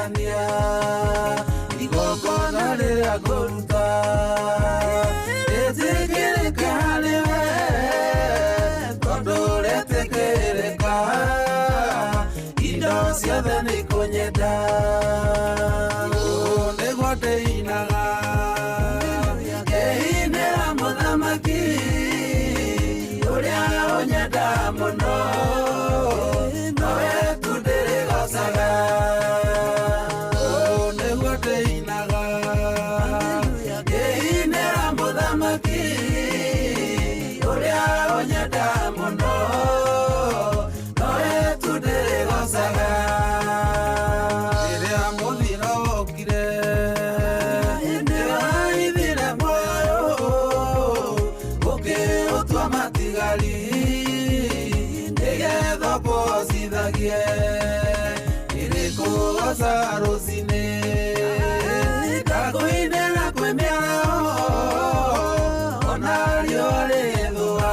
Ndĩrĩgwĩtania igongona rĩrĩa ngũruta rĩtĩkĩrĩke harĩ we, tondũ rĩtĩkĩrĩka indo ciothe nĩ ikũnyenda. Ũũ nĩguo ndĩinaga ngĩinĩra mũthamaki ũrĩa ũnyenda mũno, nowe tu ndĩrĩgocaga. Ũũ nĩguo ndĩinaga ngĩinĩra mũthamaki ũrĩa ũnyenda mũno, nowe tu ndĩrĩgocaga. Rĩrĩa mũthiro wokire, nĩwaithire muoyo ũkĩũtua matigari nĩgetha ũkũhocithagie. Ĩrĩkũgoca rũcinĩ, ngakũinĩra kwĩ mĩaraho, ona riũa rĩthũa,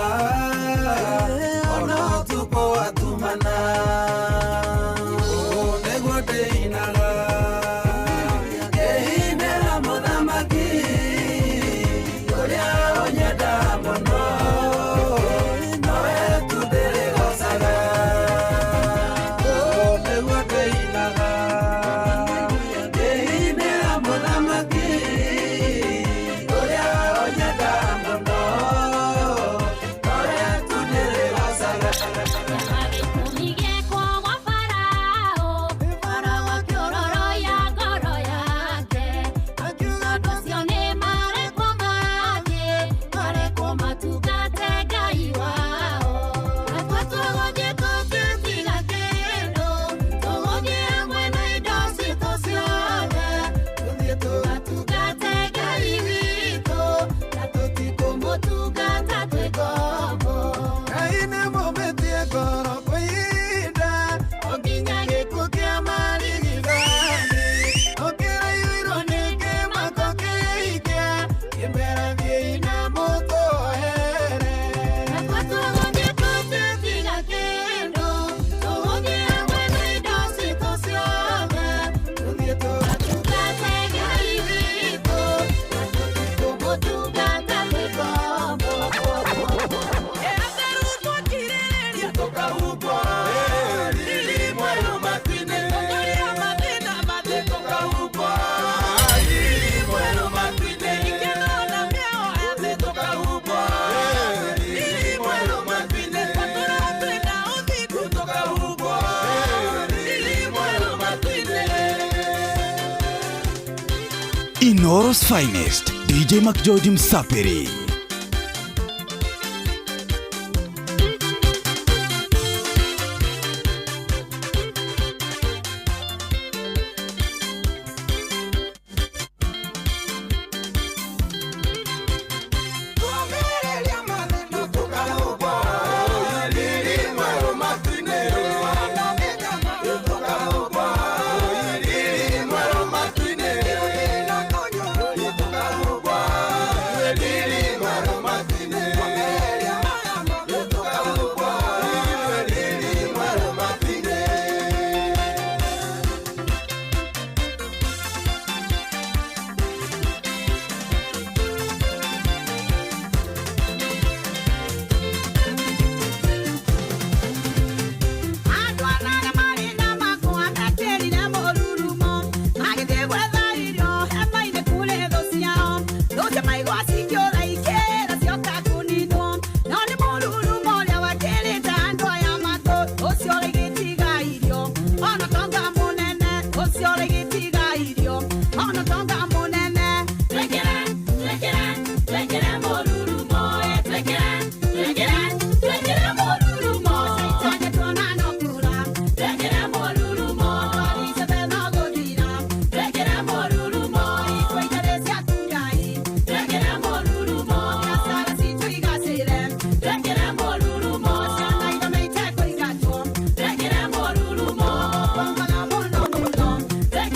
ona ũtukũ watumana. Ũũ nĩguo ndĩinaga ngĩinĩra mũthamaki ũrĩa ũnyenda mũno, nowe tu ndĩrĩgocaga. Ũũ nĩguo ndĩinaga ngĩinĩra mũthamaki ũrĩa ũnyenda mũno, nowe tu ndĩrĩgocaga. Gĩtũmi gĩakwa gwa Farao, Farao akĩororoia ngoro yake, akiuga andũ acio nĩ marekwo mathiĩ, marekwo matungate Ngai wao. Natuo tũgũthiĩ tũngĩtiga kĩndũ, tũgũthiĩ hamwe na indo citũ ciothe, tũthiĩ tũgatungate Ngai witũ, na tũtikũmũtungata twĩ ngombo. Ngai nĩ mũmĩtie ngoro kwa ihinda o nginya gĩkuũ kĩa marigithathi. Ũkĩraiyũirwo nĩ kĩmako kĩingĩ, kĩmera thiĩi na mũtũhere. Natuo tũgũthiĩ tũngĩtiga kĩndũ, tũgũthiĩ hamwe na indo citũ ciothe, tũthiĩ tũgatungate Ngai witũ, na tũtikũmũtungata twĩ ngombo. Tũkahumbwo riri mwerũ matu-inĩ, tũkahumbwo riri mwerũ matu-inĩ, tũkahumbwo riri mwerũ matu-inĩ, tũkahumbwo riri mwerũ matu-inĩ. Inooro's finest, DJ McGeorge Msapiri. Tuomĩrĩria mathĩna, tũkahumbwo riri mwerũ matu-inĩ, tũkahumbwo riri mwerũ matu-inĩ, tũkahumbwo riri mwerũ matu-inĩ, tũkahumbwo riri mwerũ matu-inĩ. Andũ anana marĩ na makwa mekĩrire mũrurumo, magĩthiĩ gwetha irio hema-inĩ kũrĩ thũ ciao. Thũ cia maigua cikĩũra ikĩra cioka kũninwo, no nĩ mũrurumo ũrĩa wekĩrĩte andũ aya matũ, ũcio ũrĩgĩtiga irio ona tonga mũnene, ũcio ũrĩgĩtiga irio ona tonga mũnene. Twekere, twekere, twekere mũrurumo, twekere, twekere, twekere mũrurumo. Caitani tuona no kũra, Twekere mũrurumo, ndwari ciothe no gũthira, twekere mũrurumo, ikwa itarĩ ciaku Ngai, twekere mũrurumo, biacara citũ igacĩre, twekere mũrurumo, ciana ithome itekũingatwo, twekere mũrurumo, twaugaga mũno mũno. Twekere.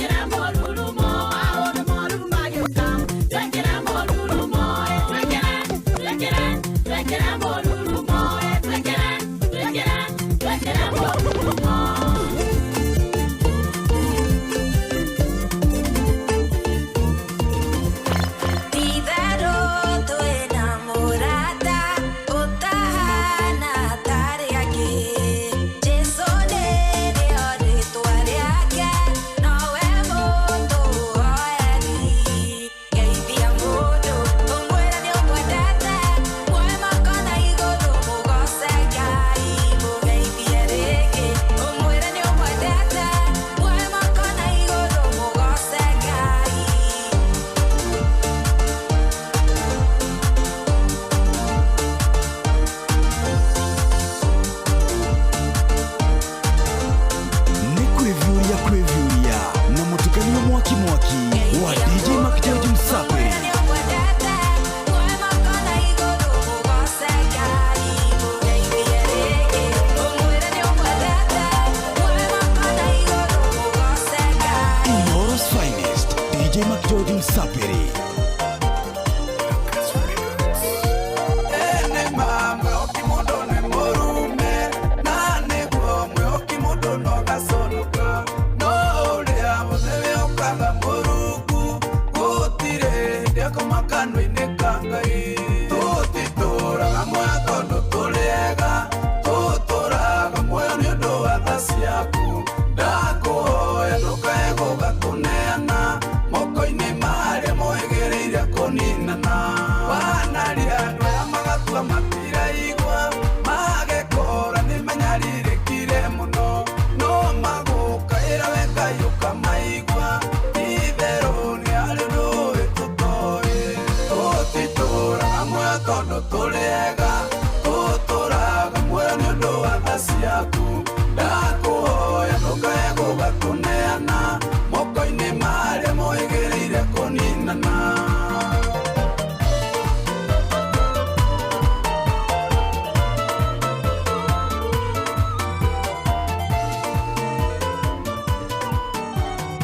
DJ McGeorge Msapiri.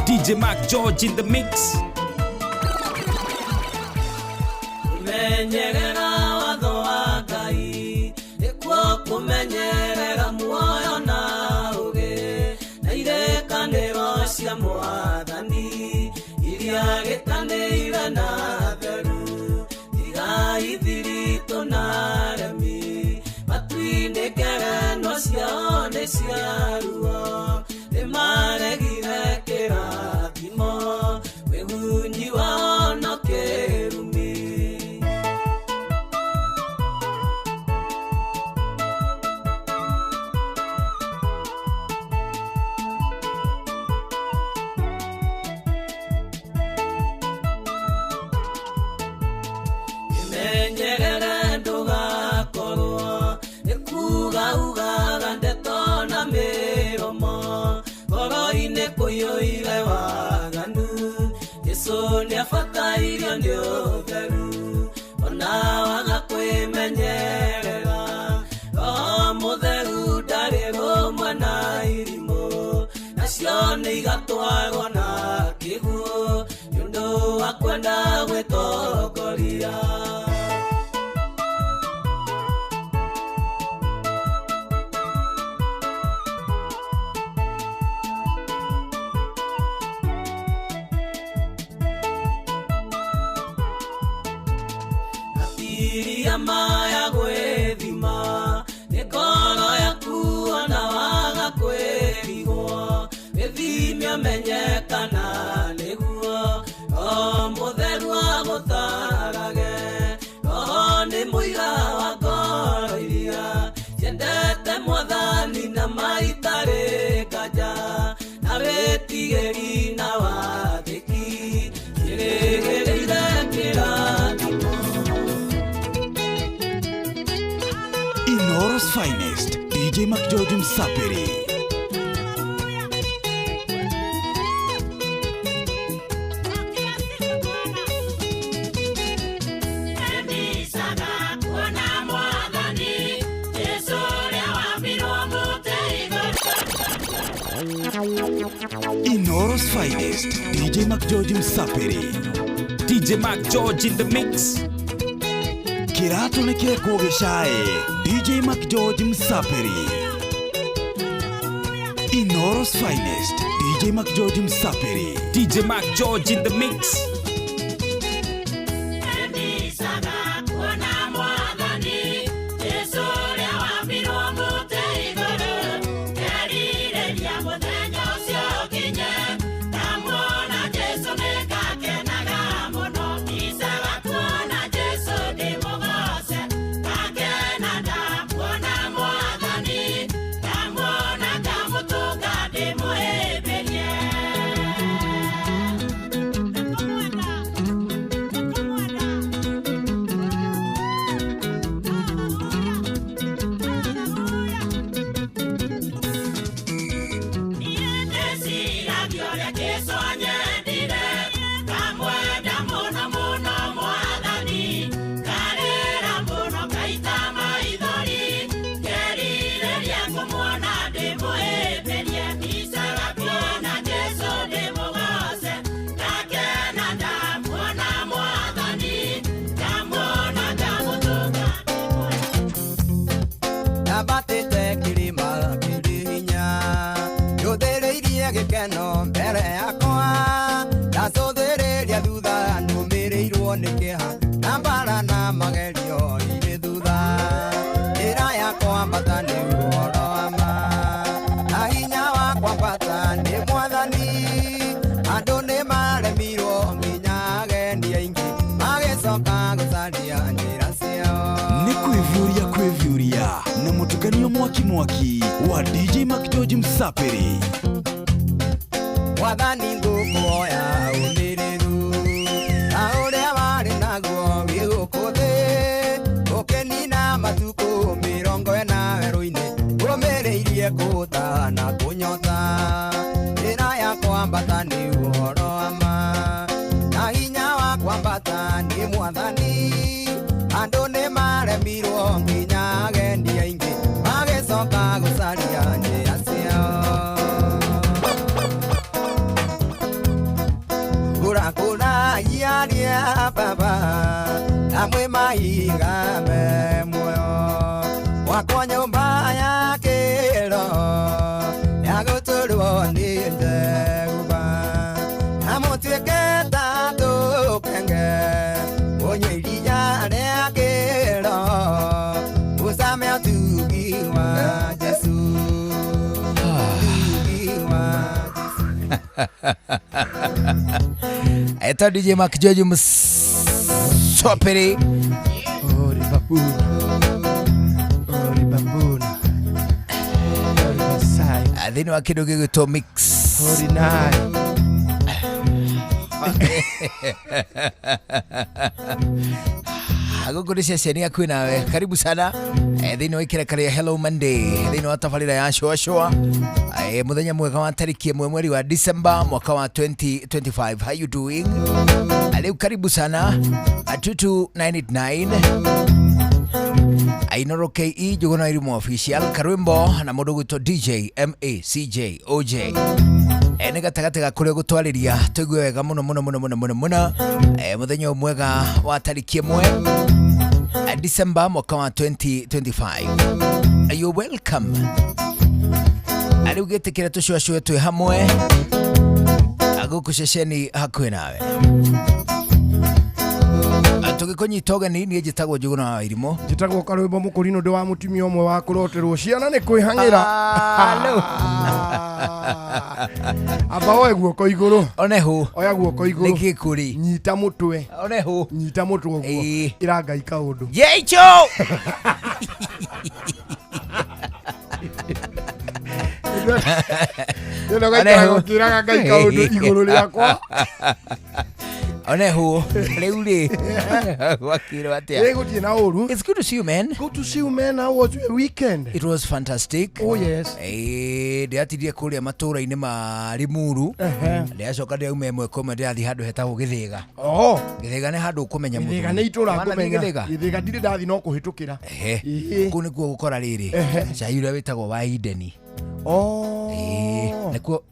DJ Mark George in the mix. Kumenyerera watho wa Ngai nĩkuo kũmenyerera muoyo na ũũgĩ na irĩkanĩro cia Mwathani iria gĩtanĩire na theru tigai thiritũ na aremi matu-inĩ ngerenwa ciao nĩ cia ruo nĩmaregire kĩrathimo wĩhunyi wao no kĩrumi. Kĩmenyerere ndũgakorwo nĩ kuga ugaga ndeto na mĩromo ngoro-inĩ kũiyũire waganu Jesũ nĩabatairio nĩ ũtheru ona waga kwĩmenyerera Roho Mũtheru ndarĩ rũmwe na irimũ nacio nĩ igatwarwo na kĩguũ nĩ ũndũ wa kwenda gwĩtongoria. Maya gwĩthima nĩ ngoro yaku ona waga kwĩrigwo wĩthime ũmenye kana nĩguo Roho Mũtheru agũtarage Roho nĩ mũira wa ngoro iria ciendete Mwathani na maitarĩ nganja na wĩtigĩri na wathĩki ciĩrĩgĩrĩire kĩrathimo. Inoro's finest, DJ McGeorge Msapiri. Inoro's finest, DJ McGeorge Msapiri. DJ Mark George in the mix. Kĩratũ nĩ kĩrekwo gĩcaĩ DJ McGeorge Msapiri. Inoro's finest, DJ McGeorge Msapiri. DJ Mark George in the mix. Come on. gĩkeno mbere yakwa ndacũthĩrĩria thutha nũmĩrĩirwo nĩ kĩeha na mbara na magerio irĩ thutha njĩra ya kwambata nĩ ũhoro wa ma na hinya wa kwambata nĩ mwathani andũ nĩ maremirwo nginya agendi aingĩ magĩcoka gũcaria njĩra ciao. Nĩ kwĩviũria kwĩviũria na mũtukanio mwaki mwaki wa DJ McGeorge Msapiri. Mwathani ngũkũhoya ũmĩrĩru ta ũrĩa warĩ naguo wĩ gũkũ thĩ ũkĩnina matukũ 40 werũ-inĩ ũmĩrĩirie kũũta na kũnyota njĩra ya kwambata nĩ ũhoro wa ma na hinya wa kwambata nĩ mwathani andũ nĩ maremirwo nginya agendi aingĩ magĩcoka gũcaria njĩra ciao. Kura kura yaria baba amwe mahiga me muoyo wakwa nyũmba ya kĩro ya gũtũrwo nĩ ndegũba na mũtuĩke ta tũkenge ũnyue iria rĩa kĩro mũcame ũtugi wa Jesũ, ũtugi wa Jesũ. Eta DJ Mark George Msopere. Ori babuna. Ori babuna. Ori Masai. Thĩinĩ wa kĩndũ gĩgwĩtwo mix. Ori nai. Gũkũ nĩ ceceni yaku nawe karibu sana thĩinĩ wa ikereka rĩa Hello Monday thĩinĩ wa tabarĩra ya Shua Shua mũthenya mwega wa tarĩki 1 mweri wa December mwaka wa 2025. How you doing? Rĩu karibu sana 22989 Ainoro KE Njuguna Irimũ official Karwimbo na mũndũ gwĩtwo DJ MACJ OJ nĩ gatagatĩ ga kũrĩa gũtwarĩria tũigue wega mũno mũno mũno mũno mũno mũno mũthenya ũyũ mwega wa tarĩki 1 December mwaka wa 2025. You welcome. Rĩu gĩtĩkĩre tũcuacue twĩ hamwe gũkũ ceceni hakuhĩ nawe tũgĩkũnyita ũgeni niĩ njĩtagwo Njuguna wa Irimũ. Njĩtagwo Karwĩmbo Mũkũrinũ ndĩ wa mũtumia ũmwe wa kũroterwo ciana nĩ kwĩhang'ĩra. Amba woe guoko igũrũ. Onehu. Oya guoko igũrũ. Nĩkĩ kũrĩ? Nyita mũtwe. Onehu. Nyita mũtwe ũguo. Ĩra Ngai kaũndũ. Yeicho. Ndĩrenda gaikaraga ũkĩraga Ngai kaũndũ igũrũ rĩakwa. Onehu. Rĩu rĩ. Gwakĩrwo atĩa? Ĩ gũtirĩ na ũru. It's good to see you, man. Good to see you, man. How was your weekend? It was fantastic. Oh yes. Ndĩratirie kũrĩa matũũra-inĩ ma Limuru. Ndĩracoka ndĩrauma ĩmwe kwa ĩmwe ndĩrathiĩ handũ hetagwo Gĩthĩga. Oh. Gĩthĩga nĩ handũ ũkũmenya mũthuri. Gĩthĩga nĩ itũũra Wanathiĩ ngũmenya. Gĩthĩga? Gĩthĩga ndirĩ ndathiĩ no kũhĩtũkĩra. Ehe. Kũu nĩkuo gũkora rĩrĩ. Cai ũrĩa wĩtagwo wa Ideni. Oh. Nĩkuo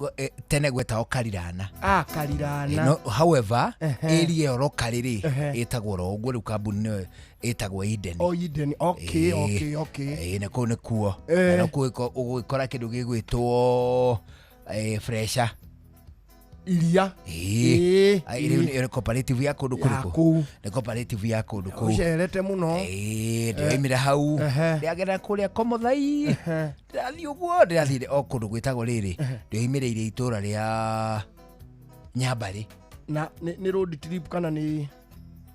tene gwetagwo Karirana. Ah, Karirana. No, however, area ĩyo locally rĩ ĩtagwo oro ũguo rĩu kambuni nĩyo ĩtagwo Eden. Oh, Eden. Okay, okay, okay. Na kũu nĩkuo. Na kũu ũgũgĩkora kĩndũ gĩgwĩtwo fresha. Iria. Ĩĩ. Nĩ cooperative ya kũndũ Ya kũrĩkũ? kũu. Nĩ cooperative ya kũndũ kũu. Ũcerete mũno. Ndĩraumire hau. Ndĩragera kũrĩa Komothai. Ndĩrathiĩ ũguo ndĩrathiĩ o kũndũ gwĩtagwo rĩrĩ. Ndĩoimĩrĩire itũũra rĩa Nyambarĩ. Na nĩ road trip kana nĩ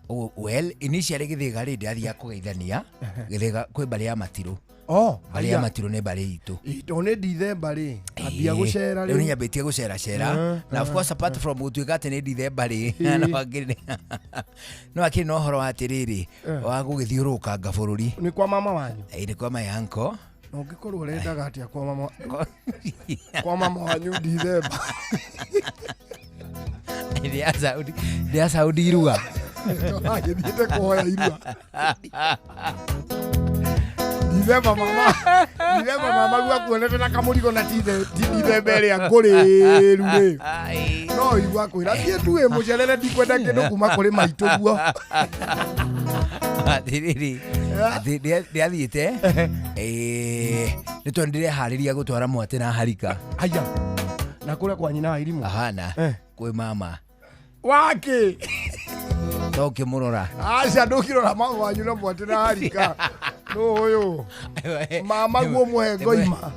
Oh, well, initially Gĩthĩga rĩ ndĩrathiaga kũgeithania. Gĩthĩga kwĩ mbarĩ ya Matirũ. Oh, Mbarĩ ya Matirũ nĩ mbarĩ itũ. Tondũ nĩ Dithemba rĩ, ambia gũcera rĩu nĩ nyambĩtie gũceracera na of course apart from gũtuĩka atĩ nĩ Dithemba rĩ no akĩrĩ na ũhoro wa atĩrĩrĩ wa gũgĩthiũrũrũkanga bũrũri. Nĩ kwa mama wanyu? Nĩ kwa my uncle. Na ũngĩkorwo ũrendaga atĩa kwa mama kwa mama wanyu Dithemba? Ndĩa Saudi irua. Agĩthiĩte kũhoya irua. Dithemba mama, Dithemba mama guakuonete na kamũrigo na ti Dithemba ĩrĩa ngũrĩru rĩ. No igua kwĩra thiĩ tu wĩ mũcerere ndikwenda kĩndũ kuma kũrĩ maitũ guo. Atĩrĩrĩ, ndĩrathiĩte nĩ tondũ ndĩreharĩria gũtwara mwatĩ na harika. Aya. Na kũrĩa kwa nyina wa irimũ. Ahana. Eh. Kwĩ mama. Wake. To ũkĩmũrora. Aca ndũkĩrora mama wanyu na mwatĩ na harika. Nũ ũyũ? Mama guo mũhe ngoima.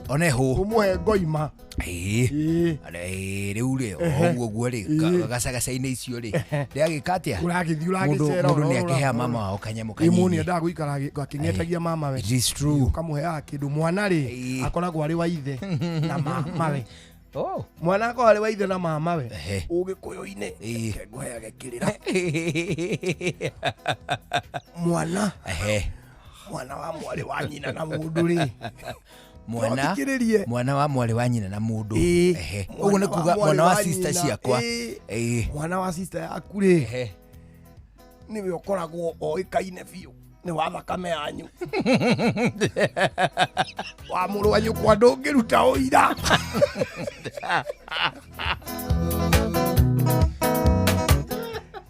One hũ. Ũmũhe ngoima. Ĩĩ. Ĩĩ. Rĩu rĩ, Ehe. ũguo guo rĩ, Ĩĩ. gacagaca-inĩ icio rĩ, ndĩragĩka atĩa? Ũragĩthiĩ Mũndũ ũragĩcera. mũndũ nĩ akĩhea mama wao kanyamũ Ĩ mũndũ kanini. nĩendaga gũikara akĩng'etagia mama we. It is true. Ũkamũheaga kĩndũ mwana rĩ Ĩĩ. akoragwo arĩ wa ithe na mamawe. Oh. Mwana akoragwo arĩ wa ithe na mamawe. Ehe. Ũgĩkũyũ-inĩ Ĩĩ. reke ngũheage kĩrĩra. Mwana Ehe. mwana wa mwarĩ wa nyina na mũndũ rĩ. Mwana Thikĩrĩrie. mwana wa mwarĩ wa nyina na mũndũ. Ĩĩ. Ehe. Mwana Ũguo nĩ wa kuga mwarĩ mwana wa wa sister nyina. ciakwa. Ĩĩ. Ĩĩ. Mwana wa sister yaku rĩ Ehe. nĩwe ũkoragwo oĩkaine biũ nĩ wa thakame yanyu wa mũrũ wa nyũkwa ndũngĩruta ũira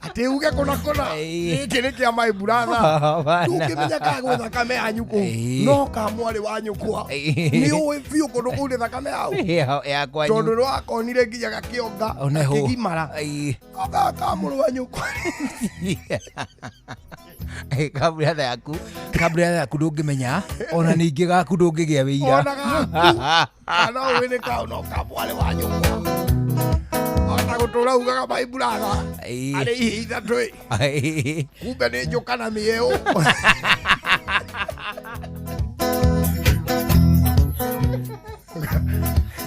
atĩ uge kũna kũna Ĩĩ. gĩkĩ nĩ kĩa my brother Bana. ndũngĩmenya kana gwĩ thakame yanyu kũu Ĩĩ. no ka mwarĩ wa nyũkwa Ĩĩ. nĩ ũĩ biũ kũndũ kũu nĩ thakame yau Ya kwanyu. tondũ nĩwakonire nginya gakĩonga One hũ. gakĩgimara Ĩĩ. oga ka mũrũ wa nyũkwa Kabura yaku kabura yaku ndũngĩmenya ona ningĩ gaku ndũngĩgĩa wĩira. ona gaku kana ũĩ nĩ kau no ka mwarĩ wa nyũkwa ona gũtũra ugaga my brother Ĩĩ. arĩ ihĩ ithatũ ĩ Ĩĩ. kumbe nĩ njũka na mĩeũ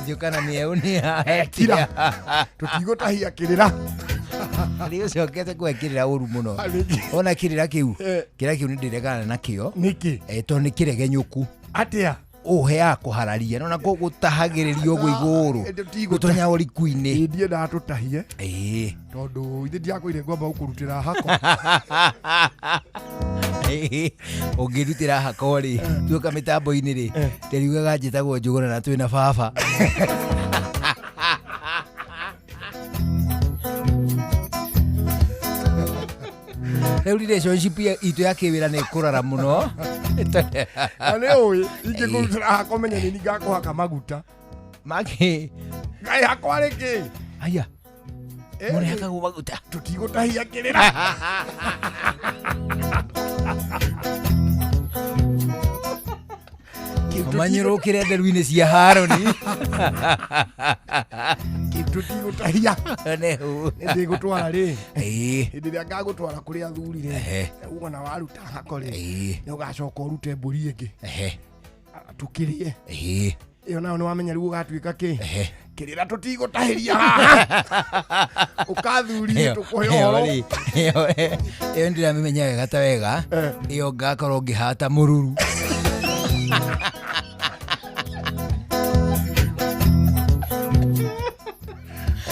Njũka na mĩeũ nĩ Kira. Tũtigũtahia kĩrĩra Rĩu ũcokete gwekĩrĩra ũru mũno. Arĩki. Ona kĩrĩra kĩu Eh. kĩrĩra kĩu nĩ ndĩregana nakĩo nĩkĩ eh, tondũ nĩ kĩregenyũku atĩa ũheaga kũhararia nona gũtahagĩrĩria ũguo igũrũ Eh, tũtigũta- gũtonya ũriku-inĩ Ĩ, ndiendaga tũtahie Ĩĩ. tondũ ithe ndiakwĩire ngwamba gũkũrutĩra hako Ĩĩ. ũngĩrutĩra hako rĩ tuoka mĩtambo-inĩ rĩ ndĩriugaga njĩtagwo njũgũna na twĩna baba rĩu relationship itũ ya kĩwĩra nĩ ĩkũrara mũno na nĩ ũĩ ingĩkũrutĩra hako menye nĩ ngakũhaka maguta Maki ngai hako arĩ kĩ aya Eh, mũrĩhakagwo maguta tũtigũtahia kĩrĩra Kĩu tũtigũ- manyũrũkĩre nderu-inĩ cia haroni kĩu tũtigũtahia Nĩhu. nĩ ndĩgũtwara rĩ Ĩĩ. hĩndĩ ĩrĩa ngagũtwara kũrĩ athuri rĩ Ehe. wona waruta hako rĩ Ĩĩ. nĩ ũgacoka ũrute mbũri ĩngĩ Ehe. tũkĩrĩe Ĩĩ. ĩyo nayo nĩ wamenya rĩu ũgatuĩka kĩ Ehe. kĩrĩra tũtigũtahĩria haha ũkathuri Ĩyo- tũkũhe ĩyo ũhoro rĩ, ĩyo ndĩramĩmenya wega ta wega Eh. ĩyo ngakorwo ngĩhata mũruru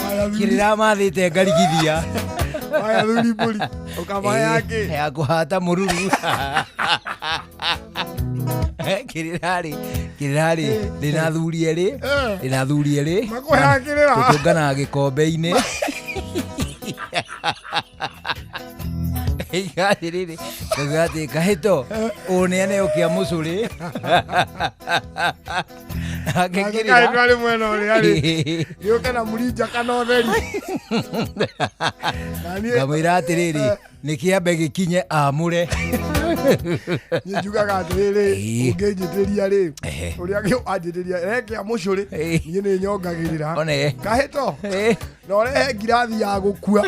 Waya thuri- kĩrĩra mathĩte ngarigithia waya thuri mbũri ũkamahe kĩ ya kũhata mũruru kĩrĩra rĩ kĩrĩra rĩ ndĩna athuri erĩ Eh. ndĩna athuri erĩ Makũheaga kĩrĩra? tũtũnganaga gĩkombe-inĩ atĩrĩrĩ ngauga atĩ kahĩto ũũ nĩ aneo kĩa mũcũrĩ nake kĩrĩra Nake arĩ mwena ũrĩa rĩ gĩũke na mũrinja kana ũtheri Na niĩ- ngamwĩra atĩrĩrĩ nĩ kĩambe gĩkinye amũre niĩ njugaga atĩrĩrĩ Ĩĩ. ũngĩnjĩtĩria rĩ Ehe. ũrĩa anjĩtĩria rekĩa mũcũrĩ Ĩĩ. niĩ nĩ nyongagĩrĩra One. kahĩto Ĩĩ. na ũrehe ngirathi ya gũkua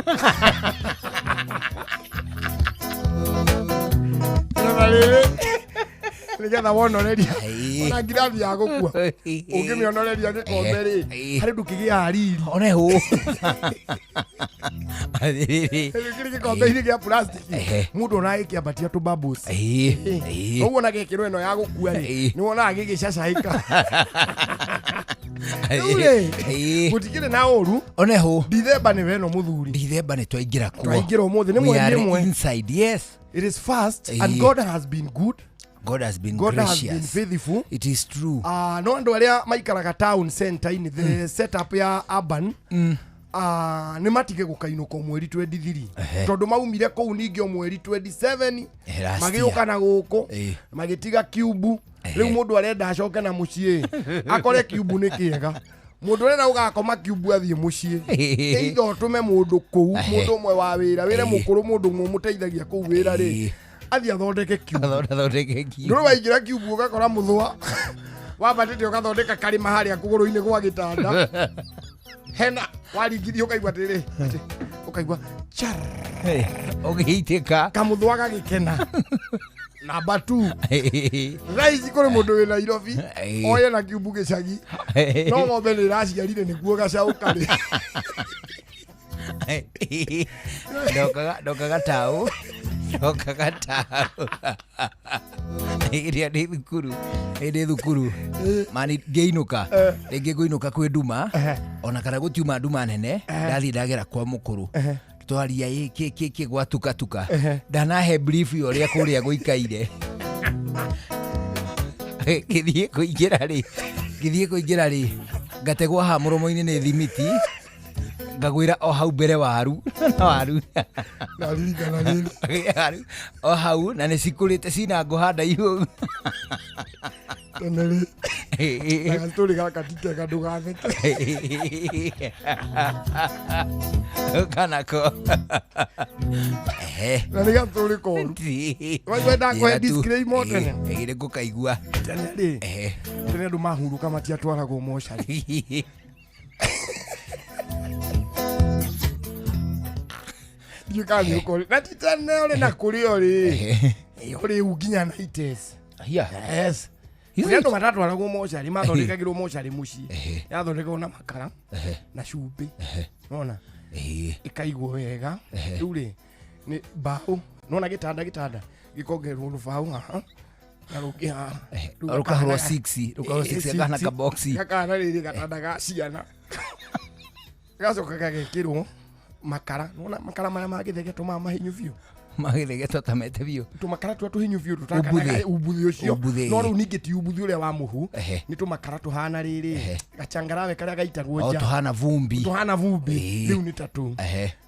Nĩgetha rĩrĩ nĩgetha wonoreria Ĩĩ. ona ngirathi ya gũkua ũngĩmĩonoreria gĩkombe rĩ Ĩĩ. harĩ ndũkĩgĩaga riri one hũ atĩrĩrĩ kĩrĩ gĩkombe-inĩ gĩa plastic Ehe. mũndũ ona gĩkĩambatia tũ bubbles Ĩĩ, ĩĩ. ũguo na gĩkĩrwo ĩno ya gũkua rĩ Ĩĩ. nĩ wonaga gĩgĩcacaĩka Rĩu rĩ Ĩĩ. gũtikĩrĩ na ũru one hũ ndithemba nĩ weno mũthuri ndithemba nĩ twaingĩra kuo Twaingĩra ũmũthĩ, nĩ We mweri are ĩmwe. inside yes it is fast Ĩĩ. and god has been good god has been god has been gracious faithful it is true Ah, no andå arä a maikaraga town center-inĩ the setup ya urban ah, nĩ matige gũkainũka o mweri 23 Ehe. tondũ maumire kũu ningĩ o mweri 27 Ehe, last year. magĩũka na gũkũ Ĩĩ. magĩtiga kiumbu Ehe. rĩu mũndũ arenda acoke na mũciĩ akore kiumbu nĩ kĩega Mũndũ ũrenda gũgakoma kiumbu athiĩ mũciĩ, either ũtũme mũndũ kũu, mũndũ ũmwe wa wĩra, wĩre mũkũrũ, mũndũ ũmwe ũmũteithagia kũu wĩra rĩ, athiĩ athondeke kiumbu. Athondeke kiumbu. Ndũrĩ waingĩra kiumbu ũgakora mũthũa wambatĩte ũgathondeka karĩma harĩa kũgũrũ-inĩ gwa gĩtanda, hena waringithia ũkaigua atĩrĩ, ũkaigua char, Ũgĩitĩka. Kamũthũa gagĩkena. Namba 2, thaa ici kũrĩ mũndũ wĩ Nairobi oye na kiumbu gĩcagi, no ng'ombe nĩ ĩraciarire nĩguo gacaũ karĩ. Ndokaga taũ, ndokaga taũ ĩrĩa ndĩ thukuru, ndĩ thukuru mani ngĩinũka, rĩngĩ ngũinũka kwĩ nduma ona kana gũtiuma nduma nene, ndathiĩ ndagera kwa mũkũrũ, twaria ĩ kĩ kĩ kĩ gwatukatuka, ndanahe brief ya ũrĩa kũrĩa gũikaire. Ngĩthiĩ kũingĩra rĩ, ngĩthiĩ kũingĩra rĩ, ngategwo haha mũromo-inĩ nĩ thimiti, ngagwĩra o hau mbere waru na waru. Naririkana rĩrĩ. Waru o hau na nĩ cikũrĩte cina ngũhanda ihu. Tene rĩ, na gatũrĩ gaka ti kega, ndũgatheke. Kanako. Na nĩ gatũrĩ koru. Waigua ndakũhe disclaimer tene. Ĩ ngũkaigua. Tene rĩ, tene andũ mahurũka matiatwaragwo mocarĩ. Ndiũĩ kana nĩ ũkũrĩ na ti tene ũrĩ na kũrĩ ũrĩ ũrĩ nginya 90s. Yes. Kũrĩ andũ matatwaragwo mocarĩ, mathondekagĩrwo mocarĩ mũciĩ, yathondekagwo na makara na cumbĩ, nona ĩkaigwo wega. Rĩu rĩ, nĩ mbaũ, nona gĩtanda, gĩtanda gĩkongererwo rũbaũ haha na rũngĩ haha. Rĩu Rũkahũrwo gakahana- six, rũkahũrwo six, gakahana kaboxi. Gakahana rĩrĩ gatanda ga ciana, gacoka gagekĩrwo makara, nona makara maya magĩthegetwo maya mahinyu biũ. Magĩthegetwo ta mete biũ. Tũmakara tũrĩa tũhinyu biũ. Umbuthĩ. Tũtakanaga umbuthĩ ũcio. Umbuthĩ. No rĩu ningĩ ti umbuthĩ ũrĩa wa mũhu. Nĩ tũmakara tũhana rĩrĩ gachangarawe karĩa gaitagwo O nja. tũhana vumbi. Tũhana vumbi. Rĩu nĩ ta tũu.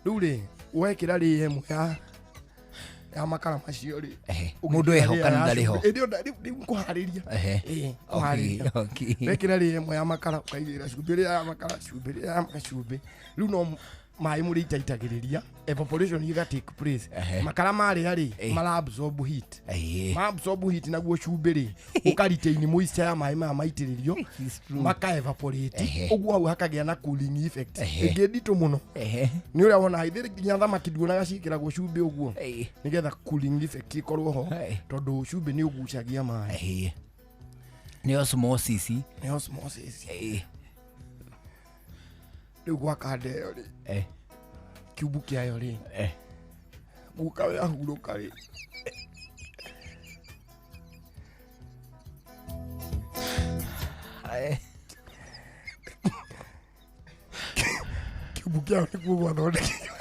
Rĩu rĩ, wekĩra rĩ ĩmwe ya makara macio rĩ, Mũndũ eho ũgĩkĩra kana rĩa ya ndarĩ ho? cumbĩ. Ĩndĩ rĩu kũharĩria. Kũharĩria. Wekĩra rĩ ĩmwe ya makara, ũkaigĩrĩra cumbĩ, rĩa ya makara cumbĩ, rĩa ya makara cumbĩ, rĩu no maĩ mũrĩ itaitagĩrĩria, evaporation iga take place. Makara marĩa rĩ mara absorb heat, ma absorb heat, naguo cumbĩ rĩ ũka retain moisture ya maĩ maya maitĩrĩrio, maka evaporate. Ũguo hau hakagĩa na cooling effect ĩngĩ nditũ mũno. Nĩ ũrĩa wona ithe nginya thamaki nduonaga ciĩkĩragwo cumbĩ ũguo, nĩgetha cooling effect ĩkorwo ho, tondũ cumbĩ nĩ ũgucagia maĩ. Nĩ osmosis. Nĩ osmosis. Rĩu gwaka ndeo rĩ, kiumbu kĩayo rĩ, guka we ahurũka rĩ, kiumbu kĩayo nĩkuo gwathondekirwo.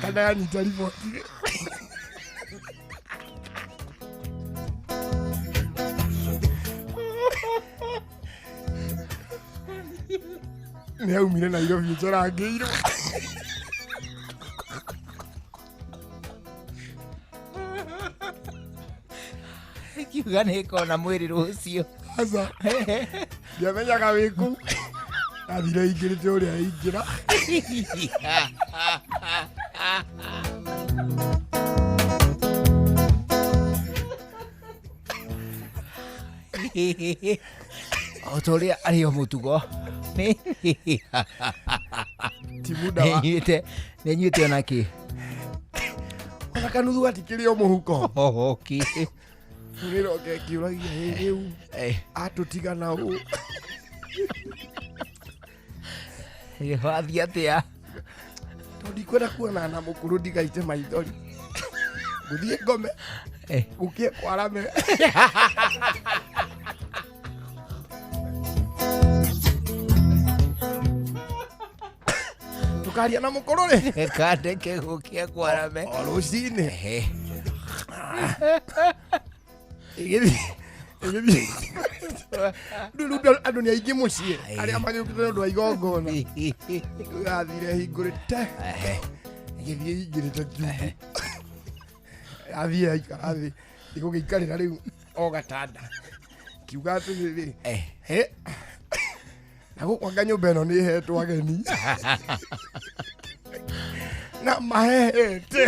Kana yanyita riboti. Nĩ aumire Nairobi njarangĩirwo. Kiuga nĩ kona mwĩrĩ rũciũ. Aca, ndiamenyaga wĩ kũu, athire ingĩrĩte ũrĩa ingĩra. O ta ũrĩa arĩ o mũtugo. Ti muda wa Nĩnyuĩte onakĩ. Ona kanuthu gatikĩrĩ o mũhuko. Okay. Nĩroke kĩũragia, "Ĩ, rĩu atũtigana ũ?" Wathiĩ atĩa? Tondũ ndikwenda kuonana na mũkũrũ ndigaite maithori, ngũthiĩ ngome gũkie kwarame. Tũkaria na mũkũrũ rĩ. Kandeke gũkia kwarame. O rũcinĩ. Ĩgĩthiĩ ĩgĩthiĩ rĩu andũ nĩ aingĩ mũciĩ arĩa magĩũkĩte nĩ ũndũ wa igongona. Rĩu yathire hingũrĩte, ĩgĩthiĩ ingĩrĩte kiumbu. Athiĩ aikara thĩ igũgĩikarĩra rĩu o gatanda kiuga atĩrĩrĩ, he na gũkũ anga nyũmba ĩno nĩ ĩhetwo ageni na mahehete.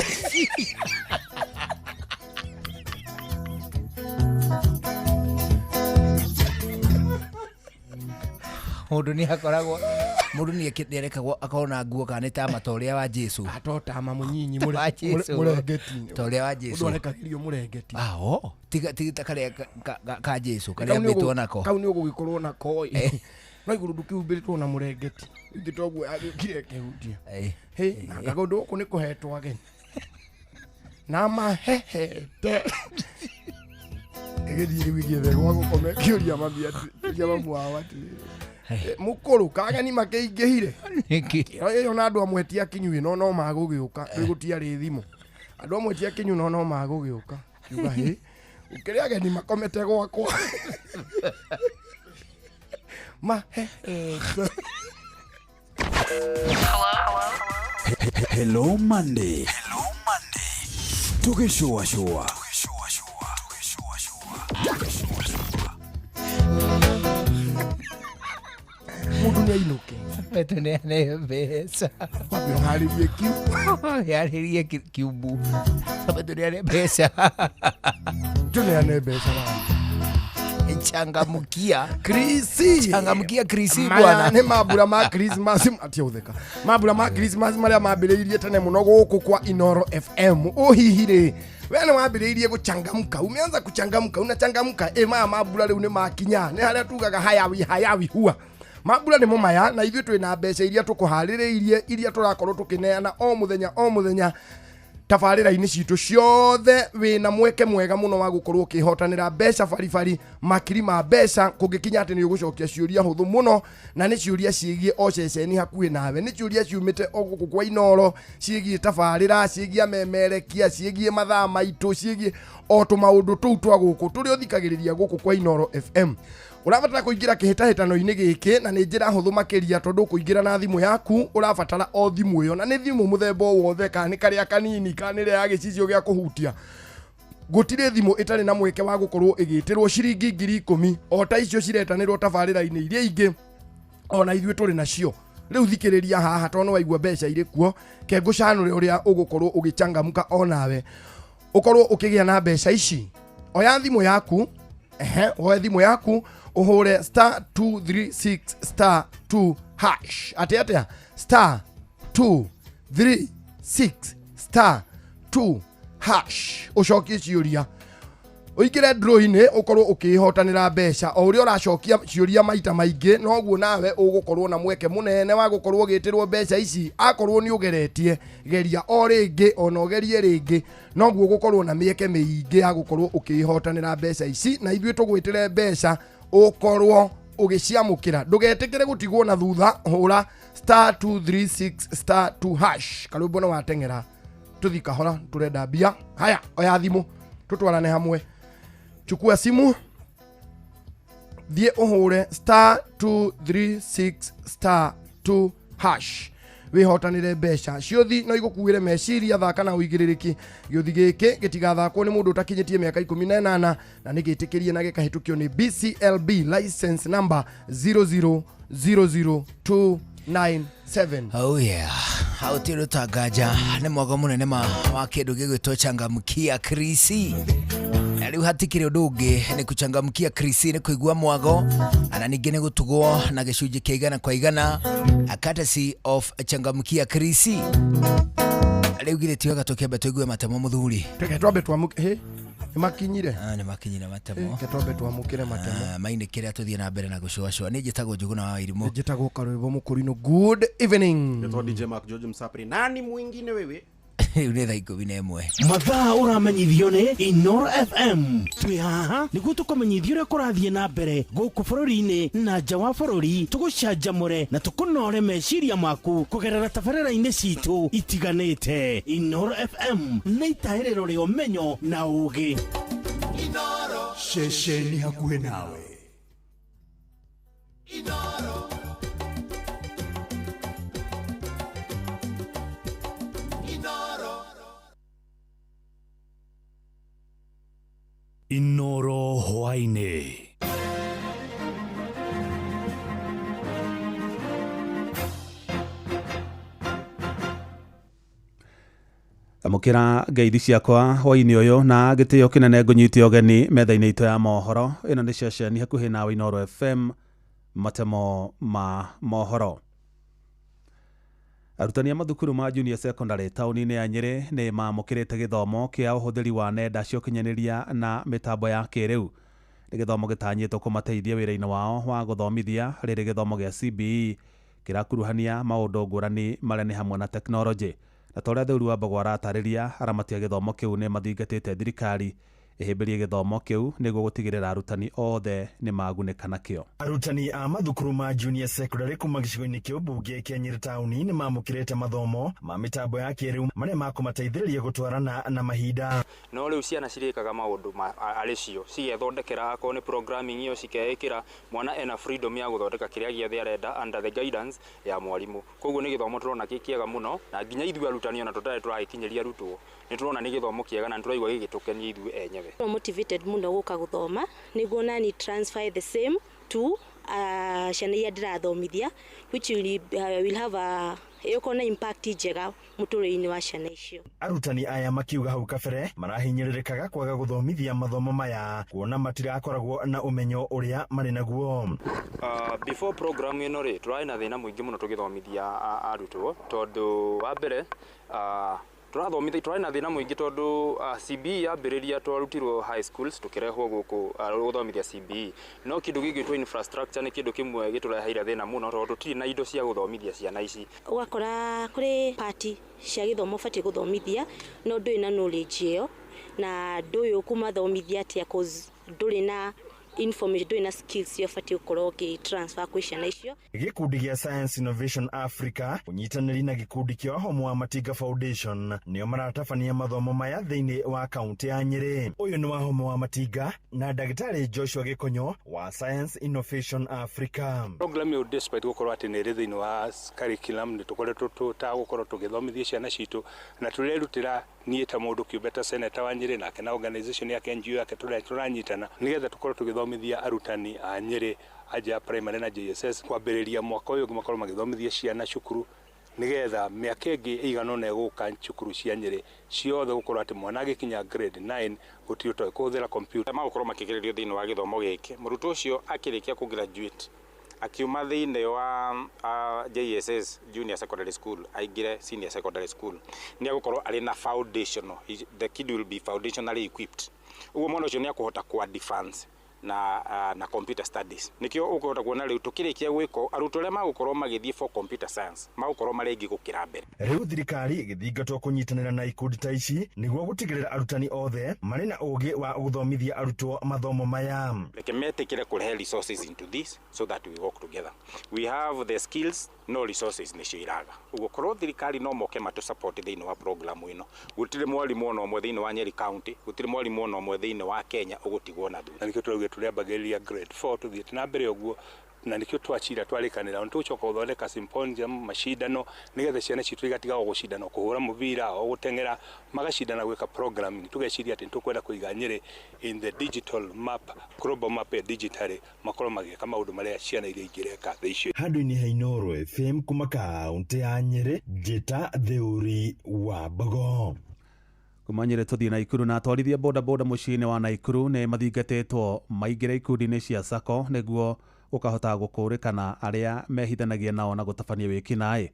Mũndũ nĩ akoragwo mũndũ nĩ arekagwo akorwo na nguo kana nĩ tama ta ũrĩa wa Jesu. Ato tama mũnyinyi Wa Jesu. mũrengeti. Ta ũrĩa wa Jesu. Mũndũ arekagĩrio mũrengeti. Ah, oh. Tiga tiga karĩa ka Jesu karĩa ambĩtwo nako. Kau nĩ ũgũgĩkorwo nako ĩ. No igũrũ ndũkĩhumbĩrĩtwo na mũrengeti. Ithe toguo agĩũkire akĩhutia. Hĩ, na kũndũ gũkũ nĩ kũhetwo ageni na mahehete. Ĩgĩthiĩ rĩu ĩgĩethe gwa gũkoma ĩkĩũria mami atĩ mamu wao atĩrĩrĩ, mũkũrũ kageni makĩingĩhire. Nĩkĩ? Ĩyo na andũ amwe ti akinyu ĩno no magũgĩũka rĩu gũtiarĩ thimũ. Andũ amwe ti akinyu no no magũgĩũka. Kiuga hĩ, ũkĩrĩ ageni makomete gwakwa. Mahehete. Hello Monday. Hello Monday. Tugĩcũacũa. Mũndũ nĩ ainũke. Tũneane mbeca. Wambe ũharĩrie kiu. Harĩrie kiumbu. Wambe tũneane mbeca. Tũneane mbeca wambe. Changamkia. Krisi. Changamkia Krisi Maya bwana. nĩ mambura ma Christmas atiũtheka. Mambura ma Christmas marĩa mambĩrĩirie tene mũno gũkũ kwa Inoro FM. Ũhihi rĩ, we nĩ wambĩrĩirie gũchangamka, umeanza kuchangamka, unachangamka. Ĩ maya mambura rĩu nĩ makinya. Nĩ harĩa tugaga hayawi hayawi hua. Mambura nĩmo maya na ithuĩ twĩna mbeca iria tũkũharĩrĩirie iria tũrakorwo tũkĩneana o mũthenya o mũthenya tabarĩra-inĩ citũ ciothe. Wĩna mweke mwega mũno wa gũkorwo ũkĩhotanĩra mbeca baribari, makiri ma mbeca kũngĩkinya atĩ nĩ ũgũcokia ciũria hũthũ mũno na nĩ ciũria ciĩgiĩ o ceceni hakuhĩ nawe, nĩ ciũria ciumĩte o gũkũ kwa Inoro ciĩgiĩ tabarĩra, ciĩgiĩ amemerekia, ciĩgiĩ mathaa maitũ, ciĩgiĩ o tũmaũndũ tũu twa gũkũ tũrĩa ũthikagĩrĩria gũkũ kwa Inoro FM. Ũrabatara kũingĩra kĩhĩtahĩtano-inĩ gĩkĩ na nĩ njĩra hũthũ makĩria tondũ kũingĩra na thimũ yaku ũrabatara o thimũ ĩyo na nĩ thimũ mũthemba o wothe, kana nĩ karĩa kanini kana nĩ ĩrĩa ya gĩcicio gĩa kũhutia. Gũtirĩ thimũ ĩtarĩ na mweke wa gũkorwo ĩgĩtĩrwo ciringi 10,000 o ta icio ciretanĩrwo tabarĩra-inĩ iria ingĩ ona ithuĩ tũrĩ nacio. Rĩu thikĩrĩria haha tondũ nĩ waigua mbeca irĩ kuo, ke ngũcanũre ũrĩa ũgũkorwo ũgĩchangamka onawe ũkorwo ũkĩgĩa na mbeca ici. Oya thimũ yaku, ehe, oya thimũ yaku ũhũre star 236 star 2 hash. Atĩ atĩa? Star 236 star 2 hash. Ũcokie ciũria. Ũingĩre draw-inĩ ũkorwo ũkĩhotanĩra mbeca. O ũrĩa ũracokia ciũria maita maingĩ noguo nawe ũgũkorwo na mweke mũnene wa gũkorwo ũgĩtĩrwo mbeca ici. Akorwo nĩ ũgeretie, geria o rĩngĩ, ona ũgerie rĩngĩ, noguo ũgũkorwo na mĩeke mĩingĩ ya gũkorwo ũkĩhotanĩra mbeca ici, na ithuĩ tũgwĩtĩre mbeca ũkorwo ũgĩciamũkĩra. Ndũgetĩkĩre gũtigwo na thutha, hũra star 236 star 2 hash. Karwĩmbo nĩ wateng'era, tũthi kahora, tũrenda mbia. Haya, oya thimũ tũtwarane hamwe. Chukua simu, thiĩ ũhũre star 236 star 2 hash wĩhotanĩre mbeca. Ciũthi no igũkuĩre meciria, thaka na ũigĩrĩrĩki. Gĩũthi gĩkĩ gĩtigathakwo nĩ mũndũ ũtakinyĩtie mĩaka 18 na nĩ gĩtĩkĩrie na gĩkahĩtũkio nĩ BCLB license number 0000297. Oh yeah. Hau ti rũtangaja nĩ mwaka mũnene ma wa kĩndũ gĩgwĩtwo changamkia Krisi. Na rĩu hatikĩrĩ ũndũ ũngĩ nĩ kuchangamkia Krisi, nĩ kũigua mwago ana ningĩ nĩ gũtugwo na gĩcunjĩ kĩa igana kwa igana, a courtesy of changamkia Krisi. Rĩu githĩ ti wega tũkĩambe tũigue matemo mũthuri? Reke twambe twamũke. Hĩ, nĩ makinyire? Nĩ makinyire matemo. Reke twambe twamũkĩre matemo. Mainĩkĩre tũthiĩ na mbere na gũcũacũa. Niĩ njĩtagwo Njũgũna wa Irimũ. Njĩtagwo Karwĩmbo Mũkũrinũ. Good evening. Nitwa DJ Mark George Msapri. Nani mwingine wewe? Rĩu nĩ thaa 11. Mathaa ũramenyithio nĩ Inoro FM. Twĩ haha nĩguo tũkũmenyithia ũrĩa kũrathiĩ na mbere gũkũ bũrũri-inĩ na nja wa bũrũri, tũgũcanjamũre na tũkũnore meciria maku kũgerera tabarĩra-inĩ citũ itiganĩte. Inoro FM nĩ itahĩrĩro rĩa ũmenyo na ũũgĩ. Ceceni hakuhĩ nawe. Inoro. Amũkĩra ngeithi ciakwa hwainĩ ũyũ na gĩtĩo kĩnene ngũnyite ũgeni metha-inĩ itũ ya mohoro. Ĩno nĩ ceceni hakuhĩ nawe Inooro FM, matemo ma mohoro. Arutani a mathukuru ma junior secondary taũni-inĩ ya Nyĩrĩ nĩ mamũkĩrĩte gĩthomo kĩa ũhũthĩri wa nenda cia ũkinyanĩria na mĩtambo ya kĩrĩu. Nĩ gĩthomo gĩtanyĩtwo kũmateithia wĩra-inĩ wao wa gũthomithia rĩrĩ gĩthomo gĩa CBE kĩrakuruhania maũndũ ngũrani marĩa nĩ hamwe na tekinoronjĩ. Na ta ũrĩa Theuru wa Mbogwa aratarĩria, aramati a gĩthomo kĩu nĩ mathingatĩte thirikari ĩhĩmbĩrie gĩthomo kĩu nĩguo gũtigĩrĩra arutani othe nĩ magunĩka nakĩo. Arutani a mathukuru ma junior secondary kuma gĩcigo-inĩ kĩa ũmbunge kĩa Nyĩrĩ taũni nĩ mamũkĩrĩte mathomo ma mĩtambo ya kĩrĩu marĩa makũmateithĩrĩria gũtwarana na mahinda. No rĩu ciana cirĩkaga maũndũ arĩ cio cigethondekera, akorwo nĩ programming ĩyo cikeĩkĩra, mwana ena freedom ya gũthondeka kĩrĩa gĩothe arenda under the guidance ya mwarimũ. Koguo nĩ gĩthomo tũrona kĩ kĩega mũno, na nginya ithuĩ arutani ona tũtarĩ tũragĩkinyĩria arutwo nĩ tũrona nĩ gĩthomo kĩega na nĩ tũraigua gĩgĩtũkenia ithuĩ enyewe. Motivated mũno gũka gũthoma nĩguo nani transfer the same to ciana iria ndĩrathomithia, which will have a ĩgũkorwo na impact njega mũtũrĩre-inĩ wa ciana icio. Arutani aya makiuga hau kabere marahinyĩrĩrĩkaga kwaga gũthomithia mathomo maya kuona matirakoragwo na ũmenyo ũrĩa marĩ naguo. Before program ĩno rĩ, tũrarĩ na thĩna mũingĩ mũno tũgĩthomithia arutwo, tondũ wa mbere tũrathomithia tũrarĩ na thĩna mũingĩ tondũ CBE yambĩrĩria twarutirwo high schools tũkĩrehwo gũkũ gũthomithia CBE, no kĩndũ gĩgwĩtwo infrastructure nĩ kĩndũ kĩmwe gĩtũreheire thĩna mũno tondũ tũtirĩ na indo cia gũthomithia ciana ici. Ũgakora kũrĩ part cia gĩthomo ũbatiĩ gũthomithia no ndũrĩ na knowledge ĩyo, na ndũĩ ũkũmathomithia atĩa cause ndũrĩ na information, ndũrĩ na skills iria ũbatiĩ gũkorwo ũgĩ transfer kwĩ ciana icio. Gĩkundi gĩa Science Innovation Africa ũnyitanĩri na gĩkundi kĩa Wahomu wa Matinga Foundation nĩo maratabania mathomo maya thĩinĩ wa kaunti ya Nyĩrĩ. Ũyũ nĩ Wahomu wa Matinga na ndagĩtarĩ Joshua Gĩkonyo wa Science Innovation Africa. Program ĩyo despite gũkorwo atĩ nĩ ĩrĩ thĩinĩ wa curriculum nĩ tũkoretwo tũtagũkorwo tũgĩthomithia ciana citũ na tũrerutĩra niĩ ta mũndũ kĩũmbe ta senator wa Nyĩrĩ nake na organization yake NGO yake tũranyitana nĩgetha tũkorwo tũgĩthomithia arutani a Nyĩrĩ anja primary na JSS kwambĩrĩria mwaka ũyũ makorwo magĩthomithia ciana cukuru nĩgetha mĩaka ĩngĩ ĩigana ũna ĩgũka cukuru cia Nyĩrĩ ciothe gũkorwo atĩ mwana agĩkinya grade 9 gũtirĩ ũtoĩ kũhũthĩra computer. Magũkorwo makĩgererio thĩinĩ wa gĩthomo gĩkĩ, mũrutwo ũcio akĩrĩkia kũ graduate akiuma thĩinĩ wa JSS Junior Secondary School aingĩre Senior Secondary School nĩ agũkorwo arĩ na foundational, the kid will be foundationally equipped. Ũguo mwana ũcio nĩ akũhota ku advance na computer studies. Nikio ũkũhota kuona rĩu tũkĩrĩkia gwĩka arutwo arĩa magũkorwo magĩthiĩ for computer science magũkorwo marĩ aingĩ gũkĩra mbere. Rĩu thirikari ĩgĩthingatwo kũnyitanĩra na ikundi ta ici nĩguo gũtigĩrĩra arutani othe marĩ na ũgĩ wa gũthomithia arutwo mathomo maya. Reke metĩkĩre kũrehe resources into this so that we work together. We have the skills, no resources nĩcio iraga. Ũguo korwo thirikari no moke matũ support thĩinĩ wa program ĩno, gũtirĩ mwarimũ ona ũmwe thĩinĩ wa Nyeri County, gũtirĩ mwarimũ ona ũmwe thĩinĩ wa Kenya ũgũtigwo na thutha. Na nĩkĩo tũrauga tũrĩambagĩrĩria grade 4 tũthiĩte na mbere ũguo, na nĩkĩo twacira twarĩkanĩra nĩ tũgũcoka gũthondeka symposium macindano nĩgetha ciana citũ igatiga o gũcindana kũhũra mũbira o gũteng'era, magacindana gwĩka programming. Tũgeciria atĩ nĩtũkwenda kũiga Nyĩrĩ in the digital map, global map ya digital, makorwo magĩka maũndũ marĩa ciana iria ingĩ ireka thaa icio. Handũ-inĩ ha Inooro FM kuma kaunti ya Nyĩrĩ, Njĩta Theuri wa Mbogo. Kuma Nyĩrĩ tũthiĩ Naikuru na atwarithia bodaboda mũciĩ-inĩ wa Naikuru nĩ mathingatĩtwo maingĩre ikundi-inĩ cia sacco nĩguo gũkahota gũkũrĩkana arĩa mehithanagia nao na gũtabania wĩkinaĩ.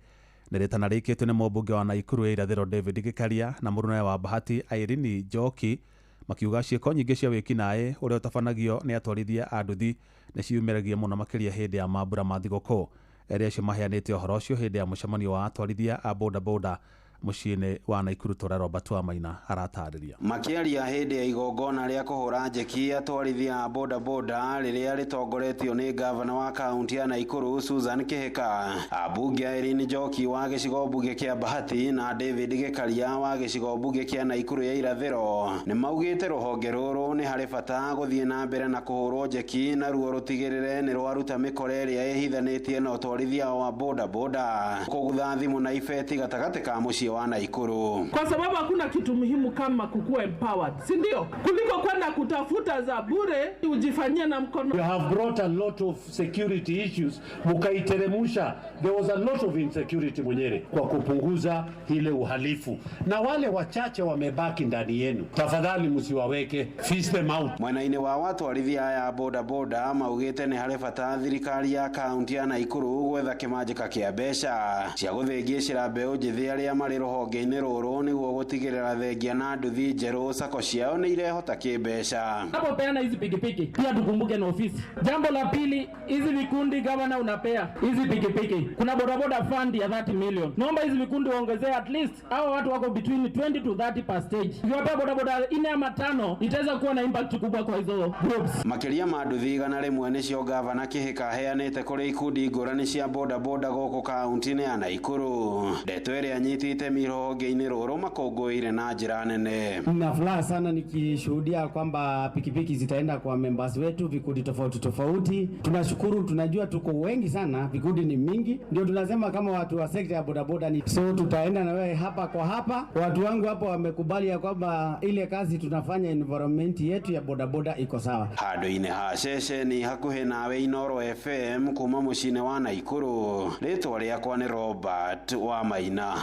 Nĩ rĩtana rĩikĩtio nĩ mũmbunge wa Naikuru ya irathĩro David Gĩkaria na mũrunawe wa Bahati Irene Njoki makiuga ciĩko nyingĩ cia wĩkinaĩ ũrĩa ũtabanagio nĩ atwarithia a nduthi nĩ ciumĩragia mũno makĩria hĩndĩ ya mambura ma thigũkũ. Erĩ acio maheanĩte ũhoro ũcio hĩndĩ ya mũcemanio wa atwarithia a bodaboda mũciĩ-inĩ wa Naikuru tũrĩa Robert Wamaina aratarĩria. Makĩaria hĩndĩ ya igongona rĩa kũhũra njeki atwarithia a bodaboda rĩrĩa rĩtongoretio nĩ gavana wa kaunti ya Naikuru Susan Kihika, ambunge Irene Njoki wa gĩcigo mbunge kĩa Bahati na David Gĩkaria wa gĩcigo mbunge kĩa Naikuru ya irathĩro nĩ maugĩte rũhonge rũrũ nĩ harĩ bata gũthiĩ na mbere na kũhũrwo njeki naruo rũtigĩrĩre nĩ rwaruta mĩkora ĩrĩa ĩhithanĩtie na ũtwarithia wa bodaboda kũgutha thimũ na ibeti gatagatĩ ka mũciĩ mũciĩ wa Naikuru. Kwa sababu hakuna kitu muhimu kama kukuwa empowered, si ndio? Kuliko kwenda kutafuta za bure ujifanyie na mkono. You have brought a lot of security issues, mukaiteremusha. There was a lot of insecurity Munyere, kwa kupunguza ile uhalifu, na wale wachache wamebaki ndani yenu, tafadhali msiwaweke, fish them out. Mwena-inĩ wa watwarithia aya bodaboda maugĩte nĩ harĩ bata thirikari ya kaunti ya Naikuru gwetha kĩmanjĩka kĩa mbeca cia gũthĩngĩcĩra mbeũ njĩthĩ arĩa marĩ rũhonge-inĩ rũrũ nĩguo gũtigĩrĩra thengia na nduthi njerũ sako ciao nĩ irehota kĩmbeca. Unapopeana hizi pikipiki pia tukumbuke na ofisi. Jambo la pili, hizi vikundi gavana unapea hizi pikipiki, kuna bodaboda fund ya 30 million. Naomba hizi vikundi waongezee at least hawa watu wako between 20 to 30 per stage. Ukiwapea bodaboda nne ama tano itaweza kuwa na impact kubwa kwa hizo groups. Makĩria ma nduthi 100 nĩcio gavana Kĩhĩka aheanĩte kũrĩ ikundi ngũrani cia bodaboda gũkũ kaunti-inĩ ya Naikuru. Ndeto ĩrĩa anyiti itemi rũhonge-inĩ rũrũ makũngũĩire na njĩra nene. Nina furaha sana nikishuhudia kwamba pikipiki zitaenda kwa members wetu vikundi tofauti tofauti. Tunashukuru, tunajua tuko wengi sana, vikundi ni mingi, ndio tunasema kama watu wa sekta ya bodaboda ni so, tutaenda na wewe hapa kwa hapa. Watu wangu hapo wamekubali ya kwamba ile kazi tunafanya environment yetu ya bodaboda iko sawa. Handũ-inĩ ha ceceni hakuhĩ nawe Inooro FM kuma mũciĩ-inĩ wa Naikuru, rĩtwa rĩakwa nĩ Robert wa Maina.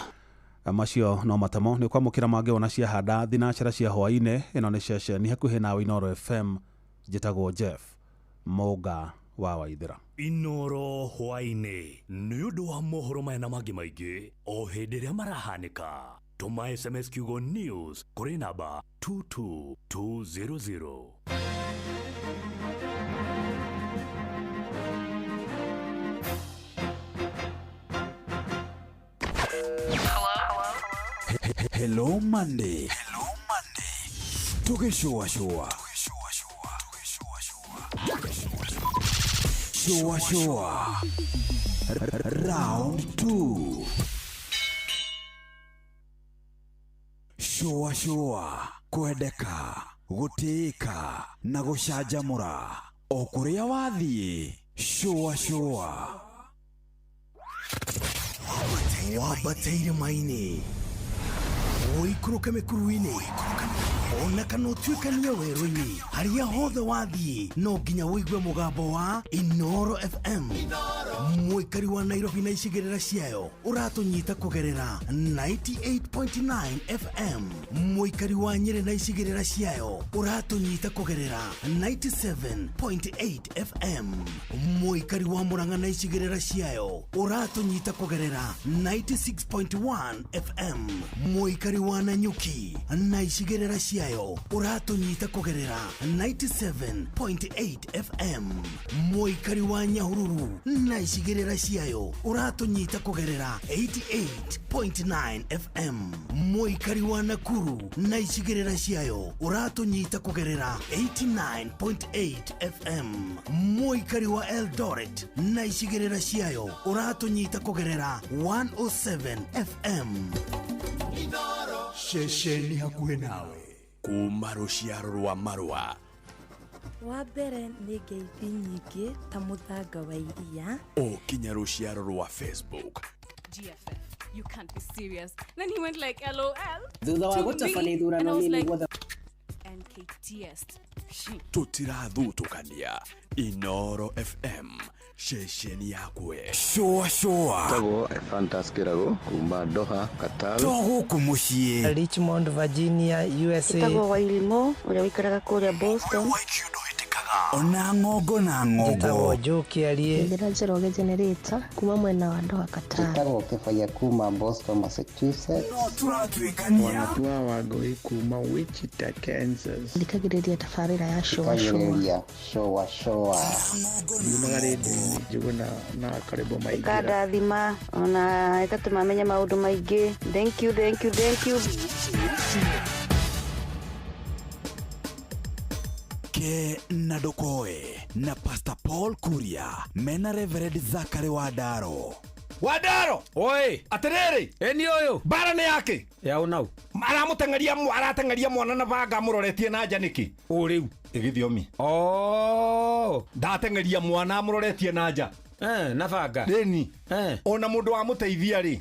Macio no matemo nĩ kwamũkĩra mangĩ ona ciahanda thinacara cia hwaĩ-inĩ. Ĩno nĩ ceceni hakuhĩ nawe Inooro FM, njĩtagwo Jeff Mũnga wa Waithĩra. Inoro hwaĩ-inĩ nĩ ũndũ wa mohoro maya na mangĩ maingĩ o hĩndĩ ĩrĩa marahanĩka. Tũma SMS kiugo news kũrĩ namba 22200. Hello Monday. Hello Monday. Tugĩcũacũa. Shua shua. Round 2. Shua shua. Kwendeka, gũtĩĩka na gũcanjamũra o kũrĩa wathiĩ. Shua shua. Wambateire maini ũikũrũke mĩkuru-inĩ ona kana ũtuĩkanie werũ-inĩ harĩa hothe wathiĩ no nginya ũigue mũgambo wa Inooro FM. Mũikari wa Nairobi na icigĩrĩra ciayo ũratũnyita kũgerera 98.9 FM. Mũikari wa Nyĩrĩ na icigĩrĩra ciayo ũratũnyita kũgerera 97.8 FM. Mũikari wa Murang'a na icigĩrĩra ciayo ũratũnyita kũgerera 96.1 FM. Mũikari wa Nanyuki na icigĩrĩra ciayo ũratũnyita kũgerera 97.8 FM. Mũikari wa Nyahururu na icigĩrĩra ciayo ũratũnyita kũgerera 88.9 FM. Mũikari wa Nakuru na icigĩrĩra ciayo ũratũnyita kũgerera 89.8 FM. Mũikari wa Eldoret na icigĩrĩra ciayo ũratũnyita kũgerera 107 FM. Ceceni hakuhĩ nawe kuma rũciaro rwa marũa wa mbere nĩ ngeithi nyingĩ ta mũthanga wa iria o kinya rũciaro rwa Facebook. GFF, you can't be serious. Then he went like LOL. Thutha wa to gũtabania me, ithurano and I was nini like, guothe NKTS. Tũtirathutũkania. Inooro FM, ceceni yakwe. Shua shua. Tagwo Fantas Kĩrago kuma Doha, Qatar. To gũkũ mũciĩ. Richmond, Virginia, USA. Ĩtagwo Wairimũ ũrĩa ũikaraga kũrĩa Boston. Ona ng'ongo na ng'ongo. Njĩtagwo Joe Kĩarie. Njĩra Njoroge Generator kuma mwena wa Doha Qatar. Njĩtagwo Kĩbaya kuma Boston, Massachusetts. No tũratuĩkania. Wanatua Wangũi kuma Wichita, Kansas. Thikagĩrĩria tabarĩra ya Shua Shua. Thikagĩrĩria Shua Shua. Yumaga rĩndiũ-inĩ Njũgũna na Karĩbo Maingĩra. Ĩkandathima ona ĩgatũma menye maũndũ maingĩ. Thank you, thank you, thank you. Ke na Ndokoe na Pastor Paul Kuria mena Reverend Zachary Wandaro. Wandaro oi atiriri eni uyu mbara ni yake ya unau aramuteng'eria arateng'eria mwana na banga amuroretie na nja niki ũ rĩu ĩgĩthiomi oh ndateng'eria mwana amuroretie na nja. Na banga. Ĩni. Ona mũndũ wa mũteithia rĩ,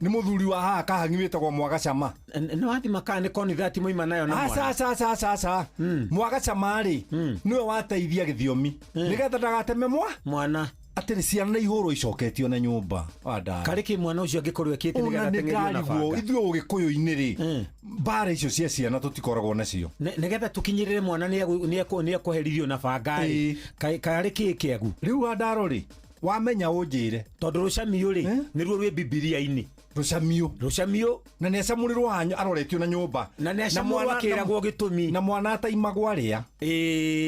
nĩ mũthuri wa haha Kahangi wĩtagwo Mwagacama. Nĩ wathima kana nĩ koni 30 moima nayo na mwana. Aca aca aca aca. Mwagacama rĩ, nĩwe wateithia gĩthiomi nĩgetha ndagateme mwana. Atĩrĩ, ciana nĩ ihũrwo icoketio na nyũmba. Wandara. Karĩ kĩ mwana ũcio angĩkorwo ekĩte Ona nĩgetha nĩ ateng'erio na ndarigwo banga? Ithuĩ ũgĩkũyũ-inĩ rĩ, mbara icio cia ciana tũtikoragwo nacio. Nĩgetha tũkinyĩrĩre mwana nĩ ekũherithio na banga rĩ, karĩ kĩ kĩagu? Rĩu wandaro rĩ, wamenya ũnjĩre. Tondũ rũcamiũ rĩ, nĩruo rwĩ Bibilia-inĩ. Rũcamiũ. Rũcamiũ. Na nĩ acamũrĩrwo hanyu aroretio na nyũmba. Na nĩ acamũrwo akĩragwo gĩtũmi. Na mwana ataimagwo arĩa.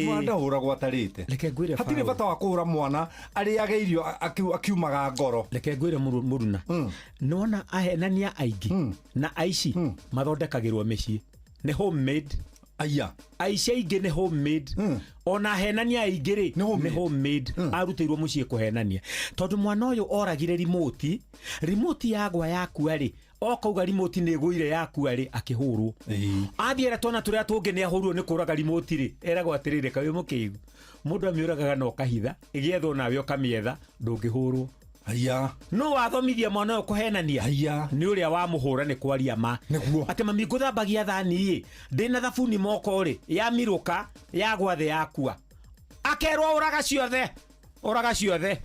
Mwana ndahũragwo atarĩte. Reke ngwĩre Hatirĩ Paul. bata wa kũhũra mwana arĩage irio akiumaga ngoro. Reke ngwĩre mũruna. Nĩwona ahenania aingĩ na aici mathondekagĩrwo mĩciĩ. Nĩ homemade. Aya. Aici aingĩ nĩ homemade. Ona ahenania aingĩ rĩ, nĩ homemade. Arutĩirwo mũciĩ kũhenania. Tondũ mwana ũyũ oragire remote, remote yagwa yakua rĩ, okauga remote nĩ ĩgũire yakua rĩ, akĩhũrwo. Athiĩ era twana tũrĩa tũngĩ nĩ ahũrirwo nĩ kũraga remote rĩ, eragwo atĩrĩrĩ, kaĩ wĩ mũkĩgu. Mũndũ amĩũragaga na ũkahitha, ĩgĩethwo nawe ũkamĩetha, ndũngĩhũrwo. Aya. No wathomithia mwana ũyũ kũhenania. Aya. Nĩ ũrĩa wamũhũra nĩ kwaria ma. Nĩguo. Atĩ mami ngũthambagia thani ĩ, ndĩna thabuni moko rĩ, yamirũka, yagwa thĩ yakua. Akerwo ũraga ciothe. Ũraga ciothe.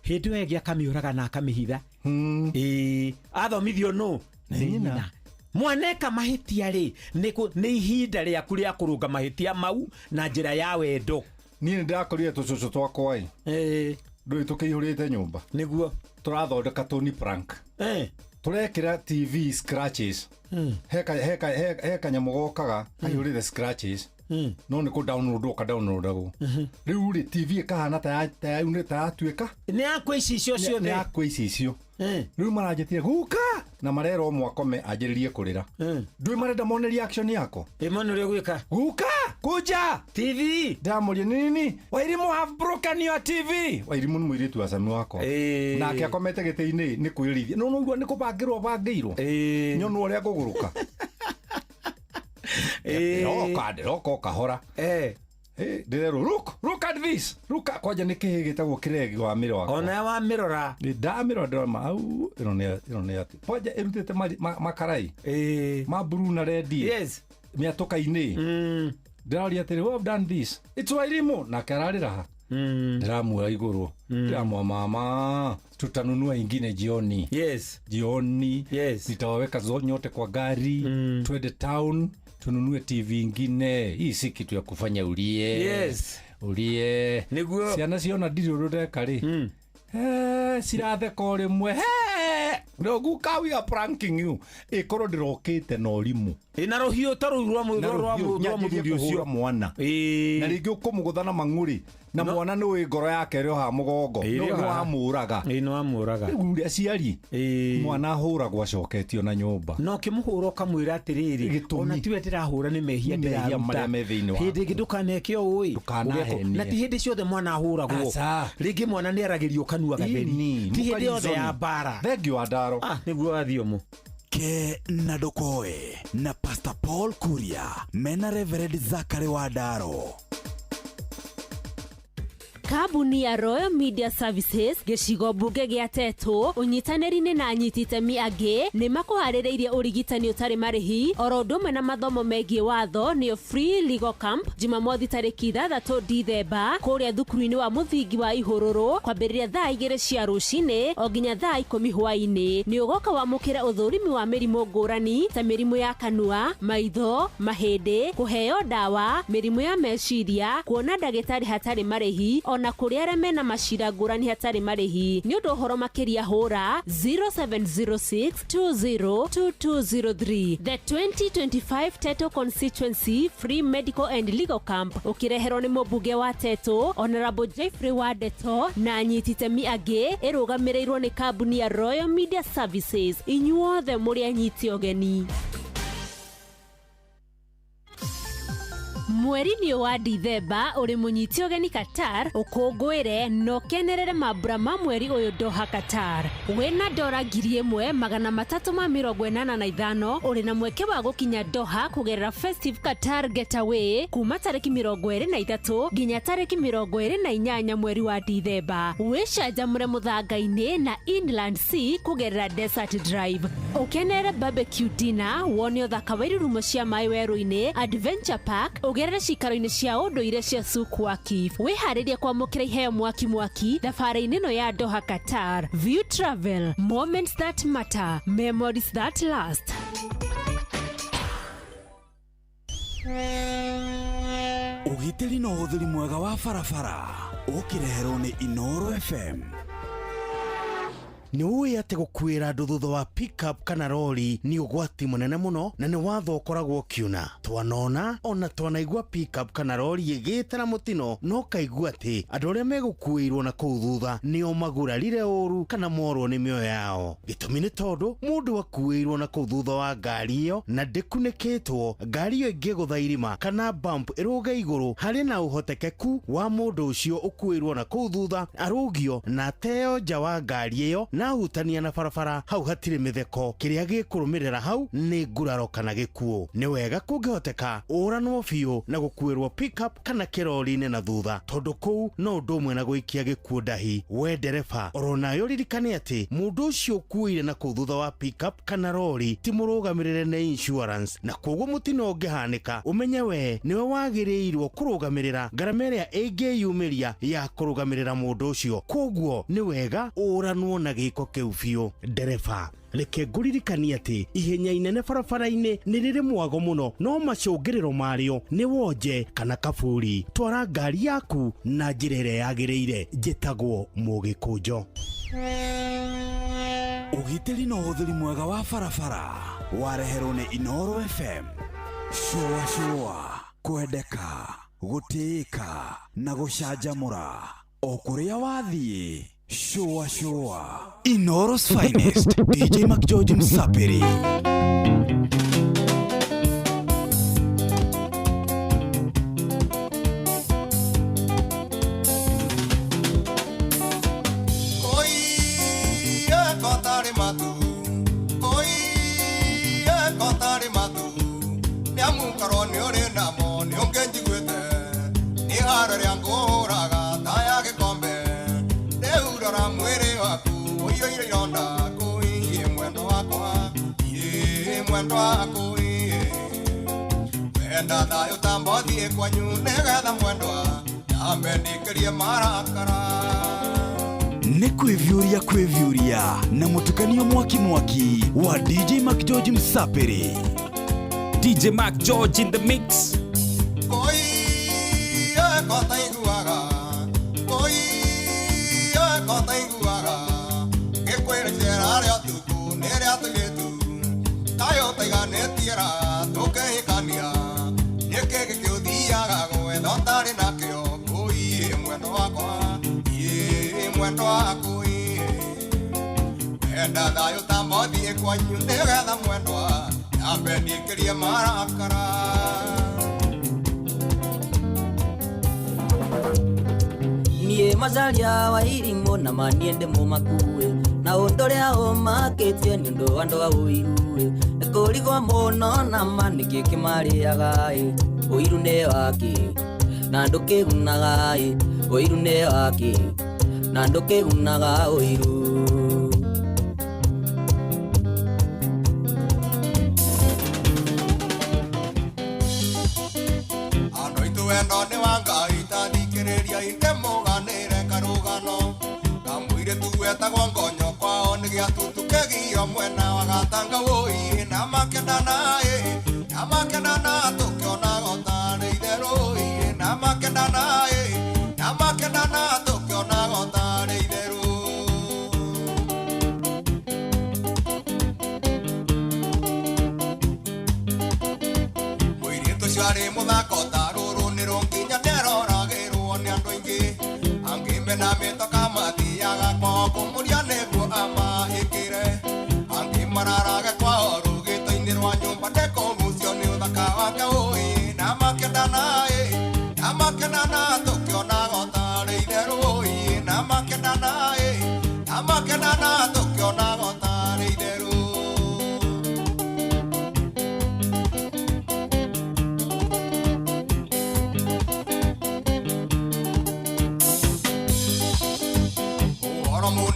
Hĩndĩ ĩyo ĩngĩ akamĩũraga na akamĩhitha. Ĩĩ, athomithio nũ? Nĩ nyina. Mwana eka mahĩtia rĩ, nĩ ihinda rĩaku rĩa kũrũnga mahĩtia mau na njĩra ya wendo. Niĩ nĩ ndĩrakorire tũcũcũ twakwa ĩ. Ndũĩ tũkĩihũrĩte nyũmba. Nĩguo. Tũrathondeka Tony prank. Tũrekĩra TV scratches. He kanyamũ gokaga kaihũrĩte scratches. No nĩ kũ download ũka downloadagwo. Rĩu rĩ, TV ĩkahana ta yatuĩka. Nĩ yakwa icicio ciothe. Nĩ yakwa icicio. Rĩu maranjĩtire guka na marerwo mwakome anjĩrĩrie kũrĩra. Ndũĩ marenda mone reaction yakwa. Ĩ mone ũrĩa ũgwĩka. Guka kuja TV. Ndamũria nini, Wairimu have broken your TV. Wairimu nĩ mũirĩtu wa cami wakwa. Nake akomete gĩtĩ-inĩ nĩ kwĩrĩrithia. No no nĩ kũbangĩrwo bangĩirwo. Nyonwo ũrĩa ngũgũrũka. Ndĩroka o kahora. Ndĩrerwo look at this. Look at kwanja nĩ kĩhĩ gĩtagwo kĩregi wa mĩro wakwa. Ona wa mĩrora. Ndamĩrora ndĩrona au ĩno nĩ atĩ. Kwanja ĩrutĩte makarai. Ma blue na red. Yes. Mĩatũka-inĩ. Ndĩraria atĩrĩ, who have done this? It's Wairimu. Nake ararĩra ha. Ndĩramuoya igũrũ. Ndĩramwa mama, tutanunua ingine jioni. Yes. Jioni. Yes. Nitawaweka nyote kwa gari. Twende town tununue TV ingine. Hii si kitu ya kufanya ulie. Yes. Ulie. Nĩguo. Ciana ciona ndirĩ ũndũ ndeka rĩ. Ciratheka o rĩmwe. No guka, we are pranking you. Ĩkorwo ndĩrokĩte na ũrimũ. Na rũhiũ ta rũu rwa mũthuri ũcio. Mwana. Na rĩngĩ ũkũmũgũtha na mang'ũrĩ. Na mwana nĩ ũĩ ngoro yake ĩrĩ o haha mũgongo. Ĩrĩ o Nĩ haha. wamũraga. Ĩĩ, nĩ wamũraga. Rĩu rĩ, aciari, mwana ahũragwo acoketio na nyũmba. Na ũkĩmũhũra ũkamwĩra atĩrĩrĩ, ona tiwe ndĩrahũra nĩ mehia Nĩ mehia ndĩraruta. marĩa me thĩinĩ waku. Hĩndĩ ĩngĩ ndũkaneke ũũ ĩ. Ndũkanahenie. Na ti hĩndĩ ciothe mwana ahũragwo. Aca. Rĩngĩ mwana nĩ aragĩrio kanua gatheri. Ĩni, Ti hĩndĩ yothe ya mũkarizoni. mbara. Thengiũ wa ndaro. Nĩguo wathiomo. Ke na Ndokoe na Pastor Paul Kuria mena Reverend Zachary Wandaro. Kambuni ya Royal Media Services gĩcigo mbunge gĩa Tetũ ũnyitanĩri-inĩ na anyiti itemi angĩ nĩ makũharĩrĩirie ũrigitani ũtarĩ marĩhi oro ũndũ ũmwe na mathomo megiĩ watho nĩyo Free Legal Camp Jumamothi tarĩki 6 Dithemba kũrĩa thukuru-inĩ wa mũthingi wa Ihũrũrũ kwambĩrĩria thaa 2 cia rũcinĩ o nginya thaa 10 hwaĩ-inĩ. Nĩ ũgoka wamũkĩre ũthũrimi wa mĩrimũ ngũrani ta mĩrimũ ya kanua, maitho, mahĩndĩ, kũheo ndawa, mĩrimũ ya meciria, kuona ndagĩtarĩ hatarĩ marĩhi ona kũrĩ arĩa mena macira ngũrani hatarĩ marĩhi. Nĩ ũndũ ũhoro makĩria hũra 0706202203. The 2025 Teto Constituency Free Medical and Legal Camp ũkĩreherwo nĩ mũmbunge wa Teto Honorable Jeffrey Wandeto na anyiti itemi angĩ, ĩrũgamĩrĩirwo nĩ kambuni ya Royal Media Services. Inyuothe mũrĩ anyiti ũgeni. Mweri-inĩ ũyũ wa Dithemba ũrĩ mũnyiti ũgeni Qatar, ũkũngũĩre na ũkenerere mambura ma mweri ũyũ Doha Qatar. Wĩna dora 1385 ũrĩ na mweke wa gũkinya Doha kũgerera Festive Qatar Getaway kuma tarĩki 23 nginya tarĩki 28 mweri wa Dithemba. Wĩcanjamũre mũthanga-inĩ na Inland Sea kũgerera Desert Drive. Ũkenerere barbecue dinner, wone ũthaka wa irurumo cia maĩ werũ-inĩ, Adventure Park, ũgerere cikaro-inĩ cia ũndũire cia Souk Waqif. Wĩharĩrie kwamũkĩra iheo mwaki mwaki thabarĩ-inĩ ĩno ya Doha Qatar. View Travel, moments that matter, memories that last. Ũgitĩri na ũhũthĩri mwega wa barabara ũkĩreherwo nĩ Inoro FM. Nĩ ũĩ atĩ gũkuĩra andũ thutha wa pickup kana rori nĩ ũgwati mũnene mũno na nĩ watho ũkoragwo ũkiuna. Twanona ona twanaigua pickup kana rori ĩgĩte na mũtino no kaigua atĩ andũ arĩa megũkuĩirwo na kũu thutha nĩo magurarire ũru kana morwo nĩ mĩoyo yao. Gĩtũmi nĩ tondũ mũndũ akuĩirwo na kũu thutha wa ngari ĩyo na ndĩkunĩkĩtwo, ngari ĩyo ĩngĩgũtha irima kana bump ĩrũge igũrũ, harĩ na ũhotekeku wa mũndũ ũcio ũkuĩirwo na kũu thutha arũgio na ateo nja wa ngari ĩyo na ahutania na barabara. Hau hatirĩ mĩtheko, kĩrĩa gĩkũrũmĩrĩra hau nĩ nguraro kana gĩkuũ. Nĩ wega kũngĩhoteka ũranwo biũ na gũkuĩrwo pickup kana kĩrori-inĩ na thutha, tondũ kũu no ũndũ ũmwe na gũikia gĩkuũ ndahi. We ndereba oronayo ririkane atĩ mũndũ ũcio ũkuĩire na kũu thutha wa pickup kana rori ti mũrũgamĩrĩre nĩ insurance, na koguo mũtino ũngĩhanĩka ũmenye we nĩwe wagĩrĩirwo kũrũgamĩrĩra ngarama ĩrĩa ĩngĩyumĩria ya kũrũgamĩrĩra mũndũ ũcio. Koguo nĩ wega ũranwo na gĩko kĩu biũ. Ndereba, reke ngũririkanie atĩ ihenya inene barabara-inĩ nĩ rĩrĩ mwago mũno, no macũngĩrĩro marĩo nĩ wonje kana kaburi. Twara ngari yaku na njĩra ĩrĩa yagĩrĩire. Njĩtagwo Mũgĩkũnjo. Ũgitĩri na ũhũthĩri mwega wa barabara wareherwo nĩ Inoro FM. Shũa shũa, kwendeka, gũtĩĩka na gũcanjamũra o kũrĩa wathiĩ. Shũa shũa, Inoro's finest, DJ McGeorge Msapiri. Nĩ kwĩviũria kwĩviũria na mũtukanio mwaki mwaki wa DJ McGeorge Msapiri. DJ Mac George in the mix. Niĩ macaria wa irimũ na manie ndĩmũmakue na ũndũ ũrĩa ũmakĩtie nĩ ũndũ andũ a ũiru-ĩ nĩ kũrigwo mũno na ma nĩkĩ kĩmarĩaga-ĩ ũiru nĩ wakĩ na ndũkĩgunaga-ĩ ũiru nĩ wakĩ na ndũkĩgunaga ũiru. Rwa nyũmba ndekũgucio nĩ ũthaka wake ũĩ na makendana.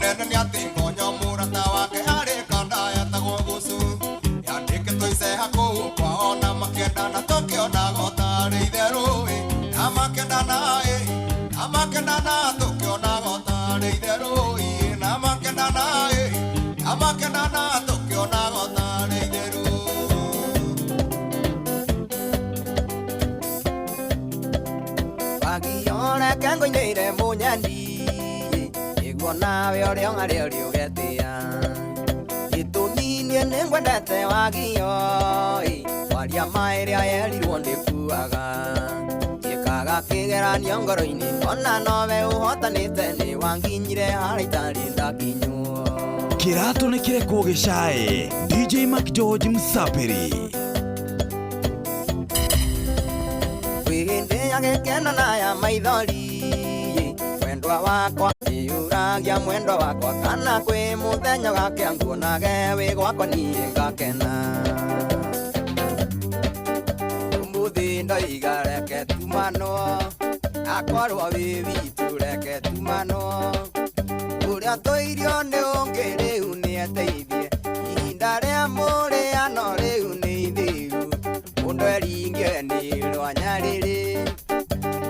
Mũnene nĩ atĩ ngonyo mũrata wake arĩ kanda yetagwo gucu yandĩkĩtwo iceha kũu kwao na makendana tũkĩonaga ũtarĩ itherũ ĩ na makendana ĩ na makendana tũkĩonaga ũtarĩ itherũ ĩ na makendana ĩ na makendana tũkĩonaga ũtarĩ itherũ. Wagioreke ngũinĩire mũnyandi nĩguo nawe ũrĩa ũng'arĩa ũrĩa ũgetĩa gĩtũmi niĩ nĩngwendete wagio ĩ kwaria ma ĩrĩa yerirwo ndĩkuaga njĩkaga kĩgeranio ngoro-inĩ ona nowe ũhotanĩte nĩ wanginyire harĩa itarĩ ndakinywo. Kĩratũ nĩ kĩrekwo gĩcae DJ Mac George Msapiri. Kwĩ hĩndĩ ya gĩkeno na ya maithori mwendwa wakwa iyũragia mwendwa wakwa kana kwĩ mũthenya gakĩa nguonage wĩ gwakwa niĩ ngakena ũmũthĩ ndoiga reke tumanwo akorwo wĩ witũ reke tumanwo ũrĩa tũirio nĩ ũngĩ rĩu nĩeteithie ihinda rĩa mũrĩano rĩu nĩ ithiru mũndũ eringie nĩ rwanyarĩrĩ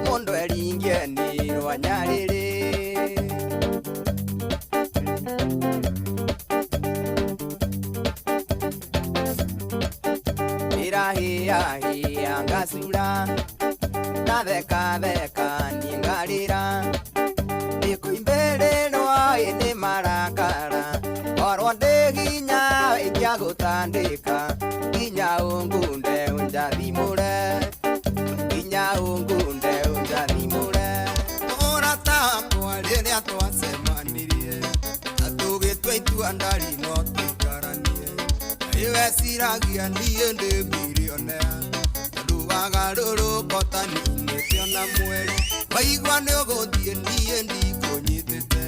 mũndũ eringie nĩ rwanyarĩrĩ. Ndĩrahĩahĩa ngacura ndathekatheka niĩ ngarĩra ndĩkũimbĩrĩrwo ĩ nĩ marakara korwo ndĩ hinya ingĩagũtandĩka nginya ũngunde ũnjathimũre nginya ũngunde ũnjathimũre. Mũrata wakwa rĩrĩa twacemanirie na tũgĩtua itua ndari no tũikaranie weciragia niĩ ndĩ milionea tondũ wagarũrũka ũtaninĩte ona mweri waigua nĩ ũgũthiĩ niĩ ndikũnyitĩte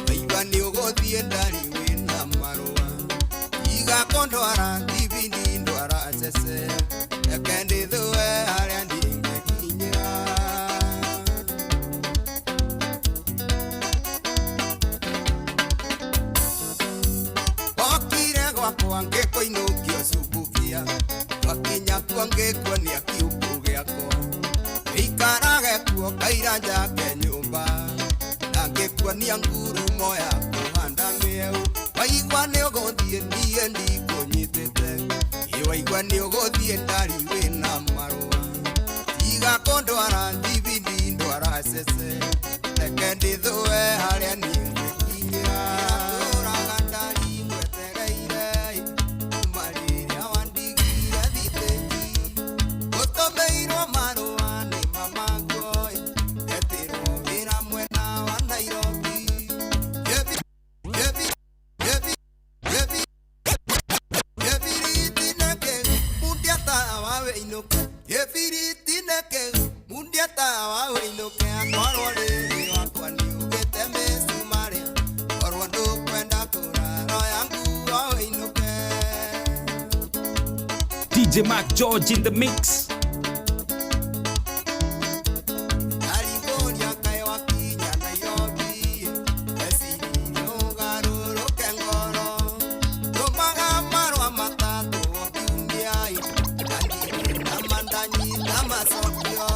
waigua nĩ ũgũthiĩ ndarĩ wĩna marũa iga kũndwara thibindi ndwara cece reke ndĩthũe harĩa ndingĩkinyĩra. Okire gwakwa ngĩkũinũkio cumbukia twakinya kuo ngĩkuonia kiũngũ gĩakwa ĩikarage kuo kaira njake nyũmba na ngĩkuonia ngurumo ya kũhanda mĩeũ waigua nĩ ũgũthiĩ niĩ ndikũnyitĩte ĩ waigua nĩ ũgũthiĩ ndari wĩna marũa tiga kũndwara thibindi ndwara cece reke ndĩthũe harĩa niĩ ngĩkinyĩra. Ndũraga ndari ngwetereire kuma rĩrĩa wandigire thitĩnji gũtũmĩirwo marũa nĩ mamaguo etĩrwo wĩra mwena wa Nairobi. Gĩbiriti nĩkĩ mundia tawa wĩinũke gĩbiriti nĩkĩ mundia tawa wĩinũke akorwo rĩrĩ wakwa nĩugĩte mĩcumarĩ korwo ndũkwenda kũrara ya nguo wĩinũke. DJ Mac George in the mix. Ndarikũria kaĩ wakinya Nairobi meciria ũgarũrũke ngoro tũmaga marũa matatũ o kiumia na ndirĩ nama ndanyita macokio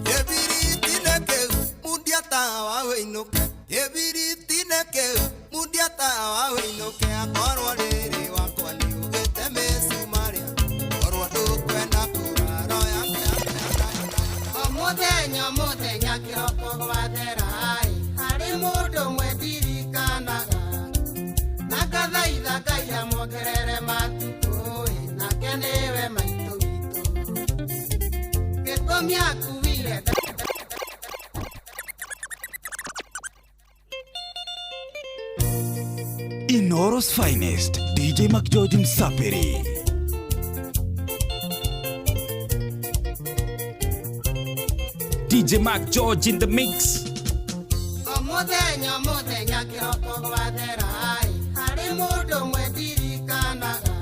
gĩbiriti nĩkĩu mundia tawa wĩinũke gĩbiriti nĩkĩu mundia tawa wĩinũke akorwo rĩrĩ wakwa nĩugĩte mĩcumarĩ korwo ndũkwenda kũrara ya O mũthenya o mũthenya kĩroko gwathera ĩ harĩ mũndũ ũmwe ndirikanaga na ngathaitha Ngai amuongerere matukũ ĩ nake nĩwe maitũ witũ gĩtũmi akuire. Inoro's finest DJ Mac George Msapiri. DJ Mac George in the mix. O mũthenya o mũthenya kĩroko gwathera ĩ harĩ mũndũ ũmwe ndirikanaga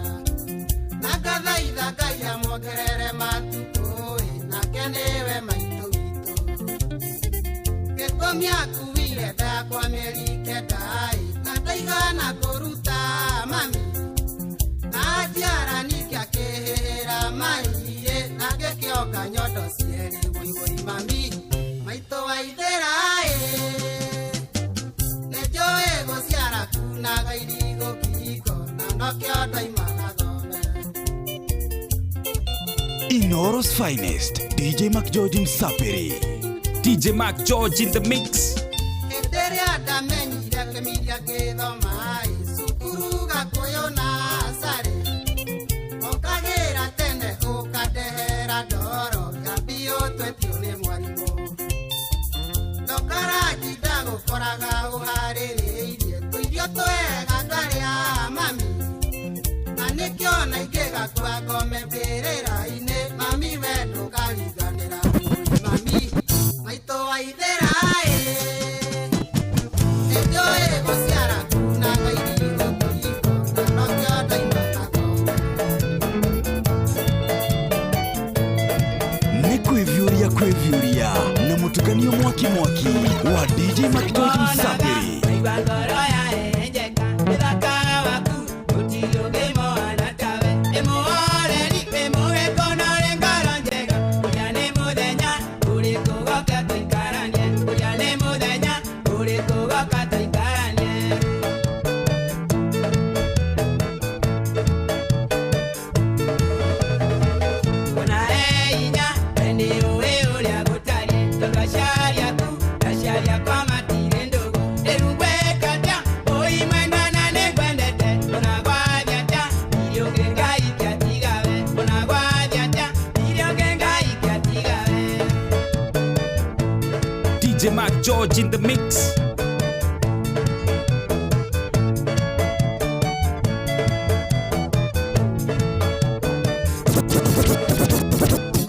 na ngathaitha Ngai amuongerere matukũ ĩ nake nĩwe maitũ witũ gĩtũmi akuire ndakwa mĩeri kenda ĩ Ndaigana kũruta mami na njiara ningĩ akĩhĩhĩra mai na ngĩkĩonga nyondo cierĩ wũiwũi mami maitũ wa ithĩra ĩ nĩ njũĩ gũciara kunaga irigũ kĩhiko na nokĩo ndoimaga thome. Inoro's finest, DJ McGeorge Msapiri. DJ Mark George in the mix. Hĩndĩ ĩrĩa ndamenyire kĩmiria gĩthoma ĩ cukuru Gakũyũ na Carĩ ũkagĩra tene ũkandehera ndoro ngambio twetio nĩ mwarimũ ndũkaranjinda gũkoraga ũharĩrĩirie tũirio twega twarĩa mami na nĩkĩo na ingĩgakua ngome mbĩrĩra-inĩ mami we ndũkariganĩra mami maitũ wa ithĩra ĩ nĩnjũĩ gũciara kunaga irigũ kĩhiko na nokĩo ndoimaga thome. Nĩ kwĩviũria kwĩviũria na mũtukanio mwaki mwaki wa DJ McGeorge Msapiri. DJ Mark George in the mix.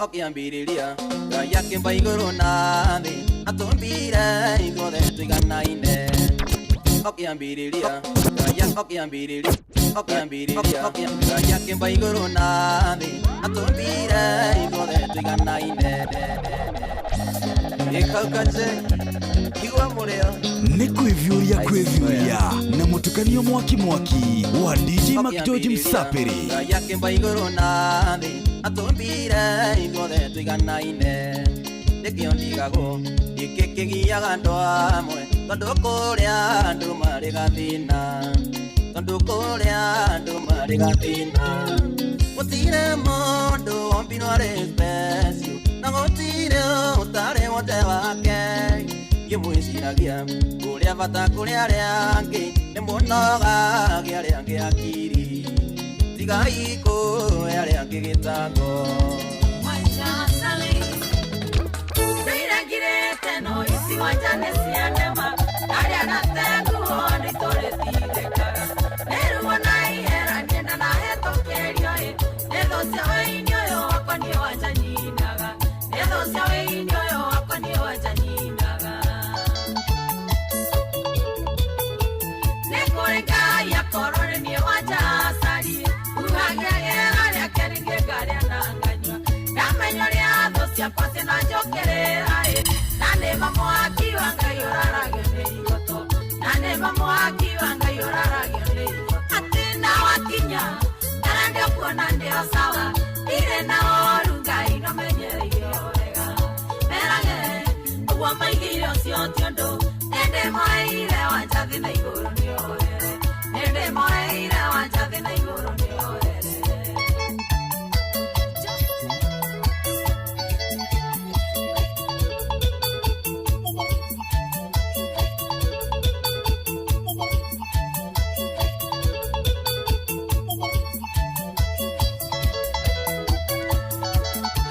Ũkĩambĩrĩria Ngai akĩmba igũrũ na thĩ atũmbire ithuothe tũiganaine. Ũkĩambĩrĩria Ngai ũkĩambĩrĩria ũkĩambĩrĩria Ngai akĩmba igũrũ na thĩ atũmbire ithuothe tũiganaine. Ĩkaukaje igua mũrĩo. Nĩ kwĩviũria kwĩviũria na mũtukanio mwaki mwaki wa DJ McGeorge Msapiri. Ngai akĩmba igũrũ na thĩ atũmbire ithuothe tũiganaine. Nĩkĩo ndigagwo gĩkĩ kĩgiaga andũ amwe tondũ kũrĩa andũ marĩ gathĩna tondũ kũrĩa andũ marĩ gathĩna gũtirĩ mũndũ wombirwo arĩ special na gũtirĩ ũtarĩ wote wake ngĩmwĩciragia kũrĩa bata kũrĩ arĩa angĩ nĩ mũnogagia arĩa angĩ akiri tigai kũhe arĩa angĩ gĩtango.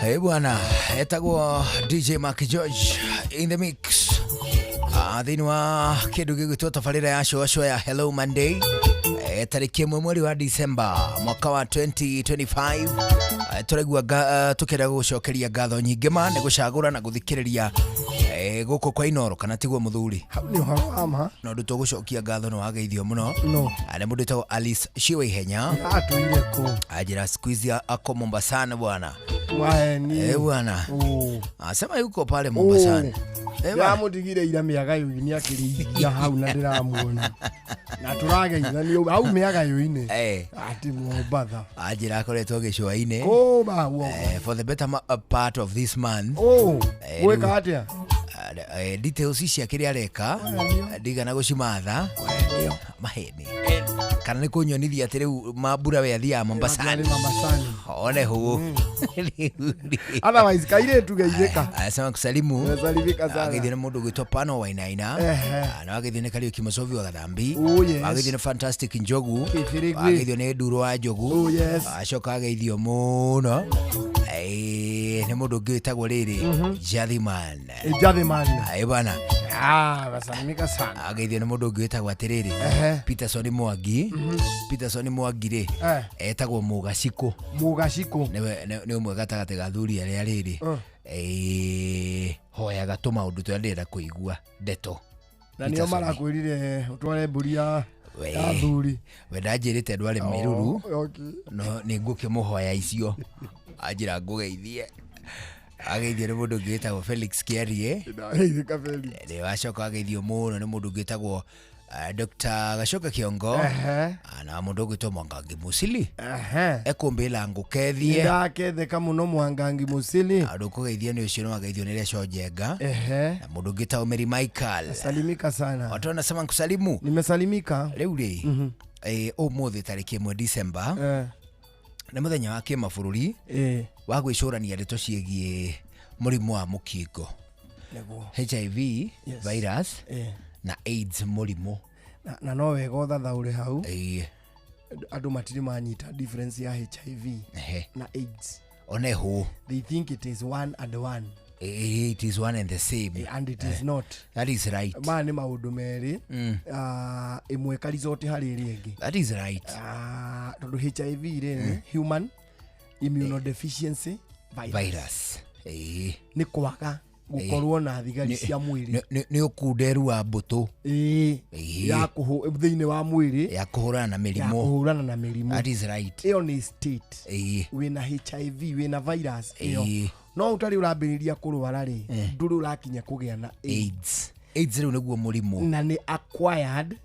Hey bwana, etagwo DJ Mark George in the mix. Thĩinĩ wa kĩndũ gĩgwĩtwo tabarĩra ya cũacũa ya Hello Monday, tarĩki 1 mweri wa December mwaka wa 2025. Tũraigua tũkĩenda gũgũcokeria ngatho nyingĩ ma nĩ gũcagũra na gũthikĩrĩria gũkũ kwa Inoro, kana tiguo mũthuri? Hau nĩ ũhoro wa ma. Na ũndũ tũgũcokia ngatho nĩ wageithio mũno. No. Nĩ mũndũ wĩtagwo Alice Shiwa Ihenya. Atũire kũ? Anjĩra siku hizi ako Mombasani bwana. Maheni. Eh bwana. Asema yuko pale Mombasani. Eh bwana. Ndĩramũtigire ira mĩagayo-inĩ akĩrĩithia hau na ndĩramuona na tũrageithanio hau mĩagayo-inĩ atĩ Mombatha Anjĩra akoretwo gĩcũa-inĩ. Kũma guoko. For the better part of this month. Gwĩka atĩa? Details cia kĩrĩa areka ndigana gũcimatha maheni kana nĩ kũnyonithia atĩ rĩu mambura we athiaga Mombasani one hũ. Otherwise kairĩtu geithĩka. Asema kusalimu. Salimika sana. Ageithio nĩ mũndũ ũgwĩtwo Pano Wainaina. Na ageithio nĩ Kariũki Mũcobi wa Gathambi. Oh, yes. Ageithio nĩ Fantastic Njogu. Kĩbĩrĩgwi. Ageithio nĩ Nduro wa Njogu. Oh, yes. Acoka ageithio mũno nĩ mũndũ ũngĩ wĩtagwo rĩrĩ Jathiman. Jathiman. Bana. Wasalimika sana. Ageithio nĩ mũndũ ũngĩ wĩtagwo atĩrĩrĩ Peterson Mwangi. Peterson Mwangi rĩ etagwo Mũgacikũ. Mũgacikũ. Nĩ ũmwe gatagatĩ ga athuri arĩa rĩrĩ hoyaga tũmaũndũ tũrĩa ndĩrenda kũigua ndeto. Na nĩo marakwĩrire ũtware mbũri ya athuri. We ndanjĩrĩte ndware mĩruru no nĩ ngũkĩmũhoya icio anjĩra ngũgeithie. Ageithio nĩ mũndũ ũngĩ wĩtagwo Felix Kiarie. Ndageithĩka Felix. Nĩ wacoka ageithio mũno nĩ mũndũ ũngĩ wĩtagwo Dr. Gacoka Kiongo na mũndũ ũgwĩtwo Mwangangi Musili. Ekũmbĩra ngũkethie. Ndaketheka mũno Mwangangi Musili. Andũ kũgeithio nĩ ũcio nĩ wageithio nĩ Reco Njenga. Na mũndũ ũngĩ wĩtagwo Mary Michael. Salimika sana. Watu wanasema nkusalimu. Nimesalimika. Rĩu rĩ ũmũthĩ tarĩki 1 December nĩ mũthenya wa kĩmabũrũri wa gwĩcũrania ndeto ciĩgiĩ mũrimũ wa mũkingo, HIV virus na AIDS mũrimũ. Na no wega ũthathaũre hau. Andũ matirĩ manyita difference ya HIV na AIDS. One hũ. They think it is one and one. It is one and the same. And it is not. That is right. Maya nĩ maũndũ merĩ. Ĩmwe karizoti harĩ ĩrĩa ĩngĩ. That is right. Tondũ HIV rĩ nĩ human immunodeficiency virus. Nĩ kwaga gũkorwo na thigari cia mwĩrĩ. Nĩ ũkunderu wa mbũtũ ya thĩinĩ wa mwĩrĩ ya kũhũrana na mĩrimũ. Ya kũhũrana na mĩrimũ. That is right. Ĩyo nĩ state. Wĩna HIV, wĩna virus ĩyo. No ũtarĩ ũrambĩrĩria kũrwara rĩ, ndũrĩ ũrakinya kũgĩa na AIDS. AIDS rĩu nĩguo mũrimũ. Na nĩ acquired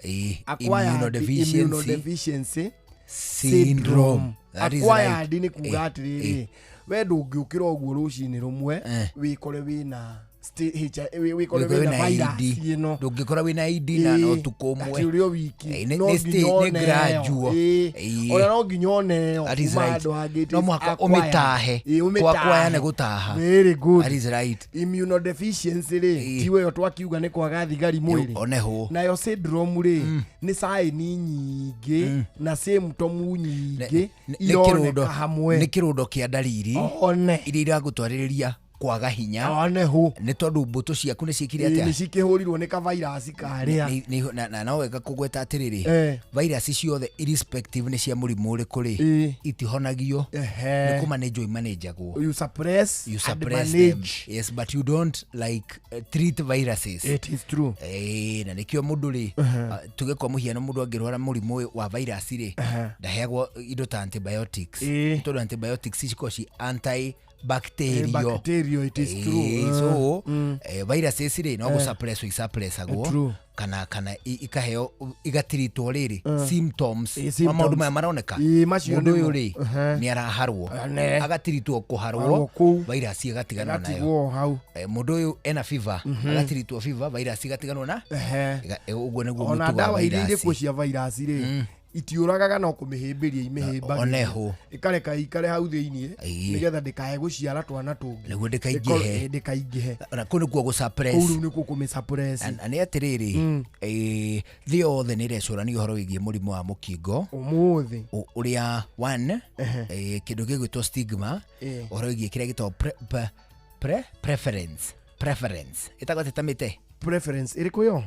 immunodeficiency syndrome. That is right. Acquired nĩ kuga atĩrĩrĩ, we ndũngĩũkĩra ũguo rũcinĩ rũmwe wĩkore wĩna wĩkore wĩna virus ĩno. Ndũngĩkora wĩna ID na no ũtukũ ũmwe. Atĩ ũrĩ o wiki. No nginya one ĩyo. Ona no nginya one ĩyo kuma andũ angĩ. No mũhaka ũmĩtahe. Kwakwaya nĩ gũtaha. Very good. That is right. Immunodeficiency rĩ tiwe ĩyo twakiuga nĩ kwaga thigari mwĩrĩ. One hũ. Nayo syndrome rĩ nĩ sign nyingĩ na symptom nyingĩ ironeka hamwe. Nĩ kĩrũndo kĩa ndariri one iria iragũtwarĩrĩria kwaga hinya. One hũ. Nĩ tondũ mbũtũ ciaku nĩ ciĩkire atĩa? Nĩ cikĩhũrirwo nĩ ka virus karĩa. Na no wega kũgweta atĩrĩrĩ, virus ciothe irrespective nĩ cia mũrimũ ũrĩkũ rĩ, itihonagio. Nĩ kũmanĩnjwo imanĩnjagwo. You suppress and manage. Yes, but you don't like treat viruses. It is true. Na nĩkĩo mũndũ rĩ, tuge kwa mũhiano mũndũ angĩrwara mũrimũ wa virus rĩ, ndaheagwo indo ta antibiotics. Tondũ antibiotics cikoragwo ci anti bacterial. Bacterial, it is true. So viruses rĩ no gũsuppress isuppressagwo kana ikaheo igatiritwo rĩrĩ symptoms. Maũndũ maya maroneka mũndũ ũyũ rĩ nĩ araharwo agatiritwo kũharwo virus ĩgatiganwo nayo. Mũndũ ũyũ ena fever agatiritwo fever virus ĩgatiganwo na ũguo nĩguo mũtugo wa Ona ndawa iria virus. irĩ kuo cia virus rĩ itiũragaga no kũmĩhĩmbĩria imĩhĩmbagĩria. One hũ. Ĩkareka ikare hau thĩinĩ nĩgetha ndĩkae gũciara twana tũngĩ. Nĩguo ndĩkaingĩhe. Ndĩkaingĩhe. Na kũu nĩkuo gũsuppress. Kũu rĩu nĩkuo kũmĩsuppress. Na nĩ atĩrĩrĩ, thĩ yothe nĩ ĩrecũrania ũhoro wĩgiĩ mũrimũ wa mũkingo. Ũmũthĩ. Ũrĩa one, kĩndũ gĩgwĩtwo stigma, ũhoro wĩgiĩ kĩrĩa gĩtagwo preference. Preference. Ĩtagwo atĩa ta mĩte? Preference ĩrĩkũ yo?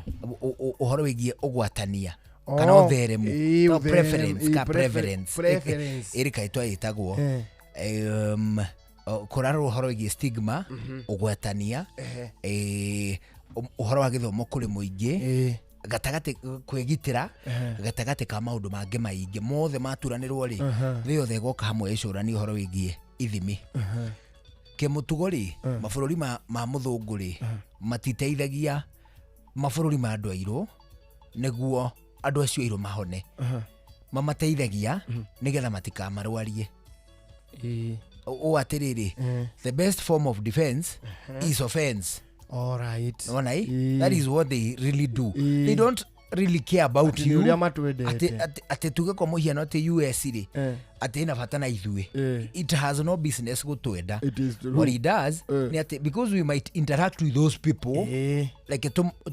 Ũhoro wĩgiĩ ũgwatania. Kana ũtheremu. No preference ka preference. Ĩrĩ kaĩtwa ĩtagwo. Kũrarora ũhoro wĩgiĩ stigma, ũgwatania, ũhoro wa gĩthomo kũrĩ mũingĩ, gatagatĩ kwĩgitĩra, gatagatĩ ka maũndũ mangĩ maingĩ mothe maturanĩrwo rĩ, thĩ yothe ĩgoka hamwe ĩcũranie ũhoro wĩgiĩ ithimi. Kĩmũtugo rĩ, mabũrũri ma mũthũngũ rĩ, matiteithagia mabũrũri ma andũ airũ nĩguo andũ acio airũ mahone. Mamateithagia nĩgetha matikamarwarie. Ũũ atĩrĩrĩ, the best form of defense is offense. All right. Nĩwona ĩ? That is what they really do. They don't really care about Atĩ nĩ you. ũrĩa matwendete. Atĩ tuge kwa mũhiano atĩ US rĩ, atĩ ĩna bata na ithuĩ. It has no business gũtwenda. It is true. What it does nĩ atĩ because we might interact with those people, like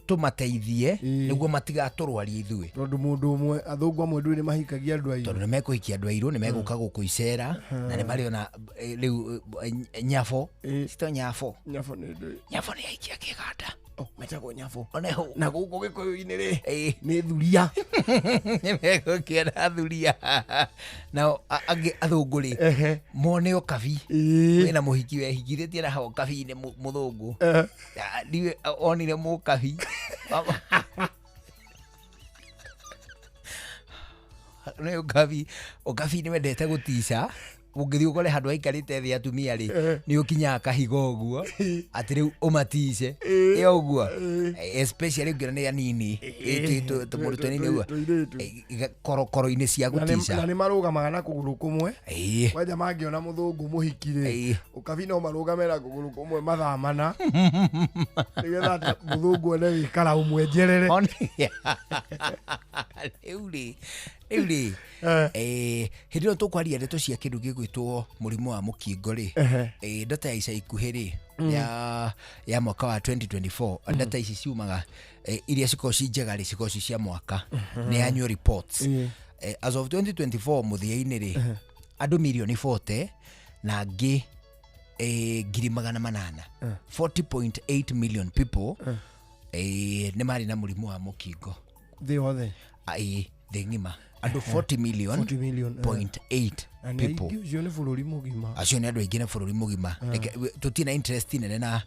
tũmateithie nĩguo matigatũrwarie ithuĩ. Tondũ mũndũ ũmwe, athũngũ amwe ndũĩ nĩ mahikagia andũ airũ. Tondũ nĩ mekũhikia andũ airũ, nĩ megũka gũkũ icera na nĩ marĩona rĩu nyabo cito nyabo. Nyabo nĩ ndũĩ. Nyabo nĩ aikia kĩganda. Oh, metagwo nyabo. Oneho. Na gũkũ gĩkũyũ-inĩ rĩ, nĩ thuria. Nĩ megũkĩona thuria. Nao angĩ athũngũ rĩ, mone ũkabi. Kwĩna mũhiki wehikithĩtie na hau ũkabi-inĩ mũthũngũ. Ndiũĩ onire mũkabi. Nĩ ũkabi, ũkabi nĩ wendete gũtica. Ũngĩthiĩ ũkore handũ haikarĩte thĩ atumia rĩ, nĩ ũkinyaga kahiga ũguo atĩ rĩu ũmatice ĩ ũguo, especially ũngĩona nĩ anini, tũmũndũ tũnini ũguo korokoro-inĩ cia gũtica. Na nĩ marũgamaga na kũgũrũ kũmwe. Kwanja mangĩona mũthũngũ mũhiki rĩ, ũkabi no marũgame na kũgũrũ kũmwe mathaa mana nĩgetha mũthũngũ one wĩkara ũmwenjerere. Rĩu rĩ, rĩu rĩ, hĩndĩ ĩyo tũkwaria ndeto cia kĩndũ gĩgwĩtwo mũrimũ wa mũkingo rĩ, data ya ica ikuhĩ rĩ, ya mwaka wa 2024, data ici ciumaga iria cikoragwo ci njega rĩ, cikoragwo ci cia mwaka, nĩ annual reports. As of 2024 mũthia-inĩ rĩ, andũ mirioni 40 na angĩ 800,000, 40.8 million people nĩ marĩ na mũrimũ wa mũkingo thĩ yothe. Thĩ ng'ima andũ 40 million, 40 million, point 8 Na nĩ people. aingĩ, ũcio nĩ bũrũri mũgima. Acio nĩ andũ aingĩ na bũrũri mũgima. Tũtirĩ na interest nene na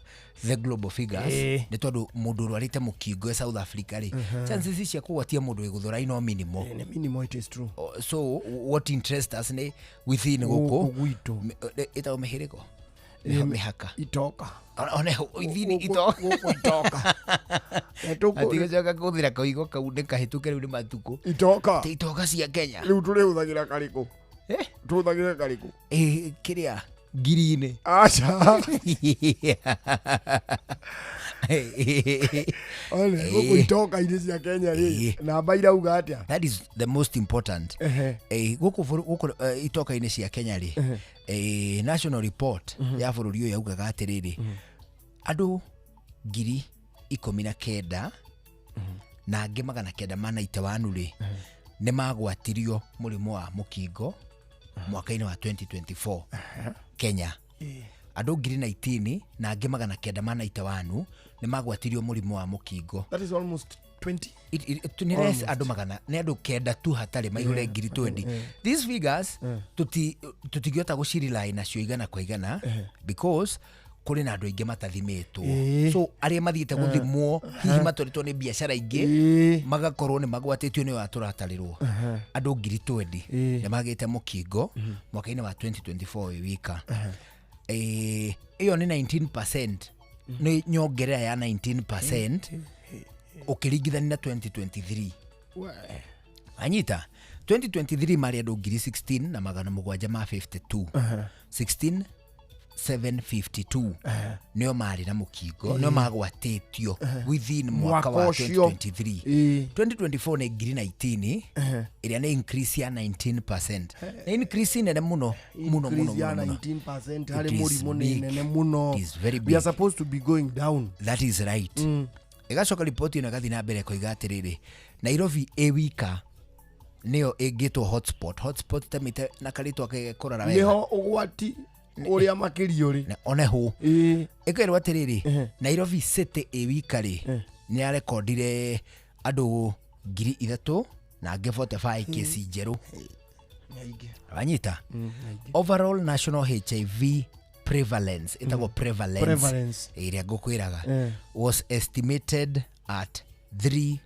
the global figures, nĩ tondũ mũndũ ũrwarĩte mũkingo e South Africa rĩ, chances cia kũgwatia mũndũ wĩ gũthũrai no minimal. Nĩ minimal, it is true. So what interest us nĩ within gũkũ gwitũ. Ĩtagwo mĩhĩrĩgo, mĩhaka itoka. One within itoka. Gũkũ itoka. Atigũcoka kũhũthĩra koigo kau nĩ kahĩtũke rĩu nĩ matukũ. Itoka. Ti itoka cia Kenya. Rĩu tũrĩhũthagĩra karĩkũ? Tũhũthagĩra karĩkũ? Kĩrĩa ngiri-inĩ. Aca. One gũkũ itoka-inĩ cia Kenya rĩ, namba irauga atĩa? That is the most important. Gũkũ gũkũ itoka-inĩ cia Kenya rĩ, national report ya bũrũri ũyũ yaugaga atĩrĩrĩ, andũ 19,000 na angĩ 991 rĩ, nĩ magwatirio mũrimũ wa mũkingo mwaka-inĩ wa 2024 Kenya. Andũ 19,000 na angĩ 991 nĩ magwatirio mũrimũ wa mũkingo. That is almost 20. Nĩ less andũ magana, nĩ andũ kenda tu hatarĩ maihũre 20,000. These figures tũtingĩhota gũcirely nacio igana kwa igana because kũrĩ na andũ aingĩ matathimĩtwo. So arĩa mathiĩte gũthimwo hihi matwarĩtwo nĩ biacara ingĩ magakorwo nĩ magwatĩtio nĩ wa tũratarĩrwo. Andũ 20,000 nĩ magĩte mũkingo mwaka-inĩ wa 2024 wĩ wika. Ĩyo nĩ 19%, nĩ nyongerera ya 19% ũkĩringithania na 2023. Anyita 2023 marĩ andũ 16,752. 16,752 nĩo marĩ na mũkingo, nĩo magwatĩtio within mwaka wa 2023. 2024 nĩ 19,000, ĩrĩa nĩ increase ya 19%. Nĩ increase nene mũno mũno mũno Increase ya mũno. 19% harĩ It is mũrimũ nĩ big. nene mũno. It is very We are big. supposed to be going down. That is right. Ĩgacoka ripoti ĩno ĩgathiĩ na mbere koiga atĩrĩrĩ, Nairobi ĩ wika nĩyo ĩngĩtwo hotspot. Hotspot ta mĩte na karĩtwa kũrora wega. Nĩho ũgwati ũrĩa makĩria ũrĩ. Oneho. Ĩkerwo atĩrĩrĩ, Nairobi City ĩ wika rĩ, nĩ yarekondire andũ 3,000 na angĩ 45 kesi njerũ. Wanyita? Overall national HIV prevalence, ĩtagwo prevalence, Prevalence. ĩrĩa ngũkwĩraga, was estimated at 3%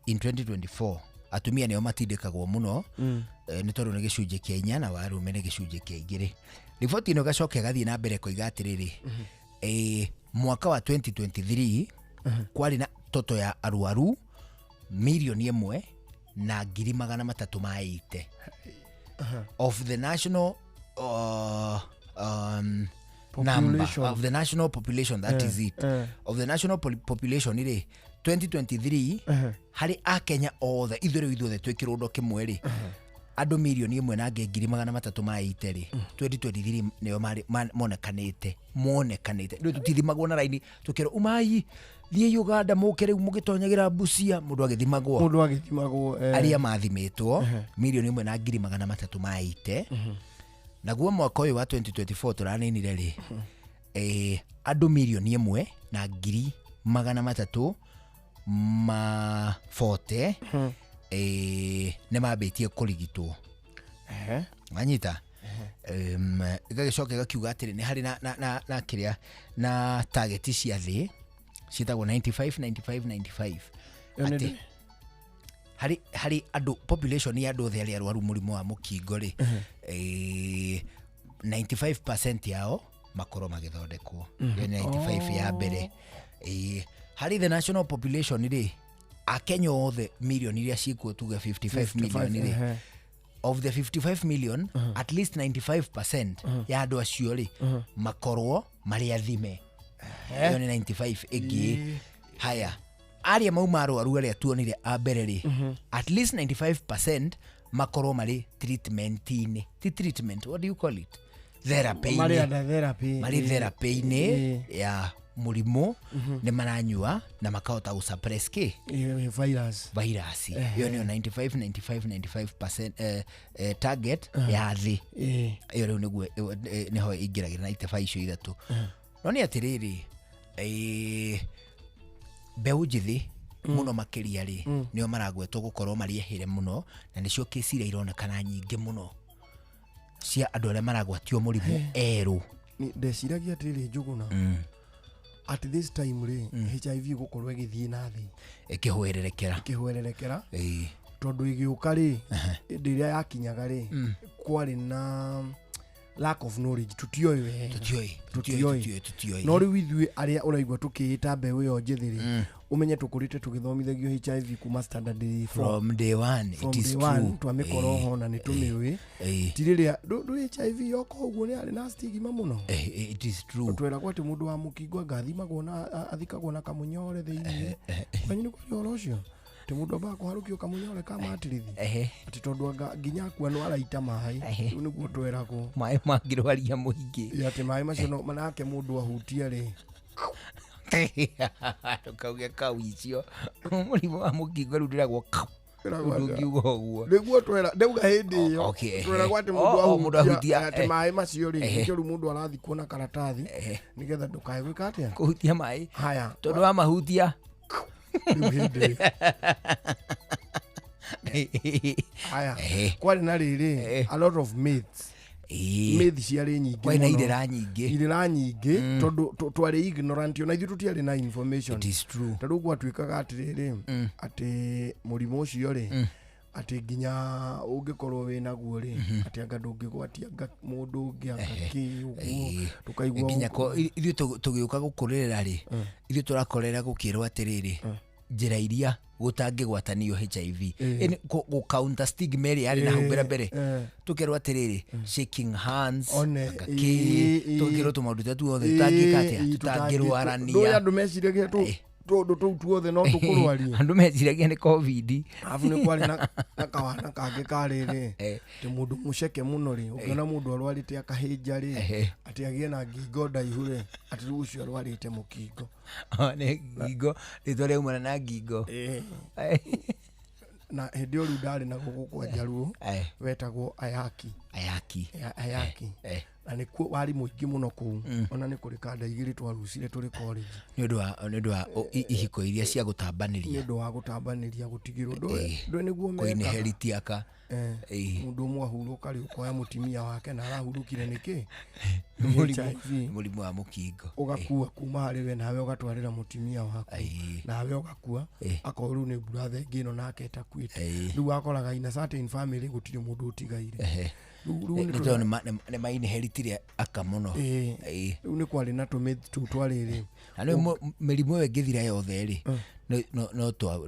in 2024. Atumia nĩo matindĩkagwo mũno, nĩ tondũ nĩ gĩcunjĩ kĩa 4 na arũme nĩ gĩcunjĩ kĩa 2. Riboti ĩno ĩgacoka ĩgathiĩ na mbere koiga atĩrĩrĩ, mwaka wa 2023 kwarĩ na toto ya arwaru 1,380,000 of the national number of the national population, that is it, of the national population ire 2023 hari akenya othe ithuĩ ithuothe twĩ kĩrũndo kĩmwe rĩ, andũ 1,380,000 rĩ, 2023 nĩo monekanĩte rĩu tũtithimagwo na raini tũkerwo umai thiĩ Uganda mũke rĩu mũgĩtonyagĩra Busia, mũndũ agĩthimagwo arĩa mathimĩtwo 1,380,000. Naguo mwaka ũyũ wa 2024 tũraninire rĩ, andũ 1,340,000 nĩ mambĩtie kũrigitwo. Wanyita? Ĩgagĩcoka ĩgakiuga atĩrĩ nĩ harĩ na kĩrĩa na target cia thĩ ciĩtagwo 95 95 95 atĩ harĩ andũ population ya andũ othe arĩa arwaru mũrimũ wa mũkingo rĩ, 95% yao makorwo magĩthondekwo. Ĩyo nĩ 95 ya mbere. Harĩ the national population rĩ, akenya othe milioni iria ciĩkuo tuge 55 million rĩ, of the 55 million at least 95% ya andũ acio rĩ makorwo marĩ athime. Ĩyo nĩ 95 ĩngĩ. Haya, arĩa mauma arwaru arĩa tuonire a mbere rĩ, at least 95% makorwo marĩ treatment-inĩ. Ti treatment, what do you call it? Therapy-inĩ. Marĩ therapy-inĩ ya mũrimũ, nĩ maranyua na makahota gũ suppress kĩ? Virus. Ĩyo nĩyo 95 95 95% target ya thĩ. Ĩyo rĩu nĩguo nĩho ĩingĩragĩra na iteba icio ithatũ. No nĩ atĩrĩrĩ, mbeũ njĩthĩ mũno makĩria rĩ, nĩo maragwetwo gũkorwo marĩ ehĩre mũno, na nĩcio kesi iria ironekana nyingĩ mũno cia andũ arĩa maragwatio mũrimũ erũ. Ndeciragia atĩrĩrĩ Njũgũna, at this time rĩ, HIV gũkorwo ĩgĩthiĩ na thĩ ĩkĩhwererekera, tondũ ĩgĩũka rĩ, hĩndĩ ĩrĩa yakinyaga rĩ, kwarĩ na lack of knowledge, tutioĩ wega, tutioĩ. No rĩu ithuĩ arĩa ũraigua tũkĩĩta mbeũ ĩyo njĩthĩ rĩ, ũmenye tũkũrĩte tũgĩthomithagio HIV kuma standard 4, from day one. It is true, twamĩkora oho na nĩtũmĩũĩ. Ti rĩrĩa ndũ HIV yoka ũguo nĩ yarĩ na stigma mũno. It is true. Tweragwo atĩ mũndũ wa mũkingo anga athimagwo na athikagwo na kamũnyore thĩinĩ. Kwanyu nĩ kwarĩ ũhoro ũcio? Atĩ mũndũ ambaga kũharũkio kamũnyore ka matirithi, atĩ tondũ anga nginya akua no araita maĩ. Rĩu nĩguo tweragwo maĩ mangĩrwaria mũingĩ, atĩ maĩ macio no manake mũndũ ahutia rĩ, ndũkauge kau icio mũrimũ wa mũkingo rĩu ndĩragwo kau, ndũngiuga ũguo. Nĩguo twera ndauga hĩndĩ ĩyo tweragwo atĩ mũndũ ahutia atĩ maĩ macio rĩ, nĩkĩo rĩu mũndũ arathikwo na karatathi nĩgetha ndũkae gwĩka atĩa, kũhutia maĩ. Haya, tondũ wa mahutia rĩu hĩndĩ ĩyo. Haya, kwarĩ na rĩrĩ a lot of myths. Myths ciarĩ nyingĩ mũno, na irĩra nyingĩ, tondũ twarĩ ignorant, ona ithuĩ tũtiarĩ na information. It is true. Tondũ gwatuĩkaga atĩrĩrĩ, atĩ mũrimũ ũcio rĩ, atĩ nginya ũngĩkorwo wĩ naguo rĩ, atĩ anga ndũngĩgwatia anga mũndũ ũngĩ anga kĩ ũguo, tũkaigua nginya ithuĩ tũgĩũka gũkũrĩrĩra rĩ, ithuĩ tũrakorera gũkĩrwo atĩrĩrĩ, njĩra iria gũtangĩgwatanio HIV, gũ counter stigma ĩrĩa yarĩ na hau mbere mbere, tũkerwo atĩrĩrĩ, shaking hands, anga kĩ, tũkerwo tũmaũndũ tũrĩa tuothe tũtangĩka atĩa, tũtangĩrwarania. Ndũĩ andũ meciragia tũndũ tũu tuothe no tũkũrwarie. Andũ meciragia nĩ COVID. Arabu nĩ kwarĩ na kawana kangĩ karĩrĩ, atĩ mũndũ mũceke mũno rĩ, ũngĩona mũndũ arwarĩte akahĩnja rĩ, atĩ agĩe na ngingo ndaihu rĩ, atĩ rĩu ũcio arwarĩte mũkingo. Nĩ ngingo, rĩtwa rĩaumana na ngingo. Na hĩndĩ ĩyo rĩu ndarĩ na gũkũ kwa Njaruo wetagwo Ayaki. Ayaki. Na nĩkuo warĩ mũingĩ mũno kũu, ona nĩ kũrĩ kanda igĩrĩ twarucire tũrĩ college. Nĩ ũndũ wa ihiko iria cia gũtambanĩria. Nĩ ũndũ wa gũtambanĩria gũtigĩrwo ndũĩ nĩguo mekaga. Kũinheriti aka. Mũndũ ũmwe ahurũka rĩ, ũkoya mũtumia wake na arahurũkire nĩkĩ? Mũrimũ wa mũkingo. Ũgakua kuma harĩ we nawe ũgatwarĩra mũtumia waku, nawe ũgakua, akorwo rĩu nĩ mbura thenge ĩno nake ĩtakuĩte. Rĩu wakoraga in a certain family gũtirĩ mũndũ ũtigaire. Rĩu Nĩ tondũ nĩ mainheritire aka mũno. Ĩĩ. Rĩu nĩ kwarĩ na tũmĩthi tũu twarĩrĩ. Na rĩu mĩrimũ ĩyo ĩngĩthira yothe rĩ,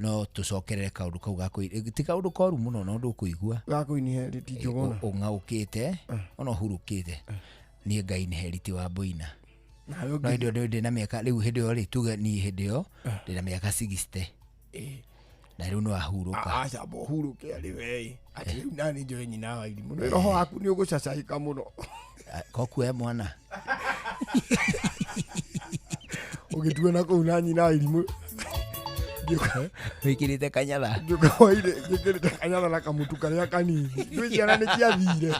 no tũcokerere kaũndũ kau ga ti kaũndũ koru mũno no ndũkũigua. Ga kũ-inherit njũgũna. Ũng'aũkĩte ona ũhurũkĩte. Niĩ Ngai inherit wa Boina. Nawe No hĩndĩ ĩyo ndĩ na mĩaka rĩu hĩndĩ ĩyo rĩ tuge niĩ hĩndĩ ĩyo ndĩ na mĩaka 60. Na rĩu nĩ wahurũka. Aca amba ũhurũke arĩ we atĩ rĩu nani njoe nyina wa irimũ. Nĩ roho waku nĩ ũgũcacaĩka mũno. Kokuoya mwana. Ũgĩtua na kũu na nyina wa irimũ. Wĩkĩrĩte kanyatha. Ngĩũka hwainĩ njĩkĩrĩte kanyatha na kamũtu karĩa kanini. Ndũĩ ciana nĩ ciathire.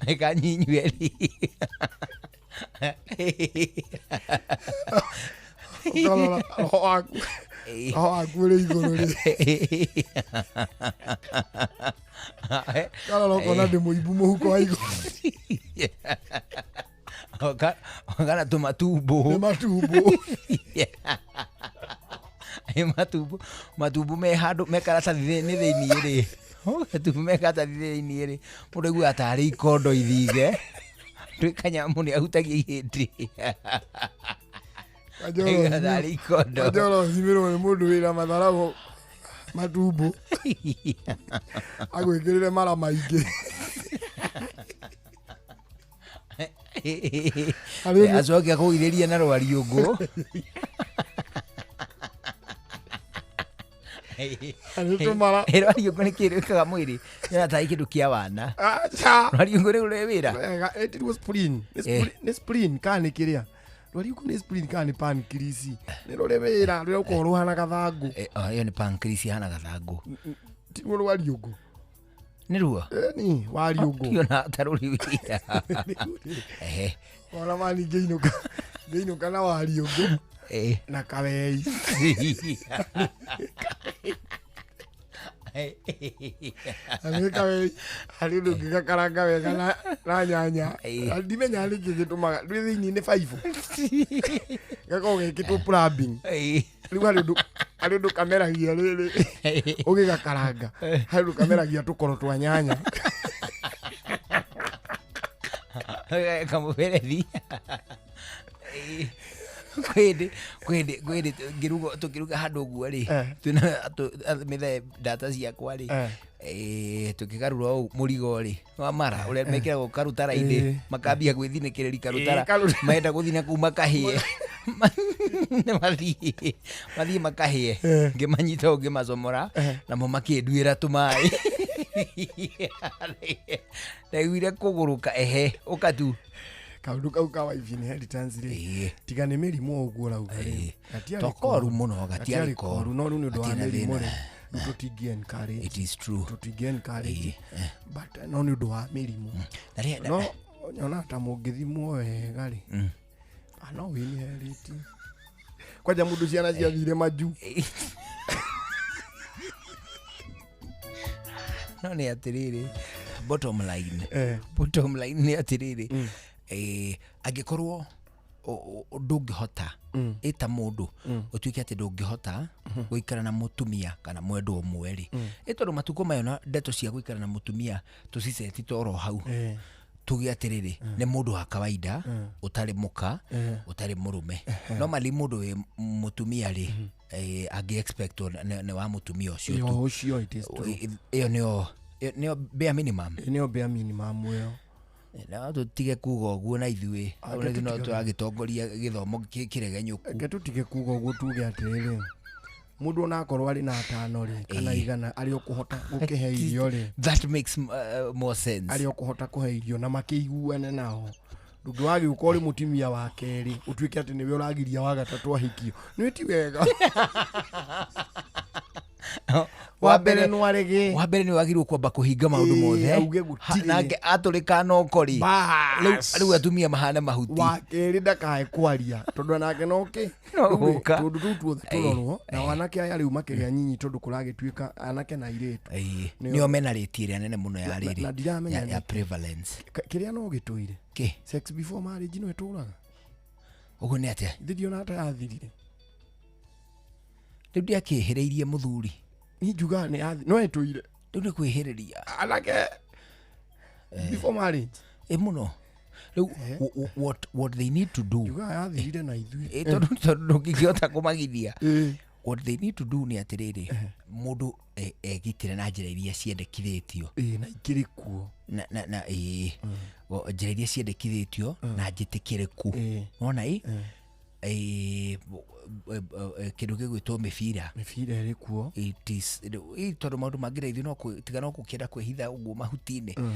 Nĩ kanyinyueri. Ũkarora roho waku. Roho waku ũrĩ igũrũ rĩ. Ũkarora ũkona ndĩ mũimbu mũhuko wa igũrũ. Kana tũmatumbo. Nĩ matumbo. Nĩ matumbo. Matumbo me handũ me karatathi-inĩ thĩiniĩ rĩ. Matumbo me karatathi thĩiniĩ rĩ. Mũndũ aiguaga tarĩ ikondo ithige. Ndũĩ kanyamũ nĩ ahutagia ihĩndĩ. Aiguaga tarĩ ikondo. Kanjoro ũthimĩrwo nĩ mũndũ wĩna matharau matumbo. Agwĩkĩrĩre mara maingĩ. Acoke akũgirĩrie na rwariũngũ. Rwariũngũ nĩ kĩndũ gĩkaga mwĩrĩ nĩona tarĩ kĩndũ kĩa wana. Aca. Rwariũngũ rĩu rwĩ wĩra. Wega, ĩtirwo spleen. Nĩ spleen kana nĩ kĩrĩa? Rwariũngũ nĩ spleen kana nĩ pancreas? Nĩ rũrĩ wĩra rũrĩa rũkoragwo rũhana gathangũ. Ĩyo nĩ pancreas ĩhana gathangũ. Tiguo rwariũngũ. Nĩ ruo? Ĩni, wariũngũ. Ndiona ta rũrĩ wĩra. Ehe. Ona mani ngĩinũka. Ngĩinũka na wariũngũ. Na kawei. Harĩ kawei, harĩ ũndũ ũngĩgakaranga wega na nyanya. Ndimenyaga nĩkĩ gĩtũmaga, ndwĩ thĩiniĩ nĩ baibũ. Gakoragwo gekĩtwo plumbing. Rĩu harĩ ũndũ kameragia rĩrĩ, ũgĩgakaranga. Harĩ ũndũ kameragia tũkoro twa nyanya. Kamũberethi. Kwĩndĩ kwĩndĩ tũkĩruga handũ ũguo rĩ, twĩna mĩthe data ciakwa rĩ, tũkĩgarũra ũũ mũrigo rĩ wa mara ũrĩa mekĩragwo karũtara-inĩ, makambia gwĩthinĩkĩrĩria karũtara, marenda gũthiĩ na kũu makahĩe. Mathiĩ makahĩe. Ngĩmanyita ũũ ngĩmacomora, namo makĩnduĩra tũmaĩ. Ndaiguire kũgũrũka ehe ũka tu. Kaũndũ kau ka wife inheritance rĩ, tiga nĩ mĩrimũ ũguo ũrauga rĩ. To koru mũno, gatiarĩ koru. No rĩu nĩ ũndũ wa mĩrimũ rĩ, rĩu tũtingĩ encourage. It is true. Tũtingĩ encourage. But no nĩ ũndũ wa mĩrimũ. No nyonaga ta mũngĩthimwo wega rĩ, no wĩ inherit. Kwanja mũndũ ciana ciathire majuu. No nĩ atĩrĩrĩ, bottom line. Bottom line nĩ atĩrĩrĩ, angĩkorwo ndũngĩhota ĩta mũndũ ũtuĩke atĩ ndũngĩhota gũikara na mũtumia kana mwendwa ũmwe rĩ, ĩ tondũ matukũ maya na ndeto cia gũikara na mũtumia tũciceti toro hau, tuge atĩrĩrĩ nĩ mũndũ wa kawaida ũtarĩ mũka ũtarĩ mũrũme. Normally mũndũ wĩ mũtumia rĩ, angĩ expect nĩ wa mũtumia ũcio tu. Ũcio it is true. Ĩyo nĩyo bare minimum. Nĩyo bare minimum ĩyo. No tũtige kuga ũguo na ithuĩ, ona ithuĩ no tũragĩtongoria gĩthomo kĩregenyũku. Reke tũtige kuga ũguo tuge atĩrĩrĩ, mũndũ ona akorwo arĩ na atano rĩ, kana igana, arĩ o kũhota gũkĩhe irio rĩ. That makes more sense. Arĩ o kũhota kũhe irio na makĩiguane nao. Ndũngĩ wagĩũka ũrĩ mũtumia wa kerĩ, ũtuĩke atĩ nĩwe ũragiria wa gatatũ ahikio. Nĩ ti wega. Wa mbere no arege. Wa mbere nĩ wagĩrĩirwo kwamba kũhinga maũndũ mothe. Auge gũtirĩ. Nake atũrĩka noko rĩ. Rĩu atumia mahana mahuti. Wa kerĩ ndakae kwaria tondũ onake no kĩ? No gũka. Tondũ tũu tuothe tũrorwo na anake aya rĩu makĩgĩa nyinyi tondũ kũragĩtuĩka anake na airĩtu. Nĩo mena rĩti ĩrĩa nene mũno ya rĩrĩ. Na ndiramenya Ya prevalence. Kĩrĩa no gĩtũire. Kĩ? Sex before marriage no ĩtũraga. Ũguo nĩ atĩa? Ithe ndiona ta yathirire. Rĩu ndiakĩhĩrĩirie mũthuri. Niĩ njugaga nĩ yathi, no ĩtũire. Rĩu nĩ kwĩhĩrĩria. Anake. Before marriage. Ĩ mũno rĩu what they need to do Njugaga yathirire na ithuĩ. Ĩ, tondũ ndũngĩkĩhota kũmagithia. What they need to do nĩ atĩrĩrĩ, mũndũ egitĩre na njĩra iria ciendekithĩtio. Ĩ, na ikĩrĩ kuo. Na ĩ njĩra iria ciendekithĩtio na njĩtĩkĩrĩku. Nona ĩ kĩndũ gĩgwĩtwo mĩbira. Mĩbira ĩrĩ kuo. It is ĩ, tondũ maũndũ mangĩ rĩ, ithuĩ no tiga no gũkĩenda kwĩhitha ũguo mahuti-inĩ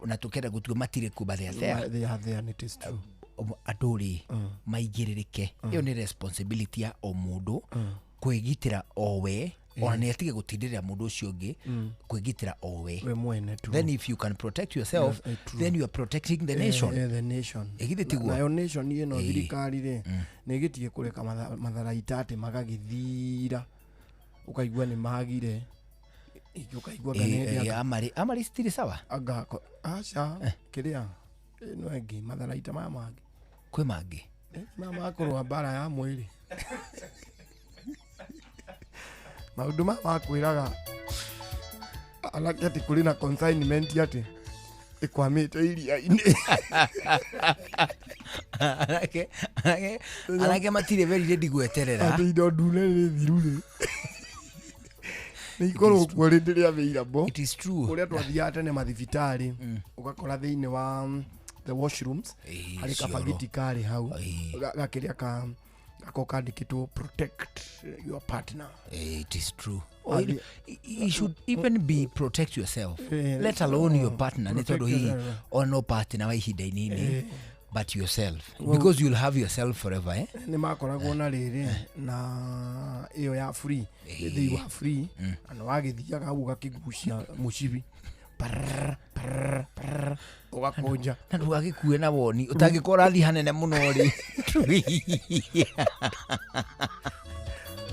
na tũkenda gũtua matirĩ kuo, but they are there. They are there and it is true. Andũ rĩ maigĩrĩrĩke. Ĩyo nĩ responsibility ya o mũndũ kwĩgitĩra o we, ona nĩ atige gũtindĩrĩra mũndũ ũcio ũngĩ, kwĩgitĩra o we. We mwene tu. Then if you can protect yourself, Yes, true. then you are protecting the nation. The nation. Ĩ, githĩ tiguo? Nayo nation ĩno thirikari rĩ nĩ ĩgĩtige kũreka matharaita atĩ magagĩthira, ũkaigua nĩ magire, ĩngĩ ũkaigua anga nĩ hĩndĩ Amari citirĩ sawa? Anga aca, kĩrĩa ĩno ĩngĩ matharaita maya mangĩ. Kwĩ mangĩ? Maya makũrũa mbara ya mwĩrĩ. Maũndũ maya makwĩraga anake atĩ kũrĩ na consignment atĩ ĩkwamĩte iria-inĩ. Anake matirĩ very ready gweterera. Atĩ indo ndune nĩ thiru rĩ. Nĩ ikorwo kuo rĩ rĩrĩa available. It is true. Ũrĩa twathiaga tene mathibitarĩ, ũgakora thĩinĩ wa the washrooms, harĩ cioro. kabagiti karĩ hau, gakĩrĩa gako kandĩkĩtwo protect your partner. It is true. Or You should even be protect yourself, let alone your partner. Nĩ protect tondũ hihi yourself. ona partner wa ihinda inini, but yourself, Well, because you'll have yourself forever, eh? Nĩ makoragwo na rĩrĩ na ĩyo ya free, thĩi wa free, na nĩ wagĩthiaga hau ũgakĩgucia mũcibi. Prrr, prrr, prrr, ũgakũnja. Na ndũgagĩkue na woni ũtangĩkorwo ũrathiĩ hanene mũno rĩ.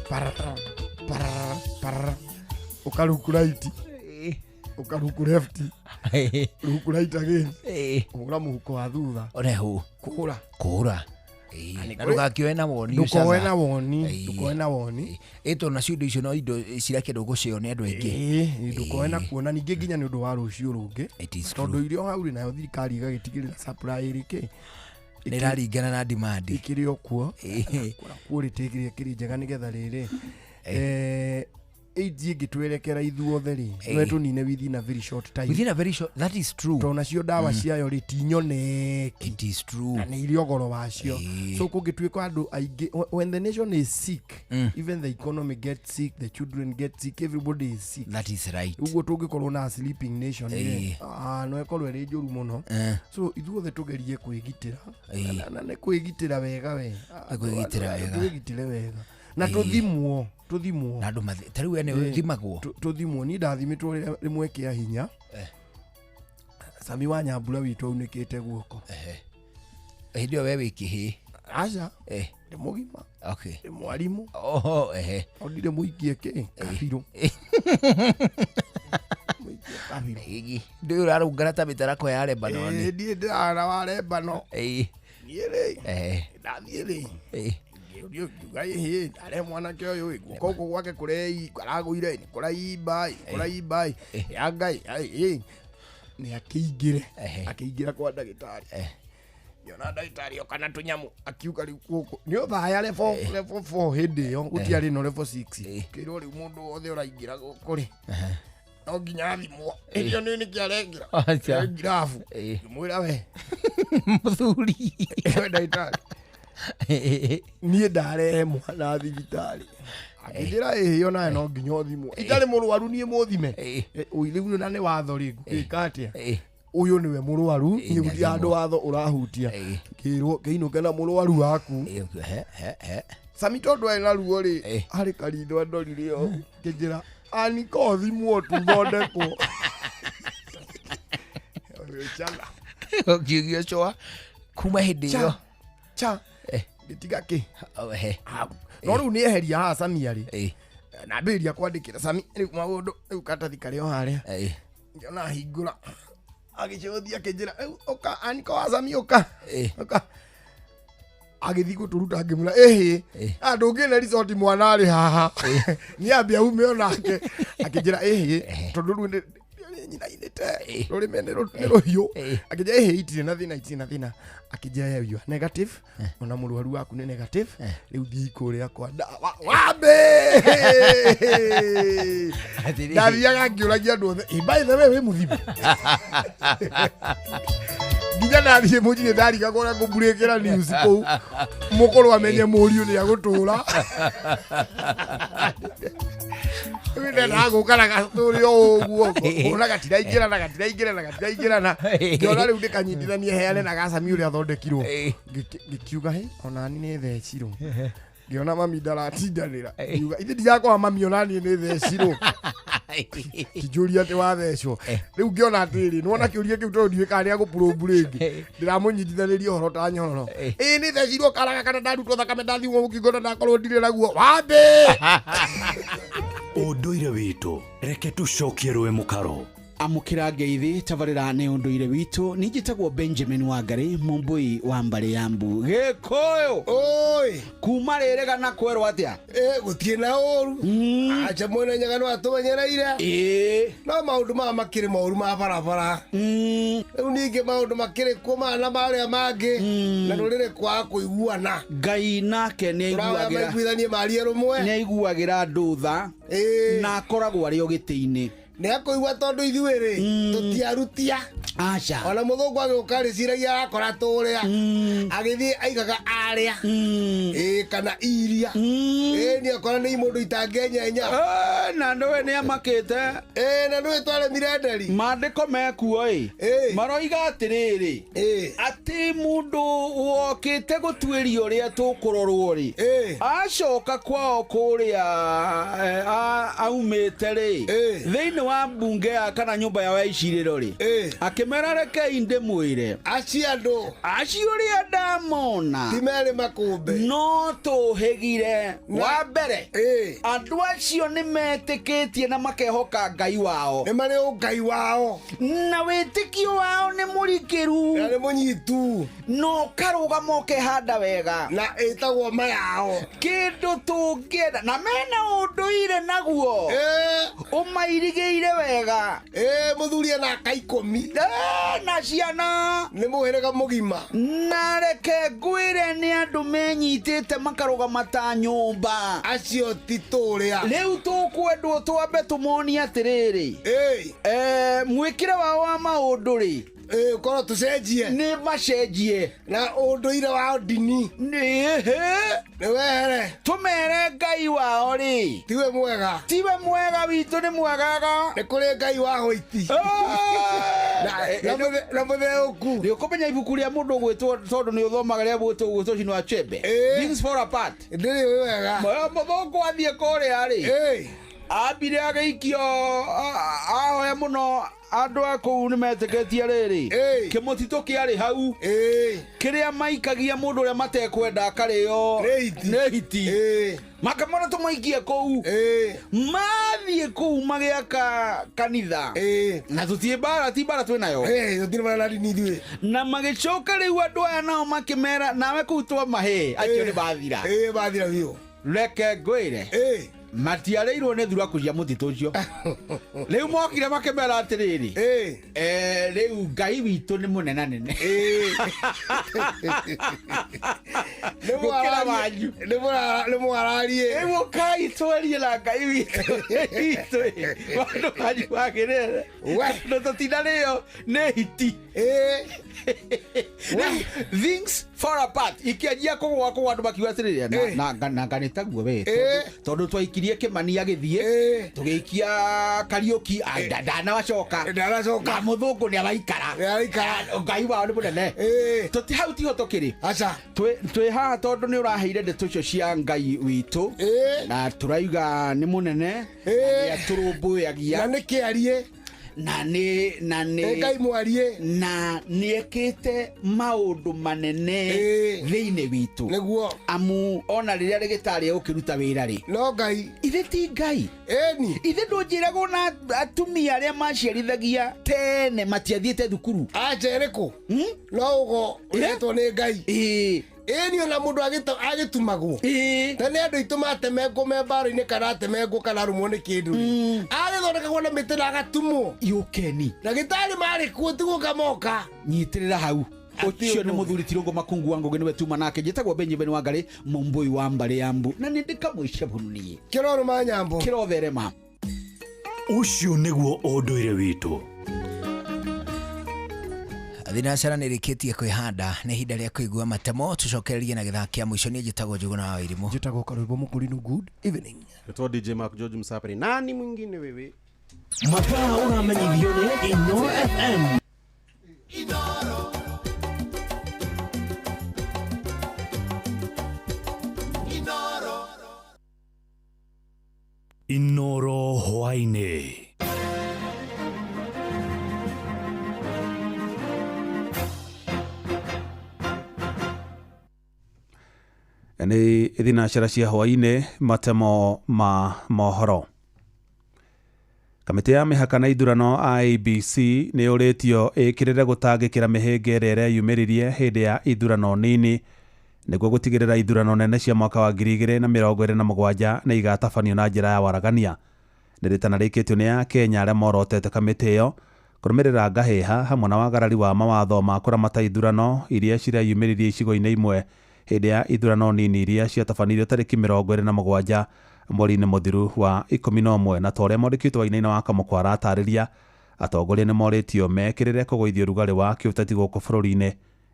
Prrr, prrr, prrr. Ũkaruku right, ũkaruku left, ruku right again, kũhũra mũhuko wa thutha. Onehu. Kũhũra. Kũhũra. Na ndũgakĩoe na woni Ndũkoe ũcaga. na woni, ndũkoe na woni. Ĩ, tondũ nacio indo icio no indo cirakĩendwo gũcĩo nĩ andũ aingĩ. Ndũkoe na kuona ningĩ nginya nĩ ũndũ wa rũciũ rũngĩ. It is Tondũ true. irio hau rĩ, nayo thirikari ĩgagĩtigĩrĩra supply ĩrĩ kĩ? Nĩ ĩraringana na demand. Ĩkĩrĩ o kuo. Na quality ĩrĩa ĩkĩrĩ njega nĩgetha rĩrĩ, AIDS ĩngĩtwerekera ithuothe rĩ, no ĩtũnine within a very short time. Within a very short, that is true. Tondũ nacio ndawa ciayo rĩ ti nyoneki. It is true. Na nĩ irĩ ogoro wacio. So kũngĩtuĩka andũ aingĩ, when the nation is sick, even the economy gets sick, the children get sick, everybody is sick. That is right. Ũguo tũngĩkorwo na sleeping nation rĩ, no ĩkorwo ĩrĩ njũru mũno. So ithuothe tũgerie kwĩgitĩra. Na nĩ kwĩgitĩra wega we. Nĩ kwĩgitĩra wega. Twĩgitĩre wega. Na tũthimwo, tũthimwo. Na andũ ta rĩu we nĩ ũthimagwo? Tũthimwo. Niĩ ndathimĩtwo rĩmwe kĩa hinya. Sami wa Nyambura witũ aunĩkĩte guoko. Hĩndĩ ĩyo we wĩ kĩhĩĩ? Aca. Ndĩ mũgima. Ndĩ mwarimũ. Oho, ehe. No ndirĩ mũikie kĩ? Kabirũ. Mũikie kabirũ. Ĩĩ, ndũĩ ũrarũngara ta mĩtarakwa ya Lebanon. Ĩĩ, ndiĩ ndĩrara wa Lebanon. Niĩ rĩ, ndathiĩ rĩ. Ngĩũrio ngiuga, ĩhĩ, ndare mwanake ũyũ, ĩ, guoko gũkũ gwake kũrei, karagũire, nĩ kũraimba, ĩ, kũraimba, ĩ, ya Ngai, ai, ĩ. Nĩ akĩingĩre, akĩingĩra kwa ndagĩtarĩ. Ngĩona ndagĩtarĩ oka na tũnyamũ, akiuga rĩu gũkũ. Nĩ ũthaya level 4 hĩndĩ ĩyo, gũtiarĩ no level 6. Kĩrwo rĩu mũndũ wothe ũraingĩra gũkũ rĩ, no nginya athimwo. Hĩndĩ ĩyo nĩ nĩkĩ arengĩra? Acha. Nĩ ngirabu. Ngĩmwĩra we. Mũthuri. We ndagĩtarĩ. Niĩ ndarehe mwana thibitarĩ. Akĩnjĩra ĩhĩ onawe no nginya ũthimwo. Itarĩ mũrwaru niĩ mũthime. Rĩu na nĩ watho rĩ, ngũgĩka atĩa? Ũyũ nĩwe mũrwaru, niĩ gũtirĩ handũ watho ũrahutia. Ngĩrwo kĩinũke na mũrwaru waku. Sami tondũ arĩ na ruo rĩ, harĩ karitho andorire ũũ. Ngĩnjĩra, Aniko ũthimwo tu thondekwo. Ũgĩcana. Ũkiugio cũa kuma hĩndĩ ĩyo. Cha. Ngĩtiga kĩ? Hau. No rĩu nĩ eheria haha Sami arĩ. Na ambĩrĩria kwandĩkĩra Sami rĩu maũndũ, rĩu karatathi karĩ o harĩa. Ngĩona ahingũra. Agĩcũthia akĩnjĩra, rĩu ũka, Aniko wa Sami ũka. Ũka. Agĩthiĩ gũtũruta ngĩmwĩra, ĩhĩ, ndũngĩne resort mwana arĩ haha. Nĩ ambia ume onake. Akĩnjĩra, ĩhĩ, tondũ rĩu nyinainĩte rũrĩme nĩ rũhiũ. Akĩnjĩra ĩhĩ, itirĩ na thĩna, itirĩ na thĩna. Akĩnjĩra you are negative, ona mũrwaru waku nĩ negative, rĩu thiĩ kũrĩa kwa ndawa wambe. Ndathiaga ngĩũragia andũ othe, "Ĩ, by the way, wĩ mũthime?" Nginya ndathiĩ mũciĩ ndarigagwo ũrĩa ngũmburĩkĩra news kũu mũkũrũ amenye mũriũ nĩ agũtũra. Rĩu ndendaga gũka na gatũrĩ o ũguo, ngona gatiraingĩrana, gatiraingĩrana, gatiraingĩrana. Ngĩona rĩu ndĩkanyitithanie heane na gacami ũrĩa athondekirwo. Ngĩkiuga hĩ, onani nĩ thecirwo. Ngĩona mami ndaratindanĩra, ngiuga ithe ndirakora mami, onani nĩ thecirwo. Kĩnjũria atĩ wathecwo rĩu, ngĩona atĩrĩrĩ, nĩwona kĩũria kĩu, tondũ ndiũĩ kana nĩagũpurũmbu rĩngĩ, ndĩramũnyitithanĩria ũhoro ta nyororo. Ĩĩ, nĩ thecirwo karaga kana ndarutwo thakame, ndathimwo mũkingo na ndakorwo ndirĩ naguo wambe. Ũndũire witũ, reke tũcokie rũĩ mũkaro. Amũkĩra ngeithi, tabarĩra nĩ ũndũire witũ. Niĩ njĩtagwo Benjamin Wangari, mũmbũi wa mbarĩ ya mbu gĩkũyũ. Oi. Kuma rĩrĩ gana kwerwo atĩa? Gũtirĩ na ũru, aca mwene nyaga no atũmenyereire. No maũndũ maya makĩrĩ moru ma barabara rĩu, ningĩ maũndũ makĩrĩ kuo maya na marĩa mangĩ, na rũrĩrĩ kwaga kũiguana. Ngai nake nĩ Tũrahoya aiguagĩra maiguithanie marie rũmwe. Nĩ aiguagĩra andũ tha na akoragwo arĩ o gĩtĩ-inĩ. Nĩ akũigua, tondũ ithuĩ rĩ, tũtiarutia. Aca. Ona mũthũngũ agĩũka rĩciragia arakora tũrĩa agĩthiĩ aigaga arĩa ĩĩ kana iria ĩĩ, nĩ akora nĩ mũndũ itangĩenyenya. Na ndũĩ nĩ amakĩte. Ĩĩ, na ndũĩ twaremire nderi. Maandĩko mekuo ĩ maroiga atĩrĩrĩ, atĩ mũndũ wokĩte gũtuĩria ũrĩa tũkũrorwo rĩ, acoka kwao kũrĩa aumĩte rĩ, thĩinĩ wa mbunge ya kana nyũmba yao ya icirĩro rĩ, akĩmera, "Rekei ndĩmwĩre, acio andũ acio ũrĩa ndamona ti merĩ makũmbe." No tũhĩgire wa mbere, andũ acio nĩ metĩkĩtie na makehoka Ngai wao. Nĩ marĩ ũngai wao. Na wĩtĩkio wao nĩ mũrikĩru. Na nĩ mũnyitu. Na ũkarũgama ũkehanda wega. Na ĩtagwo mayao. Kĩndũ tũngĩenda na mena ũndũire naguo ũmairigĩire wega. Mũthuri ena aka 10. Na ciana. Nĩ mũhĩrĩga mũgima. Na reke ngwĩre, nĩ andũ menyitĩte makarũgama ta nyũmba. Acio ti tũrĩa. Rĩu tũkwendwo twambe tũmonie atĩrĩrĩ, mwĩkĩre wao wa maũndũ rĩ, korwo tũcenjie. Nĩ macenjie. Na ũndũire wa ndini nĩ nĩ wehere. Tũmere Ngai wao rĩ, tiwe mwega. Tiwe mwega, witũ nĩ mwegaga. Nĩ kũrĩ Ngai wa hũiti na mũtheũku. Nĩ ũkũmenya ibuku rĩa mũndũ ũgwĩtwo, tondũ nĩ ũthomaga, rĩa gwĩtwo Chinua Achebe, Things Fall Apart. Ndĩrĩ ũĩ wega. Mũthũngũ athiĩ kũrĩa rĩ, ambire agĩikio, ahoya mũno. Andũ a kũu nĩ metĩkĩtie rĩrĩ, kĩmũtitũ kĩarĩ hau kĩrĩa maikagia mũndũ ũrĩa matekwenda akarĩo nĩ hiti, makamona tũmaikie kũu. Mathiĩ kũu magĩaka kanitha, na tũtirĩ mbara, ti mbara twĩ nayo. Tũtirĩ mbara na ndini ithuĩ. Na magĩcoka rĩu andũ aya nao makĩmera nawe kũu twamahe acio nĩ mathira. Mathira biũ. Reke ngwĩre, matiarĩirwo nĩ thuraku cia mũtitũ ũcio. Rĩu mokire makĩmera atĩrĩrĩ, rĩu Ngai witũ nĩ mũnenanene gũkĩra wanyu. Nĩ mwararie. Rĩu ũkai twarie na Ngai witũ maũndũ manyu magĩrĩre, tondũ tũtinarĩo nĩ hiti. Rĩu Things Fall Apart ikĩanjia kũgũa kũgũa, andũ makiuga atĩrĩrĩ, na nga nĩ taguo we, tondũ twaikirie Kĩmani agĩthiĩ, tũgĩikia Kariũki ndanacoka. Ndanacoka. Na mũthũngũ nĩ araikara. Nĩ araikara. Ngai wao nĩ mũnene. Tũti hau tiho tũkĩrĩ. Aca. Twĩ haha tondũ nĩ ũraheire ndeto icio cia Ngai witũ, na tũraiga nĩ mũnene na nĩ atũrũmbũyagia. Na nĩ kĩarie. Na nĩ Nĩ Ngai mwarie. Na nĩ ekĩte maũndũ manene thĩinĩ witũ. Nĩguo. Amu ona rĩrĩa rĩgĩtarĩ egũkĩruta wĩra rĩ, no Ngai. Ithe ti Ngai. Ĩni. Ithe ndũnjĩragwo na atumia arĩa maciarithagia tene matiathiĩte thukuru. Aca ĩrĩkũ? No ũgo ũretwo nĩ Ngai. Ĩni ona mũndũ agĩtumagwo na nĩ andũ aitũ matemengwo me mbaro-inĩ kana atemengwo kana arumwo nĩ kĩndũ rĩ agĩthondekagwo na mĩtĩ na agatumwo yũkeni ndagĩtarĩ marĩ kuo tigũka moka nyitĩrĩra hau ucio nĩ mũthuri Tirũngũ Makungu wa Ngũgĩ nĩwe tuma nake njĩtagwo Benjamin Wangarĩ mũmbũi wa mbarĩ ya mbu na nĩ ndĩkamũica bũnunie kĩrorũma nyambo kĩrotherema. Ũcio nĩguo ũndũire witũ. Thinacara nä rä kä tie kwä handa nä ihinda rä a kå igua matemo tå cokererie na gä thaa kä a må ico nä njä tagwo Njũgũna wa Wairimu. Njĩtagwo Karwĩmbo Mũkũrinũ, good evening. Naitwa DJ Mark George Msaperi. Nani mwingine wewe? Mathaa ũramenyithio nĩ Inooro FM. Inooro hwaĩ-inĩ. Nĩ thinacara cia hwaĩ-inĩ matemo ma mohoro. Kamĩtĩ ya mĩhaka na ithurano IEBC nĩ yũrĩtio ĩkĩrĩre gũtangĩkĩra mĩhĩnga ĩrĩa ĩreyumĩririe hĩndĩ ya ithurano nini nĩguo gũtigĩrĩra ithurano nene cia mwaka wa 2027 nĩ igatabanio na njĩra ya waragania. Nĩ rĩtana rĩkĩtio nĩ Akenya arĩa morotete kamĩtĩ ĩyo kũrũmĩrĩra ngahĩha hamwe na wagarari wa mawatho ma kũramata ithurano iria cireyumĩririe icigo-inĩ imwe hĩndĩ ya ithurano nini iria ciatabanirio tarĩki 27 mweri-inĩ mũthiru wa 11. Na ta ũrĩa mwandĩki witũ Wainaina wa Kamũkwa aratarĩria, atongoria nĩ morĩtio mekĩrĩre kũgũithia ũrugarĩ wa kĩũteti gũkũ bũrũri-inĩ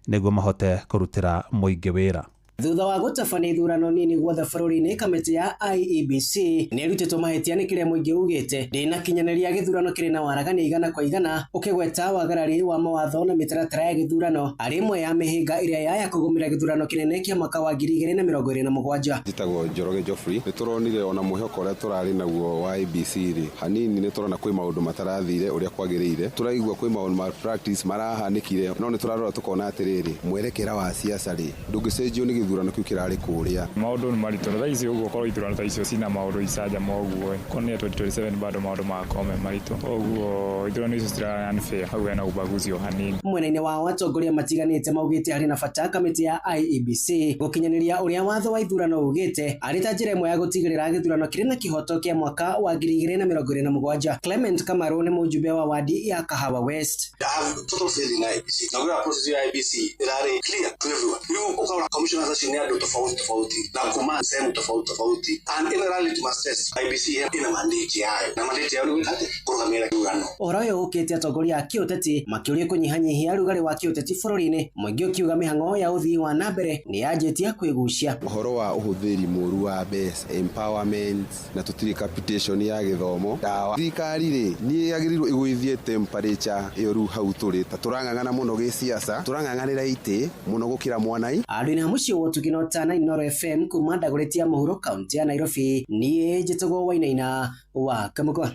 nĩguo mahote kũrutĩra mũingĩ wĩra. Thutha wa gũtabania ithurano nini guothe bũrũri-inĩ, kamĩtĩ ya IEBC nĩ ĩrutĩtwo mahĩtia nĩ kĩrĩa mũingĩ ugĩte ndĩnakinyanĩria gĩthurano kĩrĩ na waragania igana kwa igana, ũkĩgweta wagarari wa mawatho na mĩtaratara ya gĩthurano arĩ ĩmwe ya mĩhĩnga ĩrĩa yaya kũgũmĩra gĩthurano kĩnene kĩa mwaka wa 2027. Njĩtagwo Njoroge Geoffrey. Nĩ tũronire ona mwĩhoko ũrĩa tũrarĩ naguo wa IEBC rĩ hanini nĩ tũrona kwĩ maũndũ matarathire ũrĩa kwagĩrĩire, tũraigua kwĩ maũndũ ma practice marahanĩkire, no nĩ tũrarora tũkona atĩrĩrĩ mwerekera wa siasa rĩ ndũngĩcenjio nĩ gĩthurano kĩu kĩrarĩ kũrĩa. Maũndũ nĩ maritũ thaa ici ũguo korwo ithurano ta icio cina maũndũ icanjama ũguo korwo nĩ 2027 bado maũndũ magakorwo me maritũ ũguo ithurano icio citira unfair, hau hena ubaguzi o hanini. Mwena-inĩ wao atongoria matiganĩte maugĩte harĩ na bata kamĩtĩ ya IEBC gũkinyanĩria ũrĩa watho wa ithurano ugĩte arĩ ta njĩra ĩmwe ya gũtigĩrĩra gĩthurano kĩrĩ na kĩhoto kĩa mwaka wa 2027. Clement Kamaru nĩ mũjumbe wa wadi ya Kahawa West. I have total faith in IEBC. Na ũrĩa process ya IEBC ĩrarĩ clear to everyone. Rĩu ũkona commissioners acio nĩ andũ tofauti tofauti na kuma sehemu tofauti tofauti, and in reality must test IEBC ina mandate yayo na mandate yayo nĩ atĩ kũrũgamĩrĩra ithurano. Ũhoro ũyũ ũkĩte atongoria a kĩũteti makĩũrio kũnyihanyihia rugarĩ wa kĩũteti bũrũri-inĩ, mũingĩ ũkiuga mĩhang'o ya ũthii wa na mbere nĩ yanjĩtie kwĩgucia. Ũhoro wa ũhũthĩri mũru wa mbeca, empowerment na tũtirĩ capitation ya gĩthomo, ndawa, thirikari rĩ nĩ yagĩrĩirwo ĩgũithie temperature ĩyo rĩu hau tũrĩ ta tũrang'ang'ana mũno gĩsiasa, tũrang'ang'anĩra itĩ mũno gũkĩra mwanai. Andũ-inĩ a mũciĩ wa Ũtugi na Ũtana, Inooro FM kuma Dagoretti ya mũhuro kaũntĩ ya Nairobi, niĩ njĩtagwo Wainaina wa Kamũkwa.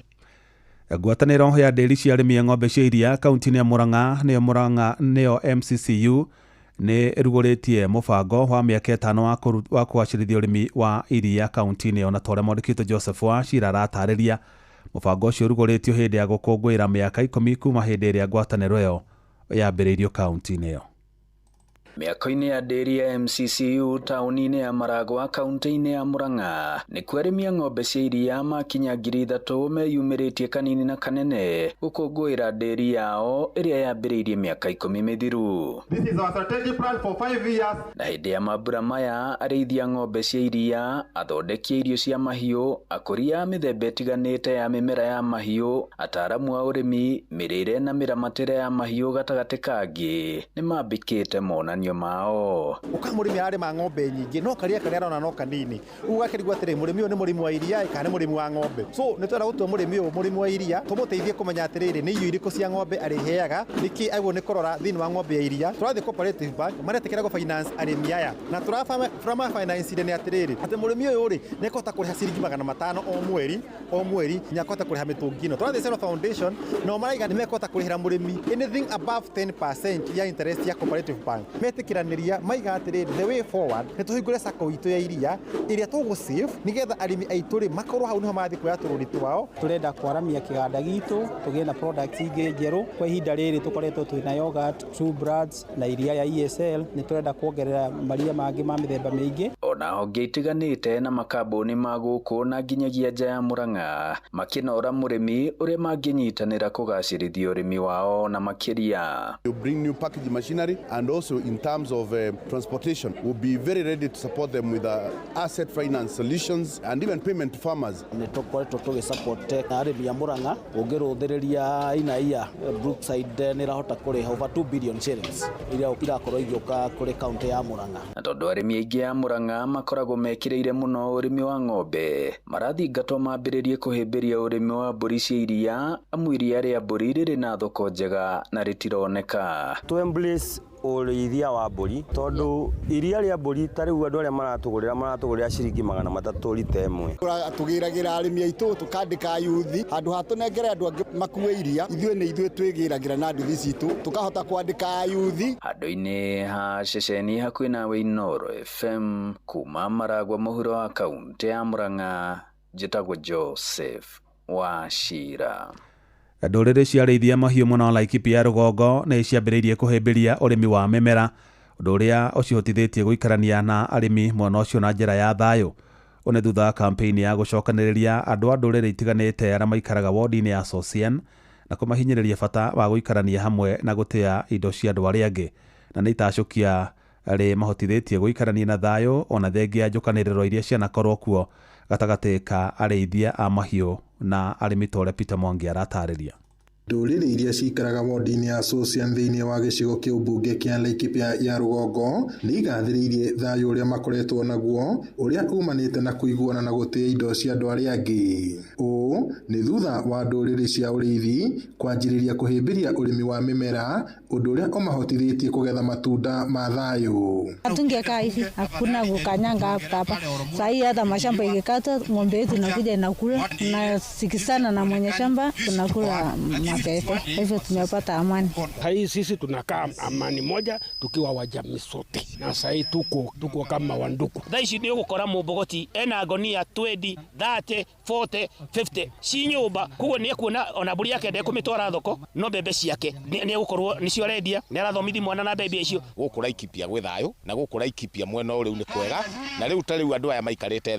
Ngwatanĩro ya ndĩri cia arĩmi a ng'ombe cia iria kaunti-inĩ ya Murang'a nĩyo Murang'a nĩyo MCCU nĩ ĩrugũrĩtie mũbango wa mĩaka 5 wa kũgacĩrithia ũrĩmi wa iria kaunti-inĩ ĩyo. Na ta ũrĩa mwandĩki witũ Joseph Wachira aratarĩria, mũbango ũcio ũrugũrĩtio hĩndĩ ya gũkũngũĩra mĩaka 10 kuma hĩndĩ ĩrĩa ngwatanĩro ĩyo yambĩrĩirio kaunti-inĩ ĩyo. Mĩako-inĩ ya ndĩri ya MCCU taũni-inĩ ya Maragwa kaunti-inĩ ya Murang'a nĩkuo arĩmi a ng'ombe cia iria makinya 3,000 meyumĩrĩtie kanini na kanene gũkũngũĩra ndĩri yao ĩrĩa yambĩrĩirie mĩaka 10 mĩthiru. This is our strategic plan for 5 years. Na hĩndĩ ya mambura maya arĩithi a ng'ombe cia iria, athondeki a irio cia mahiũ, akũria a mĩthemba ĩtiganĩte ya mĩmera ya mahiũ, ataaramu a ũrĩmi, mĩrĩre na mĩramatĩre ya mahiũ gatagatĩ kangĩ nĩmambĩkĩte monanio mao. Uka mũrĩmi ararĩma ng'ombe nyingĩ no karia karĩa arona no kanini, ũguo gakĩrigwo atĩrĩ mũrĩmi ũyũ nĩ mũrĩmi wa iria kana nĩ mũrĩmi wa ng'ombe. So nĩ twenda gũtua mũrĩmi ũyũ mũrĩmi wa iria tũmũteithie kũmenya atĩrĩrĩ nĩ irio irĩkũ cia ng'ombe arĩheaga, nĩkĩ agwo nĩ kũrora thĩinĩ wa ng'ombe ya iria. Tũrathiĩ Cooperative Bank maretĩkĩra gũ finance arĩmi aya na tũrama finance nĩ atĩrĩrĩ atĩ mũrĩmi ũyũ rĩ nĩ ekũhota kũrĩha ciringi 500 o mweri nĩ akũhota kũrĩha mĩtũngi ĩno. Tũrathiĩ Cero Foundation nao maraiga nĩ mekũhota kũrĩhĩra mũrĩmi anything above 10% ya interest ya Cooperative Bank. Metĩkĩranĩria maiga atĩrĩrĩ, the way forward nĩ tũhingũre sacco itũ ya iria ĩrĩa tũgũ save nĩgetha arĩmi aitũ rĩ makorwo hau nĩho marathiĩ kuoya tũrũni twao. Turenda kwaramia kĩganda gitũ tũgĩe na products ingĩ njerũ. Kwa ihinda rĩrĩ tũkoretwo twĩna yogurt, True Brands na iria ya ESL. Nĩ tũrenda kuongerera maria mangĩ ma mĩthemba mĩingĩ. Ona honge itiganĩte na makambuni ma gũkũ na nginyagia nja ya Murang'a makĩnora mũrĩmi ũrĩa mangĩnyitanĩra kũgacĩrithia ũrĩmi wao na makĩria. You bring new packaging machinery, and also in terms of transportation, we'll be very ready to support them with asset finance solutions and even payment to farmers. Nĩ tũkoretwo tũgĩ support arĩmi a Murang'a. Ũngĩrũthĩrĩria inaia Brookside nĩ ĩrahota kũrĩha over 2 billion shillings iria irakorwo igĩũka kũrĩ kaunti ya Murang'a. Na tondũ arĩmi aingĩ a Murang'a makoragwo mekĩrĩire mũno ũrĩmi wa ng'ombe, marathingatwo mambĩrĩrie kũhĩmbĩria ũrĩmi wa mbũri cia iria, amu iria rĩa mbũri rĩrĩ na thoko njega na rĩtironeka. To embrace ũrĩithia wa mbũri, tondũ iria rĩa mbũri ta rĩu andũ arĩa maratũgũrĩra ciringi 300 rita ĩmwe. Tũgĩragĩra arĩmi aitũ, tũkandĩka ayuthi handũ ha tũnengere andũ angĩ makue iria, ithuĩ nĩ ithuĩ twĩgĩragĩra na nduthi citũ tũkahota kwandĩka ayuthi. Handũ-inĩ ha ceceni hakuhĩ nawe Inooro FM kuma Maragwa mũhuro wa kaunti ya Murang'a, njĩtagwo Joseph Wachira. Ndũrĩrĩ cia arĩithia mahiũ mũno Laikipia ya rũgongo nĩ ciambĩrĩirie kũhĩmbĩria ũrĩmi wa mĩmera, ũndũ ũrĩa ũcihotithĩtie gũikarania na arĩmi mwena ũcio na njĩra ya thayũ. Ũũ nĩ thutha wa kampeni ya gũcokanĩrĩria andũ a ndũrĩrĩ itiganĩte arĩa maikaraga wodi-inĩ ya Sosian na kũmahinyĩrĩria bata wa gũikarania hamwe na gũtĩa indo cia andũ arĩa angĩ, na nĩ itacũkia rĩ mahotithĩtie gũikarania na thayũ ona thengia njũkanĩrĩro iria cianakorwo kuo gatagatĩ ka arĩithia a mahiũ na arĩmi ta ũrĩa Peter Mwangi aratarĩria. Ndũrĩrĩ iria cikaraga wodi-inĩ ya Sosian thĩinĩ wa gĩcigo kĩa ũmbunge kĩa Laikipia ya rũgongo nĩ igathĩrĩirie thayũ ũrĩa makoretwo naguo, ũrĩa umanĩte na kũiguana na gũtĩa indo cia andũ arĩa angĩ. Ũũ nĩ thutha wa ndũrĩrĩ cia ũrĩithi kwanjĩrĩria kũhĩmbĩria ũrĩmi wa mĩmera, ũndũ ũrĩa ũmahotithĩtie kũgetha matunda ma thayũ. Hatungekaa hivi, hakuna kukanyanga hapa. Saa hii hata mashamba ikikata, ng'ombe yetu inakuja inakula, tunasikizana na mwenye shamba, tunakula mapepe. Hivyo tumepata amani. Hii sisi tunakaa amani moja tukiwa wajamii sote. Na saa hii tuko kama wanduku. Thaa ici nĩ ũgũkora mũmbogoti ena ngonia 20, 30, 40, 50 ci nyũmba, koguo nĩ ekuona ona mbũri yake ndekũmĩtwara thoko, no mbembe ciake nĩ egũkorwo nĩcio arendia, nĩ arathomithi mwana na mbembe icio. Gũkũ Laikipia gwĩ thayũ, na gũkũ Laikipia mwena ũyũ rĩu nĩ kwega, na rĩu ta rĩu andũ aya maikarĩte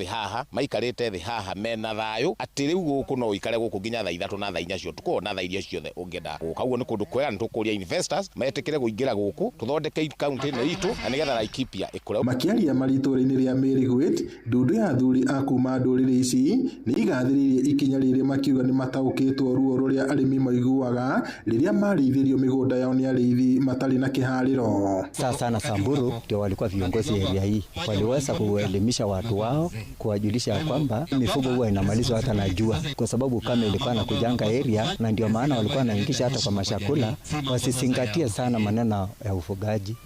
thĩ haha mena thayũ, atĩ rĩu gũkũ no ũikare gũkũ nginya thaa 3 na thaa 4 cia ũtukũ na thaa iria ciothe ũngĩenda gũka. Ũguo nĩ kũndũ kwega, nĩ tũkũria investors metĩkĩre kũingĩra gũkũ tũthondeke kaunti ĩno itũ na nĩgetha Laikipia ĩkũre. Makĩaria marĩ itũũra-inĩ rĩa Mĩrigwit, ndundu ya athuri a kuma ndũrĩrĩ ici nĩ igathĩrĩirie ikinya rĩrĩ makiuga nĩ mataũkĩtwo ruo rũrĩa arĩmi maiguaga rĩrĩa marĩithĩrio mĩgũnda yao nĩ arĩithi matarĩ na kĩharĩro. Sasa na Samburu ndio walikuwa viongozi area hii, waliweza kuelimisha watu wao, kuwajulisha kwamba mifugo huwa inamalizwa hata na jua, kwa sababu kama ilikuwa na kujanga area, na ndio maana walikuwa wanaingisha hata kwa mashakula. Wasizingatie sana maneno ya ufugaji,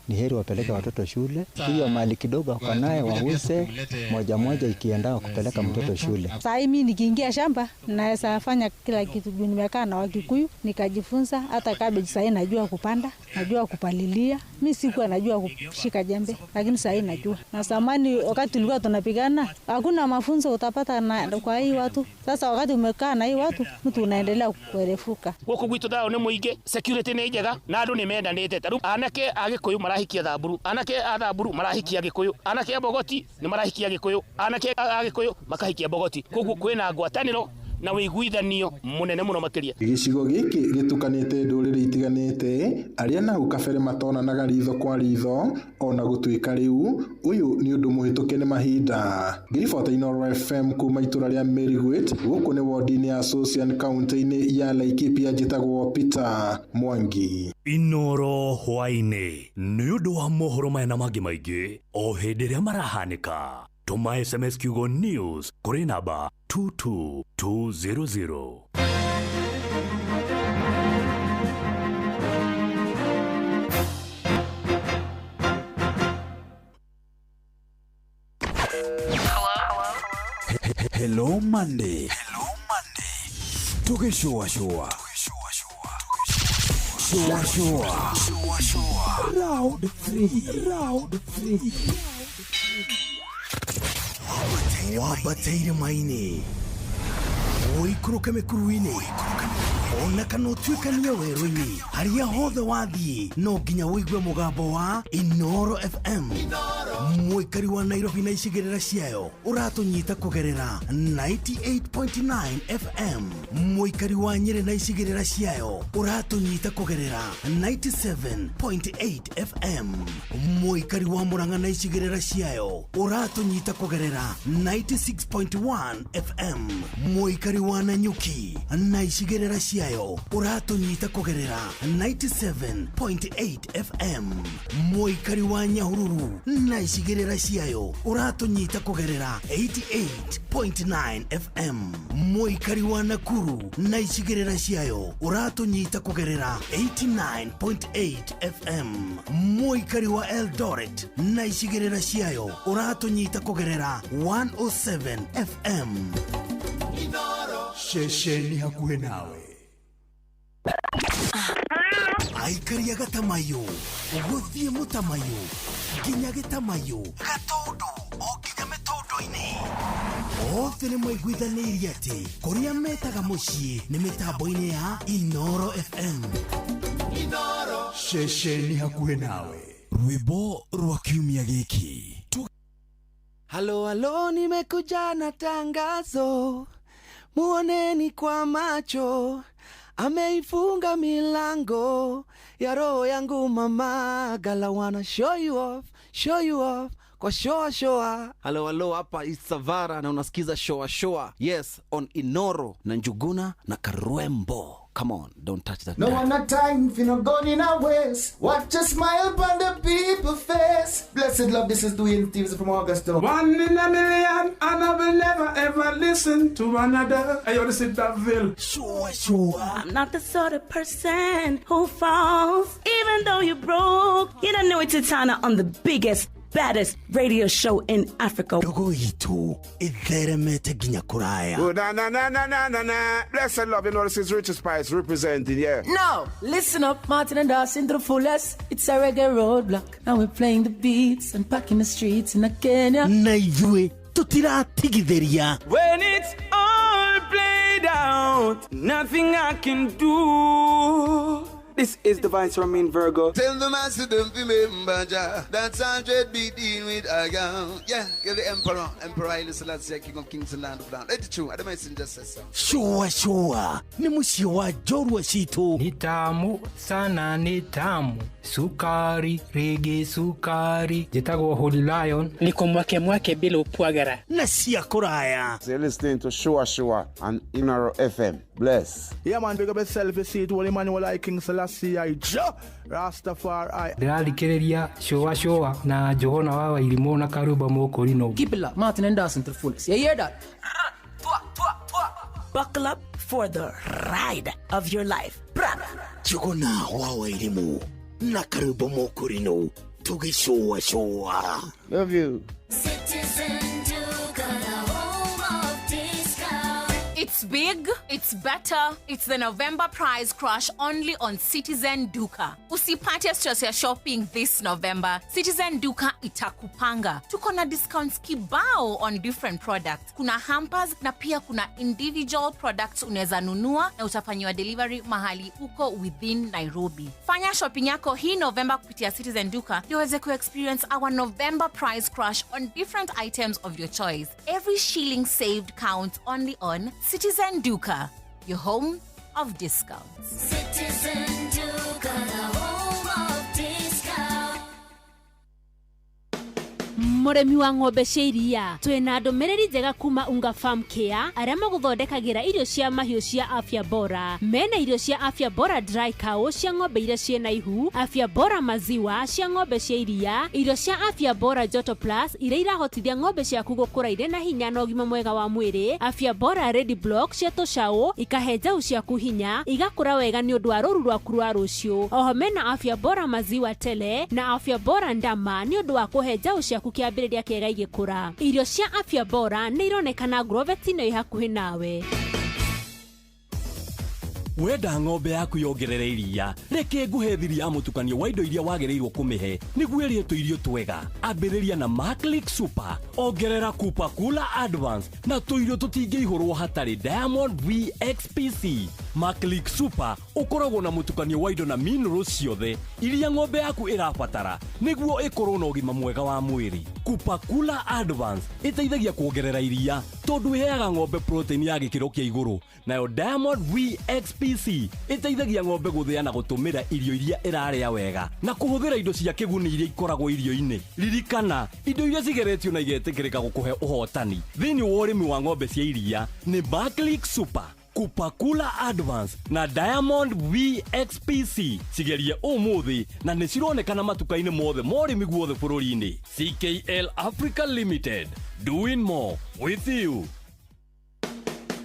ni heri wapeleke watoto shule, hiyo mali kidogo wako naye wauze moja moja ikienda kupeleka mtoto shule. Sasa mimi nikiingia shamba naweza fanya kila kitu, nimekaa na Wakikuyu nikajifunza hata cabbage sasa najua kupanda, najua kupalilia. Mimi sikuwa najua kushika jembe, lakini sasa najua. Na zamani wakati tulikuwa tunapigana hakuna mafunzo utapata na kwa hii watu. Sasa wakati umekaa na hii watu mtu unaendelea kuerefuka. Gũkũ gwitũ thayũ nĩ mũingĩ, security nĩ njega na andũ nĩ mendanĩte. Ta rĩu anake a Gĩkũyũ marahikia Thamburu, anake a Thamburu marahikia Gĩkũyũ, anake a Bogoti nĩ marahikia Gĩkũyũ, anake a Gĩkũyũ makahikia Bogoti. Koguo kwĩna ngwatanĩro na wĩiguithanio mũnene mũno makĩria. Gĩcigo gĩkĩ gĩtukanĩte ndũrĩrĩ itiganĩte arĩa na hau kabere matonanaga ritho kwa ritho, ona gũtuĩka rĩu ũyũ nĩ ũndũ mũhĩtũke nĩ mahinda. Ngĩribota Inooro FM kuma itũra rĩa Mĩrigwit, gũkũ nĩ wodi-inĩ ya Sosian kaunti-inĩ ya Laikipia, njĩtagwo Peter Mwangi. Inooro hwaĩ-inĩ nĩ ũndũ wa mohoro maya na mangĩ maingĩ o hĩndĩ ĩrĩa marahanĩka. Tũma SMS kiugo news kũrĩ namba 22200. Hello Monday. Tugĩcũacũa. Shua shua. Shua shua. Round 3. Round 3. Wambateire maini ũikũrũke mĩkuru-inĩ ona kana ũtuĩkanie werũ-inĩ harĩa hothe wathiĩ no nginya ũigue mũgambo wa Inoro FM. Mũikari wa Nairobi na icigĩrĩra ciayo ũratũnyita kũgerera 98.9 FM. Mũikari wa Nyĩrĩ na icigĩrĩra ciayo ũratũnyita kũgerera 97.8 FM. Mũikari wa Murang'a na icigĩrĩra ciayo ũratũnyita kũgerera 96.1 FM. Mũikari wa Nanyuki na icigĩrĩra ciayo ũratũnyita kũgerera 97.8 FM. Mũikari wa Nyahururu na icigĩrĩra ciayo ũratũnyita kũgerera 88.9 FM. Mũikari wa Nakuru na icigĩrĩra ciayo ũratũnyita kũgerera 89.8 FM. Mũikari wa Eldoret na icigĩrĩra ciayo ũratũnyita kũgerera 107 FM. Ceceni hakuhĩ nawe. Aikari a Gatamayo gũthiĩ Mũtamayo nginya Gĩtamayo Gatũndũ o nginya mĩtũndũ-inĩ othe nĩ maiguithanĩirie atĩ kũrĩa metaga mũciĩ nĩ mĩtambo-inĩ ya Inoro FM. Inoro ceceni hakuhĩ nawe. Rwĩmbo rwa kiumia gĩkĩ. Halo halo, nimekuja na tangazo, muoneni kwa macho, ameifunga milango ya roho yangu mama. Gala wanna show you off, show you off kwa shoa shoa. Halo halo, hapa Isavara na unasikiza shoa shoa. Yes, on Inoro na Njuguna na Karwembo. Come on, don't touch that No dial. one not time for no gun in our waist. Watch a smile upon the people face. Blessed love, this is Dwayne Stevens from Augusta. One in a million, and I will never ever listen to another. Hey, yo, this is Daville. Sure, sure. I'm not the sort of person who falls, even though you're broke. You don't know it's Titana on the biggest, baddest radio show in Africa. Ndogo itu itheremete nginya kuraya. Oh, na na na na na na na. Blessed love, you know this is Richard Spice representing, yeah. No, listen up, Martin and Dawson to the fullest. It's a reggae roadblock. Now we're playing the beats and packing the streets in Kenya. Na ithuĩ tũtiratigithĩria. When it's all played out, nothing I can do. This is the Vice Romain Virgo. Tell the master don't remember Jah. That's 100 be dealing with a gun. Yeah, you're the emperor. Emperor Haile Selassie, King of Kings and Land of Land. Let it true. I messenger says so. Shua shua nĩ mũciĩ wa njorua citũ. Ni tamu sana, ni tamu sukari rigi sukari. Njĩtagwo Holy Lion. Niko mwake mwake bila upwagara na cia kũraya. So you're listening to Shua Shua on Inoro FM. Bless. Yeah, man, big up yourself. You see it, Holy Emmanuel I, King Selassie I, Jah Rastafari. Ndĩrathikĩrĩria Shua Shua na Njũgũna wa Wairimũ na Karumba Mũkũrinũ. Keep it locked, Martin and Dawson to the fullest. You hear that? Buckle up for the ride of your life. Bra. Njũgũna wa Wairimũ na Karumba Mũkũrinũ tũgĩcũa cũa. Love you. Citizen Duka, the home of discount. It's big, it's better, it's the November price crash only on Citizen Duka. Usipate stress ya shopping this November. Citizen Duka itakupanga. Tuko na discounts kibao on different products. Kuna hampers na pia kuna individual products unaweza nunua na utafanyiwa delivery mahali uko within Nairobi. Fanya shopping yako hii November kupitia Citizen Duka ndio uweze kuexperience our November price crash on different items of your choice. Every shilling saved counts only on Citizen Duka, your home of discounts. Citizen Duka, the home of discount. Mũrĩmi wa ng'ombe cia iria, twĩna ndũmĩrĩri njega kuma Unga Farm Care arĩa magũthondekagĩra irio cia mahiũ cia afya bora. Mena irio cia afya bora dry cow cia ng'ombe iria ciĩna ihu, afya bora maziwa cia ng'ombe cia iria, irio cia afya bora joto plus iria irahotithia ng'ombe ciaku gũkũra irĩ na hinya na ũgima mwega wa mwĩrĩ, afya bora ready block cia tũcaũ ikahe njaũ ciaku hinya igakũra wega nĩ ũndũ wa rũru rwaku rwa rũciũ. Oho mena afya bora maziwa tele na afya bora ndama nĩ ũndũ wa kũhe njaũ ciaku kĩambĩrĩria kĩega igĩkũra. Irio cia afya bora nĩ ironekana Grovet-inĩ ĩ hakuhĩ nawe. Wenda ng'ombe yaku yongerere iria, reke nguhe thiri ya mũtukanio wa indo iria wagĩrĩirwo kũmĩhe nĩguo ĩrĩe tũirio twega. Ambĩrĩria na Maclick Super, ongerera Kupa Kula Advance na tũirio tũtingĩihũrwo hatarĩ Diamond VXPC. Maclick Super ũkoragwo na mũtukanio wa indo na minerals ciothe iria ng'ombe yaku ĩrabatara nĩguo ĩkorwo na ũgima mwega wa mwĩrĩ. Kupa Kula Advance ĩteithagia kuongerera iria tondũ ĩheaga ng'ombe protein ya gĩkĩro kĩa igũrũ, nayo Diamond VXPC ĩteithagia ng'ombe gũthĩa na gũtũmĩra irio iria ĩrarĩa wega na kũhũthĩra indo cia kĩguni iria ikoragwo irio-inĩ. Ririkana, indo iria cigeretio na igetĩkĩrĩka gũkũhe ũhotani thĩinĩ wa ũrĩmi wa ng'ombe cia iria nĩ Maclick Super, Kupakula Advance na Diamond VXPC. Cigerie ũmũthĩ na nĩ cironekana matuka-inĩ mothe ma ũrĩmi guothe bũrũri-inĩ. CKL Africa Limited, doing more with you.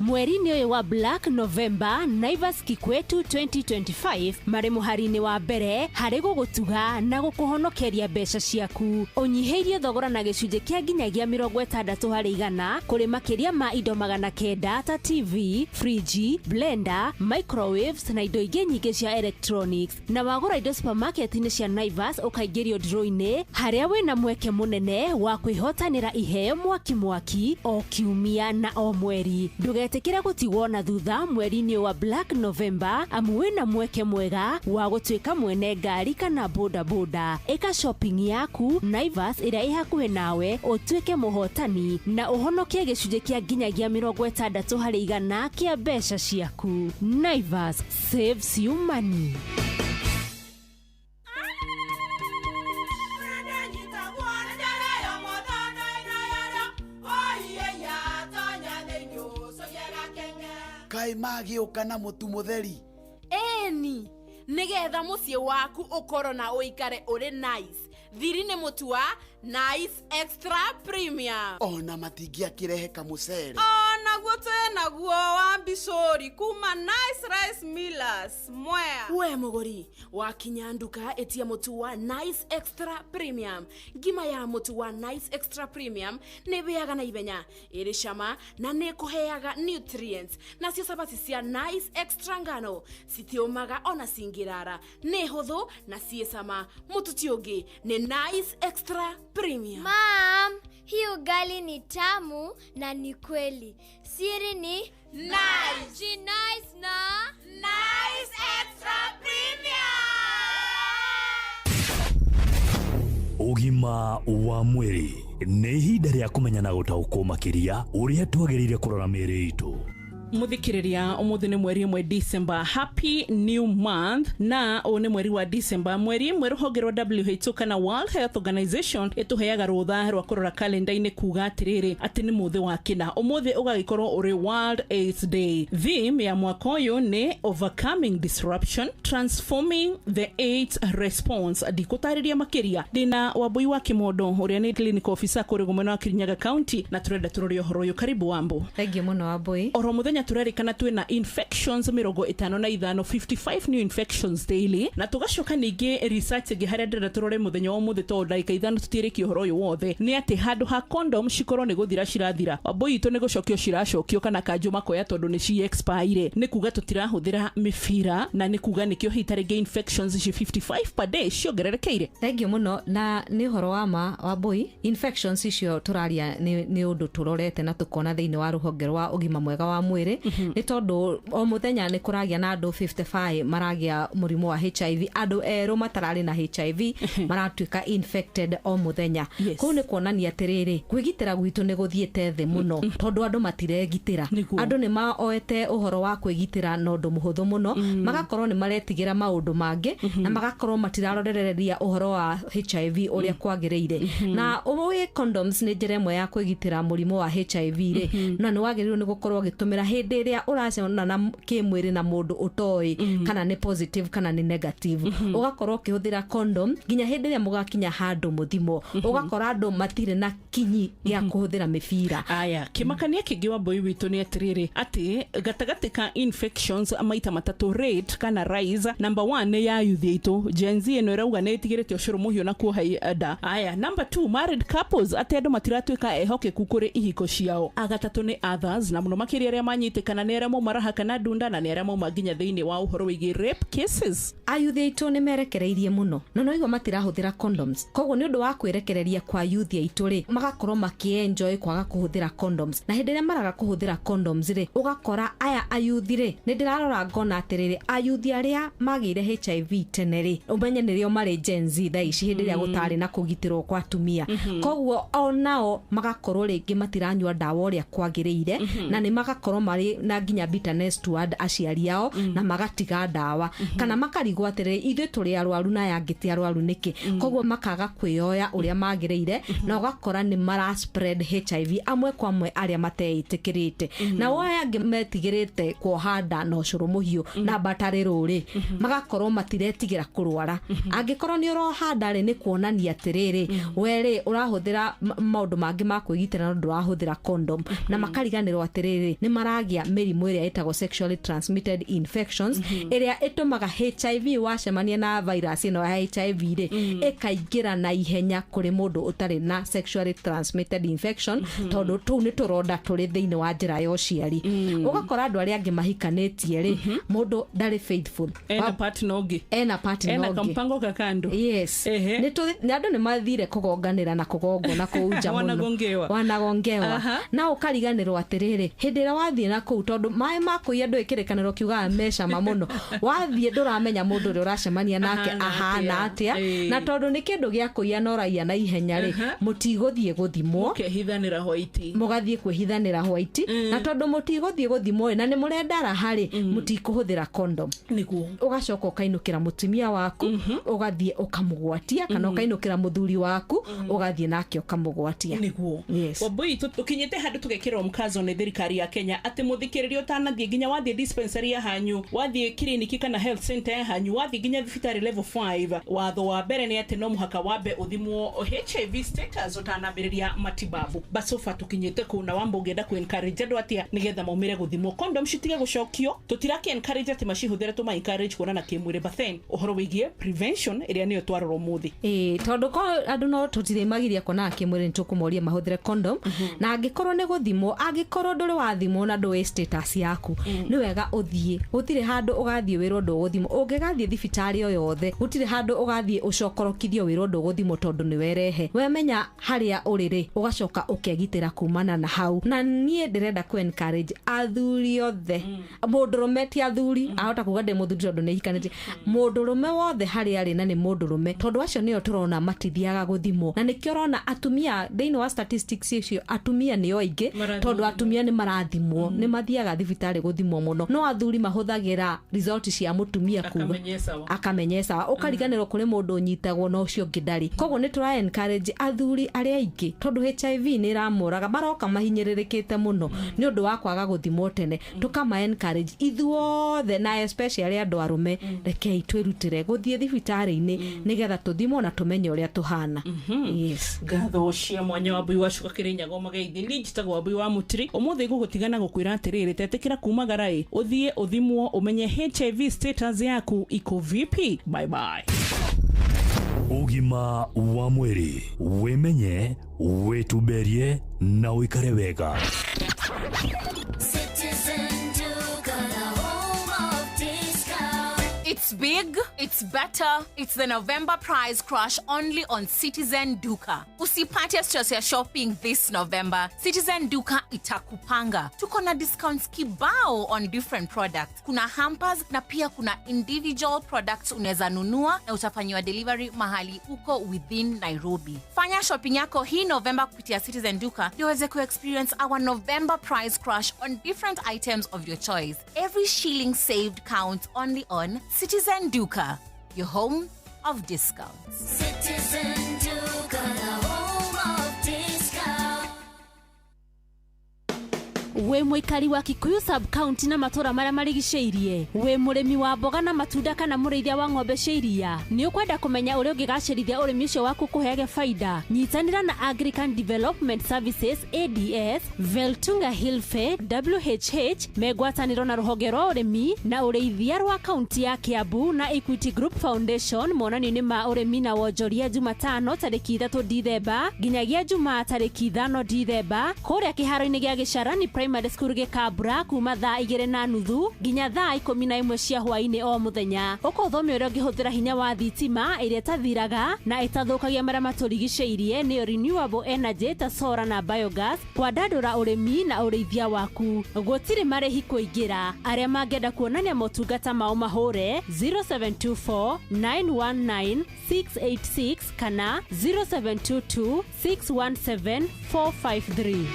Mweri-inĩ ũyũ wa Black November, Naivas Kikwetu 2025 marĩ mũhari-inĩ wa mbere harĩ gũgũtuga na gũkũhonokeria mbeca ciaku. Ũnyihĩirie thogora na gĩcunjĩ kĩa nginyagia 60% kũrĩ makĩria ma indo 900 ta TV, friji, blender, microwaves na indo ingĩ nyingĩ cia electronics. Na wagũra indo supermarket-inĩ cia Naivas ũkaingĩrio draw-inĩ harĩa wĩna mweke mũnene wa kwĩhotanĩra iheo mwaki mwaki o kiumia na o mweri. Ndũgetĩkĩre gũtigwo na thutha mweri-inĩ wa Black November amu wĩna mweke mwega wa gũtuĩka mwene ngari kana bodaboda. Ĩka shopping yaku Naivas ĩrĩa ĩ hakuhĩ nawe ũtuĩke mũhotani na ũhonokie gĩcunjĩ kĩa nginyagia 60% kĩa mbeca ciaku. Naivas saves you money. Kaĩ magĩũka na mũtu mũtheri? Ĩni, nĩgetha mũciĩ waku ũkorwo na ũikare ũrĩ nice. Thiri nĩ mũtu wa Nice Extra Premium. Ona matingĩakĩrehe kamũcere. Onaguo twĩnaguo wa mbicũri kuma Nice Rice Millers Mwea. We mũgũri, wakinya nduka ĩtia mũtu wa Nice Extra Premium. Ngima ya mũtu wa Nice Extra Premium nĩ ĩhĩaga na ihenya, ĩrĩ cama na nĩ ĩkũheaga nutrients. Nacio cabaci cia Nice Extra ngano citiũmaga ona cingĩrara, nĩ hũthũ na ciĩ cama. Mũtu ti ũngĩ nĩ Nice Extra Premium. Mom, hii ugali ni tamu na ni kweli. Siri ni Nice. Nice na Nice Extra Premium. Ũgima wa mwĩrĩ nĩ ihinda rĩa kũmenya na gũtaũkwo makĩria ũrĩa twagĩrĩire kũrora mĩĩrĩ itũ. Muthikiriria umuthi ni mweri 1 December. Happy new month. Na ũyũ nĩ mweri wa December, mweri ĩmwe rũhonge rwa WHO kana World Health Organization ĩtũheaga rũtha rwa kũrora kalenda-inĩ kuga atĩrĩrĩ atĩ nĩ mũthĩ wa kĩna. Ũmũthĩ ũgagĩkorwo ũrĩ World AIDS Day. Theme ya mwaka ũyũ nĩ Overcoming Disruption, Transforming the AIDS Response. Ndikũtarĩria makĩria, ndĩna Wambui wa Kĩmondo ũrĩa nĩ clinical officer kũrĩ mwena wa Kirinyaga County, na tũrenda tũrore ũhoro ũyũ. Karibu Wambu. Thank you mũno Wambui. Oro mũthenya turerikana twina infections 55, 55 new infections daily, na tugacoka ningĩ research ĩngĩ harĩa ndĩrenda tũrore mũthenya wa ũmũthĩ tondũ ndagĩka 5 tũtiĩrĩkia ũhoro ũyũ wothe, nĩ atĩ handũ ha condom cikorwo nĩ gũthira cirathira, Wambui itũ nĩ gũcokio ciracokio kana kanjũ makoya tondũ nĩ ci expire, nĩ kuga tũtirahũthĩra mĩbira, na nĩ kuga nĩkĩo hihi tarĩngĩ infections ici 55 per day ciongererekeire. Thank you mũno, na nĩ ũhoro wa ma Wambui, infections icio tũraria nĩ ũndũ tũrorete na tũkona thĩinĩ wa rũhonge rwa ũgima mwega wa mwĩrĩ, nĩ tondũ o mũthenya nĩ kũragĩa na andũ 55 maragĩa mũrimũ wa HIV, andũ erũ matararĩ na HIV maratuĩka infected o mũthenya. Kũu nĩ kuonania atĩrĩrĩ, kwĩgitĩra gwitũ nĩ gũthiĩte thĩ mũno tondũ andũ matiregitĩra. Andũ nĩ maoete ũhoro wa kwĩgitĩra na ũndũ mũhũthũ mũno, magakorwo nĩ maretigĩra maũndũ mangĩ na magakorwo matirarorereria ũhoro wa HIV ũrĩa kwagĩrĩire. Na ũĩ condoms nĩ njĩra ĩmwe ya kwĩgitĩra mũrimũ wa HIV rĩ, na nĩ wagĩrĩirwo nĩ gũkorwo ũgĩtũmĩra hĩndĩ ĩrĩa ũracemana na kĩmwĩrĩ na mũndũ ũtoĩ kana nĩ positive kana nĩ negative, ũgakorwo ũkĩhũthĩra condom nginya hĩndĩ ĩrĩa mũgakinya handũ mũthimo, ũgakora andũ matirĩ na kinyi gĩa kũhũthĩra mĩbira. Aya, kĩmakania kĩngĩ Wambui witũ nĩ atĩrĩrĩ atĩ gatagatĩ ka infections maita matatũ rate kana rise, number 1 nĩ ya youth itũ Gen Z ĩno ĩrauga nĩ ĩtigĩrĩte ũcũrũ mũhiũ na kuoha nda. Aya, number 2 married couples, atĩ andũ matiratuĩka ehokeku kũrĩ ihiko ciao. Agatatũ nĩ others, na mũno makĩria arĩa manyitĩkana nĩ arĩa mauma raha kana ndunda na nĩ arĩa mauma nginya thĩinĩ wa ũhoro wĩgiĩ rape cases. Ayuthi aitũ nĩ merekereirie mũno na no igua matirahũthĩra condoms, koguo nĩ ũndũ wa kwĩrekereria kwa yuthi aitũ rĩ, magakorwo makĩenjoy kwaga kũhũthĩra condoms, na hĩndĩ ĩrĩa maraga kũhũthĩra condoms rĩ, ũgakora aya ayuthi rĩ, nĩ ndĩrarora ngona atĩrĩrĩ, ayuthi arĩa magĩire HIV tene rĩ, ũmenye nĩrĩo marĩ Gen Z thaa ici, hĩndĩ ĩrĩa gũtarĩ na kũgitĩrwo kwa atumia. Koguo onao magakorwo rĩngĩ matiranyua ndawa ũrĩa kwagĩrĩire, na nĩ magakorwo marĩ na nginya bitterness toward aciari ao, na magatiga ndawa, kana makarigwo atĩrĩrĩ, ithuĩ tũrĩ arwaru na aya angĩ ti arwaru nĩkĩ? Koguo makaga kwĩyoya ũrĩa magĩrĩire, na ũgakora nĩ mara spread HIV amwe kwa amwe arĩa mateĩtĩkĩrĩte, na aya angĩ metigĩrĩte kuoha nda na ũcũrũ mũhiũ na mbatarĩ rũrĩ, magakorwo matiretigĩra kũrwara. Angĩkorwo nĩ ũroha nda rĩ, nĩ kuonania atĩrĩrĩ, we rĩ ũrahũthĩra maũndũ mangĩ ma kwĩgitĩra no ndũrahũthĩra condom, na makariganĩrwo atĩrĩrĩ, nĩ maragĩa mĩrimũ ĩrĩa ĩtagwo sexually transmitted infections, ĩrĩa ĩtũmaga HIV wacemania na virus ĩno ya HIV rĩ, ĩkaingĩra na ihenya kũrĩ mũndũ ũtarĩ na sexually transmitted infection, tondũ tũu nĩ tũronda tũrĩ thĩinĩ wa njĩra ya ũciari. Ũgakora andũ arĩa angĩ mahikanĩtie rĩ, mũndũ ndarĩ faithful, ena partner ũngĩ, ena partner ena ũngĩ, kampango kakando. Yes, nĩ andũ nĩ mathire kũgonganĩra na kũgongwo na kũu nja mũno, wanagongewa, wanagongewa, na ũkariganĩrwo atĩrĩrĩ, hĩndĩ ĩrĩa wathiĩ na kũu, tondũ maĩ ma kũiya ndũĩ kĩrĩkanĩro kiugaga mecama mũno, wathiĩ ndũramenya mũndũ ũrĩa ũracemania nake ahana atĩa, na tondũ nĩ kĩndũ gĩa kũiya na ũraiya na ihenya rĩ, mũtigũthiĩ gũthimwo, mũkehithanĩra hwaiti, mũgathiĩ kwĩhithanĩra hwaiti, na tondũ mũtigũthiĩ gũthimwo rĩ, na nĩ mũrenda raha rĩ, mũtikũhũthĩra condom, nĩguo ũgacoka ũkainũkĩra mũtumia waku, ũgathiĩ ũkamũgwatia, kana ũkainũkĩra mũthuri waku, ũgathiĩ nake ũkamũgwatia. Nĩguo. Yes. Wambui, tũkinyĩte handũ tũgekĩrwo mkazo nĩ thirikari ya Kenya atĩ mũthikĩrĩria ũtanathiĩ nginya wathiĩ dispensary ya hanyu, wathiĩ kiriniki kana health center ya hanyu, wathiĩ nginya thibitarĩ level 5, watho wa mbere nĩ atĩ no mũhaka wambe ũthimwo HIV status ũtanambĩrĩria matibabu. Basofa tũkinyĩte kũu, na wamba ũngĩenda kũ encourage andũ atĩa nĩgetha maumĩre gũthimwo condom citige gũcokio? Tũtirake encourage atĩ macihũthĩre, tũma encourage kuonana kĩmwĩrĩ, but then ũhoro wĩgiĩ prevention ĩrĩa nĩyo twarora ũmũthĩ. Ĩĩ, tondũ ko andũ no tũtirĩmagiria kuonana kĩmwĩrĩ, nĩ tũkũmoria mahũthĩre condom, na angĩkorwo nĩ gũthimwo, angĩkorwo ndũrĩ wathimwo na ndũĩ status yaku, nĩ wega ũthiĩ. Gũtirĩ handũ ũgathiĩ wĩrwo ndũgũthimwo. Ũngĩgathiĩ thibitarĩ o yothe, gũtirĩ handũ ũgathiĩ ũcokorokithio wĩrwo ndũgũthimwo tondũ nĩ werehe. Wemenya harĩa ũrĩ rĩ, ũgacoka ũkegitĩra kumana na hau. Na niĩ ndĩrenda kũ encourage athuri othe, mũndũrũme ti athuri, ahota kuga ndĩ mũthuri tondũ nĩ hikanĩtie, mũndũrũme wothe harĩa arĩ na nĩ mũndũrũme, tondũ acio nĩo tũrona matithiaga gũthimwo, na nĩkĩo ũrona atumia thĩinĩ wa statistics icio, atumia nĩo aingĩ, tondũ atumia nĩ marathimwo, nĩ mathiaga thibitarĩ gũthimwo mũno, no athuri mahũthagĩra result cia mũtumia kuga akamenye sawa, ũkariganĩrwo kũrĩ mũndũ ũnyitagwo na ũcio ũngĩ ndarĩ. Koguo nĩ tũra encourage athuri arĩa aingĩ, tondũ HIV nĩ ĩramoraga, maroka mahinyĩrĩrĩkĩte mũno nĩ ũndũ wa kwaga gũthimwo tene, tũkama encourage ithuothe na especially andũ arũme, rekei twĩrutĩre gũthiĩ thibitarĩ-inĩ nĩgetha tũthimwo na tũmenye ũrĩa tũhana. Yes. Ngatho cia mwanya Wambui wa Cuka Kĩrĩnyaga Mageithi. Niĩ njĩtagwo Wambui wa Mũtiri. Ũmũthĩ ngũgũtigana gũkwĩra atĩrĩrĩ, tetĩkĩra kumagara ĩ, ũthiĩ ũthimwo ũmenye HIV status yaku iko vipi. Bye bye. Ũgima wa mwĩrĩ, wĩmenye, wĩtumberie na ũikare wega. Citizen Duka, the home of discount. It's big, it's better, it's the November price crash only on Citizen Duka. Usipate stress ya shopping this November. Citizen Duka itakupanga. Tuko na discounts kibao on different products. Kuna hampers na pia kuna individual products unaweza nunua na utafanyiwa delivery mahali uko within Nairobi. Fanya shopping yako hii November kupitia Citizen Duka ndio uweze ku-experience our November price crash on different items of your choice. Every shilling saved counts only on Citizen Duka, your home of discounts. Citizen Duka, the home of discount. Wĩ mũikari wa Kikuyu sub county na matũra marĩa marigicĩirie, wĩ mũrĩmi wa mboga na matunda kana mũrĩithia wa ng'ombe cia iria, nĩ ũkwenda kũmenya ũrĩa ũngĩgacĩrithia ũrĩmi ũcio waku kũheage faida, nyitanĩra na Agrican Development Services ADS, Veltunga Hilfe WHH megwatanĩro na rũhonge rwa ũrĩmi na ũrĩithia rwa kaunti ya Kiambu na Equity Group Foundation monanio-inĩ ma ũrĩmi na wonjoria Jumatano tarĩki 3 Dithemba nginyagia Jumaa tarĩki 5 Dithemba kũrĩa kĩharo-inĩ gĩa Gĩcarani Primary Primary School Gĩkambura kuma thaa 2:30 nginya thaa 11 cia hwaĩ-inĩ o mũthenya. Ũka ũthome ũrĩa ũngĩhũthĩra hinya wa thitima ĩrĩa ĩtathiraga na ĩtathũkagia marĩa matũrigicĩirie nĩyo renewable energy ta solar na biogas, kwandandũra ũrĩmi na ũrĩithia waku. Gũtirĩ marĩhi kũingĩra. Arĩa mangĩenda kuonania motungata mao mahũre 0724 919 686 kana 0722 617 453.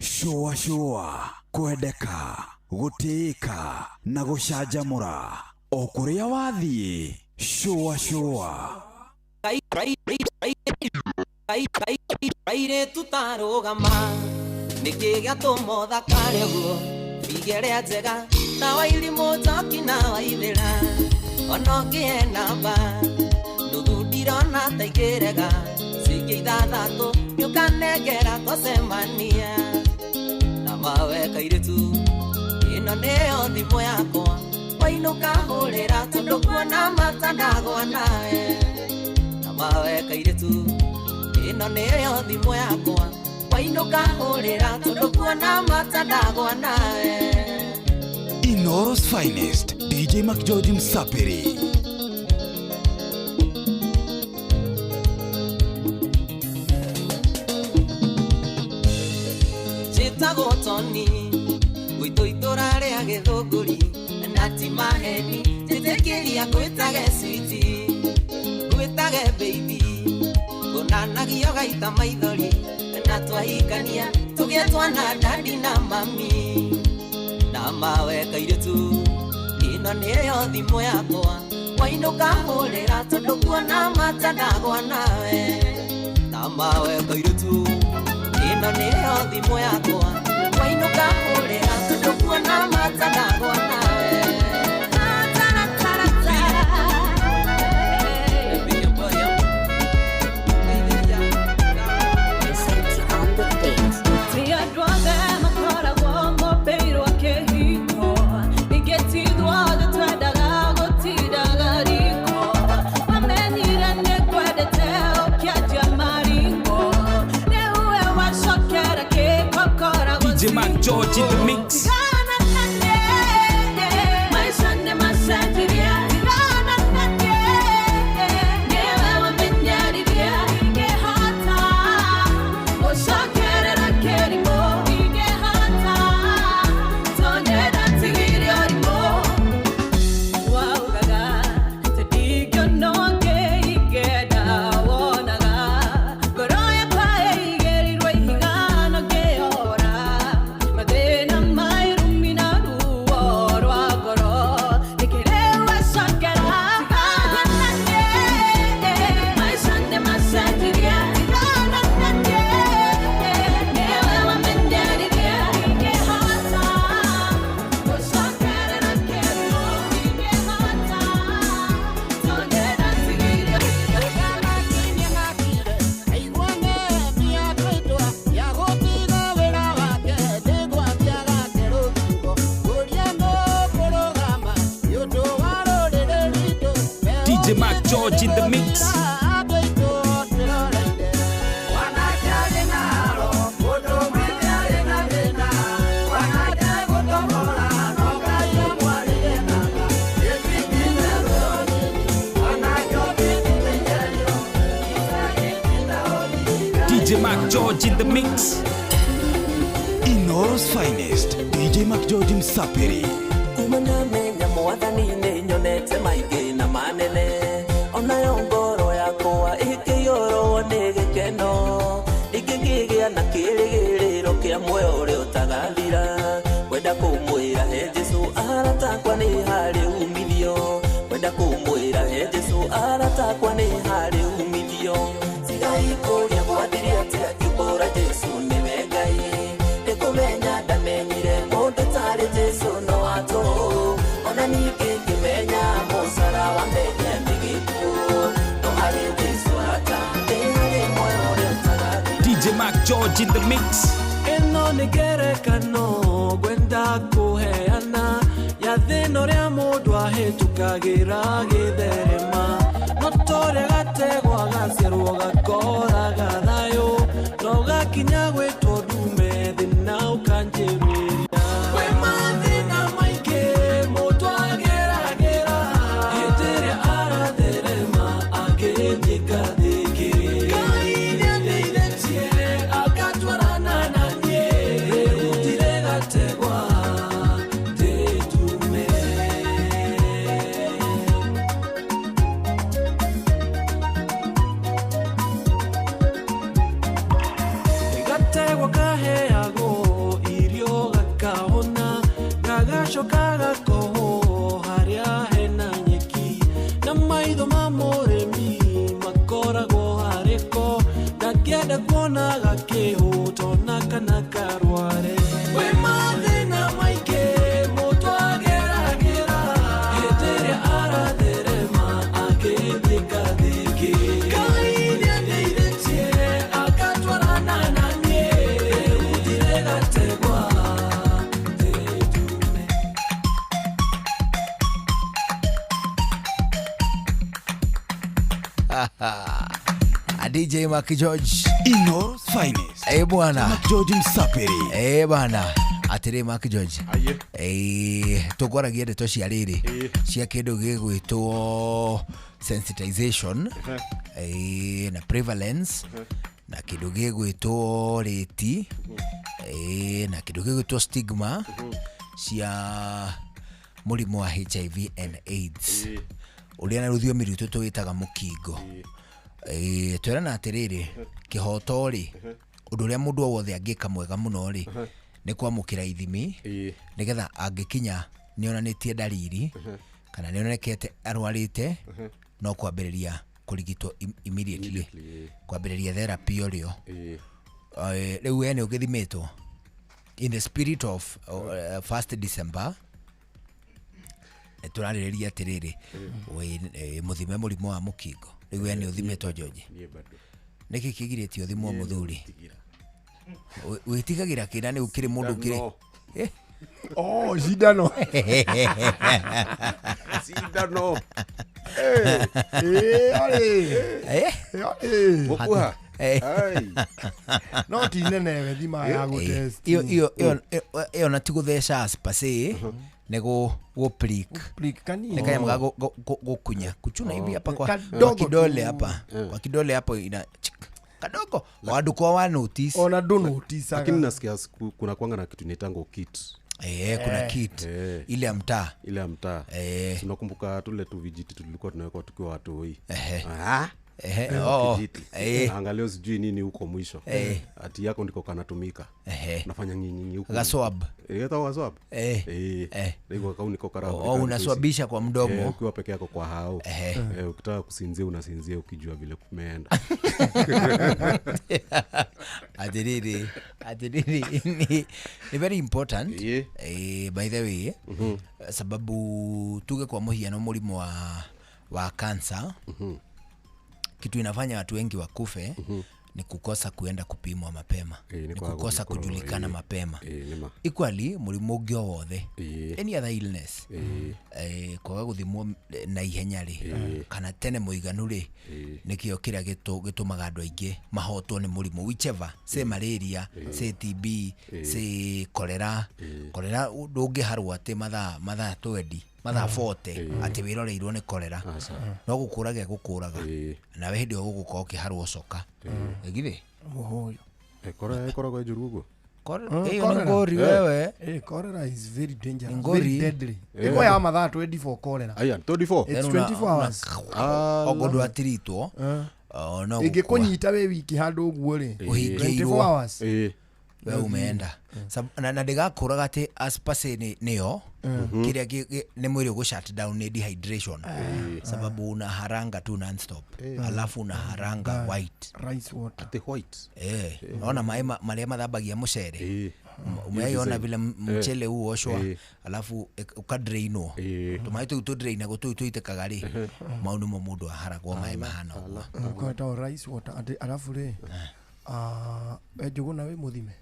Shua shua kwendeka gũtĩĩka na gũcanjamũra o kũrĩa wathiĩ. Shua shua Airĩtu tarũgama nĩkĩ gĩatũma ũthakare ũguo bigĩrĩa njega ta wairimũ njoki na waithĩra ona ũngĩe namba nuthu ndirona ta ingĩrega cingĩ ithathatũ nĩũkanengera twacemania na mawe kairĩtu ĩno nĩyo thimũ yakwa wainũka hũrĩra tondũ kuona matandagwa nawe na mawe kairĩtu ĩno nĩyo thimũ yakwa wainũka hũrĩra tondũ kuona matandagwa nawe. Inoro's finest DJ McGeorge Msapiri. Njĩtagwo Toni gwitũ itũra rĩa Gĩthũngũri na ti maheni njĩtĩkĩria ngwĩtage switi ngwĩtage baby ngonanagio gaita maithori na twahikania tũgĩe twana dadi na mami na mawe kairĩtu ĩno nĩyo thimũ yakwa wainũka hũrĩra tondũ kuona matandagwa nawe na mawe kairĩtu ĩno nĩyo thimũ yakwa wainũka hũrĩra tondũ kuona matandagwa nawe. DJ McGeorge in the mix. DJ McGeorge in the mix. DJ McGeorge in the mix. Inoro's finest DJ McGeorge Msapiri. Umanamenya mwathani nyonete maingĩ na manene onayo ngoro yakwa ĩkĩiyũrwo nĩ gĩkeno ingĩkĩgĩa na kĩrĩgĩrĩro kĩa muoyo ũrĩa ũtagathira kwenda kũmwĩra he Jesũ aratakwa nĩ harĩ umithio kwenda kũmwĩra he Jesũ aratakwa nĩ harĩ umithio tigai kũrĩa gwathire atĩa ngĩkũra Jesũ nĩwe Ngai nĩkũmenya ndamenyire mũndũ tarĩ Jesũ no atũũ ona ningĩ ngĩmenya mũcara wa mehia nĩ gĩkuũ no harĩ Jesũ arata nĩ harĩ muoyo ũrĩa ũtagathira. DJ McGeorge in the mix. Ĩno nĩ ngerekano ngwenda kũheana ya thĩna ũrĩa mũndũ ahĩtũkagĩra gĩtherema no torĩa gategwa gaciarwo gakora Ndakinya gwĩtwo ndume thĩna ũkanjĩrĩria. Kwĩ mathĩna maingĩ mũndũ ageragĩra. Hĩndĩ ĩrĩa aratherema akĩnyika thĩkĩ. Ngai nĩandeithĩtie agatwarana na niĩ. Rĩu ndirĩ gategwa ndĩ ndume. Gategwa kaheagwo irio gakahona gagacoka gakohwo harĩa hena nyeki na maitho ma mũrĩmi makoragwo harĩko ndangĩenda kuona gakĩhũta ona kana karware. Kwĩ mathĩna maingĩ mũndũ ageragĩra hĩndĩ ĩrĩa aratherema akĩthika thĩkĩ. Ngai nĩandeithĩtie agatwarana na niĩ rĩu ndirĩ gategwa. DJ Mark George Inooro's finest. Eh bwana Mark George Msapiri. Eh bwana atĩrĩ Mark George. Eh tũkwaragia ndeto cia rĩrĩ cia kĩndũ gĩgwĩtwo sensitization na prevalence na kĩndũ gĩgwĩtwo rĩti na kĩndũ gĩgwĩtwo stigma cia mũrimũ wa HIV and AIDS ũrĩa na rũthiomi rwitũ tũwĩtaga mũkingo. Twerana atĩrĩrĩ kĩhoto rĩ ũndũ ũrĩa mũndũ o wothe angĩka mwega mũno rĩ nĩ kwamũkĩra ithimi nĩgetha angĩkinya nĩonanĩtie ndariri kana nĩonekete arwarĩte no kwambĩrĩria kũrigitwo immediately kwambĩrĩria therapy ũrĩo. Rĩu we nĩ ũgĩthimĩtwo in the spirit of 1st December tũrarĩrĩria atĩrĩrĩ mũthime mũrimũ wa mũkingo. Rĩu we nĩ ũthimĩtwo George? Nĩkĩ kĩgirĩtie ũthimwo mũthuri? Wĩtigagĩra kĩna nĩ ũkĩrĩ mũndũ ũkĩrĩ Oh, cindano. Cindano. Gũkuha. No ti nene we thima ya gũtest. Ĩyo na ti gũtheca as per se nĩ gũ prick. Nĩ kanyamũ ga gũkunya kuchuna hivi hapa kwa kidole hapa. Kwa kidole hapo ina kadogo. Wadu kwa wa notice. Ona do notice. Lakini nasikia kuna kuanga na kitu inaitangwa kit. Kuna kit ile ya mtaa. Ile ya mtaa. Tunakumbuka tule tu vijiti tulikuwa tunaweka tukiwa watoi. Angalia sijui nini huko mwisho. Ati yako ndiko kanatumika. Nafanya nyinyi huko. Gaswab. Gaswab. Ndiko kau niko karao. Oh, unaswabisha kwa mdomo. Ukiwa peke yako kwa hao. Ukitaka kusinzia unasinzia ukijua vile kumeenda. Atiriri. Ni very important. By the way, sababu tuge kwa muhiano mũrimũ wa cancer. Kitu inafanya watu wengi wakufe ni kukosa kuenda kupimwa mapema. Ni kukosa kujulikana mapema. Equally mũrimũ ũngĩ o wothe, any other illness, kwaga gũthimwo na ihenya rĩ kana tene mũiganu rĩ nĩkĩo kĩrĩa gĩtũmaga andũ aingĩ mahotwo nĩ mũrimũ whichever, say malaria, say TB, say cholera. Cholera ndũngĩharwo atĩ mathaa 20 mathaa 40 atĩ wĩroreirwo nĩ cholera. No gũkũraga gũkũraga nawe hĩndĩ ĩyo ũgũkorwo ũkĩharwo coka. Githĩ mũhũyũ Cholera ĩkoragwo ĩ njũru ũguo? Ĩyo nĩ ngori wewe. Cholera is very dangerous, very deadly. Ĩko ya mathaa 24 cholera. Aya, 24. It's 24 hours. Ogo ndwatiritwo. No ĩngĩkũnyita wĩ wiki handũ ũguo rĩ 24 hours. We umeenda. Na ndĩgakũraga atĩ as per se nĩyo kĩrĩa nĩ mwĩrĩ ũgũ shut down nĩ dehydration. Sababu unaharanga tu non-stop. Alafu unaharanga white. Rice water. Ati white. Unaona maĩ marĩa mathambagia mũcere. Umeiona vile mchele huu oshwa alafu ukadrainwo. Tũmaĩ tũu tũdrainagwo tũu tũitĩkaga rĩ mau nĩmo mũndũ aharagwo maĩ mahana ũguo. Kwetagwo rice water. Alafu rĩ Njũgũna wĩ mũthime?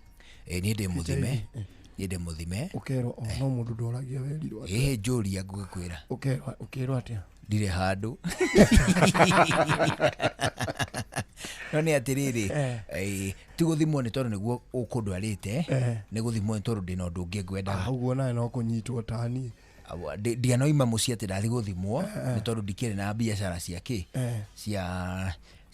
Niĩ ndĩ mũthime. Niĩ ndĩ mũthime. Ũkerwo no mũndũ ndoragia werirwo atĩa? Njũria ngũgĩkwĩra. Ũkerwo atĩa? Ndirĩ handũ. No nĩ atĩrĩrĩ, ti gũthimwo nĩ tondũ nĩguo ũkũndwarĩte, nĩ gũthimwo nĩ tondũ ndĩna ũndũ ũngĩ ngwendaga. Ũguo nawe no kũnyitwo tani. Ndianoima mũciĩ atĩ ndathi gũthimwo nĩ tondũ ndikĩrĩ na biacara cia kĩ,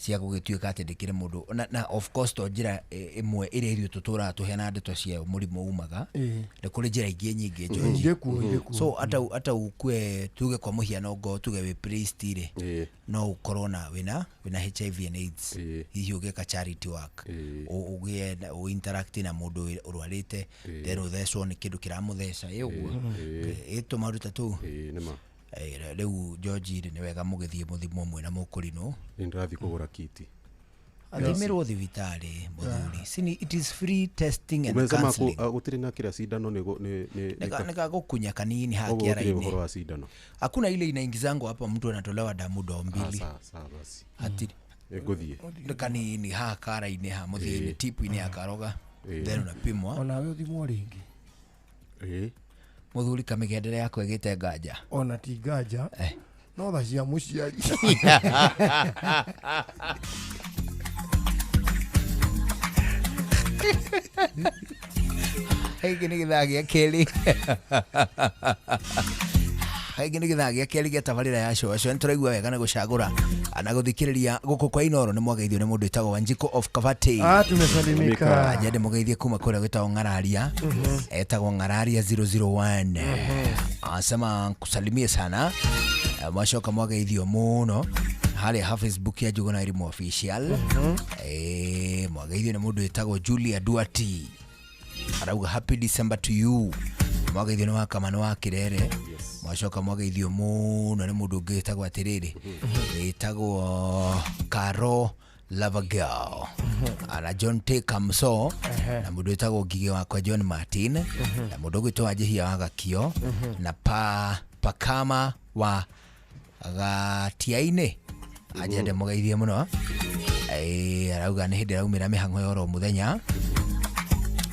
cia gũgĩtuĩka atĩ ndĩkĩrĩ mũndũ na of course to njĩra ĩmwe ĩrĩa ithuĩ tũtũraga tũheana ndeto cia mũrimũ umaga, nĩ kũrĩ njĩra ingĩ nyingĩ, George. Irĩ kuo, irĩ kuo. So ata ukue tuge kwa mũhiano ngo tuge wĩ priest rĩ, no ũkorwo na wĩna HIV and AIDS, hihi ũgĩka charity work, ũgĩe na ũ interact na mũndũ ũrwarĩte, then ũthecwo nĩ kĩndũ kĩramũtheca ĩ ũguo ĩ tũmaũndũ ta tũu. Nĩma. Rĩu George rĩ, nĩ wega mũgĩthiĩ mũthimwo mwĩna mũkũrinũ. Nĩ ndĩrathiĩ kũgũra kiti. Athimĩrwo thibitarĩ, mũthuri. Sini it is free testing and Umesema counseling. Gũtirĩ na kĩrĩa cindano nĩ Nĩkagũkunya kanini haha Koguo gũtirĩ kĩara-inĩ. ũhoro wa cindano. Hakuna ile inaingizangwa hapa mtu anatolewa damu doo Ah, mbili. sawa, sawa basi. Hatiri. Ngũthiĩ. Nĩ kanini haha kara-inĩ haha mũthia-inĩ, tip-inĩ ya karoga. Then unapimwa. Onawe ũthimwo rĩngĩ. Mũthuri kamĩgendere yako ĩgĩte nganja. Ona ti nganja. No tha cia mũciari. Gĩkĩ nĩ gĩthaa gĩa kerĩ. Gĩkĩ nĩ gĩthaa gĩa kerĩ gĩa tabarĩra ya Cũa Cũa. Nĩ tũraigua wega nĩ gũcagũra na gũthikĩrĩria gũkũ kwa Inoro. Nĩ mwageithio nĩ mũndũ wĩtagwo Wanjikũ of Kabati. Ah, tumesalimika. Aja ndĩmũgeithie kuma kũrĩa gwĩtagwo Ng'araria. Etagwo Ng'araria 001. Asema nkusalimie sana. Mwacoka mwageithio mũno harĩa ha Facebook ya Njuguna Elimu Official. Mwageithio nĩ mũndũ wĩtagwo Julia Duati. Arauga happy December to you. Mwageithio nĩ Wakamano wa Kirere. Mwacoka mwageithio mũno nĩ mũndũ ũngĩ wĩtagwo atĩrĩrĩ, wĩtagwo Caro Lover Girl. Ana John T. Kamso, na mũndũ wĩtagwo Ngigĩ wakwa John Martin, na mũndũ ũgwĩtwo Wanjĩhia wa Gakio, na Pakama wa Gatiainĩ. Anjende mũgeithie mũno. Arauga nĩ hĩndĩ araumĩra mĩhang'o ya oro mũthenya.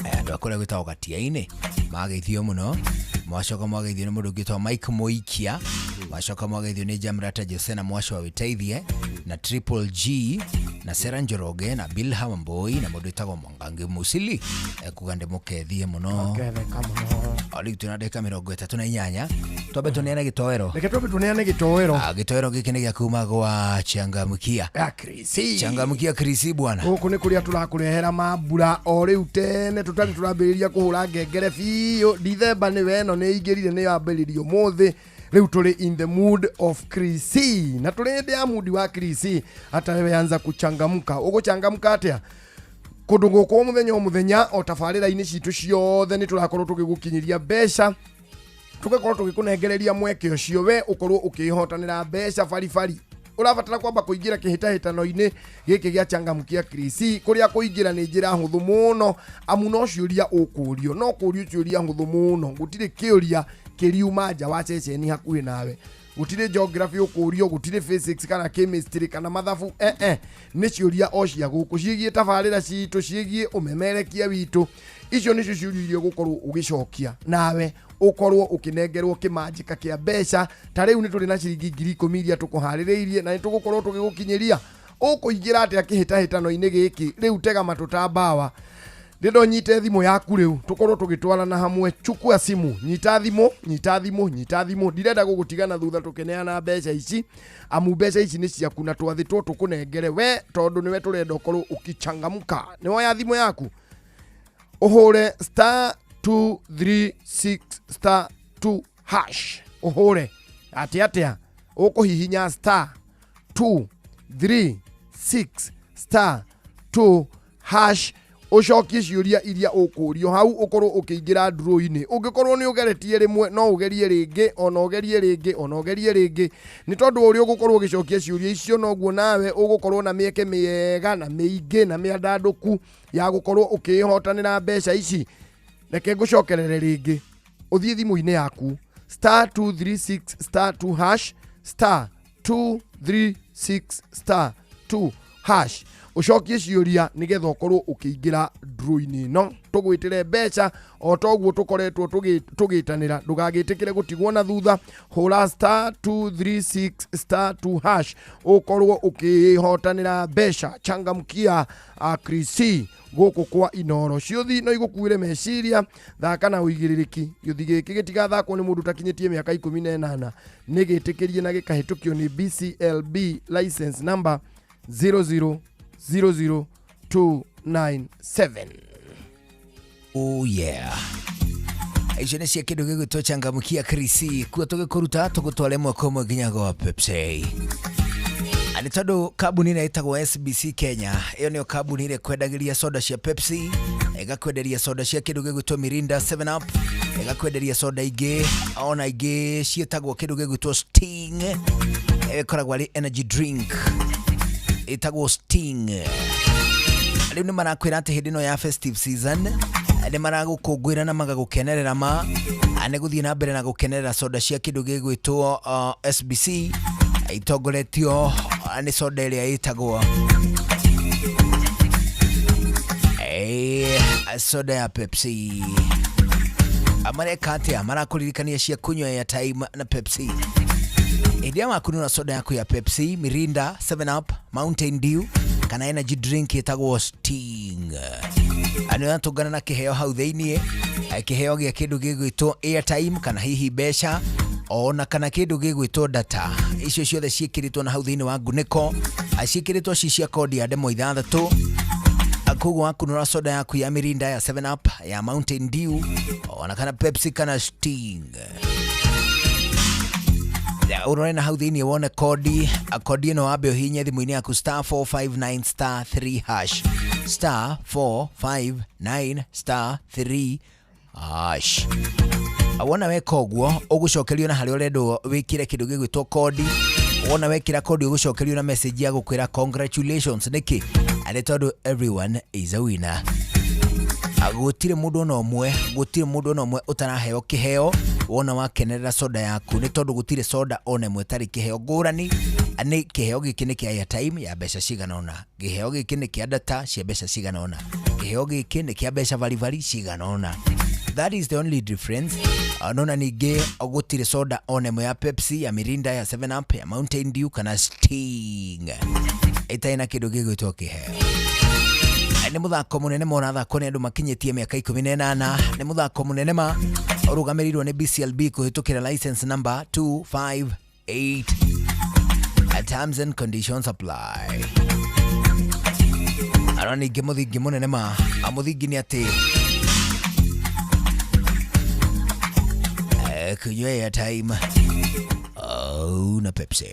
Andũ a kũrĩa gwĩtagwo Gatiainĩ mageithio mũno. Mwacoka mwageithio nĩ mũndũ ũngĩ wĩtagwo Mike Moikia. Mwacoka mwageithio nĩ Jamrata Jose na Mwasho wa Wĩteithie, na Triple G, na Sera Njoroge, na Bill Hawamboi, na mũndũ wĩtagwo Mwangangi Musili. Kuga ndĩmũkethie mũno. Ngetheka mũno. O rĩu twĩna ndagĩka mĩrongo ĩtatũ na inyanya. Twambe tũneane gĩtoero. Reke twambe tũneane gĩtoero. Gĩtoero gĩkĩ nĩ gĩa kuma gwa Changamkia. Ya Krisi. Changamkia Krisi bwana. Gũkũ nĩ kũrĩa tũrakũrehera mambura o rĩu tene tũtarĩ tũrambĩrĩria kũhũra ngengere biũ. Dithemba nĩwe ĩno nĩ ĩingĩrire, nĩ yambĩrĩrio ũmũthĩ. Rĩu tũrĩ in the mood of Krisi. Na tũrĩ hĩndĩ ya mood wa Krisi, hata wewe anza kuchangamka. Ũgũchangamka atĩa? Kũndũ gũkũ o mũthenya o mũthenya o tabarĩra-inĩ citũ ciothe nĩ tũrakorwo tũgĩgũkinyĩria mbeca, tũgakorwo tũgĩkũnengereria mweke ũcio we ũkorwo ũkĩhotanĩra mbeca baribari. Ũrabatara kwamba kũingĩra kĩhĩtahĩtano-inĩ gĩkĩ gĩa Changamkia Krisi, kũrĩa kũingĩra nĩ njĩra hũthũ mũno, amu no ciũria ũkũrio, no kũrio ciũria hũthũ mũno, gũtirĩ kĩũria kĩriuma nja wa ceceni hakuhĩ nawe, gũtirĩ geography ũkũrio, gũtirĩ physics kana chemistry kana mathabu, nĩ ciũria o cia gũkũ ciĩgiĩ tabarĩra citũ, ciĩgiĩ ũmemerekia witũ. Icio nĩcio ciũria iria ũgũkorwo ũgĩcokia nawe ũkorwo ũkĩnengerwo kĩmanjĩka kĩa mbeca. Ta rĩu nĩ tũrĩ na ciringi ngiri ikũmi iria tũkũharĩrĩirie na nĩ tũgũkorwo tũgĩgũkinyĩria. Ũkũingĩra atĩa kĩhĩtahĩtano-inĩ gĩkĩ? Rĩu tega matũ ta mbawa. Ndĩrenda ũnyite thimũ yaku rĩu tũkorwo tũgĩtwarana hamwe. Chukua simu, nyita thimũ, nyita thimũ, nyita thimũ. Ndirenda gũgũtigana thutha tũkĩneana mbeca ici, amu mbeca ici nĩ ciaku na twathĩtwo tũkũnengere we, tondũ nĩwe tũrenda ũkorwo ũkichangamka. Nĩ woya thimũ yaku ũhũre star two three six star two hash, ũhũre atĩ atĩa? Ũkũhihinya star two three six star two hash, ũcokie ciũria iria ũkũrio hau, ũkorwo ũkĩingĩra draw-inĩ. Ũngĩkorwo nĩ ũgeretie rĩmwe, no ũgerie rĩngĩ, ona ũgerie rĩngĩ, ona ũgerie rĩngĩ, nĩ tondũ ũrĩa ũgũkorwo ũgĩcokia ciũria icio noguo nawe ũgũkorwo na mĩeke mĩega na mĩingĩ na mĩandandũku ya gũkorwo ũkĩĩhotanĩra mbeca ici. Reke ngũcokerere rĩngĩ, ũthiĩ thimũ-inĩ yaku star two three six star two hash, star two three six star two hash, Ũcokie ciũria nĩgetha ũkorwo ũkĩingĩra draw-inĩ ĩno, tũgwĩtĩre mbeca o toguo tũkoretwo tũgĩtanĩra. Ndũgagĩtĩkĩre gũtigwo na thutha. Hũra star 236 star 2 hash ũkorwo ũkĩhotanĩra mbeca. Changamkia Krisi gũkũ kwa Inoro. Ciũthi no igũkuĩre meciria, thaka na ũigĩrĩrĩki. Gĩũthi gĩkĩ gĩtigathakwo nĩ mũndũ ũtakinyĩtie mĩaka 18, nĩ gĩtĩkĩrie na gĩkahĩtũkio nĩ BCLB license number 0000297. Oh yeah, icio nĩ cia kĩndũ gĩgwĩtwo changamkia Krisi, kuo tũgĩkũruta tũgũtware mwaka ũmwe nginya gwa Pepsi. Nĩ tondũ kambuni ĩrĩa ĩtagwo SBC Kenya, ĩyo nĩyo kambuni ĩrĩa ĩkwendagĩria soda cia Pepsi, ĩgakwenderia soda cia kĩndũ gĩgwĩtwo Mirinda 7 Up, ĩgakwenderia soda ingĩ ona ingĩ ciĩtagwo kĩndũ gĩgwĩtwo Sting, ĩyo ĩkoragwo arĩ energy drink ĩtagwo Sting. Rĩu nĩ marakwĩra atĩ hĩndĩ ĩno ya festive season nĩ maragũkũngũĩra na magagũkenerera, ma nĩ gũthiĩ na mbere na gũkenerera soda cia kĩndũ gĩgwĩtwo SBC, itongoretio nĩ soda ĩrĩa ĩtagwo soda ya Pepsi. Mareka atĩa? Marakũririkania cia kunywa airtime na Pepsi. Hĩndĩ ĩrĩa wakunũra soda yaku ya Pepsi, Mirinda, 7 Up, Mountain Dew kana energy drink ĩtagwo Sting, nĩ ũratũngana na kĩheo hau thĩiniĩ, kĩheo gĩa kĩndũ gĩgwĩtwo airtime kana hihi mbeca ona kana kĩndũ gĩgwĩtwo data. Icio ciothe ciĩkĩrĩtwo na hau thĩinĩ wa ngunĩko, ciĩkĩrĩtwo ci cia kodi ya ndemwa ithathatũ. Koguo wakunũra soda yaku ya Mirinda, ya 7 Up, ya Mountain Dew ona kana Pepsi kana Sting, urore na hau thĩinĩ wone kodi. Kodi ĩno wambe ũhinye thimũ-inĩ yaku star 459 star 3 hash, star 459 star 3 hash. Wona weka ũguo, ũgũcokerio na harĩa ũrendwo wĩkĩre kĩndũ gĩgwĩtwo kodi. Wona wekĩra kodi, ũgũcokerio na message ya gũkwĩra congratulations. Nĩkĩ? Nĩ tondũ everyone is a winner. Gũtirĩ mũndũ ona ũmwe, gũtirĩ mũndũ ona ũmwe ũtaraheo kĩheo wona wakenerera soda yaku, nĩ tondũ gũtirĩ soda ona ĩmwe ĩtarĩ kĩheo. Ngũrani nĩ kĩheo gĩkĩ nĩ kĩa airtime ya mbeca cigana ũna, kĩheo gĩkĩ nĩ kĩa data cia mbeca cigana ũna, kĩheo gĩkĩ nĩ kĩa mbeca baribari cigana ũna. That is the only difference. Nona ningĩ gũtirĩ soda ona ĩmwe ya Pepsi, ya Mirinda, ya 7 Up, ya Mountain Dew kana Sting ĩtarĩ na kĩndũ gĩgwĩtwo kĩheo. Nĩ mũthako mũnene ma ũrathakwo nĩ andũ makinyĩtie mĩaka 18. Nĩ mũthako mũnene ma ũrũgamĩrĩirwo nĩ BCLB kũhĩtũkĩra license number 258. Terms and conditions apply. Ara ningĩ mũthingi mũnene ma mũthingi nĩ atĩ kunywa airtime, oh, na Pepsi.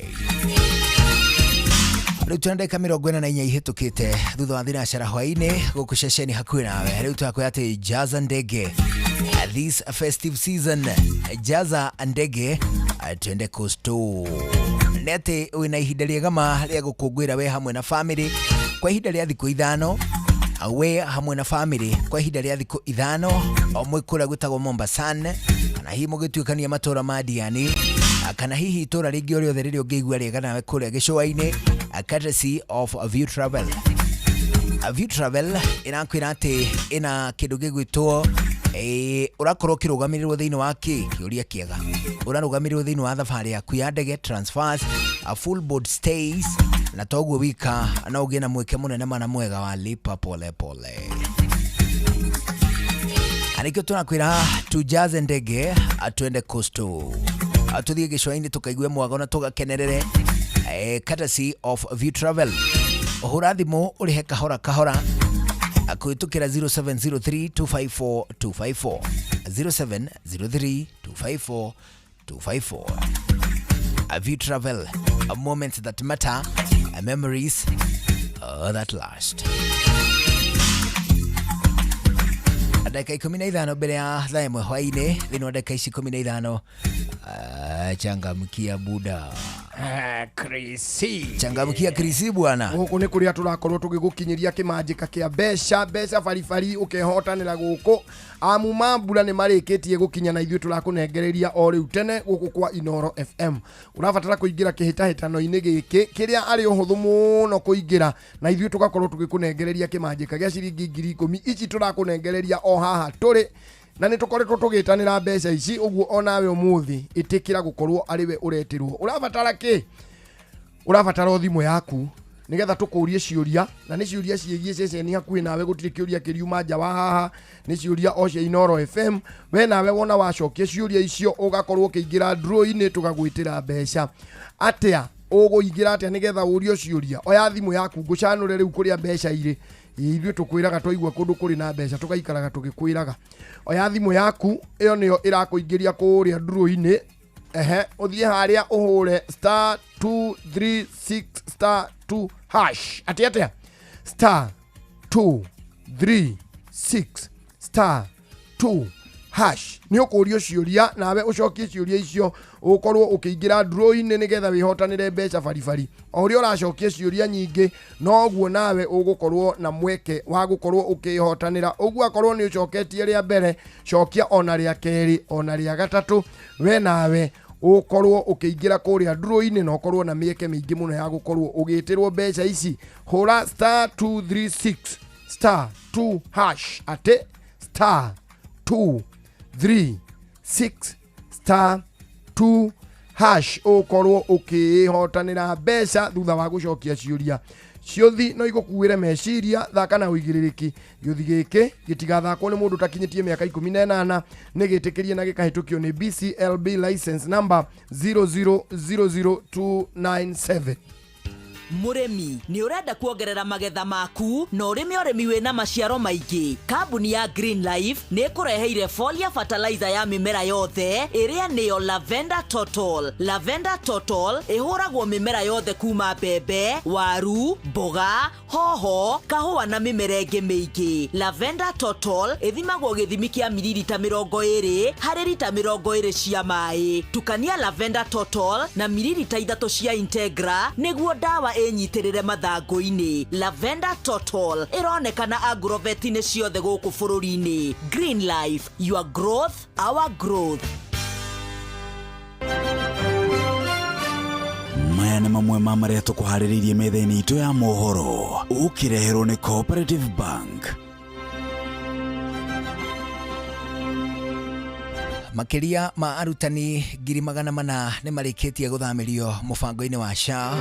Rĩu twĩna ndagĩka 44 ihĩtũkĩte thutha wa thinacara hwaĩ-inĩ gũkũ ceceni hakuhĩ nawe. Rĩu twakwĩra atĩ jaza ndege this festive season, jaza ndege twende coasto. Nĩ atĩ wĩna ihinda rĩega ma rĩa gũkũngũĩra we hamwe na family kwa ihinda rĩa thikũ 5, we hamwe na family kwa ihinda rĩa thikũ 5, o mwĩ kũrĩa gwĩtagwo Mombasan, kana hihi mũgĩtuĩkania matũra ma Diani, kana hihi itũra rĩngĩ o rĩothe rĩrĩa ũngĩigua rĩega nawe kũrĩa gĩcũa-inĩ, courtesy of View Travel. View Travel ĩrakwĩra atĩ ĩna kĩndũ gĩgwĩtwo ũrakorwo ũkĩrũgamĩrĩrwo thĩinĩ wa kĩ kĩũria kĩega, ũrarũgamĩrĩrwo thĩinĩ wa thabarĩ yaku ya ndege, transfers, full board stays, na toguo wika no ũgĩe na mweke mũnene mana mwega wa lipa pole pole. Nĩkĩo tũrakwĩra tujaze ndege twende coastal, tũthiĩ gĩcũa-inĩ tũkaigue mwago na tũgakenerere, courtesy of View Travel. Hũra thimũ ũrĩhe kahora kahora kũhĩtũkĩra 0703 254 254, 0703 254 254. A View Travel, a moments that matter, a memories that last. Ndagĩka 15 mbere ya thaa 1 hwaĩ-inĩ. Thĩinĩ wa ndagĩka ici 15, changamkia buda. Krisi. Changamkia Krisi bwana. Gũkũ nĩ kũrĩa tũrakorwo tũgĩgũkinyĩria kĩmanjĩka kĩa mbeca mbeca baribari ũkehotanĩra gũkũ amu mambura nĩ marĩkĩtie gũkinya na ithuĩ tũrakũnengereria o rĩu tene gũkũ kwa Inoro FM. Ũrabatara kũingĩra kĩhĩtahĩtano-inĩ gĩkĩ kĩrĩa arĩ ũhũthũ mũno kũingĩra na ithuĩ tũgakorwo tũgĩkũnengereria kĩmanjĩka gĩa ciringi 10,000 ici tũrakũnengereria o haha tũrĩ na nĩ tũkoretwo tũgĩtanĩra mbeca ici ũguo onawe ũmũthĩ ĩtĩkĩra gũkorwo arĩ we ũretĩrwo. Ũrabatara kĩ? Ũrabatara o thimũ yaku nĩgetha tũkũrie ciũria na nĩ ciũria ciĩgiĩ ceceni hakuhĩ nawe gũtirĩ kĩũria kĩriuma nja wa haha nĩ ciũria o cia Inoro FM. We nawe wona wacokia ciũria icio ũgakorwo ũkĩingĩra draw-inĩ tũgagwĩtĩra mbeca. Atĩa ũgũingĩra atĩa nĩgetha ũrio ciũria? Oya thimũ yaku ngũcanũre rĩu kũrĩa mbeca irĩ. Ithuĩ tũkwĩraga twaigua kũndũ kũrĩ na mbeca tũgaikaraga tũgĩkwĩraga. Oya thimũ yaku ĩyo nĩyo ĩrakũingĩria kũrĩa draw-inĩ. Ehe, ũthiĩ harĩa ũhũre star 236 star 2 hash. Atĩ atĩa? Star 236 star 2 hash. Nĩ ũkũrio ciũria nawe ũcokie ciũria icio ũkorwo ũkĩingĩra draw-inĩ nĩgetha wĩhotanĩre mbeca baribari. O ũrĩa ũracokia ciũria nyingĩ noguo nawe ũgũkorwo na mweke wa gũkorwo ũkĩhotanĩra. Ũguo akorwo nĩ ũcoketie rĩa mbere, cokia ona rĩa kerĩ ona rĩa gatatũ, we nawe ũkorwo ũkĩingĩra kũrĩa draw-inĩ na ũkorwo na mĩeke mĩingĩ mũno ya gũkorwo ũgĩtĩrwo mbeca ici. Hũra star 236 star 2 hash. Atĩ star 236 star 2 hash ũkorwo ũkĩhotanĩra mbeca thutha wa gũcokia ciũria. Ciũthi no igũkuĩre meciria thaka na ũigĩrĩrĩki. Gĩũthi gĩkĩ gĩtigathakwo nĩ mũndũ ũtakinyĩtie mĩaka 18 nĩ gĩtĩkĩrie na gĩkahĩtũkio nĩ BCLB license number 0000297. Mũrĩmi nĩ ũrenda kuongerera magetha maku na ũrĩme ũrĩmi wĩna maciaro maingĩ. Kambuni ya Green Life nĩ ĩkũreheire foliar fertilizer ya mĩmera yothe ĩrĩa nĩyo Lavender Total. Lavender Total ĩhũragwo mĩmera yothe kuma mbembe, waru, mboga, hoho, kahũa na mĩmera ĩngĩ mĩingĩ. Lavender Total ĩthimagwo gĩthimi kĩa mililita 20 harĩ rita 20 cia maĩ. Tukania Lavender Total na mililita 3 cia Integra nĩguo ndawa ĩnyitĩrĩre mathangũ-inĩ. Lavender Total ĩronekana agrovet-inĩ ciothe gũkũ bũrũri-inĩ. Green Life, your growth, our growth. Maya nĩ mamwe ma marĩa tũkũharĩrĩirie metha-inĩ itũ ya mohoro ũkĩreherwo nĩ Cooperative Bank. Makĩria ma arutani 400,000 nĩ marĩkĩtie gũthamĩrio mũbango-inĩ wa SHA.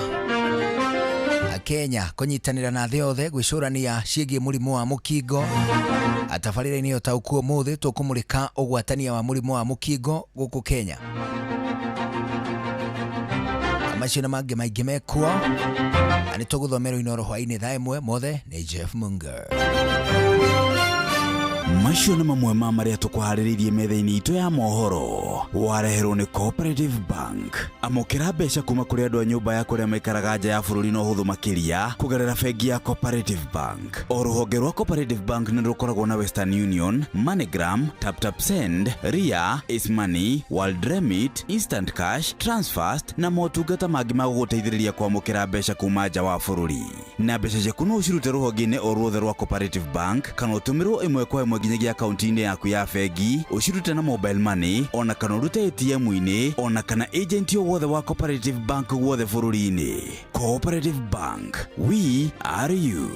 Kenya kũnyitanĩra na thĩ yothe gwĩcũrania ciĩgiĩ mũrimũ wa mũkingo. Atabarĩra-inĩ ũtaũku ũmũthĩ tũkũmũrĩka ũgwatania wa mũrimũ wa mũkingo gũkũ Kenya. Macio na mangĩ maingĩ mekuo na nĩ tũgũthomerwo Inoro hwaĩ-inĩ thaa 1 mothe nĩ Jeff Munger. Macio nĩ mamwe ma marĩa tũkũharĩrĩirie metha-inĩ itũ ya mohoro wareherwo nĩ Cooperative Bank. Amũkĩra mbeca kuma kũrĩ andũ a nyũmba ya kũrĩa maikaraga nja ya bũrũri na ũhũthũ makĩria kũgerera bengi ya Cooperative Bank. O rũhonge rwa Cooperative Bank nĩ rũkoragwo na Western Union, MoneyGram, TapTap Send, Ria, Ace Money, World Remit, Instant Cash, Transfast na motungata mangĩ ma gũgũteithĩrĩria kwamũkĩra mbeca kuma nja wa bũrũri. Na mbeca ciaku no ũcirute rũhonge-inĩ o ruothe rwa Cooperative Bank kana ũtũmĩrwo ĩmwe kwa ĩmwe nginyagia akaunti-inĩ yaku ya bengi, ũcirute na mobile money ona kana ũrute ATM-inĩ ona kana agent o wothe wa Cooperative Bank guothe bũrũri-inĩ. Cooperative Bank, we are you.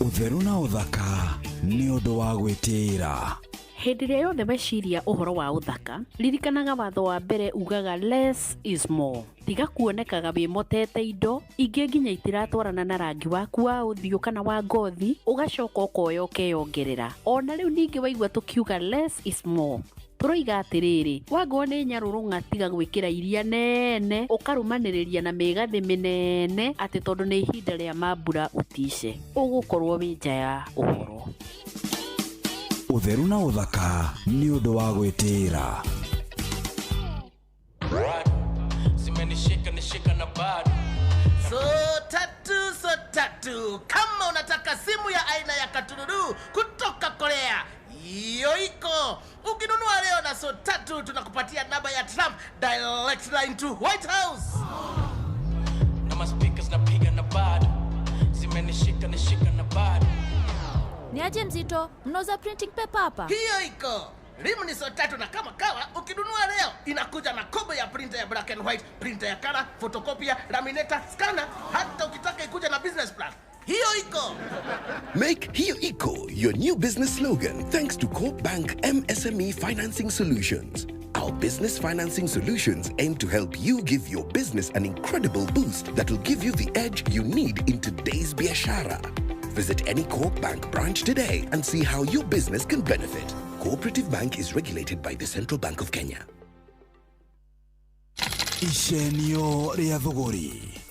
Ũtheru na ũthaka nĩ ũndũ wa gwĩtĩĩra. Hĩndĩ ĩrĩa yothe weciria ũhoro wa ũthaka, ririkanaga watho wa mbere ugaga less is more. Tiga kuonekaga wĩmotete indo ingĩ nginya itiratwarana na rangi waku wa ũthiũ kana wa ngothi, ũgacoka ũkoya ũkeyongerera. Ona rĩu ningĩ waigua tũkiuga less is more, tũroiga atĩrĩrĩ, wangoo nĩ nyarũrũng'a tiga gwĩkĩra iria nene ũkarũmanĩrĩria na mĩgathĩ mĩnene atĩ tondũ nĩ ihinda rĩa mambura ũtice, ũgũkorwo wĩ nja ya ũhoro. Ũtheru na ũthaka nĩ ũndũ wa gwĩtĩĩra. Zimenishika nishika na bado. So tatu kama unataka simu ya aina ya katururu kutoka Korea, hiyo iko. Ukinunua leo na so tatu tunakupatia namba ya Trump direct line to White House. Na maspeakers napiga na bado zimenishika nishika na bado. Ni aje mzito, mnauza printing paper hapa? Hiyo iko rimu ni so tatu, na kama kawa ukinunua leo inakuja na kobo ya printer ya black and white, printer ya color, photocopier, laminator, scanner, hata ukitaka ikuja na business plan. Hiyo iko. Make Hiyo Iko your new business slogan thanks to Corp Bank MSME Financing Solutions. Our business financing solutions aim to help you give your business an incredible boost that will give you the edge you need in today's biashara. Visit any Corp Bank branch today and see how your business can benefit. Cooperative Bank is regulated by the Central Bank of Kenya. Icenio rĩa thũgũrĩ,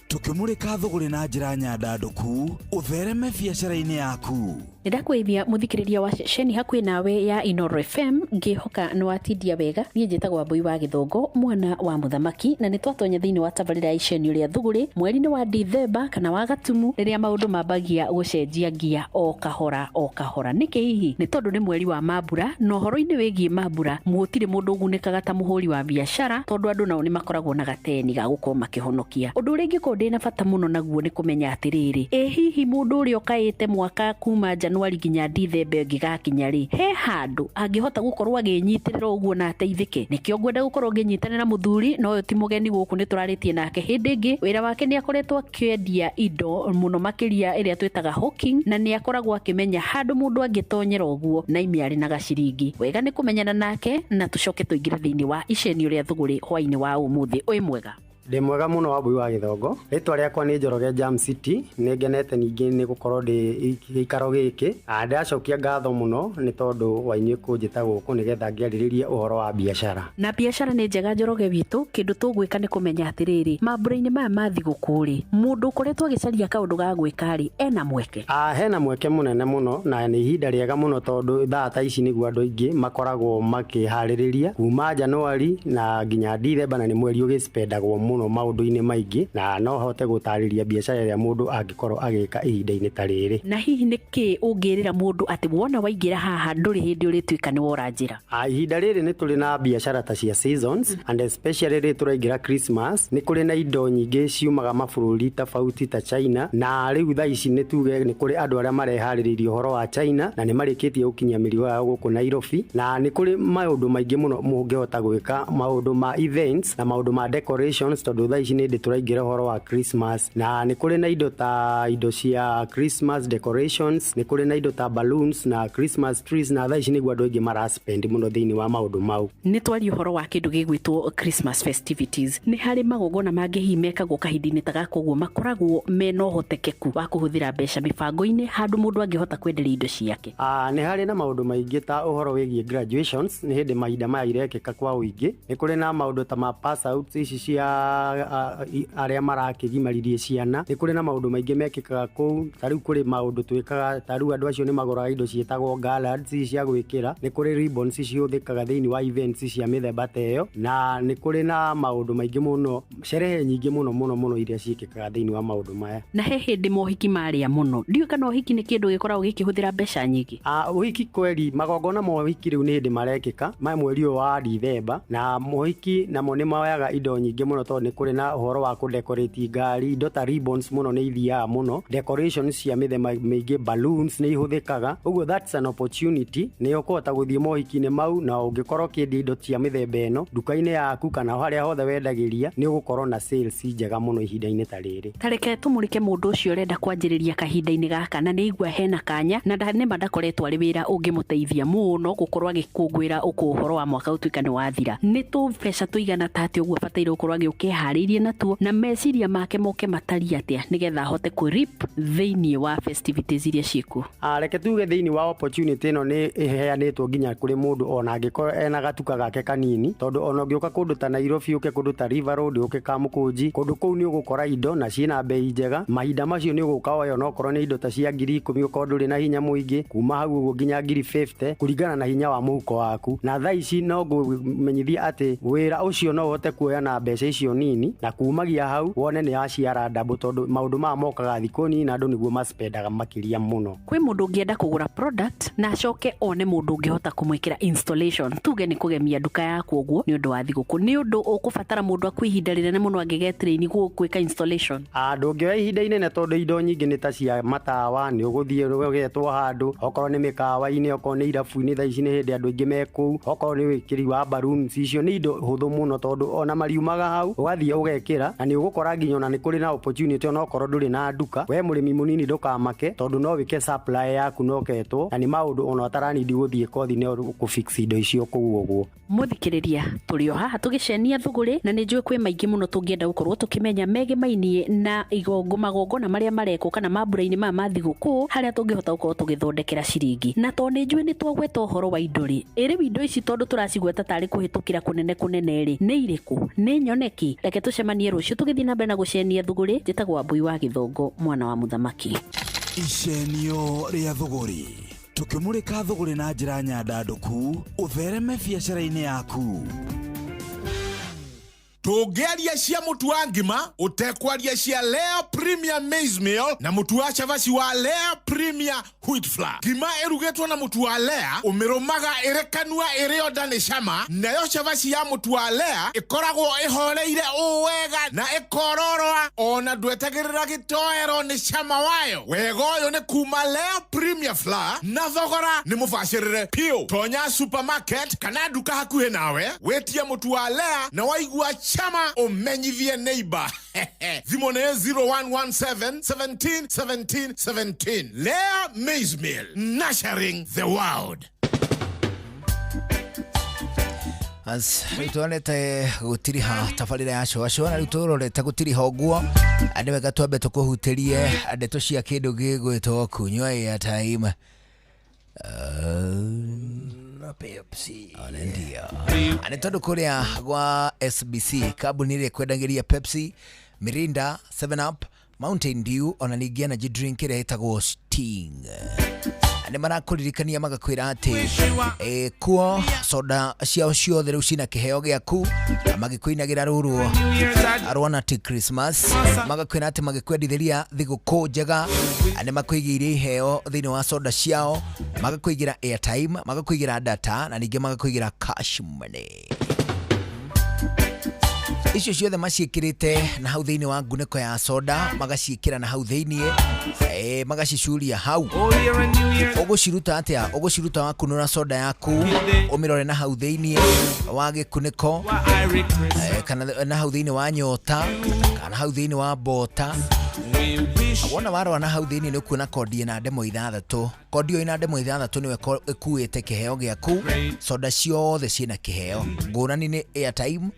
tũkĩmũrĩka thũgũrĩ na njĩra nyandandũku ũthereme biacara-inĩ yaku. Nĩndakwĩithia mũthikĩrĩria wa ceceni hakuhĩ nawe ya Inoro FM, ngĩhoka nĩ watindia wega. Niĩ njĩtagwo Wambui wa Gĩthũngũ, mwana wa mũthamaki, na nĩ twatonya thĩinĩ wa tabarĩra ya icenio rĩa thũgũrĩ mweri-inĩ wa Dithemba kana wa Gatumu, rĩrĩa maũndũ mambagia gũcenjia ngia o kahora o kahora. Nĩkĩ hihi? Nĩ tondũ nĩ mweri wa mambura, na ũhoro-inĩ wĩgiĩ mambura gũtirĩ mũndũ ũgunĩkaga ta mũhũri wa biacara, tondũ andũ nao nĩ makoragwo na gateni ga gũkorwo makĩhonokia. Ũndũ ũrĩa ingĩkorwo ndĩna bata mũno naguo nĩ kũmenya atĩrĩrĩ, ĩ hihi mũndũ ũrĩa ũkaĩte mwaka kuma Januari nginya Dithemba ĩngĩgakinya rĩ, he handũ angĩhota gũkorwo agĩnyitĩrĩra ũguo na ateithĩke? Nĩkĩo ngwenda gũkorwo ngĩnyitanĩra mũthuri, na ũyũ ti mũgeni gũkũ, nĩ tũrarĩtie nake hĩndĩ ĩngĩ. Wĩra wake nĩ akoretwo akĩendia indo mũno makĩria ĩrĩa twĩtaga hawking, na nĩ akoragwo akĩmenya handũ mũndũ angĩtonyera ũguo na ime arĩ na gaciringi. Wega nĩ kũmenyana nake na tũcoke tũingĩre thĩinĩ wa icenio rĩa thũgũrĩ hwainĩ wa ũmũthĩ. Wĩ mwega? Ndĩ mwega mũno, Wambui wa Gĩthongo. Rĩtwa rĩakwa nĩ Njoroge Jam City. Nĩ ngenete ningĩ nĩ gũkorwo ndĩ gĩikaro gĩkĩ. Ndĩracokia ngatho mũno nĩ tondũ wa inyuĩ kũnjĩta gũkũ nĩgetha ngĩarĩrĩrie ũhoro wa biacara. Na biacara nĩ njega, Njoroge witũ. Kĩndũ tũgwĩka nĩ kũmenya atĩrĩrĩ, mambura-inĩ maya ma thigũkũ rĩ, mũndũ ũkoretwo agĩcaria kaũndũ ga gwĩka rĩ, ena mweke? Hena mweke mũnene mũno na nĩ ihinda rĩega mũno, tondũ thaa ta ici nĩguo andũ aingĩ makoragwo makĩharĩrĩria kuma Januari na nginya Dithemba, na nĩ mweri ũgĩspendagwo mũno maũndũ-inĩ maingĩ, na no hote gũtarĩria biacara ĩrĩa mũndũ angĩkorwo agĩka ihinda-inĩ ta rĩrĩ. Na hihi nĩ kĩ ũngĩrĩra mũndũ atĩ wona waingĩra haha ndũrĩ hĩndĩ ũrĩtuĩka nĩ wora njĩra? Ihinda rĩrĩ nĩ tũrĩ na biacara ta cia seasons, and especially rĩrĩ tũraingĩra Christmas, nĩ kũrĩ na indo nyingĩ ciumaga mabũrũri tofauti ta China, na rĩu thaa ici nĩ tuge nĩ kũrĩ andũ arĩa mareharĩrĩirie ũhoro wa China na nĩ marĩkĩtie gũkinyia mĩrigo yao gũkũ Nairobi, na nĩ kũrĩ maũndũ maingĩ mũno mũngĩhota gwĩka, maũndũ ma events na maũndũ ma decorations, tondũ thaa ici nĩ ndĩ tũraingĩra ũhoro wa Christmas, na nĩ kũrĩ na indo ta indo cia Christmas decorations, nĩ kũrĩ na indo ta balloons na Christmas trees, na thaa ici nĩguo andũ aingĩ maraspend mũno thĩinĩ wa maũndũ mau. Nĩ twaria ũhoro wa kĩndũ gĩgwĩtwo Christmas festivities, nĩ harĩ magongona mangĩ hihi mekagwo kahinda-inĩ ta gaka ũguo makoragwo mena ũhotekeku wa kũhũthĩra mbeca mĩbango-inĩ handũ mũndũ angĩhota kwenderia indo ciake? Nĩ harĩ na maũndũ maingĩ ta ũhoro wĩgiĩ graduations, nĩ hĩndĩ mahinda maya irekĩka kwa ũingĩ. Nĩ kũrĩ na maũndũ ta ma pass outs ici cia arĩa marakĩgimaririe ciana. Nĩ kũrĩ na maũndũ maingĩ mekĩkaga kũu, ta rĩu kũrĩ maũndũ twĩkaga, ta rĩu andũ acio nĩ magũraga indo ciĩtagwo garlands ici cia gwĩkĩra, nĩ kũrĩ ribbons cihũthĩkaga thĩinĩ wa events cia mĩthemba ta ĩyo, na nĩ kũrĩ na maũndũ maingĩ mũno, sherehe nyingĩ mũno mũno mũno iria ciĩkĩkaga thĩinĩ wa maũndũ maya. Na he hĩndĩ mohiki marĩa mũno, ndiũĩ kana ũhiki nĩ kĩndũ gĩkoragwo gĩkĩhũthĩra mbeca nyingĩ? Ũhiki kweri, magongona ma ũhiki rĩu nĩ hĩndĩ marekĩka ma mweri ũyũ wa Dithemba, na mohiki namo nĩ moyaga indo nyingĩ mũno, tondũ nĩ kũrĩ na ũhoro wa kũdecorate ngari, indo ta ribbons mũno nĩ ithiaga mũno, decorations cia mĩthemba mĩingĩ, balloons nĩ ihũthĩkaga, ũguo that's an opportunity, nĩ ũkũhota gũthiĩ mohiki-inĩ mau, na ũngĩkorwo ũkĩendia indo cia mĩthemba ĩno nduka-inĩ yaku kana harĩa hothe wendagĩria, nĩ ũgũkorwo na sales njega mũno ihinda-inĩ ta rĩrĩ. Ta reke tũmũrĩke mũndũ ũcio ũrenda kwanjĩrĩria kahinda-inĩ gaka, na nĩ aigua hena kanya na nĩma ndakoretwo arĩ wĩra ũngĩmũteithia mũno gũkorwo agĩkũngũĩra ũkũ ũhoro wa mwaka ũtuĩka nĩ wathira. Nĩ tũbeca tũigana ta atĩa ũguo abataire gũkorwo agĩũka eharĩirie natuo, na meciria make moke matariĩ atĩa nĩgetha ahote kũ reap thĩinĩ wa festivities iria ciĩkuo? Reke tuge thĩinĩ wa opportunity ĩno nĩ ĩheanĩtwo nginya kũrĩ mũndũ ona angĩkorwo ena gatuka gake kanini, tondũ ona ũngĩũka kũndũ ta Nairobi, ũke kũndũ ta River Road, ũke Kamũkũnji, kũndũ kũu nĩ ũgũkora indo na ciĩna bei njega. Mahinda macio nĩ ũgũka woe onokorwo nĩ indo ta cia 10,000 ũkorwo ndũrĩ na hinya mũingĩ, kuma hau ũguo nginya 50,000 kũringana na hinya wa mũhuko waku. Na thaa ici no ngũmenyithia atĩ wĩra ũcio no ũhote kuoya na mbeca icio nini. nini na kumagia hau wone nĩ yaciara ndambo tondũ maũndũ maya mokaga thikũ nini na andũ nĩguo maspendaga makĩria mũno. Kwĩ mũndũ ũngĩenda kũgũra product na acoke one mũndũ ũngĩhota kũmwĩkĩra installation, tuge nĩ kũgemia nduka yaku ũguo nĩ ũndũ wa thigũkũ, nĩ ũndũ ũkũbatara mũndũ aku ihinda rĩnene mũno angĩgetrain gwĩka installation? Ndũngĩoya ihinda inene tondũ indo nyingĩ nĩ ta cia matawa, nĩ ũgũthiĩ ũgetwo handũ, okorwo nĩ mĩkawa-inĩ, okorwo nĩ irabu-inĩ, thaa ici nĩ hĩndĩ andũ aingĩ me kũu, okorwo nĩ wĩkĩri wa balloons, icio nĩ indo hũthũ mũno tondũ ona mariumaga hau ũgathiĩ ũgekĩra na nĩ ũgũkora nginya ona nĩ kũrĩ na opportunity ona okorwo ndũrĩ na nduka, we mũrĩmi mũnini ndũkamake tondũ no wĩke supply yaku na ũketwo, na nĩ maũndũ ona ũtaranindi gũthiĩ kothi nĩ ũkũfix indo icio kũu ũguo. Mũthikĩrĩria, tũrĩ o haha tũgĩcenia thũgũrĩ na nĩ njũĩ kwĩ maingĩ mũno tũngĩenda gũkorwo tũkĩmenya megemainie na igongo magongona marĩa marekwo kana mambura-inĩ maya ma thigũkũ harĩa tũngĩhota gũkorwo tũgĩthondekera ciringi. Na tondũ nĩ njũĩ nĩ twagweta ũhoro wa indo rĩ, ĩ rĩu indo ici tondũ tũracigweta tarĩ kũhĩtũkĩra kũnene kũnene rĩ, nĩ irĩkũ, nĩ nyoneki? Reke tũcemanie rũciũ tũgĩthiĩ na mbere na gũcenia thũgũrĩ. Njĩtagwo Wambui wa Gĩthongo, mwana wa mũthamaki. Icenio rĩa thũgũrĩ, tũkĩmũrĩka thũgũrĩ na njĩra nyandandũku ũthereme biacara-inĩ yaku. Tũngĩaria cia mũtu wa ngima ũtekwaria cia Lea Premier Maize Meal na mũtu wa cabaci wa Lea Premier Wheat Flour. Ngima ĩrugĩtwo na mũtu wa Lea ũmĩrũmaga ĩrĩ kanua ĩrĩ o nda nĩ cama, nayo cabaci ya mũtu wa Lea ĩkoragwo ĩhoreire ũũ wega na ĩkororoa ona ndwetagĩrĩra gĩtoero nĩ cama wayo. Wega ũyũ nĩ kuma Lea Premier Flour na thogora nĩ mũbacĩrĩre piũ. Tonya supermarket kana nduka hakuhĩ nawe wĩtie mũtu wa Lea na waigua chama umenyithie neighbor. Thimũ nĩ 0117 17 17 17. Lea Maize Meal, nurturing the world. As rĩu tuonete gũtiriha tabarĩra ya cũacũa na rĩu tũrorete gũtiriha ũguo, nĩ wega twambe tũkũhutĩrie ndeto cia kĩndũ gĩgwĩtwo kunyua airtime na Pepsi. Ona ndio nĩ tondũ kũrĩa gwa SBC kambuni ĩrĩa ĩkwendagĩria Pepsi, Mirinda, 7 Up, Mountain Dew ona ningĩ energy drink ĩrĩa ĩtagwo Sting, nĩ marakũririkania magakwĩra atĩ kuo soda ciao ciothe rĩu cina kĩheo gĩaku, magĩkũinagĩra rũrũ rwa ti Christmas, magakwĩra atĩ magĩkwendithĩria thigũkũ njega, nĩ makũigĩire iheo thĩinĩ wa soda ciao, magakũigĩra airtime, magakũigĩra data na ningĩ magakũigĩra cash money. Icio ciothe maciĩkĩrĩte na hau thĩinĩ wa ngunĩko ya soda, magaciĩkĩra na hau thĩinĩ, magacicuria hau. Ũgũciruta atĩa? Ũgũciruta wakunũra soda yaku ũmĩrore na hau thĩinĩ wa gĩkunĩko, kana na hau thĩinĩ wa nyota, kana hau thĩinĩ wa bota. Wona warora na hau thĩinĩ nĩ ũkuona kondi ĩna ndemo ithathatũ. Kondi ĩyo ĩna ndemo ithathatũ nĩyo ĩkuĩte kĩheo gĩaku. Soda ciothe ciĩna kĩheo ngũrani nĩ airtime,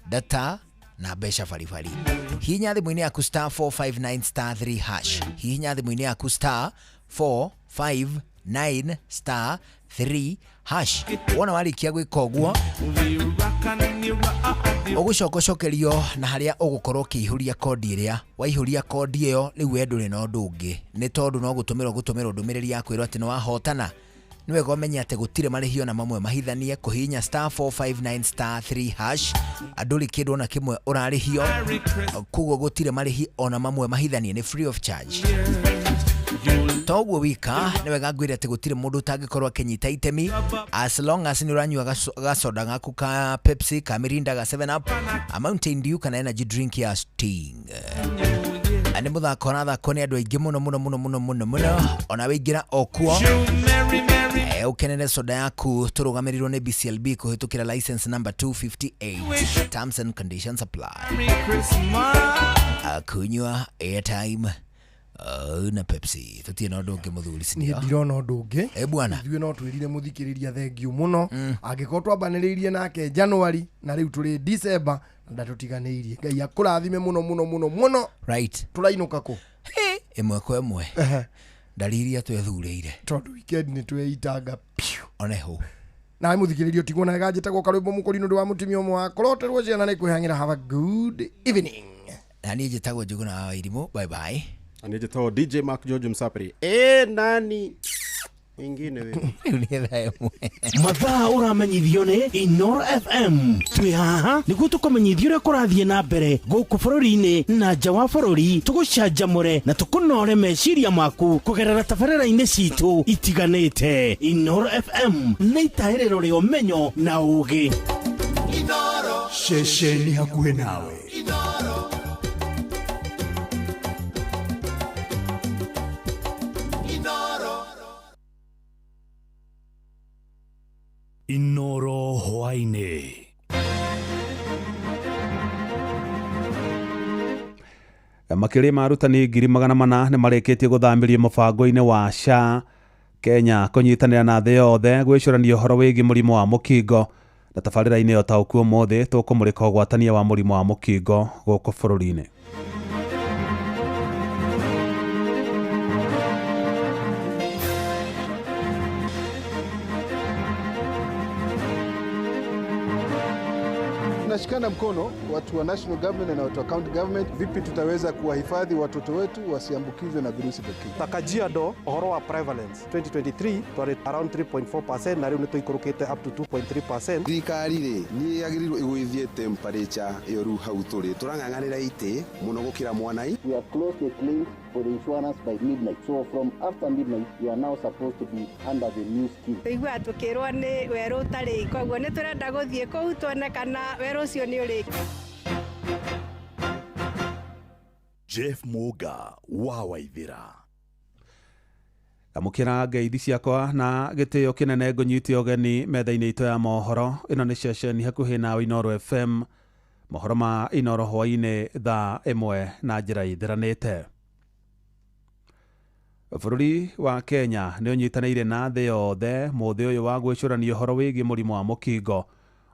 data na mbeca baribari. Hihinya thimũ-inĩ yaku star 459 star 3 hash. Hihinya thimũ-inĩ yaku star 459 star 3 hash. Wona warĩkia gwĩka ũguo ũgũcoka ũcokerio na harĩa ũgũkorwo ũkĩihũria kondi ĩrĩa waihũria kondi ĩyo rĩu we ndũrĩ na ũndũ ũngĩ, nĩ tondũ no gũtũmĩrwo gũtũmĩrwo ndũmĩrĩri ya kwĩrwo atĩ nĩ wahotana. Nĩ wega ũmenye atĩ gũtirĩ marĩhi ona mamwe mahithanie. Kũhihinya star 459 star 3 hash andũrĩ kĩndũ ona kĩmwe ũrarĩhio, koguo gũtirĩ marĩhi ona mamwe mahithanie, nĩ free of charge. Toguo wika nĩ wega ngwĩre atĩ gũtirĩ mũndũ ũtangĩkorwo akĩnyita itemi as long as nĩ ũranyua gasoda gaku ka Pepsi, ka Mirinda, ga 7 Up, a Mountain Dew kana energy drink ya Sting. Nĩ mũthako ũrathakwo nĩ andũ aingĩ mũno mũno mũno mũno mũno mũno, ona wĩingĩra o kuo ukenere soda yaku. Tũrũgamĩrĩirwo nĩ BCLB kũhĩtũkĩra license number 258. Terms and conditions apply. Kunywa airtime na Pepsi tũtirĩ na ũndũ ũngĩ mũthuri niĩ ndirona ũndũ ũngĩ. Eh bwana, ithuĩ no twĩrire mũthikĩrĩria thengiũ mũno angĩkorwo twambanĩrĩirie nake January na rĩu tũrĩ December na ndatũtiganĩirie. Ngai akũrathime mũno mũno mũno mũno. Right, tũrainũka kũ? Ĩmwe kwa ĩmwe ndari iria twethurĩire tondũ weekend nĩ tweitanga piũ oneho. Nawe mũthikĩrĩria ũtigwo na wega, njĩtagwo Karwĩmbo Mũkũri nĩ ũndũ wa mũtumia ũmwe wa kũroterwo ciana nĩ kwĩhang'ĩra. Have a good evening. Na niĩ njĩtagwo Njũgũna wa Wairimũ, bye bye. Na niĩ njĩtagwo DJ Mark George Msapri. Nani? Mwingine wewe. Rĩu nĩ thaa 1. Mathaa ũramenyithio nĩ Inoro FM. Twĩ haha nĩguo tũkũmenyithia ũrĩa kũrathiĩ na mbere gũkũ bũrũri-inĩ na nja wa bũrũri, tũgũcanjamũre na tũkũnore meciria maku kũgerera tabarĩra-inĩ citũ itiganĩte. Inoro FM nĩ itahĩrĩro rĩa ũmenyo na ũgĩ. Ceceni hakuhĩ nawe. Inoro hwaĩ-inĩ. Makĩria ma arutani 400,000 nĩ marĩkĩtie gũthamĩrio mũbango-inĩ wa SHA. Kenya kũnyitanĩra na thĩ yothe gwĩcũrania ũhoro wĩgiĩ mũrimũ wa mũkingo, na tabarĩra-inĩ ya ũtaũku ũmũthĩ tũkũmũrĩka ũgwatania wa mũrimũ wa mũkingo gũkũ bũrũri-inĩ. Tunashikana mkono watu wa national government na watu wa county government, vipi tutaweza kuwahifadhi watoto wetu wasiambukizwe na virusi vya ukimwi. Ta Kajiado ũhoro wa prevalence 2023 twarĩ around 3.4% na rĩu nĩ tũikũrũkĩte up to 2.3%. Thirikari rĩ nĩ yagĩrĩirwo ĩgũithie temperature ĩyo rĩu hau tũrĩ tũrang'ang'anĩra itĩ mũno gũkĩra mwanai. We have closed the claims for the insurance by midnight. So from after midnight, you are now supposed to be under the new scheme. Tũiguaga tũkĩrwo nĩ werũ ũtarĩ, koguo nĩ tũrenda gũthiĩ kũu tuone kana werũ ũcio nĩ ũrĩ. Jeff Muga wa Waithira. Amũkĩra ngeithi ciakwa na gĩtĩo kĩnene ngũnyite ũgeni metha-inĩ itũ ya mohoro. Ĩno nĩ ceceni hakuhĩ nawe Inoro FM. Mohoro ma Inoro hwaĩ-inĩ thaa 1 na njĩra ithiranĩte. Bũrũri wa Kenya nĩ ũnyitanĩire na thĩ yothe mũthĩ ũyũ wa gwĩcũrania ũhoro wĩgiĩ mũrimũ wa mũkingo.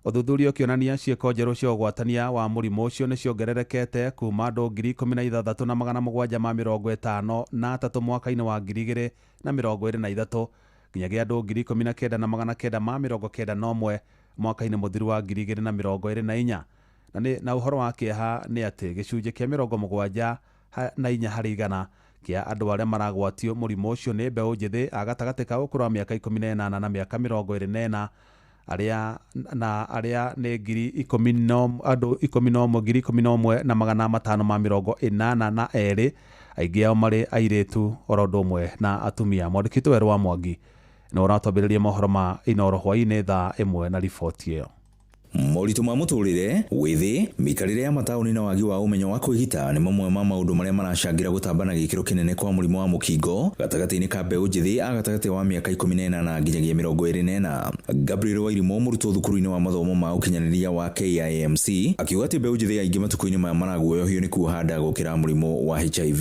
Ũthuthuria ũkĩonania ciĩko njerũ cia ũgwatania wa mũrimũ ũcio nĩ ciongererekete kuma andũ 16,753 mwaka-inĩ wa 2023 nginyagia andũ 19,991 mwaka-inĩ mũthiru wa 2024. Na ũhoro wa kĩeha nĩ atĩ gĩcunjĩ kĩa 74 harĩ igana kĩa andũ arĩa maragwatio mũrimũ ũcio nĩ mbeũ njĩthĩ a gatagatĩ ka ũkũrũ wa mĩaka 18 na mĩaka 24, arĩa na arĩa nĩ 11,582, aingĩ ao marĩ airĩtu oro ũndũ ũmwe na atumia. Mwandĩki witũ Werũ wa Mwangi nĩ ũratwambĩrĩria mohoro ma Inoro hwaĩ-inĩ thaa 1 na riboti ĩyo. Moritũ ma mũtũrĩre, wĩthĩ, mĩikarĩre ya mataũni na wagi wa ũmenyo wa kwĩgita nĩ mamwe ma maũndũ marĩa maracangĩra gũtamba na gĩkĩro kĩnene kwa mũrimũ wa mũkingo gatagatĩ-inĩ ka mbeũ njĩthĩ a gatagatĩ wa mĩaka 18 nginyagia 24. Gabriel Wairimu, mũrutwo thukuru-inĩ wa mathomo ma ũkinyanĩria wa KIMC, akiuga atĩ mbeũ njĩthĩ aingĩ matukũ-inĩ maya maraguoyohio nĩ kuoha nda gũkĩra mũrimũ wa HIV.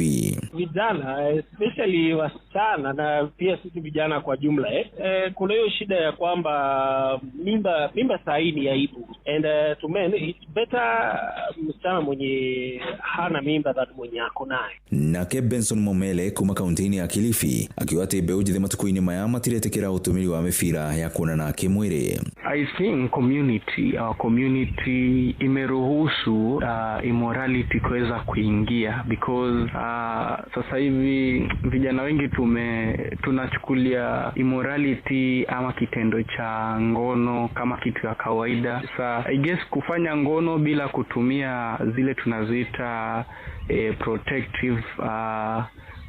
Vijana especially wasichana na pia sisi vijana kwa jumla kuna hiyo shida ya kwamba mimba saa hii ni aibu. And to men it's better msichana mwenye hana mimba than mwenye ako naye. Nake Benson Momele kuma kaunti-inĩ ya Kilifi akiuga atĩ mbeũ njĩthĩ matukũ-inĩ maya matiretĩkĩra ũtũmĩri wa mĩbira ya kuonana kĩmwĩrĩ. I think our community imeruhusu immorality kuweza kuingia because sasa hivi vijana wengi tunachukulia immorality ama kitendo cha ngono kama kitu ya kawaida. Sasa I guess kufanya ngono bila kutumia zile tunazoita protective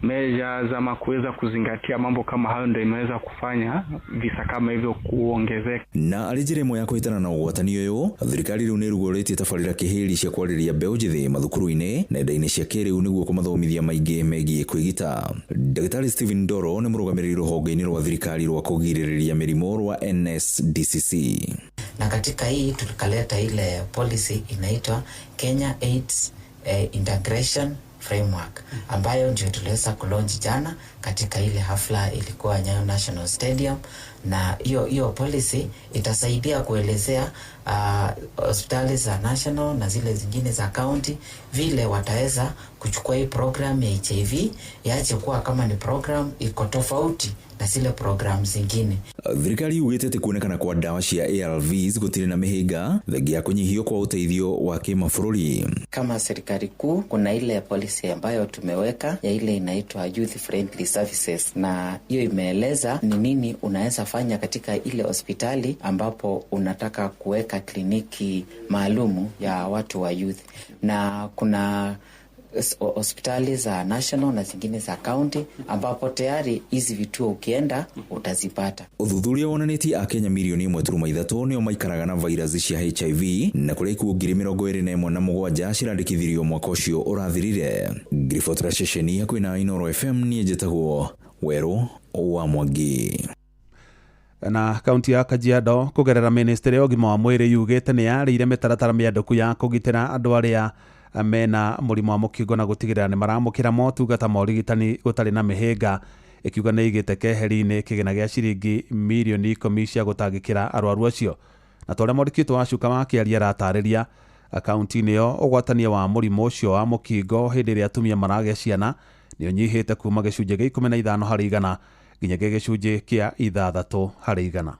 measures ama kuweza kuzingatia mambo kama hayo ndio imeweza kufanya visa kama hivyo kuongezeka. Na arĩ njĩra ĩmwe ya kũhĩtana na ũgwatani ũyũ, thirikari rĩu nĩ ĩrugũrĩtie tabarĩra kĩhĩri cia kwarĩria mbeũ njĩthĩ mathukuru-inĩ nenda-inĩ cia kĩrĩu nĩguo kũmathomithia maingĩ megiĩ kwĩgita. Ndagĩtarĩ Stephen Ndoro nĩ mũrũgamĩrĩri rũhonge-inĩ rwa thirikari rwa kũgirĩrĩria mĩrimũ rwa NSDCC. Na katika hii tukaleta ile policy inaitwa Kenya AIDS Integration Framework ambayo ndio tuliweza kulaunch jana katika ile hafla ilikuwa Nyayo National Stadium, na hiyo policy itasaidia kuelezea hospitali za national na zile zingine za county vile wataweza kuchukua hii program ya HIV iache kuwa kama ni program iko tofauti na zile program zingine. Thirikari yugĩte atĩ kuonekana kwa ndawa cia ARVs gũtirĩ na mĩhĩnga thengia ya kũnyihio kwa ũteithio wa kĩmabũrũri. Kama serikali kuu kuna ile policy ambayo tumeweka ya ile inaitwa youth friendly services, na hiyo imeeleza ni nini unaweza fanya katika ile hospitali ambapo unataka kuweka kliniki maalumu ya watu wa youth, na kuna hospitali za national na zingine za county ambapo tayari hizi vituo ukienda utazipata. Ũthuthuria wonanĩtie akenya mirioni 1.3 nĩo maikaraga na vairasi cia HIV na kũrĩa ikuũ 21,007 cirandĩkithirio mwaka ũcio ũrathirire. Ngiribotera ceceni hakuhĩ na Inooro FM niĩ njĩtagwo Werũ wa Mwangi. Na kaunti ya Kajiado kugerera ministry ya ũgima wa mwĩrĩ yugĩte nĩ yarĩire mĩtaratara mĩandũku ya kũgitĩra andũ arĩa mena mũrimũ wa mũkingo na gũtigĩrĩra nĩ maramũkĩra motungata ma ũrigitani gũtarĩ na mĩhĩnga, ĩkiuga nĩ ĩigĩte keheri-inĩ kĩgĩna gĩa ciringi mirioni 10 cia gũtangĩkĩra arwaru acio. Na ta ũrĩa mwandĩki witũ wa Cuka wa Kĩaria aratarĩria, kaunti-inĩ ĩyo ũgwatania wa mũrimũ ũcio wa mũkingo hĩndĩ ĩrĩa atumia maragĩa ciana nĩ ũnyihĩte kuma gĩcunjĩ gĩa 15 harĩ igana nginya gĩcunjĩ kĩa 6 harĩ igana.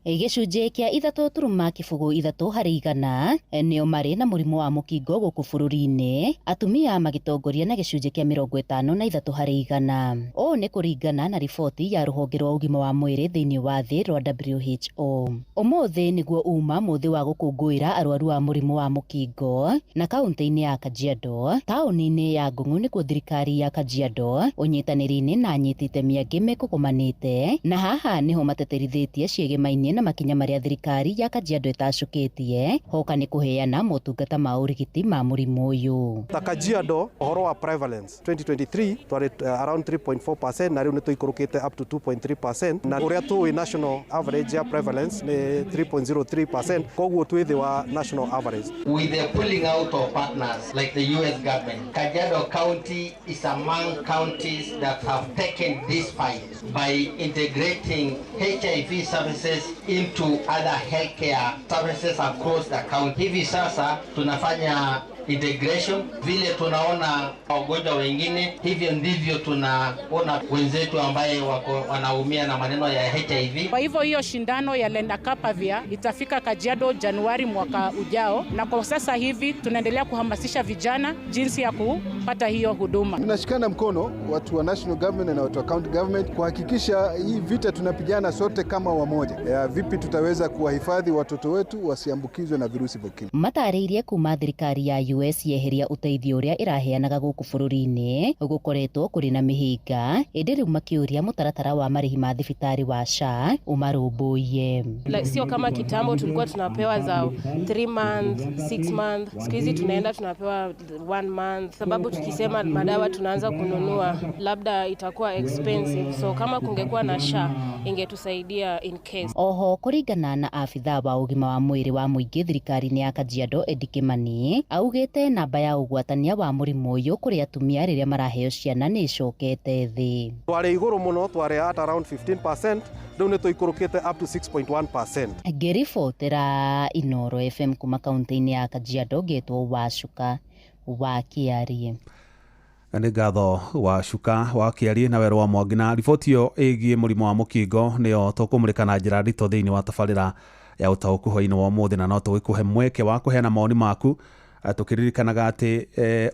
Gĩcunjĩ kĩa 3.03 harĩ igana nĩo marĩ na mũrimũ wa mũkingo gũkũ bũrũri-inĩ, atumia magĩtongoria na gĩcunjĩ kĩa 53 harĩ igana. Ũũ nĩ kũringana na riboti ya rũhonge rwa ũgima wa mwĩrĩ thĩinĩ wa thĩ rwa WHO. Ũmũthĩ nĩguo uma mũthĩ wa gũkũngũĩra arwaru a mũrimũ wa mũkingo, na kaunti-inĩ ya Kajiado, taũni-inĩ ya Ngũng'ũ nĩkuo thirikari ya Kajiado ũnyitanĩri-inĩ na anyiti itemi angĩ mekũgomanĩte, na haha nĩho mateterithĩtie ciĩgĩmainie na makinya marĩa thirikari ya Kajiado ĩtacũkĩtie hoka nĩ kũheana motungata ma ũrigiti ma mũrimũ ũyũ. Ta Kajiado ũhoro wa prevalence 2023 twari around 3.4% na rĩu nĩ tũikũrũkĩte up to 2.3%, na ũrĩa tũĩ national average ya prevalence nĩ 3.03%, koguo twĩ thĩ wa national average. With the pulling out of partners like the US government, Kajiado County is among counties that have taken this fight by integrating HIV services into other healthcare services across the county. Hivi sasa tunafanya integration, vile tunaona wagonjwa wengine, hivyo ndivyo tunaona wenzetu ambaye wako wanaumia na maneno ya HIV. Kwa hivyo hiyo shindano ya Lenacapavir itafika Kajiado Januari mwaka ujao, na kwa sasa hivi tunaendelea kuhamasisha vijana jinsi ya kupata hiyo huduma. Tunashikana mkono watu wa national government na watu wa county government kuhakikisha hii vita tunapigana sote kama wamoja. Ya vipi tutaweza kuwahifadhi watoto wetu wasiambukizwe na virusi vya ukimwi. Matarĩirie kuma thirikari ya US yeheria ũteithio ũrĩa ĩraheanaga gũkũ bũrũri-inĩ gũkoretwo kũrĩ na mĩhĩnga, ĩndĩ rĩu makĩũria mũtaratara wa marĩhi ma thibitarĩ wa SHA ũmarũmbũiye. Like, sio kama kitambo tulikuwa tunapewa za 3 months, 6 months. Siku hizi tunaenda tunapewa 1 month, sababu tukisema madawa tunaanza kununua labda itakuwa expensive, so kama kungekuwa na SHA ingetusaidia in case. Oho kũringana na abithaa wa ũgima wa mwĩrĩ wa mũingĩ thirikari-inĩ ya Kajiado Eddie Kimani augĩte namba ya ũgwatania wa mũrimũ ũyũ kũrĩ atumia rĩrĩa maraheo ciana nĩ ĩcokete thĩ. Twarĩ igũrũ mũno, twarĩ at around 15%, rĩu nĩ tũikũrũkĩte up to 6.1%. Ngĩribotera Inooro FM kuma kaunti-inĩ ya Kajiado ngetwo Wacuka wa Kĩarie. Nĩ ngatho wa Cuka wa Kĩarie na Werũ wa Mwangi. Na riboti ĩyo ĩgiĩ mũrimũ wa mũkingo nĩyo tũkũmũrĩka na njĩra nditũ thĩinĩ wa tabarĩra ya ũtaũku hwaĩ-inĩ wa ũmũthĩ, na no tũgĩkũhe mweke wa kũheana mawoni maku, tũkĩririkanaga atĩ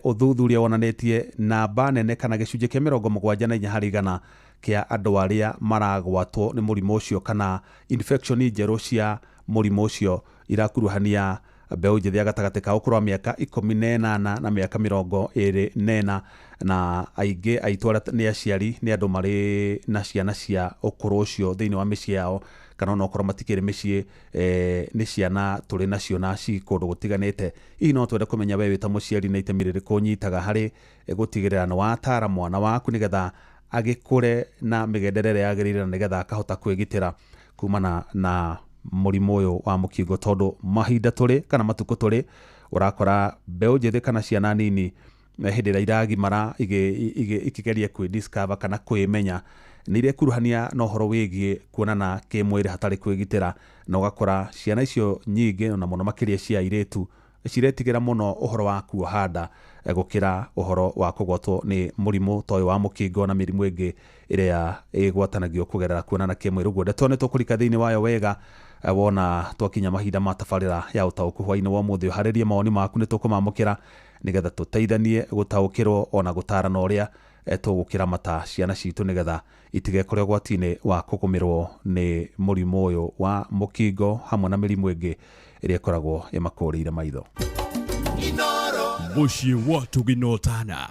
ũthuthuria wonanĩtie namba nene kana gĩcunjĩ kĩa 74 harĩ igana kĩa andũ arĩa maragwatwo nĩ mũrimũ ũcio kana infection njerũ cia mũrimũ ũcio irakuruhania mbeũ njĩthĩ ya gatagatĩ ka ũkũrũ wa mĩaka 18 na mĩaka 24, na aingĩ aitũ arĩa nĩ aciari nĩ andũ marĩ na ciana cia ũkũrũ ũcio thĩinĩ wa mĩciĩ yao, kana onokorwo matikĩrĩ mĩciĩ, nĩ ciana tũrĩ nacio na ci kũndũ gũtiganĩte. Hihi no twende kũmenya we wĩ ta mũciari nĩ itemi rĩrĩkũ ũnyitaga harĩ gũtigĩrĩra nĩ watara mwana waku nĩgetha agĩkũre na mĩgendere ĩrĩa yagĩrĩire na nĩgetha akahota kwĩgitĩra kumana na mũrimũ ũyũ wa mũkingo, tondũ mahinda tũrĩ kana matukũ tũrĩ ũrakora mbeũ njĩthĩ kana ciana nini hĩndĩ ĩrĩa iragimara ikĩgeria kwĩ-discover kana kwĩmenya nĩ irekuruhania na ũhoro wĩgiĩ kuonana kĩmwĩrĩ hatarĩ kwĩgitĩra, na ũgakora ciana icio nyingĩ na mũno makĩria cia airĩtu ciretigĩra mũno ũhoro wa kuoha nda gũkĩra ũhoro wa kũgwatwo nĩ mũrimũ ta ũyũ wa mũkingo na mĩrimũ ĩngĩ ĩrĩa ĩgwatanagio kũgerera kuonana kĩmwĩrĩ. Ũguo ndeto nĩ tũkũrika thĩinĩ wayo wega wona twakinya mahinda ma tabarĩra ya ũtaũku hwainĩ wa ũmũthĩ. Ũharĩrie mawoni maku nĩ tũkũmamũkĩra nĩgetha tũteithanie gũtaũkĩrwo ona gũtarana ũrĩa tũgũkĩramata ciana citũ nĩgetha itigekore ũgwati-inĩ wa kũgũmĩrwo nĩ mũrimũ ũyũ wa mũkingo hamwe na mĩrimũ ĩngĩ ĩrĩa ĩkoragwo ĩmakũrĩire maitho. Mũciĩ wa Tũginotana.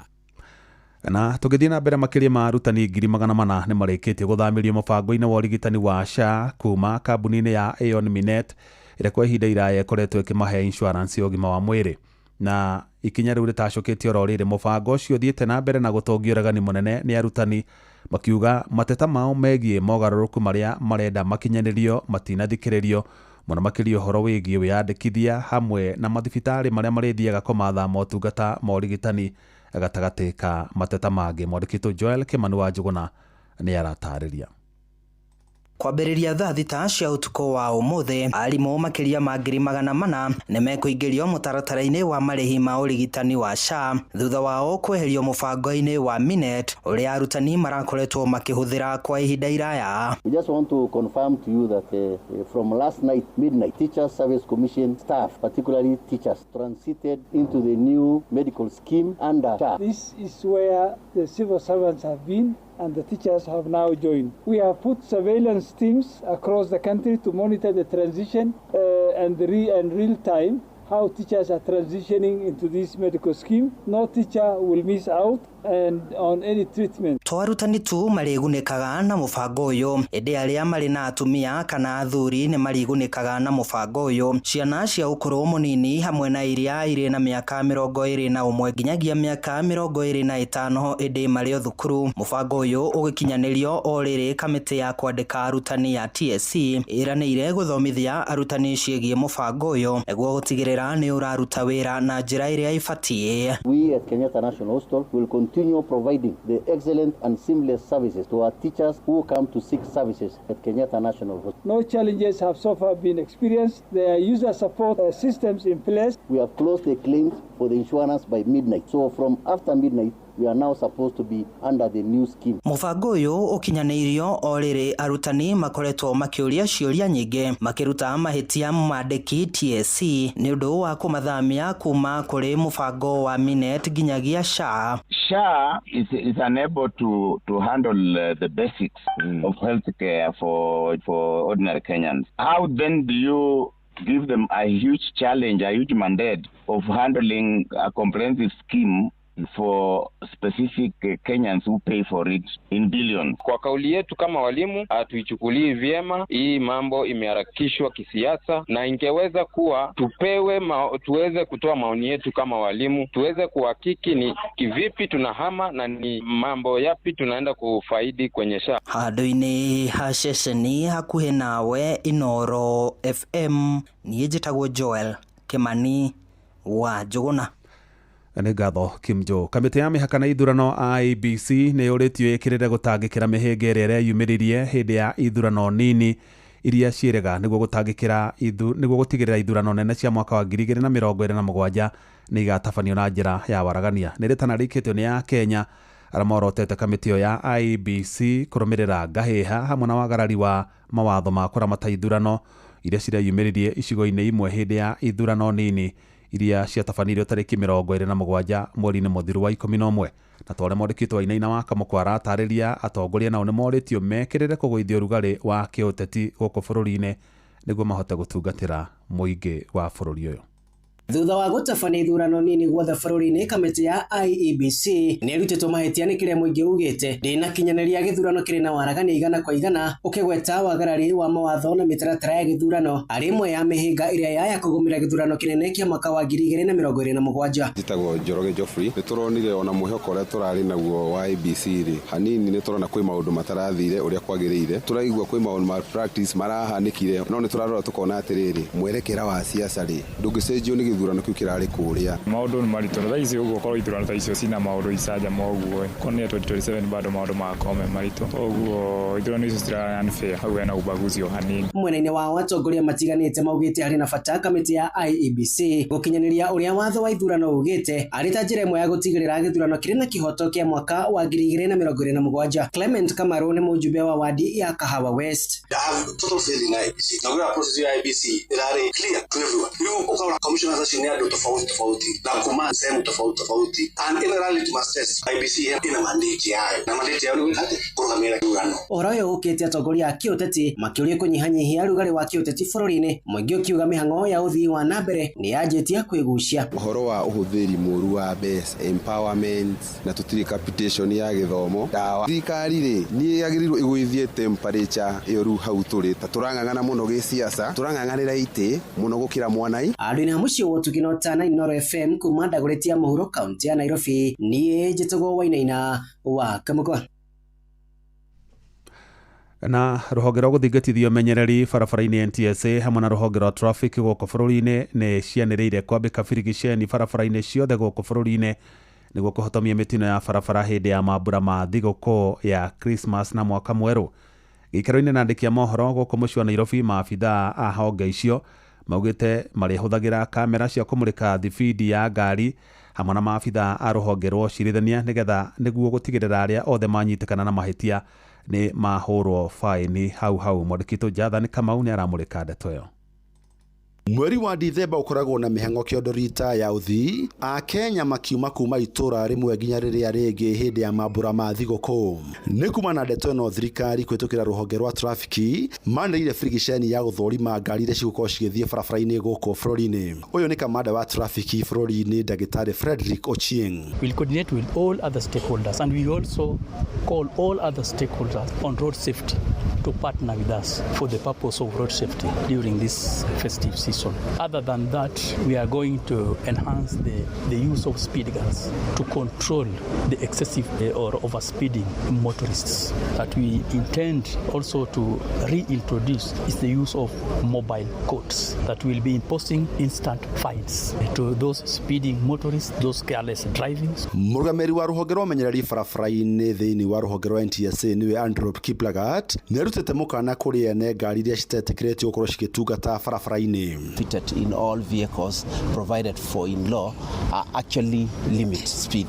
Na tũgĩthiĩ na mbere, makĩria ma arutani 400,000 nĩ marĩkĩtie gũthamĩrio mũbango-inĩ wa ũrigitani wa SHA kuma kambuni-inĩ ya Aon Minet ĩrĩa kwa ihinda iraya ĩkoretwo ĩkĩmahe insurance ya ũgima wa mwĩrĩ. Na ikinya rĩu rĩtacũkĩtio oro rĩrĩ, mũbango ũcio ũthiĩte na mbere na gũtongia ũregani mũnene nĩ arutani, makiuga mateta mao megiĩ mogarũrũku marĩa marenda makinyanĩrio matinathikĩrĩrio mũno, makĩria ũhoro wĩgiĩ wĩyandĩkithia hamwe na mathibitarĩ marĩa marĩthiaga kũmatha motungata ma ũrigitani gatagatĩ ka mateta mangĩ. Mwandĩkitũ Joel Kimani wa Njũgũna nĩ aratarĩria. Kwambĩrĩria thaa 6 cia ũtukũ wa ũmũthĩ, arimũ makĩria ma 400,000 nĩ mekũingĩrio mũtaratara-inĩ wa marĩhi ma ũrigitani wa SHA thutha wao kweherio mũbango-inĩ wa Minet ũrĩa arutani marakoretwo makĩhũthĩra kwa ihinda iraya. We just want to confirm to you that from last night, midnight, Teachers Service Commission staff, particularly teachers, transited into the new medical scheme under SHA. This is where the civil servants have been and the teachers have now joined. We have put surveillance teams across the country to monitor the transition and real time how teachers are transitioning into this medical scheme. No teacher will miss out and on any treatment. To arutani tu marĩgunĩkaga na mũbango ũyũ, ĩndĩ arĩa marĩ na atumia kana athuri nĩ marĩgunĩkaga na mũbango ũyũ. Ciana cia ũkũrũ mũnini hamwe na iria irĩ na mĩaka 21 nginyagia mĩaka 25 ĩndĩ marĩ o thukuru. Mũbango ũyũ ũgĩkinyanĩrio o rĩrĩ kamĩtĩ ya kwandĩka arutani ya TSC ĩranĩire gũthomithia arutani ciĩgiĩ mũbango ũyũ nĩguo gũtigĩrĩra nĩ ũraruta wĩra na njĩra ĩrĩa ĩbatiĩ. We at Kenyatta National Hospital will continue providing the excellent and seamless services to our teachers who come to seek services at Kenyatta National Hospital. No challenges have so far been experienced. There are user support systems in place. We have closed the claims for the insurance by midnight. So from after midnight, we are now supposed to be under the new scheme. Mũbango ũyũ ũkinyanĩirio o rĩrĩ arutani makoretwo makĩũria ciũria nyingĩ makĩruta mahĩtia mandĩki TSC nĩ ũndũ wa kũmathamia kuma kũrĩ mũbango wa Minet nginyagia SHA. SHA is unable to handle the basics of healthcare for ordinary Kenyans. How then do you give them a huge challenge, a huge mandate of handling a comprehensive scheme for specific Kenyans who pay for it in billions? Kwa kauli yetu kama walimu hatuichukulii vyema hii mambo, imeharakishwa kisiasa, na ingeweza kuwa tupewe tuweze kutoa maoni yetu kama walimu, tuweze kuhakiki ni kivipi tunahama na ni mambo yapi tunaenda kufaidi kwenye SHA. Handũ-inĩ ha ceceni hakuhĩ nawe Inoro FM, niĩ njĩtagwo Joel Kimani wa Njũgũna. Nĩ ngatho Kimjo. Kamĩtĩ ya mĩhaka na ithurano IEBC nĩ yũrĩtio ĩkĩrĩre gũtangĩkĩra mĩhĩnga ĩrĩa ĩreyumĩririe hĩndĩ ya ithurano nini iria ciĩrega nĩguo gũtangĩkĩra nĩguo gũtigĩrĩra ithurano nene cia mwaka wa 2027 nĩ igatabanio na njĩra ya waragania. Nĩ rĩtana rĩikĩtio nĩ ya Kenya arĩa morotete kamĩtĩ ĩyo ya IEBC kũrũmĩrĩra ngahĩha hamwe na wagarari wa mawatho ma kũramata ithurano iria cireyumĩririe icigo-inĩ imwe hĩndĩ ya ithurano nini iria ciatabanirio tarĩki 27 mweri-inĩ mũthiru wa 11. Na tore mwandĩkitwo wa Wainaina wa Kamũkwa aratarĩria atongoria nao nĩ morĩtio mekĩrĩre kũgũithia ũrugarĩ wa kĩũteti gũkũ bũrũri-inĩ nĩguo mahote gũtungatĩra mũingĩ wa bũrũri ũyũ. Thutha wa gũtabania ithurano nini guothe bũrũri-inĩ, kamĩtĩ ya IEBC nĩ ĩrutĩtwo mahĩtia nĩ kĩrĩa mũingĩ ugĩte ndĩnakinyanĩria gĩthurano kĩrĩ na waragania 100% ũkĩgweta wagarari wa mawatho na mĩtaratara ya gĩthurano arĩ ĩmwe ya mĩhĩnga ĩrĩa yaya kũgũmĩra gĩthurano kĩnene kĩa mwaka wa 2027. Njĩtagwo Njoroge Geoffrey. Nĩ tũronire ona mwĩhoko ũrĩa tũrarĩ naguo wa IEBC rĩ, hanini nĩ tũrona kwĩ maũndũ matarathire ũrĩa kwagĩrĩire, tũraigua kwĩ maũndũ ma practice marahanĩkire, no nĩ tũrarora tũkona atĩrĩrĩ, mwerekera wa siasa rĩ ndũngĩcenjio nĩ Gĩthurano kĩu kĩrarĩ kũrĩa. Maũndũ nĩ maritũ na thaa ici ũguo korwo ithurano ta icio cina maũndũ icanjama ũguo korwo nĩ 2027 bado maũndũ magakorwo me maritũ, ũguo ithurano icio citirarĩ unfair, hau hena ubaguzi o hanini. Mwena-inĩ wao atongoria matiganĩte maugĩte harĩ na bata kamĩtĩ ya IEBC gũkinyanĩria ũrĩa watho wa ithurano ugĩte arĩ ta njĩra ĩmwe ya gũtigĩrĩra gĩthurano kĩrĩ na kĩhoto kĩa mwaka wa 2027. Clement Kamaru nĩ mũjumbe wa wadi ya Kahawa West. I have total faith in IEBC. Na gwä process ya IEBC ĩrarĩ clear to everyone. Rĩu ũkona commissioners acio nĩ andũ tofauti tofauti na kuma sehemu tofauti tofauti, and ĩno ĩrarĩ litmus test. IEBC ĩna mandate yayo na mandate yayo nĩ gwĩka atĩ kũrũgamĩrĩra ithurano. Ũhoro ũyũ ũkĩte atongoria a kĩũteti makĩũrio kũnyihanyihia rugarĩ wa kĩũteti bũrũri-inĩ, mũingĩ ũkiuga mĩhang'o ya ũthii wa na mbere nĩ yanjĩtie kwĩgucia. Ũhoro wa ũhũthĩri mũru wa mbeca, empowerment, na tũtirĩ capitation ya gĩthomo, ndawa. Thirikari rĩ nĩ yagĩrĩirwo ĩgũithie temperature ĩyo rĩu hau tũrĩ, ta tũrang'ang'ana mũno gĩsiasa, tũrang'ang'anĩra itĩ mũno gũkĩra mwanai. Andũ-inĩ a mũciĩ wa Ũtugi na Ũtana, Inooro FM kuma Dagoretti ya mũhuro kaunti ya Nairobi, niĩ njĩtagwo Wainaina wa Kamũkwa. Na rũhonge rwa gũthingatithia ũmenyereri barabara-inĩ NTSA hamwe na rũhonge rwa traffic gũkũ bũrũri-inĩ nĩ cianĩrĩire kwambĩka birigiceni barabara-inĩ ciothe gũkũ bũrũri-inĩ nĩguo kũhotomia mĩtino ya barabara hĩndĩ ya mambura ma thigũkũ ya Christmas na mwaka mwerũ. Gĩikaro-inĩ na andĩki a mohoro gũkũ mũciĩ wa Nairobi, maabithaa a honge icio maugĩte marĩhũthagĩra kamera cia kũmũrĩka thibindi ya ngari hamwe na maabithaa a rũhonge rwa ũcirithania nĩgetha nĩguo gũtigĩrĩra arĩa othe manyitĩkana na mahĩtia nĩ mahũrwo faini hau hau. Mwandĩki witũ Jathan Kamau nĩ aramũrĩka ndeto ĩyo. Mweri wa Dithemba ũkoragwo na mĩhang'o kĩondo rita ya ũthii, Akenya makiuma kuma itũra rĩmwe nginya rĩrĩa rĩngĩ hĩndĩ ya mambura ma thigũkũ. Nĩ kuma na ndeto ĩno thirikari kũhĩtũkĩra rũhonge rwa trafiki manĩrĩire birigiceni ya gũthũrima ngari iria cigũkorwo cigĩthiĩ barabara-inĩ gũkũ bũrũri-inĩ. Ũyũ nĩ kamanda wa trafiki bũrũri-inĩ Ndagĩtarĩ Frederick Ochieng. We'll coordinate with all other stakeholders and we also call all other stakeholders on road safety to partner with us for the purpose of road safety during this festive season. Other than that, we are going to enhance the use of speed guns to control the excessive or overspeeding motorists. That we intend also to reintroduce is the use of mobile courts that will be imposing instant fines to those speeding motorists, those careless driving. Mũrũgamĩrĩri wa rũhonge rwa ũmenyereri barabara-inĩ thĩinĩ wa rũhonge rwa NTSA nĩwe Andrew Kiplagat nĩarutĩte mũkana kũrĩ ene ngari iria citetĩkĩrĩtio gũkorwo cigĩtungata barabara-inĩ. Fitted in all vehicles provided for in law are actually limit speed.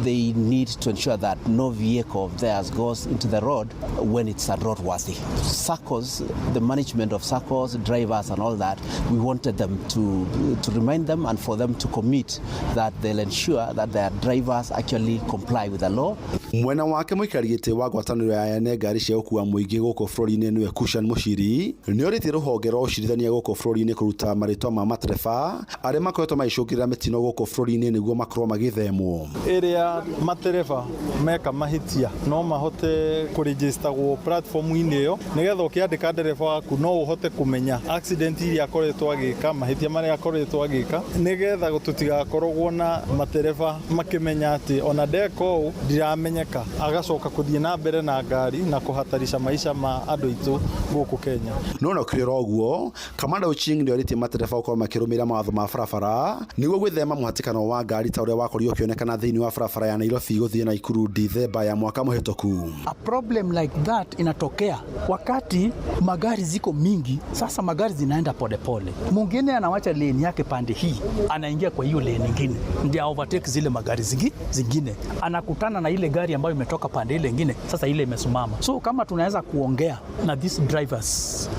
They need to ensure that no vehicle of theirs goes into the road when it's unroadworthy. SACCOs, the management of SACCOs, drivers and all that, we wanted them to remind them and for them to commit that they'll ensure that their drivers actually comply with the law. Mwena wake mũikari gĩtĩ wa ngwatanĩro ya ene ngari cia gũkua mũingĩ gũkũ bũrũri-inĩ nĩwe Cushan Muchiri nĩorĩtie rũhonge rwa ũcirithania gũkũ bũrũri-inĩ kũruta marĩtwa ma matereba arĩa makoretwo magĩcũngĩrĩra mĩtino gũkũ bũrũri-inĩ nĩguo makorwo magĩthemwo. Ĩrĩa matereba meka mahĩtia no mahote kũrĩgĩstagwo platform-inĩ ĩyo nĩgetha ũkĩandĩka ndereba waku no ũhote kũmenya accident iria akoretwo agĩka, mahĩtia marĩa akoretwo agĩka, nĩgetha tũtigakoragwo na matereba makĩmenya atĩ ona ndeka ũũ ndiramenyeka, agacoka kũthiĩ na mbere na ngari na kũhatarisha maisha ma andũ aitũ gũkũ Kenya. No na ũkĩrĩ ũguo, Kamanda Ochieng nĩorĩtie matereba gũkorwo makĩrũmĩrĩra mawatho ma barabara nĩguo gwĩthema mũhatĩkano wa ngari ta ũrĩa wakorirwo ũkĩonekana thĩinĩ wa barabara ya Nairobi gũthiĩ Nakuru Dithemba ya mwaka mũhĩtũku. A problem like that inatokea wakati magari ziko mingi. Sasa magari zinaenda polepole, mwingine anawacha lane yake pande hii, anaingia kwa hiyo lane nyingine, ndio overtake zile magari zingine, anakutana na ile gari ambayo imetoka pande ile nyingine, sasa ile imesimama. So kama tunaweza kuongea na these drivers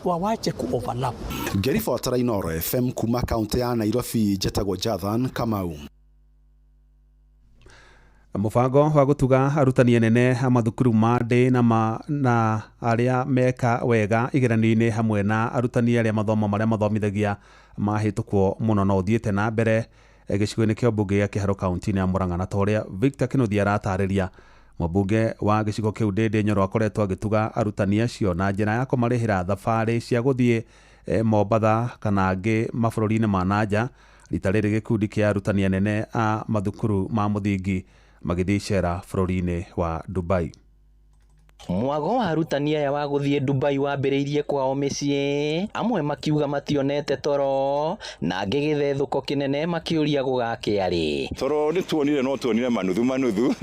wawache ku overlap. Ngĩribotera Inooro FM kuma kaunti ya Nairobi, njetagwo Jathan Kamau. Mũbango wa gũtuga arutani anene a mathukuru ma ndĩ na arĩa meka wega igeranio-inĩ hamwe na arutani arĩa mathomo marĩa mathomithagia mahĩtũkwo mũno no ũthiĩte na mbere gĩcigo-inĩ kĩa mbunge gĩa Kĩharũ kaunti-inĩ ya Murang'a, na ta ũrĩa Victor Kĩnuthia aratarĩria, mũmbunge wa gĩcigo kĩu Ndĩndĩ Nyoro akoretwo agĩtuga arutani acio na njĩra ya kũmarĩhĩra thabarĩ cia gũthiĩ Mombatha kana angĩ mabũrũri-inĩ ma nanja. Rita rĩrĩ gĩkundi kĩa arutani anene a mathukuru ma mũthingi magĩthiĩ icera bũrũri-inĩ wa Dubai. Mwago wa arutani aya wa gũthiĩ Dubai wambĩrĩirie kwao mĩciĩ, amwe makiuga mationete toro na angĩ gĩthethũko kĩnene makĩũria gũgakĩa rĩ. Toro nĩ tuonire no tuonire manuthu manuthu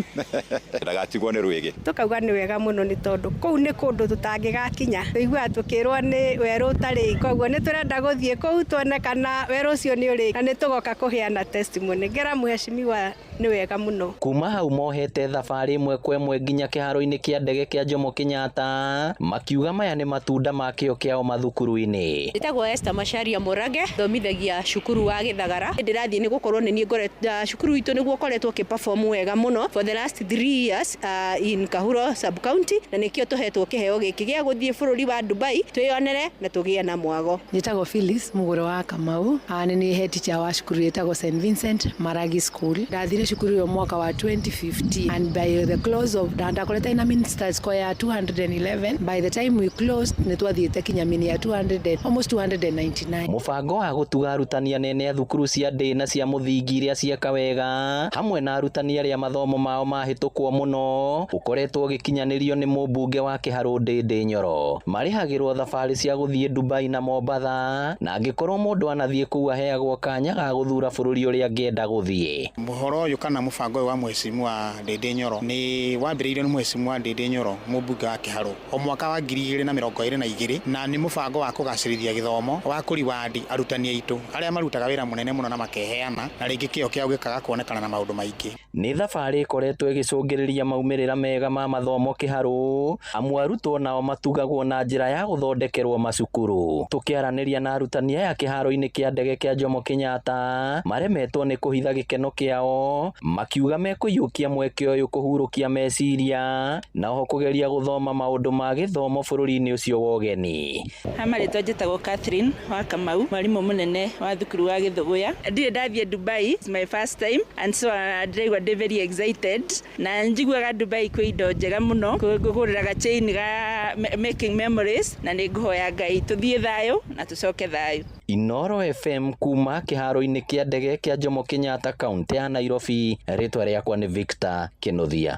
ndagatigwo nĩ rwĩgĩ. Tukauga nĩ wega mũno nĩ tondũ kũu nĩ kũndũ tũtangĩgakinya, tũiguaga tũkĩrwo nĩ werũ ũtarĩ, koguo nĩ tũrenda gũthiĩ kũu tuone kana werũ ũcio nĩ ũrĩ, na nĩ tũgoka kũheana testimony. Ngera mheshimiwa nĩ wega mũno. Kuma hau mohete thabarĩ ĩmwe kwa ĩmwe nginya kĩharo-inĩ kĩa ndege kĩa Jomo Kenyatta makiuga maya nĩ matunda ma kĩo kĩao mathukuru-inĩ. Njĩtagwo Esther Macharia Mũrage, thomithagia cukuru wa Gĩthagara. Ndĩrathiĩ nĩ gũkorwo nĩ niĩ ngoretwo cukuru witũ nĩguo ũkoretwo ũkĩ perform wega mũno for the last 3 years in Kahuro sub county, na nĩkĩo tũhetwo kĩheo gĩkĩ gĩa gũthiĩ bũrũri wa Dubai twĩyonere na tũgĩe na mwago. Njĩtagwo Phyllis Mũgũro wa Kamau, nĩ niĩ head teacher wa cukuru ĩtagwo St Vincent Maragi School. Ndathire cukuru ĩyo mwaka wa 2015 and by the close of ndakorete ina minister score ya 211. By the time we closed nĩ twathiĩte kinya mini ya 200 almost 299. Mũbango wa gũtuga arutani anene a thukuru cia ndĩ na cia mũthingi iria cieka wega hamwe na arutani arĩa mathomo mao mahĩtũkwo mũno ũkoretwo ũgĩkinyanĩrio nĩ mũmbunge wa Kĩharũ Ndĩndĩ Nyoro. Marĩhagĩrwo thabarĩ cia gũthiĩ Dubai na Mombatha, na angĩkorwo mũndũ anathiĩ kũu aheagwo kanya ga gũthura bũrũri ũrĩa angĩenda gũthiĩ. Mũhoro ũyũ kana mũbango ũyũ wa mheshimiwa Ndĩndĩ Nyoro nĩ wambĩrĩirio nĩ mheshimiwa Ndĩndĩ Nyoro mũmbunge wa Kĩharũ o mwaka wa 2022, na nĩ mũbango wa kũgacĩrithia gĩthomo wa kũriwandi arutani aitũ arĩa marutaga wĩra mũnene mũno na makeheana, na rĩngĩ kĩo kĩao gĩkaga kuonekana na maũndũ maingĩ. Nĩ thabarĩ ĩkoretwo ĩgĩcũngĩrĩria maumĩrĩra mega ma mathomo Kĩharũ, amu arutwo nao matugagwo na njĩra ya gũthondekerwo macukuru. Tũkĩaranĩria na arutani aya kĩharo-inĩ kĩa ndege kĩa Jomo Kenyatta maremetwo nĩ kũhitha gĩkeno kĩao, makiuga mekũiyũkia mweke ũyũ kũhurũkia meciria na oho kũgeria gũthoma maũndũ ma gĩthomo bũrũri-inĩ ũcio wa ũgeni. Ha marĩtwa njĩtagwo Catherine wa Kamau, mwarimũ mũnene wa thukuru wa Gĩthũgũya. Ndirĩ ndathiĩ Dubai, it's my first time and so ndĩraigua ndĩ very excited, na njiguaga Dubai kwĩ indo njega mũno, ngũgũrĩra chain ga making memories, na nĩ ngũhoya Ngai tũthiĩ thayũ na tũcoke thayũ. Inoro FM kuma kĩharo-inĩ kĩa ndege kĩa Jomo Kenyatta kaunti ya Nairobi, rĩtwa rĩakwa nĩ Victor Kĩnuthia.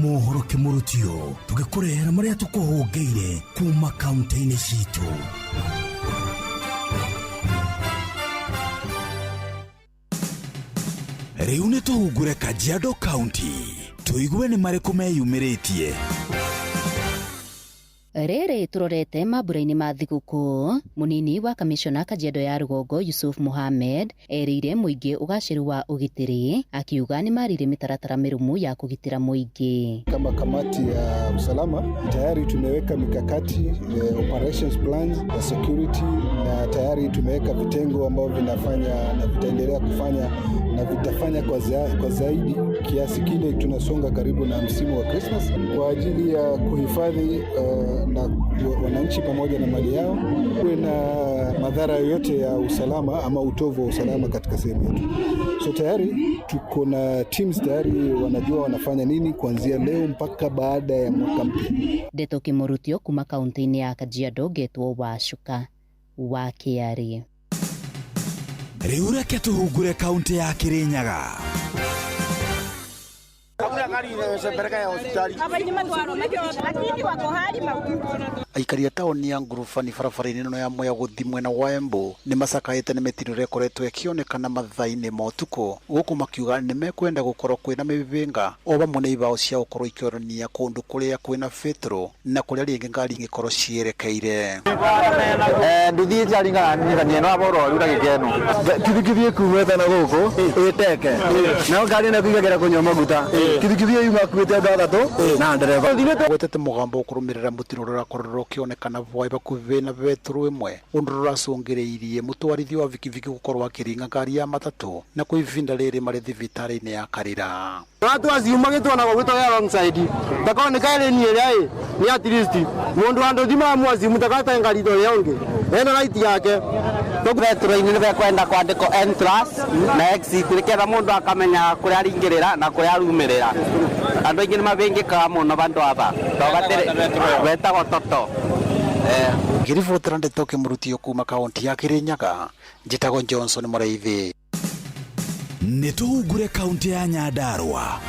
Mohoro kĩmũrutio tũgĩkũrehera marĩa tũkũhũngĩire kuma kaunti-inĩ citũ. Rĩu nĩ tũhungure Kajiado County tũigue nĩ marĩkũ meyumĩrĩtie. Rĩrĩ tũrorete mambura-inĩ ma thigũkũ, mũnini wa kamishona Kajiado ya rũgongo Yusuf Mohamed erĩire mũingĩ ũgacĩru wa ũgitĩri, akiuga nĩ marire mĩtaratara mĩrũmu ya kũgitĩra mũingĩ. Kama kamati ya usalama tayari tumeweka mikakati, operations plans ya security, na tayari tumeweka vitengo ambavyo vinafanya na vitaendelea kufanya na vitafanya kwa zaidi kiasi kile tunasonga karibu na msimu wa Christmas kwa ajili ya kuhifadhi na wananchi pamoja na mali yao, kuwe na madhara yoyote ya usalama ama utovu wa usalama katika sehemu yetu. So tayari tuko na teams tayari wanajua wanafanya nini kuanzia leo mpaka baada ya mwaka mpya. Ndeto Kimurutio kuma kaunti-inĩ ya Kajiado getwo Wacuka wa Kĩarĩ. Rĩu reke tũhungure kaunti ya Kirinyaga. Aikari a taũni ya Ngurubani barabara-inĩ ĩno ya Mwea gũthiĩ mwena wa Embu nĩ macakaĩte nĩ mĩtino ĩrĩa ĩkoretwo ĩkĩonekana mathaa-inĩ ma ũtukũ, gũkũ makiuga nĩ mekwenda gũkorwo kwĩna mĩhĩnga o vamwe na ibaũ cia gũkorwo ikĩonania kũndũ kũrĩa kwĩna betũrũ na kũrĩa rĩngĩ ngari ingĩkorwo cierekeire. Nduthi ĩraringana no aboro ndagĩka ĩno kibikibi ĩkumĩte na gũkũ ĩteke nayo ngari ĩno ĩkũingagĩra kũnyua maguta kibikibi ĩyo yuma akuĩte andũ atatũ na ndereba. Gwetete mũgambo ũkũrũmĩrĩra mũtino ũrĩa ũrakorirwo ũkĩonekana Voi hakuhĩ na betũrũ ĩmwe ũndũ ũracũngĩrĩirie mũtwarithia wa bikibiki gũkorwo akĩringa ngari ya matatũ na kwa ihinda rĩrĩ marĩ thibitarĩ-inĩ ya Karira. Watu aciuma gĩtwana gwĩtwo alongside ndakorwo nĩ kaĩrĩni ĩrĩa ĩ nĩ at least mũndũ wa nduthi maramwacimu ndakate ngari ta ũrĩa ũngĩ ena right yake. Betũrũ-inĩ nĩbekwenda kwandĩkwo entrance na exit nĩgetha mũndũ akamenya kũrĩa aringĩrĩra na kũrĩa arumĩrĩra. Andũ aingĩ nĩmabĩngĩkaga mũno bandũ aba betagwo toto. Ngĩribotera ndeto Kĩmũrutio kuma kaunti ya Kirinyaga, njĩtagwo Johnson Mũraithi. Nĩ tũhungure kaunti ya Nyandarua.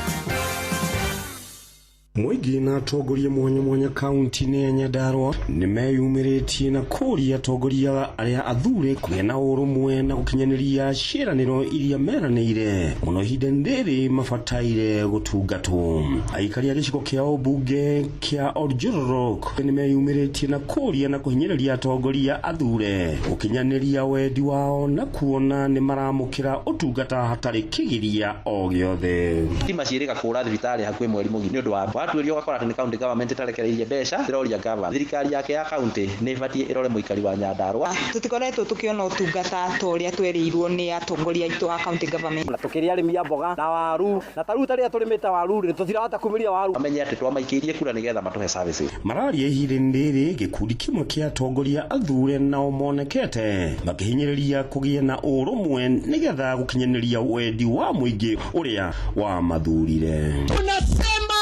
Mũingĩ na atongoria mwanya mwanya kaunti-inĩ ya Nyandarua nĩmeyumĩrĩtie na kũũria atongoria arĩa athure kũgĩa na ũrũmwe na gũkinyanĩria ciĩranĩro iria meranĩire mũno ihinda-inĩ rĩrĩ mabataire gũtungatwo. Aikari a gĩcigo kĩa ũmbunge kĩa Oljororok nĩmeyumĩrĩtie na kũũria na kũhinyĩrĩria atongoria athure gũkinyanĩria wendi wao na kuona nĩmaramũkĩra ũtungata hatarĩ kĩgiria o gĩothe. Thitima ciĩrĩga kũra thibitarĩ hakuhĩ mweri mũgima nĩ ũndũ wa watuĩria ũgakora atĩ nĩ county government ĩtarekereirie mbeca ndĩroria gavana thirikari yake ya county nĩ ĩbatiĩ ĩrore mũikari wa Nyandarua. Tũtikoretwo tũkĩona ũtungata ta ũrĩa twerĩirwo nĩ atongoria aitũ a county government. Na tũkĩrĩ arĩmi a mboga na waru na ta rĩu ta rĩrĩa tũrĩmĩte waru rĩ tũtirahota kumĩria waru. Mamenye atĩ twamaikĩirie kura nĩgetha matũhe services. Mararia ihinda-inĩ rĩrĩ gĩkundi kĩmwe kĩa atongoria athure nao monekete makĩhinyĩrĩria kũgĩa na ũrũmwe nĩgetha gũkinyanĩria wendi wa mũingĩ ũrĩa wamathurire. Tunasema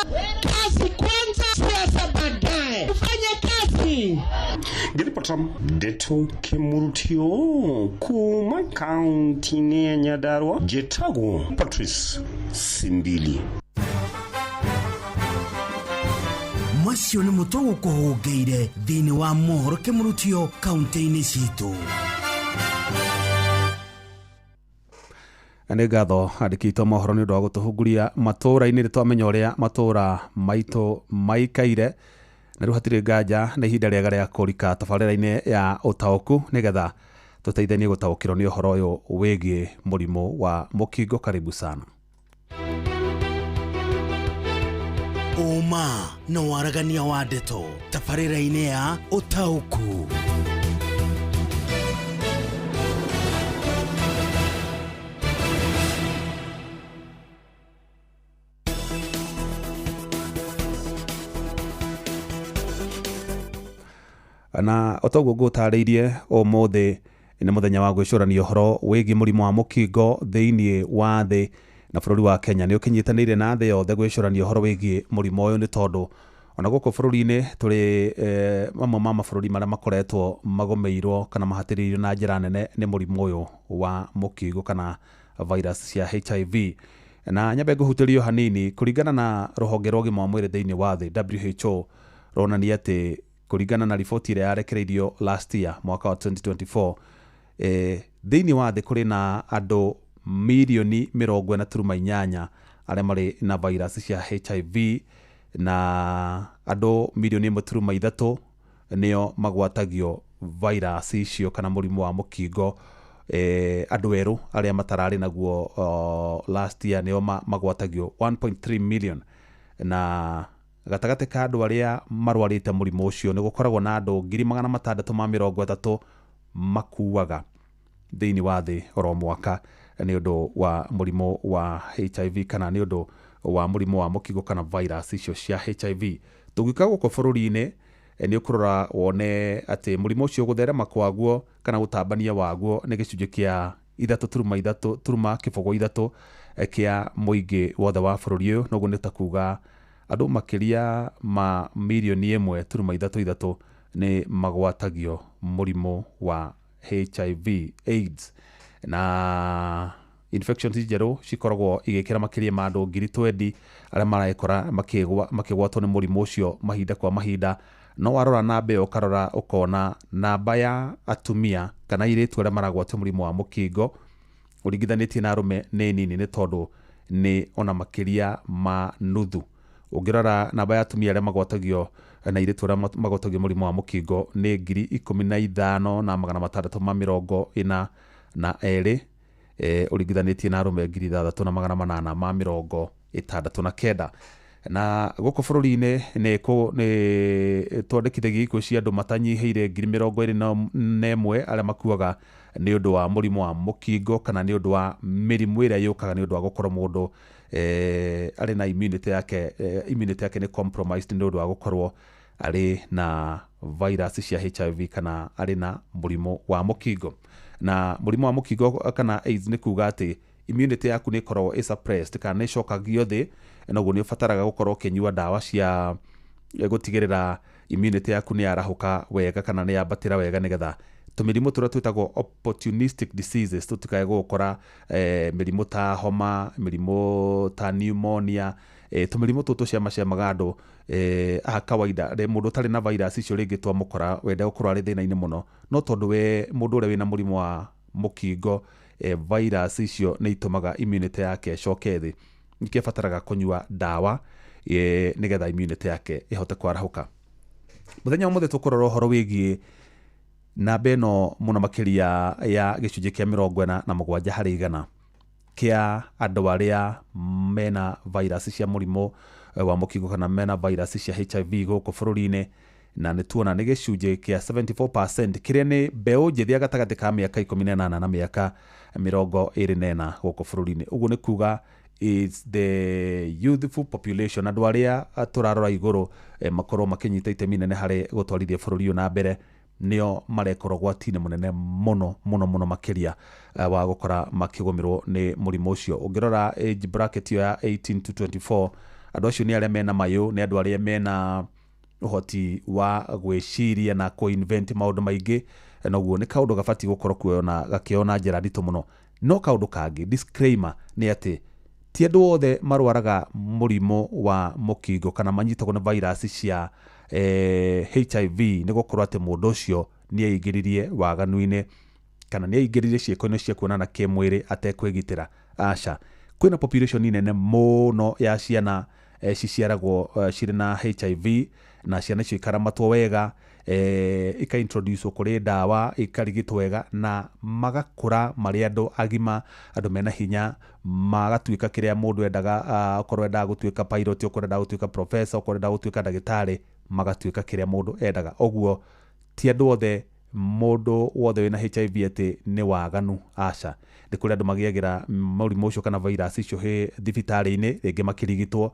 kazi kwanza, siasa baadaye. Tufanye kazi. Ngĩribota Ndeto Kĩmurutio kuma kaunti-inĩ ya Nyandarua, njĩtagwo Patrice Simbili. Macio nĩ mũtũ gũkũhũngĩire thĩinĩ wa mohoro kĩmurutio kaunti-inĩ citũ. Nĩ ngatho andĩki aitũ a mohoro nĩ ũndũ wa gũtũhunguria matũũra-inĩ nĩ twamenya ũrĩa matũũra maitũ maikaire na rĩu hatirĩ nganja nĩ ihinda rĩega rĩa kũrika tabarĩra-inĩ ya ũtaũku nĩgetha tũteithanie gũtaũkĩrwo nĩ ũhoro ũyũ wĩgiĩ mũrimũ wa mũkingo. Karibu sana. Ũma na waragania wa ndeto tabarĩra-inĩ ya ũtaũku. Na otoguo ngũtarĩirie ũmũthĩ nĩ mũthenya wa gwĩcũrania ũhoro wĩgiĩ mũrimũ wa mũkingo thĩinĩ wa thĩ na bũrũri wa Kenya nĩ ũkĩnyitanĩire na thĩ yothe gwĩcũrania ũhoro wĩgiĩ mũrimũ ũyũ nĩ tondũ ona gũkũ bũrũri-inĩ tũrĩ mamwe ma mabũrũri marĩa makoretwo magũmĩirwo kana mahatĩrĩirio na njĩra nene nĩ mũrimũ ũyũ wa mũkingo kana virus cia HIV. Na nyambe ngũhutĩrio hanini kũringana na rũhonge rwa ũgima wa mwĩrĩ thĩinĩ wa thĩ WHO ronania atĩ kũringana na riboti ĩrĩa yarekereirio last year mwaka wa 2024 thĩinĩ wa thĩ kũrĩ na andũ mirioni 40.8 arĩa marĩ na virus cia HIV na andũ mirioni 1.3 nĩo magwatagio virus icio kana mũrimũ wa mũkingo. Andũ erũ arĩa matararĩ naguo last year nĩo magwatagio 1.3 million na gatagatĩ ka andũ arĩa marwarĩte mũrimũ ũcio nĩ gũkoragwo na andũ 630 makuaga thĩinĩ wa thĩ oro mwaka nĩ ũndũ wa mũrimũ wa HIV kana nĩ ũndũ wa mũrimũ wa mũkingo kana virus icio cia HIV. Tũngĩũka gũkũ bũrũri-inĩ nĩ ũkũrora wone atĩ mũrimũ ũcio gũtherema kwaguo kana gũtambania waguo nĩ gĩcunjĩ kĩa 3.3.03 kĩa mũingĩ wothe wa bũrũri ũyũ, noguo nĩ ta kuga andũ makĩria ma mirioni 1.33 nĩ magwatagio mũrimũ wa HIV AIDS na infections njerũ cikoragwo igĩkĩra makĩria ma andũ 20,000 arĩa marekora makĩgwatwo nĩ mũrimũ ũcio mahinda kwa mahinda. No warora namba ĩyo ũkarora ũkona namba ya atumia kana airĩtu arĩa maragwatio mũrimũ wa mũkingo ũringithanĩtie na arũme nĩ nini nĩ tondũ nĩ ona makĩria ma nuthu. Ũngĩrora namba ya atumia arĩa magwatagio na airĩtu arĩa magwatagio mũrimũ wa mũkingo nĩ 15,642 ũringithanĩtie na arũme 6,869. Na gũkũ bũrũri-inĩ nĩ twandĩkithagia ikuũ cia andũ matanyihĩire 21,000 arĩa makuaga nĩ ũndũ wa mũrimũ wa mũkingo kana nĩ ũndũ wa mĩrimũ ĩrĩa yũkaga nĩ ũndũ wa gũkorwo mũndũ arĩ na immunity yake nĩ compromised nĩ ũndũ wa gũkorwo arĩ na virus cia HIV kana arĩ na mũrimũ wa mũkingo. Na mũrimũ wa mũkingo kana AIDS nĩ kuga atĩ immunity yaku nĩ ĩkoragwo ĩ suppressed kana nĩ ĩcokagio thĩ, noguo nĩ ũbataraga gũkorwo ũkĩnyua ndawa cia gũtigĩrĩra immunity yaku nĩ yarahũka wega kana nĩ yambatĩra wega nĩgetha Tũmĩrimũ tũrĩa twĩtagwo opportunistic diseases tũtikae gũgũkora, mĩrimũ ta homa, mĩrimũ ta pneumonia, tũmĩrimũ tũtũ tũcemacemaga andũ a kawaida. Mũndũ ũtarĩ na virus icio rĩngĩ twamũkora wenda gũkorwo arĩ thĩna-inĩ mũno, no tondũ we mũndũ ũrĩa wĩna mũrimũ wa mũkingo, virus icio nĩ itũmaga immunity yake ĩcoke thĩ, nĩkĩo abataraga kũnyua ndawa nĩgetha immunity yake ĩhote kwarahũka. Mũthenya wa ũmũthĩ tũkũrora ũhoro wĩgiĩ namba ĩno mũno makĩria ya gĩcunjĩ kĩa 47% kĩa andũ arĩa mena virus cia mũrimũ wa mũkingo kana mena virus cia HIV gũkũ bũrũri-inĩ, na nĩ tuona nĩ gĩcunjĩ kĩa 74% kĩrĩa nĩ mbeũ njĩthĩ ya gatagatĩ ka mĩaka 18 na mĩaka 24 gũkũ bũrũri-inĩ. Ũguo nĩ kuga it's the youthful population, andũ arĩa tũrarora igũrũ makorwo makĩnyita itemi nene harĩ gũtwarithia bũrũri ũyũ na mbere, nĩo marekorwo ũgwati-inĩ mũnene mũno mũno mũno makĩria wa gũkora makĩgũmĩrwo nĩ mũrimũ ũcio. Ũngĩrora age bracket ĩyo ya 18 to 24, andũ acio nĩ arĩa mena mayũ, nĩ andũ arĩa mena ũhoti wa gwĩciria na kũ-invent maũndũ maingĩ, noguo nĩ kaũndũ gabatiĩ gũkorwo kuoywo na gakĩoywo na njĩra nditũ mũno. No kaũndũ kangĩ, disclaimer, nĩ atĩ ti andũ othe marwaraga mũrimũ wa mũkingo kana manyitagwo nĩ virus cia HIV nĩ gũkorwo atĩ mũndũ ũcio nĩ aingĩririe waganu-inĩ kana nĩ aingĩririe ciĩko-inĩ cia kuonana kĩmwĩrĩ atekwĩgitĩra. Aca, kwĩna population nene mũno ya ciana ciciaragwo cirĩ na HIV, na ciana icio ikaramatwo wega, ika-introduce kũrĩ ndawa, ikarigitwo wega, na magakũra marĩ andũ agima, andũ mena hinya, magatuĩka kĩrĩa mũndũ endaga, okorwo endaga gũtuĩka pilot, okorwo endaga gũtuĩka professor, okorwo endaga gũtuĩka ndagĩtarĩ, magatuĩka kĩrĩa mũndũ endaga. Ũguo ti andũ othe, mũndũ wothe wĩna HIV atĩ nĩ waganu, aca. Nĩ kũrĩ andũ magĩagĩra mũrimũ ũcio kana virus icio thibitarĩ-inĩ, rĩngĩ makĩrigitwo,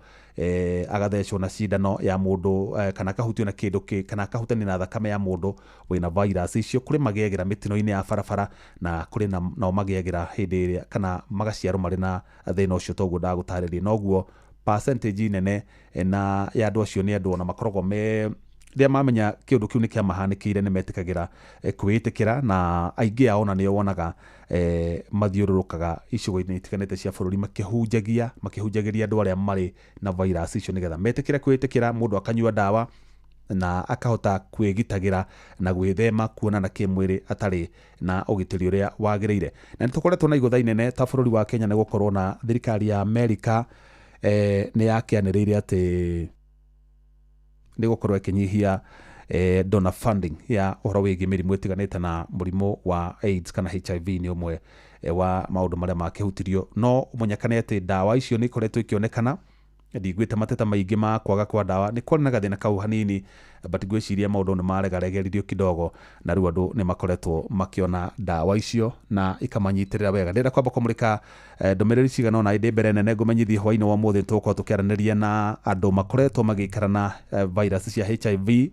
agathecwo na cindano ya mũndũ, kana akahutio na kĩndũ kana akahutania na thakame ya mũndũ wĩna virus icio. Kũrĩ magĩagĩra mĩtino-inĩ ya barabara, na kũrĩ nao magĩagĩra hĩndĩ ĩrĩa kana magaciarwo marĩ na thĩna ũcio, toguo ndagũtarĩria. Noguo percentage nene na ya andũ acio nĩ andũ ona makoragwo me rĩrĩa mamenya kĩũndũ kĩu nĩ kĩamahanĩkĩire, nĩ metĩkagĩra kwĩĩtĩkĩra, na aingĩ ao ona nĩo wonaga mathiũrũrũkaga icigo-inĩ itiganĩte cia bũrũri makĩhunjagĩria andũ arĩa marĩ na virus icio nĩgetha metĩkĩre kwĩĩtĩkĩra, mũndũ akanyua ndawa na akahota kwĩgitagĩra na gwĩthema kuonana kĩmwĩrĩ atarĩ na ũgitĩri ũrĩa wagĩrĩire. Na nĩ tũkoretwo na igũtha inene ta bũrũri wa Kenya nĩ gũkorwo na thirikari ya Amerika nĩ yakĩanĩrĩire atĩ nĩ gũkorwo ĩkĩnyihia donor funding ya ũhoro wĩgiĩ mĩrimũ ĩtiganĩte, na mũrimũ wa AIDS kana HIV nĩ ũmwe wa maũndũ marĩa makĩhutirio. No mũnyakane atĩ ndawa icio nĩ ikoretwo ikĩonekana, ndiguĩte mateta maingĩ ma kwaga kwa ndawa, nĩ kwarĩ na gathĩna kau hanini, but ngwĩciria maũndũ nĩ maregaregeririo kidogo, na rĩu andũ nĩ makoretwo makĩona ndawa icio na ikamanyitĩrĩra wega. Ndĩrenda kwamba kũmũrĩka ndũmĩrĩri cigana ũna, ĩndĩ mbere nene ngũmenyithie hwaĩ-inĩ wa ũmũthĩ tũgũkorwo tũkĩaranĩria na andũ makoretwo magĩikara na virus cia HIV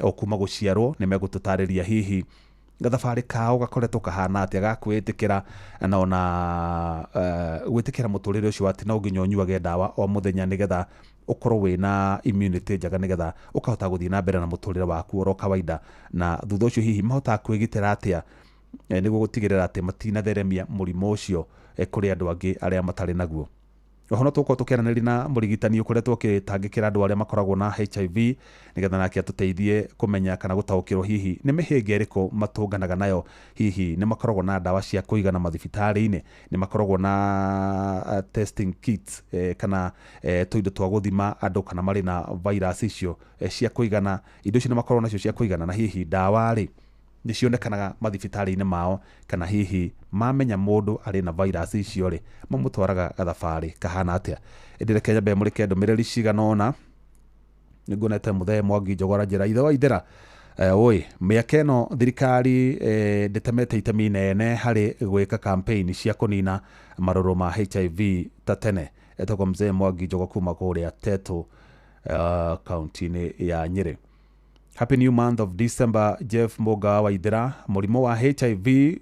o kuma gũciarwo. Nĩ megũtũtarĩria hihi gathabarĩ kao gakoretwo kahana atĩa ga kwĩĩtĩkĩra na ona gwĩtĩkĩra mũtũrĩre ũcio atĩ no nginya ũnyuage ndawa o mũthenya nĩgetha ũkorwo wĩna immunity njega, nĩgetha ũkahota gũthiĩ na mbere na mũtũrĩre waku oro kawaida, na thutha ũcio hihi mahotaga kwĩgitĩra atĩa nĩguo gũtigĩrĩra atĩ matinatheremia mũrimũ ũcio kũrĩ andũ angĩ arĩa matarĩ naguo. Oho no tũgũkorwo tũkĩaranĩria na mũrigitani ũkoretwo ũgĩtangĩkĩra andũ arĩa makoragwo na HIV nĩgetha nake atũteithie kũmenya kana gũtaũkĩrwo hihi nĩ mĩhĩnga ĩrĩkũ matũnganaga nayo, hihi nĩ makoragwo na ndawa cia kũigana mathibitarĩ-inĩ, nĩ makoragwo na testing kits kana tũindo twa gũthima andũ kana marĩ na virus icio cia kũigana, indo icio nĩ makoragwo nacio cia kũigana, na hihi ndawa rĩ nĩ cionekanaga mathibitarĩ-inĩ mao, kana hihi mamenya mũndũ arĩ na virus icio rĩ mamũtwaraga gathabarĩ kahana atĩa. Ĩndĩ reke nyambe mũrĩke ndũmĩrĩri cigana ũna. Nĩnguonete Mũthee Mwangi Njogora njĩra ithe wa ithera, oi mĩaka ĩno thirikari ndĩtemete itemi inene harĩ gwĩka campaign cia kũnina marũrũ ma HIV ta tene. Etagwo Mzee Mwangi Njogo kuma kũrĩa Tetu kaunti-inĩ ya Nyĩrĩ. Happy new month of December, Jeff Muga wa Ithira. Mũrimũ wa HIV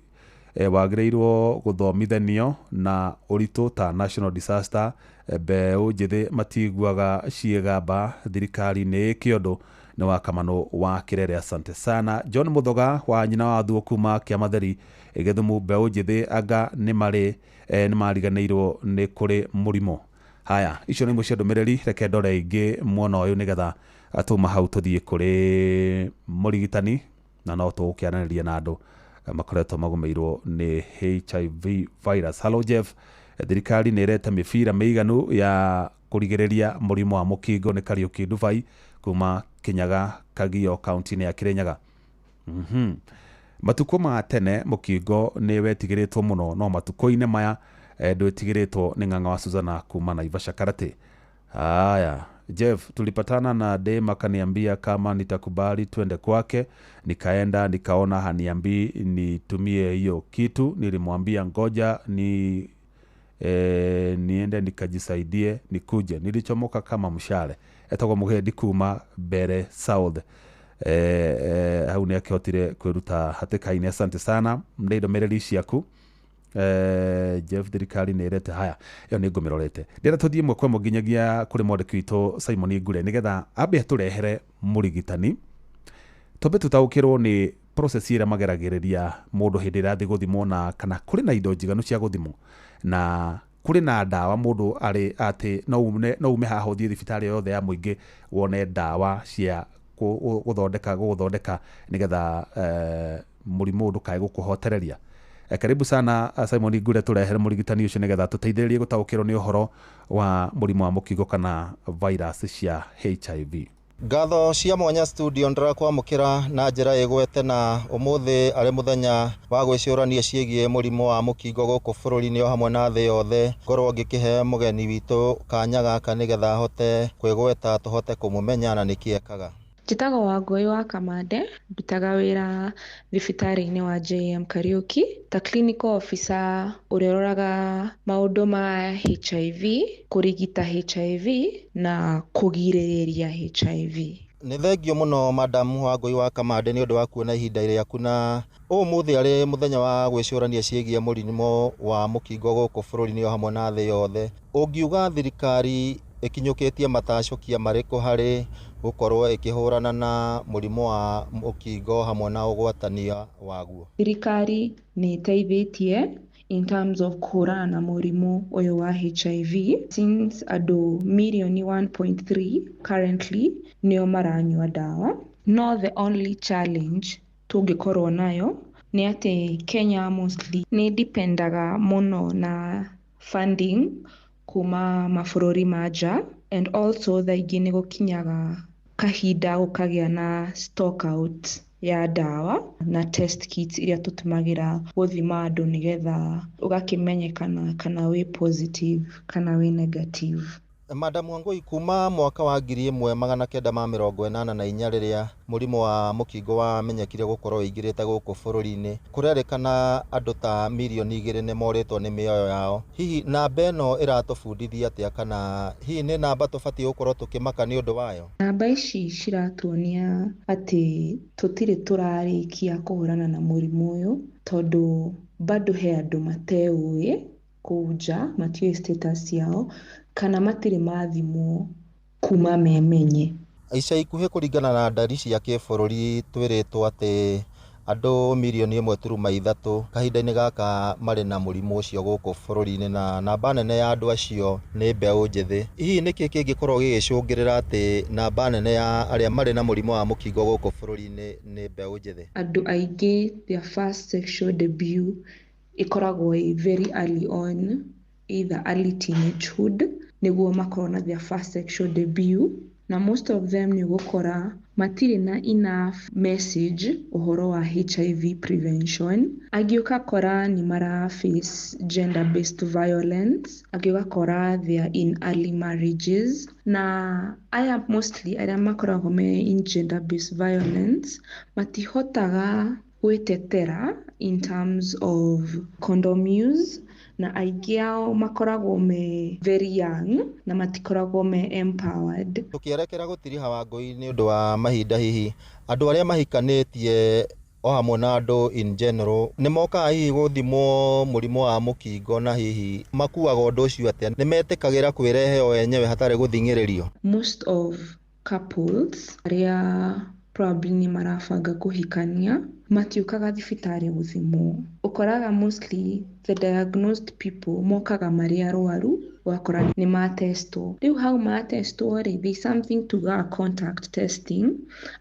wagĩrĩirwo gũthomithanio na ũritũ ta national disaster. Mbeũ njĩthĩ matiguaga ciĩgamba, thirikari nĩ ĩke ũndũ Nĩ wa Kamanũ wa Kĩrere, asante sana. John Muthoga wa nyina wa thuo kuma Kĩamatheri Gĩthumu, mbeũ njĩthĩ anga nĩ marĩ nĩ mariganĩirwo nĩ kũrĩ mũrimũ. Haya, icio nĩ imwe cia ndũmĩrĩri. Reke ndore ingĩ mwena ũyũ nĩgetha tuma hau tũthiĩ kũrĩ mũrigitani, na no tũgũkĩaranĩria na andũ makoretwo magũmĩirwo nĩ HIV virus. Hello Jeff, thirikari nĩ ĩrete mĩbira mĩiganu ya kũrigĩrĩria mũrimũ wa mũkingo? Nĩ Kariũki Dubai kuma Kinyaga Kagio, kaunti-inĩ ya Kirinyaga. Matukũ ma tene mũkingo nĩ wetigĩrĩtwo mũno, no matukũ-inĩ maya ndwĩtigĩrĩtwo. Nĩ Ng'ang'a wa Suzana kuma Naivasha Karate. Haya, Jeff, tulipatana na dem akaniambia kama nitakubali twende kwake. Nikaenda nikaona haniambii nitumie hiyo kitu. Nilimwambia ngoja ni niende nikajisaidie nikuje. Nilichomoka kama mshale. Etagwo Mugendi kuma Mbere South. Hau nĩ akĩhotire kwĩruta hatĩka-inĩ. Asante sana nĩ ndũmĩrĩri ciaku. Jeff, thirikari nĩ ĩrete. Haya, ĩyo nĩ ngũmĩrorete. Ndĩrenda tũthiĩ ĩmwe kwa ĩmwe nginyagia kũrĩ mwandĩki witũ Simon Ngure, nĩgetha ambe atũrehere mũrigitani, twambe tũtaũkĩrwo nĩ process ĩrĩa mageragĩrĩria mũndũ hĩndĩ ĩrĩa athiĩ gũthimwo, na kana kũrĩ na indo njiganu cia gũthimwo, na kũrĩ na ndawa mũndũ arĩ atĩ no ume haha ũthiĩ thibitarĩ yothe ya mũingĩ wone ndawa cia gũthondeka gũgũthondeka nĩgetha mũrimũ ũyũ ndũkae gũkũhotereria. Karibu sana Simon Ngure, tũrehere mũrigitani ũcio nĩgetha tũteithĩrĩrie gũtaũkĩrwo nĩ ũhoro wa mũrimũ wa mũkingo kana virus cia HIV. Ngatho cia mwanya studio, ndĩrakwamũkĩra na njĩra ĩgwete na ũmũthĩ arĩ mũthenya wa gwĩcũrania ciĩgiĩ mũrimũ wa mũkingo gũkũ bũrũri-inĩ o hamwe na thĩ yothe. Ngorwo ngĩkĩhe mũgeni witũ kanya gaka nĩgetha ahote kwĩgweta, tũhote kũmũmenya na nĩkĩ ekaga. Njĩtagwo Wangũi wa Kamande, ndutaga wĩra thibitarĩ-inĩ wa JM Kariuki ta clinical officer ũrĩa ũroraga maũndũ ma HIV, kũrigita HIV na kũgirĩrĩria HIV. Nĩ thengio mũno, Madam Wangũi wa Kamande, nĩ ũndũ wa kuona ihinda rĩaku na ũmũthĩ arĩ mũthenya wa gwĩcũrania ciĩgiĩ mũrimũ wa mũkingo gũkũ bũrũri-inĩ o hamwe na thĩ yothe. Ũngiuga thirikari ĩkinyũkĩtie matacũkia marĩkũ harĩ gũkorwo ĩkĩhũrana na mũrimũ wa mũkingo hamwe na ũgwatania waguo? Thirikari nĩ ĩteithĩtie in terms of kũhũrana na mũrimũ ũyũ wa HIV, since andũ mirioni 1.3 currently nĩo maranyua ndawa. No the only challenge tũngĩkorwo nayo nĩ atĩ Kenya mostly nĩ dependaga mũno na funding kuma mabũrũri ma nja, and also thaa ingĩ nĩ gũkinyaga kahinda gũkagĩa na stock out ya ndawa na test kits iria tũtũmagĩra gũthima andũ nĩgetha ũgakĩmenyekana kana wĩ positive kana wĩ negative. Madam Wangũi, kuma mwaka wa 1984 rĩrĩa mũrimũ wa mũkingo wamenyekire gũkorwo ũingĩrĩte gũkũ bũrũri-inĩ, kũrerĩkana andũ ta 2 mirioni nĩ morĩtwo nĩ mĩoyo yao. Hihi namba ĩno ĩratũbundithia atĩa, kana hihi nĩ namba tũbatiĩ gũkorwo tũkĩmaka nĩ ũndũ wayo? Namba ici ciratuonia atĩ tũtirĩ tũrarĩkia kũhũrana na mũrimũ ũyũ, tondũ bado he andũ mateũĩ kũu nja, matiũĩ status yao kana matirĩ mathimwo kuma memenye. Ica ikuhĩ, kũringana na ndari cia kĩbũrũri, twĩrĩtwo atĩ andũ 1.3 mirioni kahinda-inĩ gaka marĩ na mũrimũ ũcio gũkũ bũrũri-inĩ, na namba nene ya andũ acio nĩ mbeũ njĩthĩ. Hihi nĩkĩ kĩngĩkorwo gĩgĩcũngĩrĩra atĩ namba nene ya arĩa marĩ na mũrimũ wa mũkingo gũkũ bũrũri-inĩ nĩ mbeũ njĩthĩ? Andũ aingĩ their first sexual debut ĩkoragwo ĩ very early on, either early teenagehood nĩguo makorwo na their first sexual debut, na most of them nĩ ũgũkora matirĩ na enough message ũhoro wa HIV prevention. Angĩ ũgakora nĩ mara face gender based violence, angĩ ũgakora they are in early marriages, na aya mostly arĩa makoragwo me in gender based violence matihotaga gwĩtetera in terms of condom use, na aingĩ ao makoragwo me very young na matikoragwo me empowered. Tũkĩerekera gũtiriha, Wangũi, nĩ ũndũ wa mahinda, hihi andũ arĩa mahikanĩtie o hamwe na andũ in general nĩ mokaga hihi gũthimwo mũrimũ wa mũkingo, na hihi makuaga ũndũ ũcio atĩa? Nĩ metĩkagĩra kwĩrehe o enyewe hatarĩ gũthing'ĩrĩrio? Most of couples arĩa probably nĩ marabanga kũhikania matiũkaga thibitarĩ gũthimwo. Ũkoraga mostly the diagnosed people mokaga marĩ arwaru, ũgakora nĩ matestwo. Rĩu hau matestwo rĩ, there is something tugaga contact testing,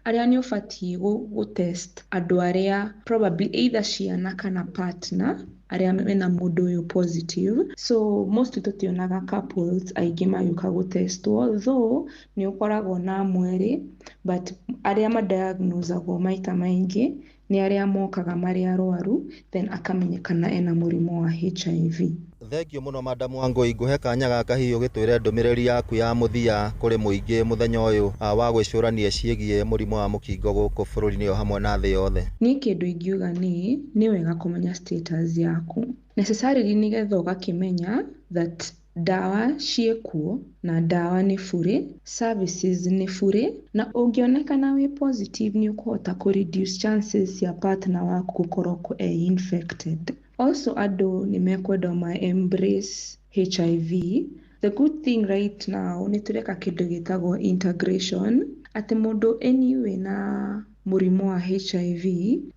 arĩa nĩ ũbatiĩ gũ test andũ arĩa probably either ciana kana partner arĩa mena mũndũ ũyũ positive. So mostly tũtionaga couples aingĩ magĩũka gũtestwo, though nĩ ũkoragwo na amwe rĩ, but arĩa madiagnosagwo maita maingĩ nĩ arĩa mokaga marĩ arwaru, then akamenyekana ena mũrimũ wa HIV. Thengio mũno, Madam Wangũi. Ngũhe kanya gaka hihi ũgĩtwĩre ndũmĩrĩri yaku ya mũthia kũrĩ mũingĩ mũthenya ũyũ wa gwĩcũrania ciĩgiĩ mũrimũ wa mũkingo gũkũ bũrũri-inĩ o hamwe na thĩ yothe. Niĩ kĩndũ ingiuga nĩ wega kũmenya status yaku necessarily, nĩgetha ũgakĩmenya that ndawa ciĩkuo na ndawa nĩ burĩ, services nĩ burĩ, na ũngĩonekana wĩ positive nĩ ũkũhota kũ reduce chances cia partner waku gũkorwo e infected. Also, andũ nĩ mekwenda ma embrace HIV. The good thing right now, nĩ tũreka kĩndũ gĩtagwo integration, atĩ mũndũ anyway na mũrimũ wa HIV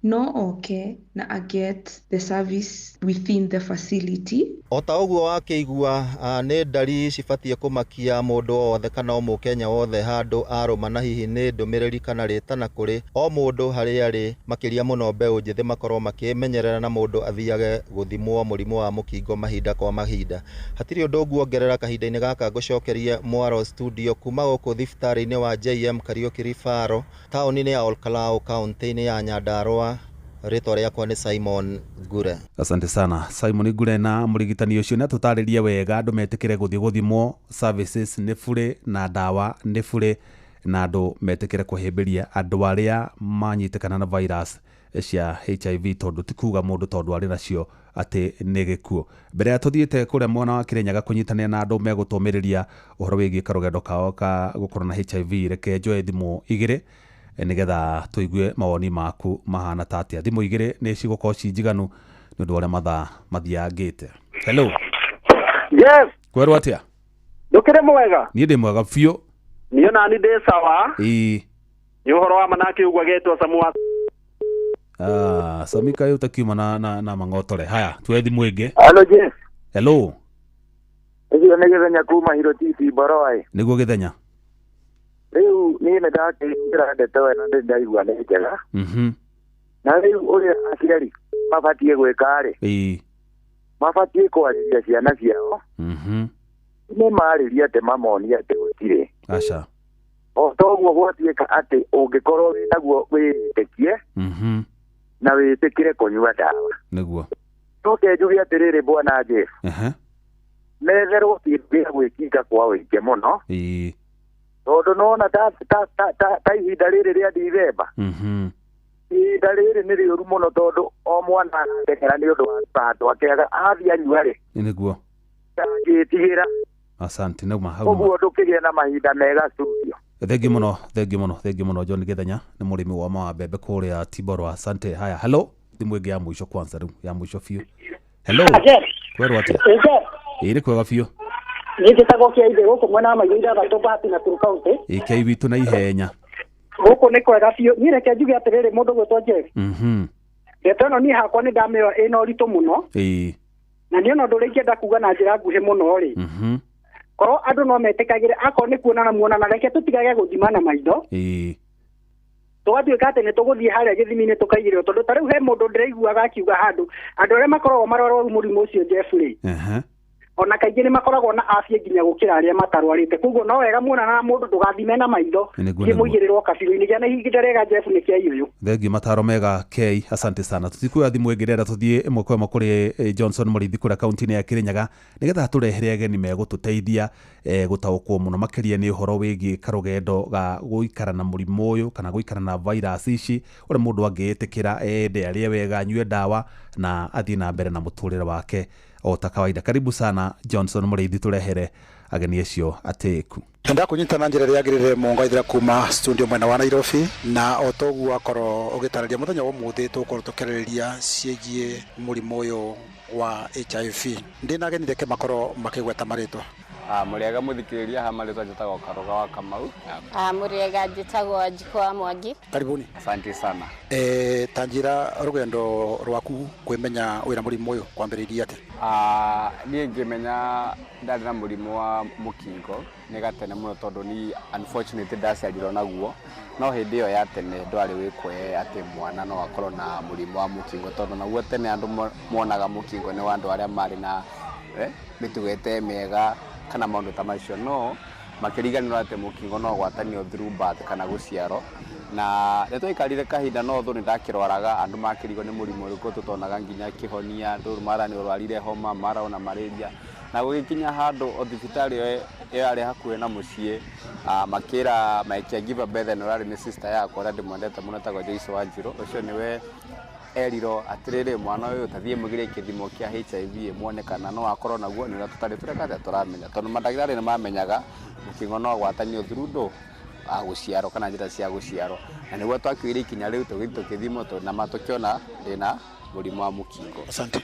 no oke na aget the service within the facility. O ta ũguo wakĩigua, nĩ ndari cibatiĩ kũmakia mũndũ wothe kana o mũkenya wothe handũ arũma, na hihi nĩ ndũmĩrĩri kana rĩtana kũrĩ o mũndũ harĩa arĩ, makĩria mũno mbeũ njĩthĩ, makorwo makĩmenyerera na mũndũ athiage gũthimwo mũrimũ wa mũkingo mahinda kwa mahinda. Hatirĩ ũndũ nguongerera kahinda-inĩ gaka. Ngũcokerie mwaro studio kuma gũkũ thibitarĩ-inĩ wa JM Kariuki Referral, taũni-inĩ ya Olkalau, kaũntĩ-inĩ ya Nyandarua. Rĩtwa rĩakwa nĩ Simon Ngure. Asante sana, Simon Ngure. Na mũrigitani ũcio nĩ atũtarĩrie wega andũ metĩkĩre gũthiĩ gũthimwo, services nĩ burĩ na ndawa nĩ burĩ, na andũ metĩkĩre kũhĩmbĩria andũ arĩa manyitĩkana na virus cia HIV, tondũ ti kuga mũndũ tondũ arĩ nacio atĩ nĩ gĩkuũ. Mbere ya tũthiĩte kũrĩa mwena wa Kĩrĩnyaga kũnyitanĩra na andũ megũtũmĩrĩria ũhoro wĩgiĩ karũgendo kao ka gũkorwo na HIV, reke njoe thimũ igĩrĩ nĩgetha tũigue mawoni maku mahana ta atĩa. Thimũ igĩrĩ nĩ cigũkorwo ci njiganu nĩ ũndũ wa ũrĩa mathaa mathiangĩte. Hello. Yes. Kwerwo atĩa? Ndũkĩrĩ mwega? Niĩ ndĩ mwega biũ. Niĩ nani ndĩ sawa. Ĩĩ. Nĩ ũhoro wa manake ũguo agetwo Samu wa Ah, Samika yũ takiuma na mang'otore. Haya, tuoe thimũ ĩngĩ. Hello, Jeff. Hello. Ũcio nĩ Gĩthenya kuma Hirotiti Mboroa. Nĩguo, Gĩthenya. Rĩu niĩ nĩ ndakĩingĩra ndeto ĩno, nĩ ndaigua nĩ njega. Na rĩu ũrĩa aciari mabatiĩ gwĩka rĩ, mabatiĩ kwarĩria ciana ciao. Nĩ marĩria atĩ mamonie atĩ gũtirĩ. Aca. O toguo gwatuĩka atĩ ũngĩkorwo wĩ naguo wĩĩtĩkie na wĩtĩkĩre kũnyua ndawa. Coke njuge atĩrĩrĩ, bwana Jeff, metherwo kĩndũ gĩa gwĩkinga kwa ũingĩ mũno, tondũ nona ta ihinda rĩrĩ rĩa Dithemba, ihinda rĩrĩ nĩ rĩũru mũno, tondũ o mwana arateng'era nĩ ũndũ wa tũtha twake, athiĩ anyua rĩ, Nĩguo. Ndangĩtigĩra. Asante, nĩma hau nĩma. Ũguo ndũkĩgĩe na mahinda mega studio. Thengiũ mũno, thengiũ mũno, thengiũ mũno. John Gĩthenya nĩ mũrĩmi wa mawa mbembe kũrĩa Tiborwa. Asante. Haya, hello, thimũ ĩngĩ ya mũico kwanza, rĩu ya mũico biũ. Hello. Kwerwo atĩa? Ĩĩ, nĩ kwega biũ. Niĩ njĩtagwo Kĩaithĩ, gũkũ mwena wa Maitho Ithathatũ, Bahati na Turu County. Ĩ, kĩai witũ na ihenya. Gũkũ nĩ kwega biũ. Niĩ reke njuge atĩrĩrĩ, mũndũ gwĩtwo Jeff, ndeto ĩno niĩ hakwa nĩ ndamĩoya ĩna ũritũ mũno, na niĩ ona ũndũ ũrĩa ingĩenda kuga na njĩra nguhĩ mũno rĩ, korwo andũ no metĩkagĩre, akorwo nĩ kuonana muonana, reke tũtigage gũthima na maitho, tũgatuĩka atĩ nĩ tũgũthiĩ harĩa gĩthimi-inĩ tũkaigĩrĩrwo, tondũ ta rĩu he mũndũ ndĩraiguaga akiuga handũ andũ arĩa makoragwo marwarwaru mũrimũ ũcio, Jeff rĩ, ona kaingĩ nĩ makoragwo na afya nginya gũkĩra arĩa matarwarĩte. Koguo no wega muonana na mũndũ ndũgathime na maitho. Nĩguo. Kĩmũigĩrĩrwo kabirũ-inĩ. Gĩa na ihinda rĩega, Jeff, nĩ kĩa ũyũ. Thengiũ, mataro mega kei, asante sana. Tũtikuoya thimũ ĩngĩ, rĩera tũthiĩ ĩmwe kwa ĩmwe kũrĩ Johnson Mũrĩithi kũrĩa kaunti-inĩ ya Kĩrĩnyaga, nĩgetha tũrehere ageni megũtũteithia gũtaũkwo mũno makĩria nĩ ũhoro wĩgiĩ karũgendo ga gũikara na mũrimũ ũyũ kana gũikara na virus ici, ũrĩa mũndũ angĩĩtĩkĩra ende, arĩe wega, anyue ndawa na athiĩ na mbere na mũtũrĩre wake o ta kawaida. Karibu sana, Johnson Mũrĩithi, tũrehere ageni acio atĩku. Ndakũnyita na njĩra ĩrĩa yagĩrĩire, mũngaithĩra kuma studio mwena wa Nairobi, na o toguo akorwo ũgĩtarĩria, mũthenya wa ũmũthĩ tũgũkorwo tũkĩarĩrĩria ciĩgiĩ mũrimũ ũyũ wa HIV. Ndĩna ageni, reke makorwo makĩgweta marĩtwa. Mũrĩega mũthikĩrĩria, ha marĩtwa njĩtagwo Karũga wa Kamau. Mũrĩega, njĩtagwo Wanjikũ wa Mwangi. Karibuni. Asante sana. Ta njĩra rũgendo rwaku kwĩmenya wĩna mũrimũ ũyũ kwambĩrĩirie atĩa? Niĩ ngĩmenya ndarĩ na mũrimũ wa mũkingo nĩ gatene mũno, tondũ ni unfortunately ndaciarirwo naguo, no hĩndĩ ĩyo ya tene ndwarĩ wĩkwe atĩ mwana no akorwo na mũrimũ wa mũkingo, tondũ naguo tene andũ monaga mũkingo nĩ wa andũ arĩa marĩ na mĩtugo ĩtarĩ mĩega kana maũndũ ta macio, no makĩriganĩrwo atĩ mũkingo no ũgwatanio through birth kana gũciarwo. Na nĩ twaikarire kahinda, no thũ nĩ ndakĩrwaraga, andũ makĩrigwo nĩ mũrimũ ũrĩkũ tũtonaga nginya kĩhonia, andũ mara nĩ ũrwarire homa, mara ona malaria, na gũgĩkinya handũ o thibitarĩ ĩyo yarĩ hakuhĩ na mũciĩ, makĩra my caregiver Bethan, ũrarĩ nĩ sister yakwa ũrĩa ndĩmwendete mũno, etagwo Joyce Wanjirũ, ũcio nĩwe erirwo atĩrĩrĩ, mwana ũyũ tathiĩ mũgĩre kĩthimo kĩa HIV muone kana no akorwo naguo, nĩ ũrĩa tũtarĩ tũreka atĩa tũramenya, tondũ mandagĩtarĩ nĩ mamenyaga mũkingo no ũgwatanio through ndũ gũciarwo kana njĩra cia gũciarwo, na nĩguo twakĩoire ikinya rĩu tũgĩthiĩ tũkĩthimwo na tũkĩona ndĩna mũrimũ wa mũkingo. Asante.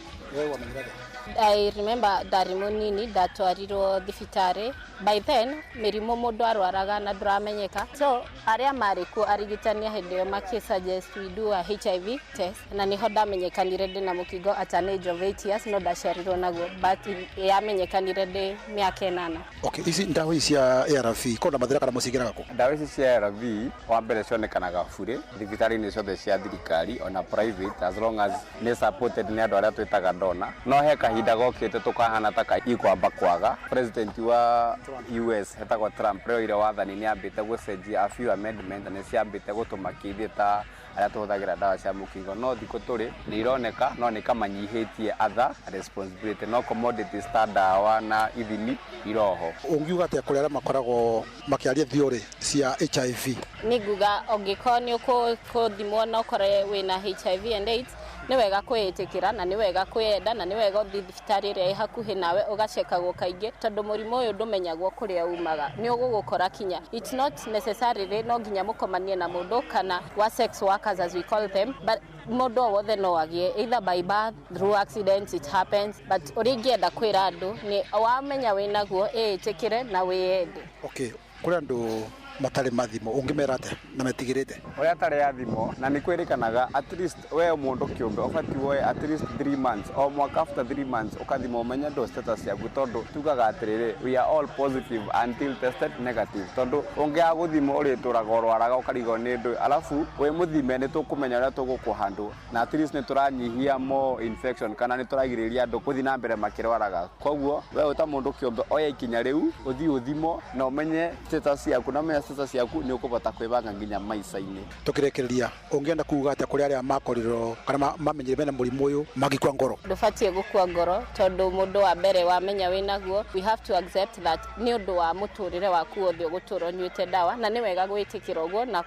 I remember ndarĩ mũnini ndatwarirwo thibitarĩ. By then mĩrimũ mũndũ arwaraga na ndũramenyeka, so arĩa marĩ kuo arigitani a hĩndĩ ĩyo makĩ suggest we do a HIV test, na nĩho ndamenyekanire ndĩna mũkingo at an age of 8 years, no ndaciarirwo naguo, but yamenyekanire ndĩ mĩaka 8. Okay, ici ndawa ici cia ARV kona mathĩna kana mũcigĩraga kũ? Ndawa ici cia ARV wa mbere cionekanaga burĩ thibitarĩ-inĩ ciothe cia thirikari ona private, as long as nĩ supported nĩ andũ arĩa twĩtaga donor. No he kahinda gokĩte tũkahana ta ikwamba kwaga. President wa US etagwo Trump rĩo oire wathani nĩ ambĩte gũcenjia a few amendment, na nĩ ciambĩte gũtũmakia ithuĩ ta arĩa tũhũthagĩra ndawa cia mũkingo, no thikũ tũrĩ nĩ ironeka no nĩ kamanyihĩtie other responsibility, no commodities ta ndawa na ithimi iroho. Ũngiuga atĩa kũrĩ arĩa makoragwo makĩaria theory cia HIV? Nĩ nguga ũngĩkorwo nĩ ũkũthimwo na ũkore wĩna HIV and AIDS, nĩ wega kwĩĩtĩkĩra na nĩ wega kwĩyenda na nĩ wega ũthiĩ thibitarĩ ĩrĩa ĩ hakuhĩ nawe ũgacekagwo kaingĩ, tondũ mũrimũ ũyũ ndũmenyagwo kũrĩa umaga, nĩ ũgũgũkora kinya. It's not necessarily no nginya mũkomanie na mũndũ kana wa sex workers as we call them, but mũndũ o wothe no agĩe either by birth, through accidents, it happens, but ũrĩa ingĩenda kwĩra andũ nĩ wamenya wĩnaguo ĩĩtĩkĩre na wĩyende. Okay, kũrĩ andũ matarĩ mathimo ũngĩmera atĩa na metigĩrĩte? Ũrĩa atarĩ athimo na nĩ kwĩrĩkanaga at least we mũndũ kĩũmbe ũbatiĩ woe at least 3 months o mwaka, after 3 months ũkathima ũmenye ndũ status yaku, tondũ tugaga atĩrĩrĩ, we are all positive until tested negative, tondũ ũngĩaga gũthimwo ũrĩtũraga ũrwaraga ũkarigwo nĩ ndũ, alafu wĩ mũthime nĩ tũkũmenya ũrĩa tũgũkũhandũ, na at least nĩ tũranyihia more infection kana nĩ tũragirĩrĩria andũ gũthiĩ na mbere makĩrwaraga. Koguo we ũta mũndũ kĩũmbe oya ikinya rĩu ũthiĩ ũthimwo na ũmenye status yaku, na ũmenye status yaku nĩ ũkũbota kwĩbanga nginya maica-inĩ. Tũkĩrĩkĩrĩria, ũngĩenda kuga atĩa kũrĩ arĩa makorirwo kana mamenyire mena mũrimũ ũyũ magĩkua ngoro? Ndũbatiĩ gũkua ngoro, tondũ mũndũ wa mbere wamenya wĩnaguo, we have to accept that nĩ ũndũ wa mũtũrĩre waku wothe ũgũtũra ũnyuĩte ndawa, na nĩ wega gwĩtĩkĩra ũguo na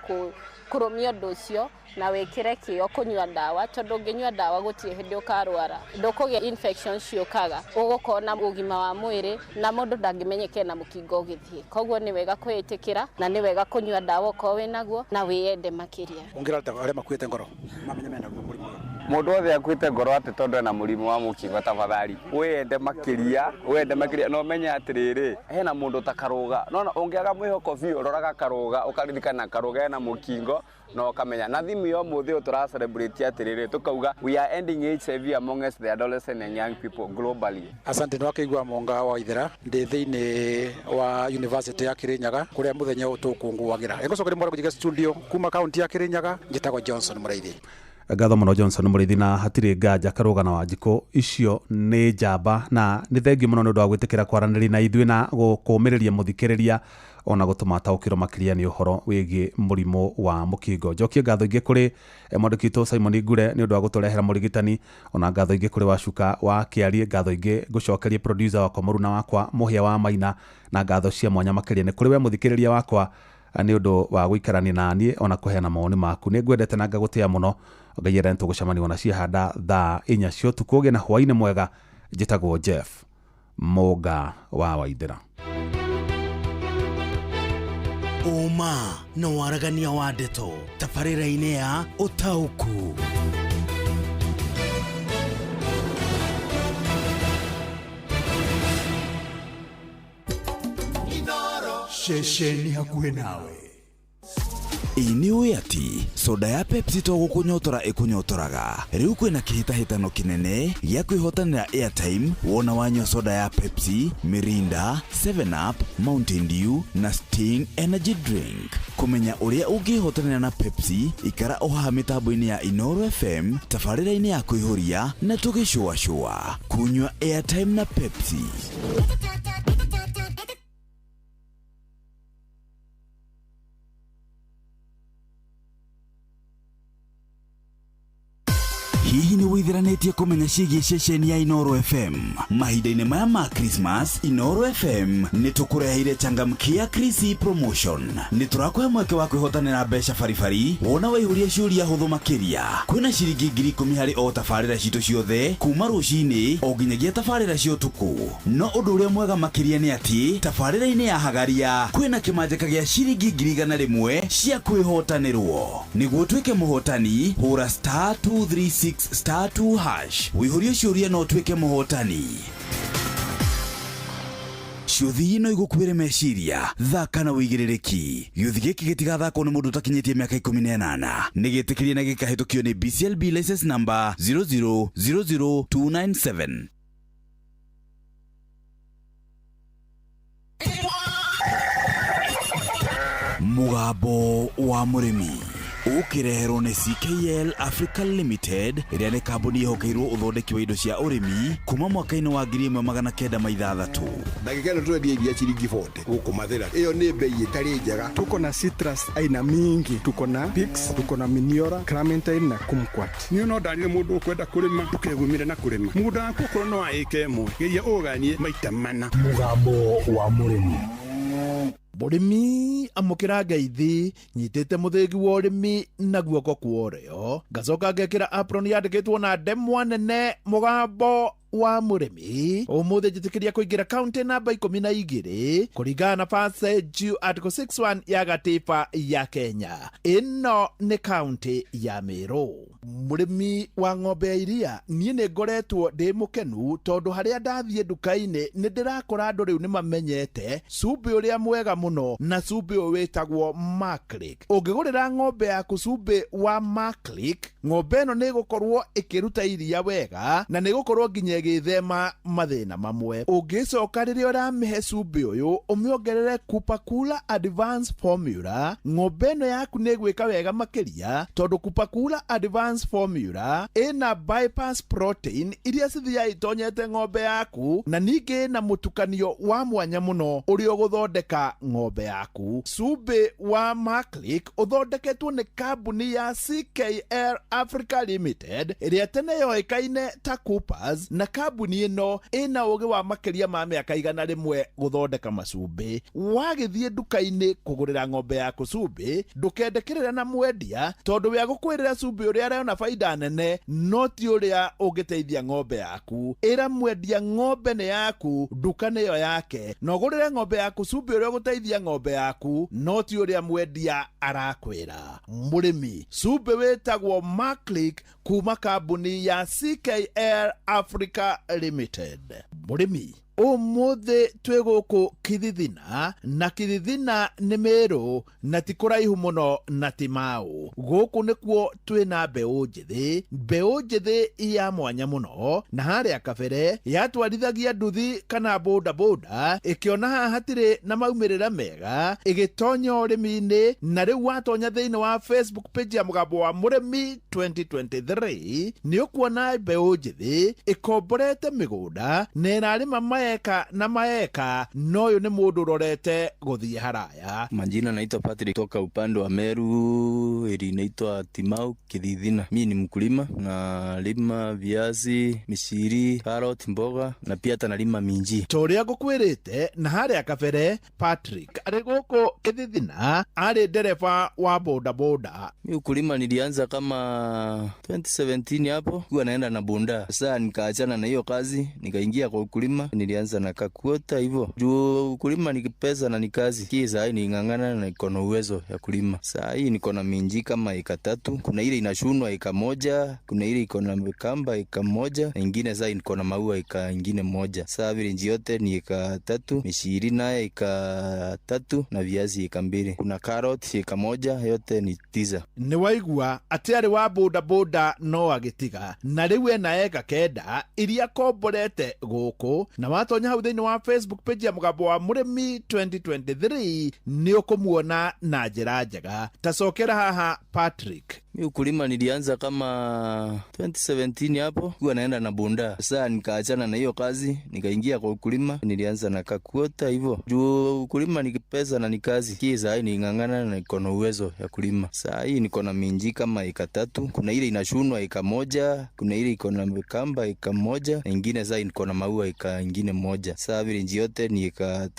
kũrũmia ũndũ ũcio na wĩkĩre kĩo kũnyua ndawa, tondũ ũngĩnyua ndawa gũtirĩ hĩndĩ ũkarwara, ndũkũgĩa infection ciũkaga, ũgũkorwo na ũgima wa mwĩrĩ na mũndũ ndangĩmenyeke na mũkingo ũgĩthiĩ. Koguo nĩ wega kwĩĩtĩkĩra na nĩ wega kũnyua ndawa okorwo wĩnaguo na wĩyende makĩria. Ũngĩra atĩa arĩa makuĩte ngoro mamenye mena mũrimũ ũyũ? Mũndũ wothe akuĩte ngoro atĩ tondũ ena mũrimũ wa mũkingo, tafadhali wĩyende makĩria, wĩyende makĩria, na ũmenye atĩrĩrĩ, hena mũndũ ta Karũga, no ũngĩaga mwĩhoko biũ roraga Karũga ũkaririkana Karũga ena mũkingo na ũkamenya. Na thimũ ya ũmũthĩ ũyũ tũra celebrate atĩrĩrĩ, tũkauga we are ending HIV amongst the adolescent and young people globally. Asante. Nĩ wakĩigua Monga wa Ithera, ndĩ thĩinĩ wa University ya Kirinyaga kũrĩa mũthenya ũyũ tũkũngũagĩra. Ĩgũcokeria mwara kũnjiga studio kuma kaunti ya Kirinyaga, njĩtagwo Johnson Mũraithi. Ngatho mũno Johnson Mũraithi, na hatirĩ nganja Karũga na Wanjikũ icio nĩ njamba, na nĩ thengiũ mũno nĩ ũndũ wa gwĩtĩkĩra kwaranĩria na ithuĩ na gũkũmĩrĩria mũthikĩrĩria ona gũtũma ataũkĩrwo makĩria nĩ ũhoro wĩgiĩ mũrimũ wa mũkingo. Njokie ngatho ingĩ kũrĩ mwandĩki witũ Simon Ngure nĩ ũndũ wa gũtũrehera mũrigitani, ona ngatho ingĩ kũrĩ Wacuka wa Kĩarie, ngatho ingĩ ngũcokerie producer wakwa mũruna wakwa Mũhĩa wa Maina, na ngatho cia mwanya makĩria nĩ kũrĩ we mũthikĩrĩria wakwa nĩ ũndũ wa gũikarania na niĩ ona kũheana mawoni maku. Nĩ ngwendete na ngagũtĩa mũno. Ngai enda nĩtũgũcemania ona ciahanda thaa 4 cia ũtukũ. Ũgĩe na hwaĩ-inĩ mwega. Njĩtagwo Jeff Mũnga wa Waithĩra. Ũma na waragania wa ndeto tabarĩra-inĩ ya Ũtaũku. Ceceni hakuhĩ nawe. Ĩ nĩ ũĩ atĩ soda ya Pepsi to gũkũnyotora ĩkũnyotoraga. Rĩu kwĩna kĩhĩtahĩtano kĩnene gĩa kwĩhotanĩra airtime wona wanyua soda ya Pepsi, Mirinda, 7up, Mountain Dew na Sting Energy Drink. Kũmenya ũrĩa ũngĩhotanĩra na Pepsi, ikara o haha mĩtambo-inĩ ya Inooro FM, tabarĩra-inĩ ya kũihũria na tũgĩcũacũa. Kunyua airtime na Pepsi. Hihi nĩ wĩtheranĩtie kũmenya ciĩgiĩ ceceni ya Inooro FM? Mahinda-inĩ maya ma Christmas, Inooro FM nĩ tũkũreheire changamkia Chrissy promotion. Nĩ tũrakũhe mweke wa kwĩhotanĩra mbeca baribari wona waihũria ciũria hũthũ makĩria. Kwĩna ciringi 10,000 harĩ o tabarĩra citũ ciothe kuma rũcinĩ o nginyagia tabarĩra cia ũtukũ. No ũndũ ũrĩa mwega makĩria nĩ atĩ tabarĩra-inĩ ya Hagaria kwĩna kĩmanjĩka gĩa ciringi 100,000 cia kwĩhotanĩrwo. Nĩguo ũtuĩke mũhotani, hũra star 236 star 2 hash wĩihũrie ciũria no ũtuĩke mũhotani. Ciũthi no igũkuĩre meciria, thaka na wĩigĩrĩrĩki. Gĩũthi gĩkĩ gĩtigathakwo nĩ mũndũ ũtakinyĩtie mĩaka 18. Nĩ gĩtĩkĩrie na gĩkahĩtũkio nĩ BCLB license number 0000297. Mũgambo wa mũrĩmi ũkĩreherwo nĩ CKL Africa Limited ĩrĩa nĩ kambuni ĩhokeirwo ũthondeki wa indo cia ũrĩmi kuma mwaka-inĩ wa 1906. Ndagĩka ĩno tũrendia iria ciringi 40 gũkũ Mathĩra. Ĩyo nĩ bei ĩtarĩ njega. Tuko na citrus aina mingi, tuko na Pix, tuko na Miniora, Clementine na Kumquat. Niĩ no ndarire mũndũ ũkwenda kũrĩma ndũkegumire na kũrĩma. Mũgũnda waku okorwo no wa ĩka ĩmwe, geria ũũganie maita mana. Mũgambo wa mũrĩmi. Mũrĩmi amũkĩra ngeithi nyitĩte mũthĩgi wa ũrĩmi na guoko kwa ũrĩo, ngacoka ngekĩra apron yandĩkĩtwo na ndemwa nene mũgambo wa mũrĩmi. Ũmũthĩ njĩtĩkĩria kũingĩra kaunti namba 12 kũringana na passage article 61 ya gatiba ya Kenya. Ĩno nĩ kaunti ya Meru. Mũrĩmi wa ng'ombe ya iria, niĩ nĩ ngoretwo ndĩ mũkenu tondũ harĩa ndathiĩ nduka-inĩ nĩ ndĩrakora andũ rĩu nĩ mamenyete cumbĩ ũrĩa mwega mũno, na cumbĩ ũyũ wĩtagwo Maclick. Ũngĩgũrĩra ng'ombe yaku cumbĩ wa Maclick, ng'ombe ĩno nĩ ĩgũkorwo ĩkĩruta iria wega na nĩ ĩgũkorwo nginya ĩgĩthema mathĩna mamwe. Ũngĩcoka rĩrĩa ũramĩhe cumbĩ ũyũ ũmĩongerere Kupakula Advance Formula, ng'ombe ĩno yaku nĩ ĩgwĩka wega makĩria tondũ Kupakula Advance Formula ĩna bypass protein iria cithiaga itonyete ng'ombe yaku, na ningĩ ĩna mũtukanio wa mwanya mũno ũrĩa ũgũthondeka ng'ombe yaku. Cumbĩ wa Maclick ũthondeketwo nĩ kambuni ya CKL Africa Limited ĩrĩa tene yoĩkaine ta Coopers, na kambuni ĩno ĩna ũgĩ wa makĩria ma mĩaka 100 gũthondeka macumbĩ. Wagĩthiĩ nduka-inĩ kũgũrĩra ng'ombe yaku cumbĩ, ndũkendekĩrĩra na mwendia tondũ we agũkwĩrĩra cumbĩ ũrĩa arona faida nene no ti ũrĩa ũngĩteithia ng'ombe yaku. Ĩra mwendia ng'ombe nĩ yaku, nduka nĩyo yake, na ũgũrĩre ng'ombe yaku cumbĩ ũrĩa ũgũteithia ng'ombe yaku no ti ũrĩa mwendia arakwĩra. Mũrĩmi, cumbĩ wĩtagwo Maclick kuma kambuni ya CKL Africa Limited. Mũrĩmi, ũmũthĩ twĩ gũkũ Kithithina, na Kithithina nĩ Meru na ti kũraihu mũno na ti Mau. Gũkũ nĩkuo twĩna mbeũ njĩthĩ, mbeũ njĩthĩ ya mwanya mũno, na harĩa kabere yatwarithagia nduthi kana bodaboda, ĩkĩona haha hatirĩ na maumĩrĩra mega, ĩgĩtonya ũrĩmi-inĩ, na rĩu watonya thĩinĩ wa Facebook page ya Mũgambo wa Mũrĩmi 2023 nĩ ũkuona mbeũ njĩthĩ ĩkomborete mĩgũnda na ĩrarĩma maeka na maeka, no ũyũ nĩ mũndũ ũrorete gũthiĩ haraya. Majina naitwa Patrick toka upande wa Meru, eri inaitwa Timau Kithithina. Mimi ni mkulima, nalima viazi, mishiri, carrot, mboga na pia hata nalima minji. Ta ũrĩa ngũkwĩrĩte na harĩa kabere, Patrick arĩ gũkũ Kithithina arĩ ndereba wa bodaboda. Mimi ukulima nilianza kama 2017 hapo, huwa naenda na bunda. Sasa nikaachana na hiyo kazi, nikaingia kwa ukulima. Nilianza na kakuota hivyo juu kulima ni pesa na ni kazi. Kii saa hii ning'ang'ana na niko na uwezo ya kulima. Saa hii niko na minji kama eka 3, kuna ile inashunwa eka 1, kuna ile iko na kamba eka 1, na ingine saa hii niko na maua eka ingine 1. Saa vile yote ni eka 3, mishiri naye eka 3 na viazi eka 2. Kuna carrot eka 1, yote ni 9. Nĩ waigua atĩ arĩ wa bodaboda no agĩtiga na rĩu ena eka 9 iria komborete gũkũ, na watonya hau thĩinĩ wa Facebook page ya Mũgambo wa Mũrĩmi 2023 nĩ ũkũmuona na njĩra njega. Tacokera haha Patrick. Mi ukulima nilianza kama 2017 hapo, kuwa naenda na bunda. Sasa nikaachana na hiyo kazi, nikaingia kwa ukulima. Nilianza na kakuota hivyo juu ukulima ni pesa na ni kazi. Kii saa hii ning'ang'ana na niko na uwezo ya kulima. Saa hii niko na minji kama eka 3, kuna ile inashunwa eka 1, kuna ile iko na kamba eka 1, na ingine saa hii niko na maua eka ingine 1. Saa vile yote ni eka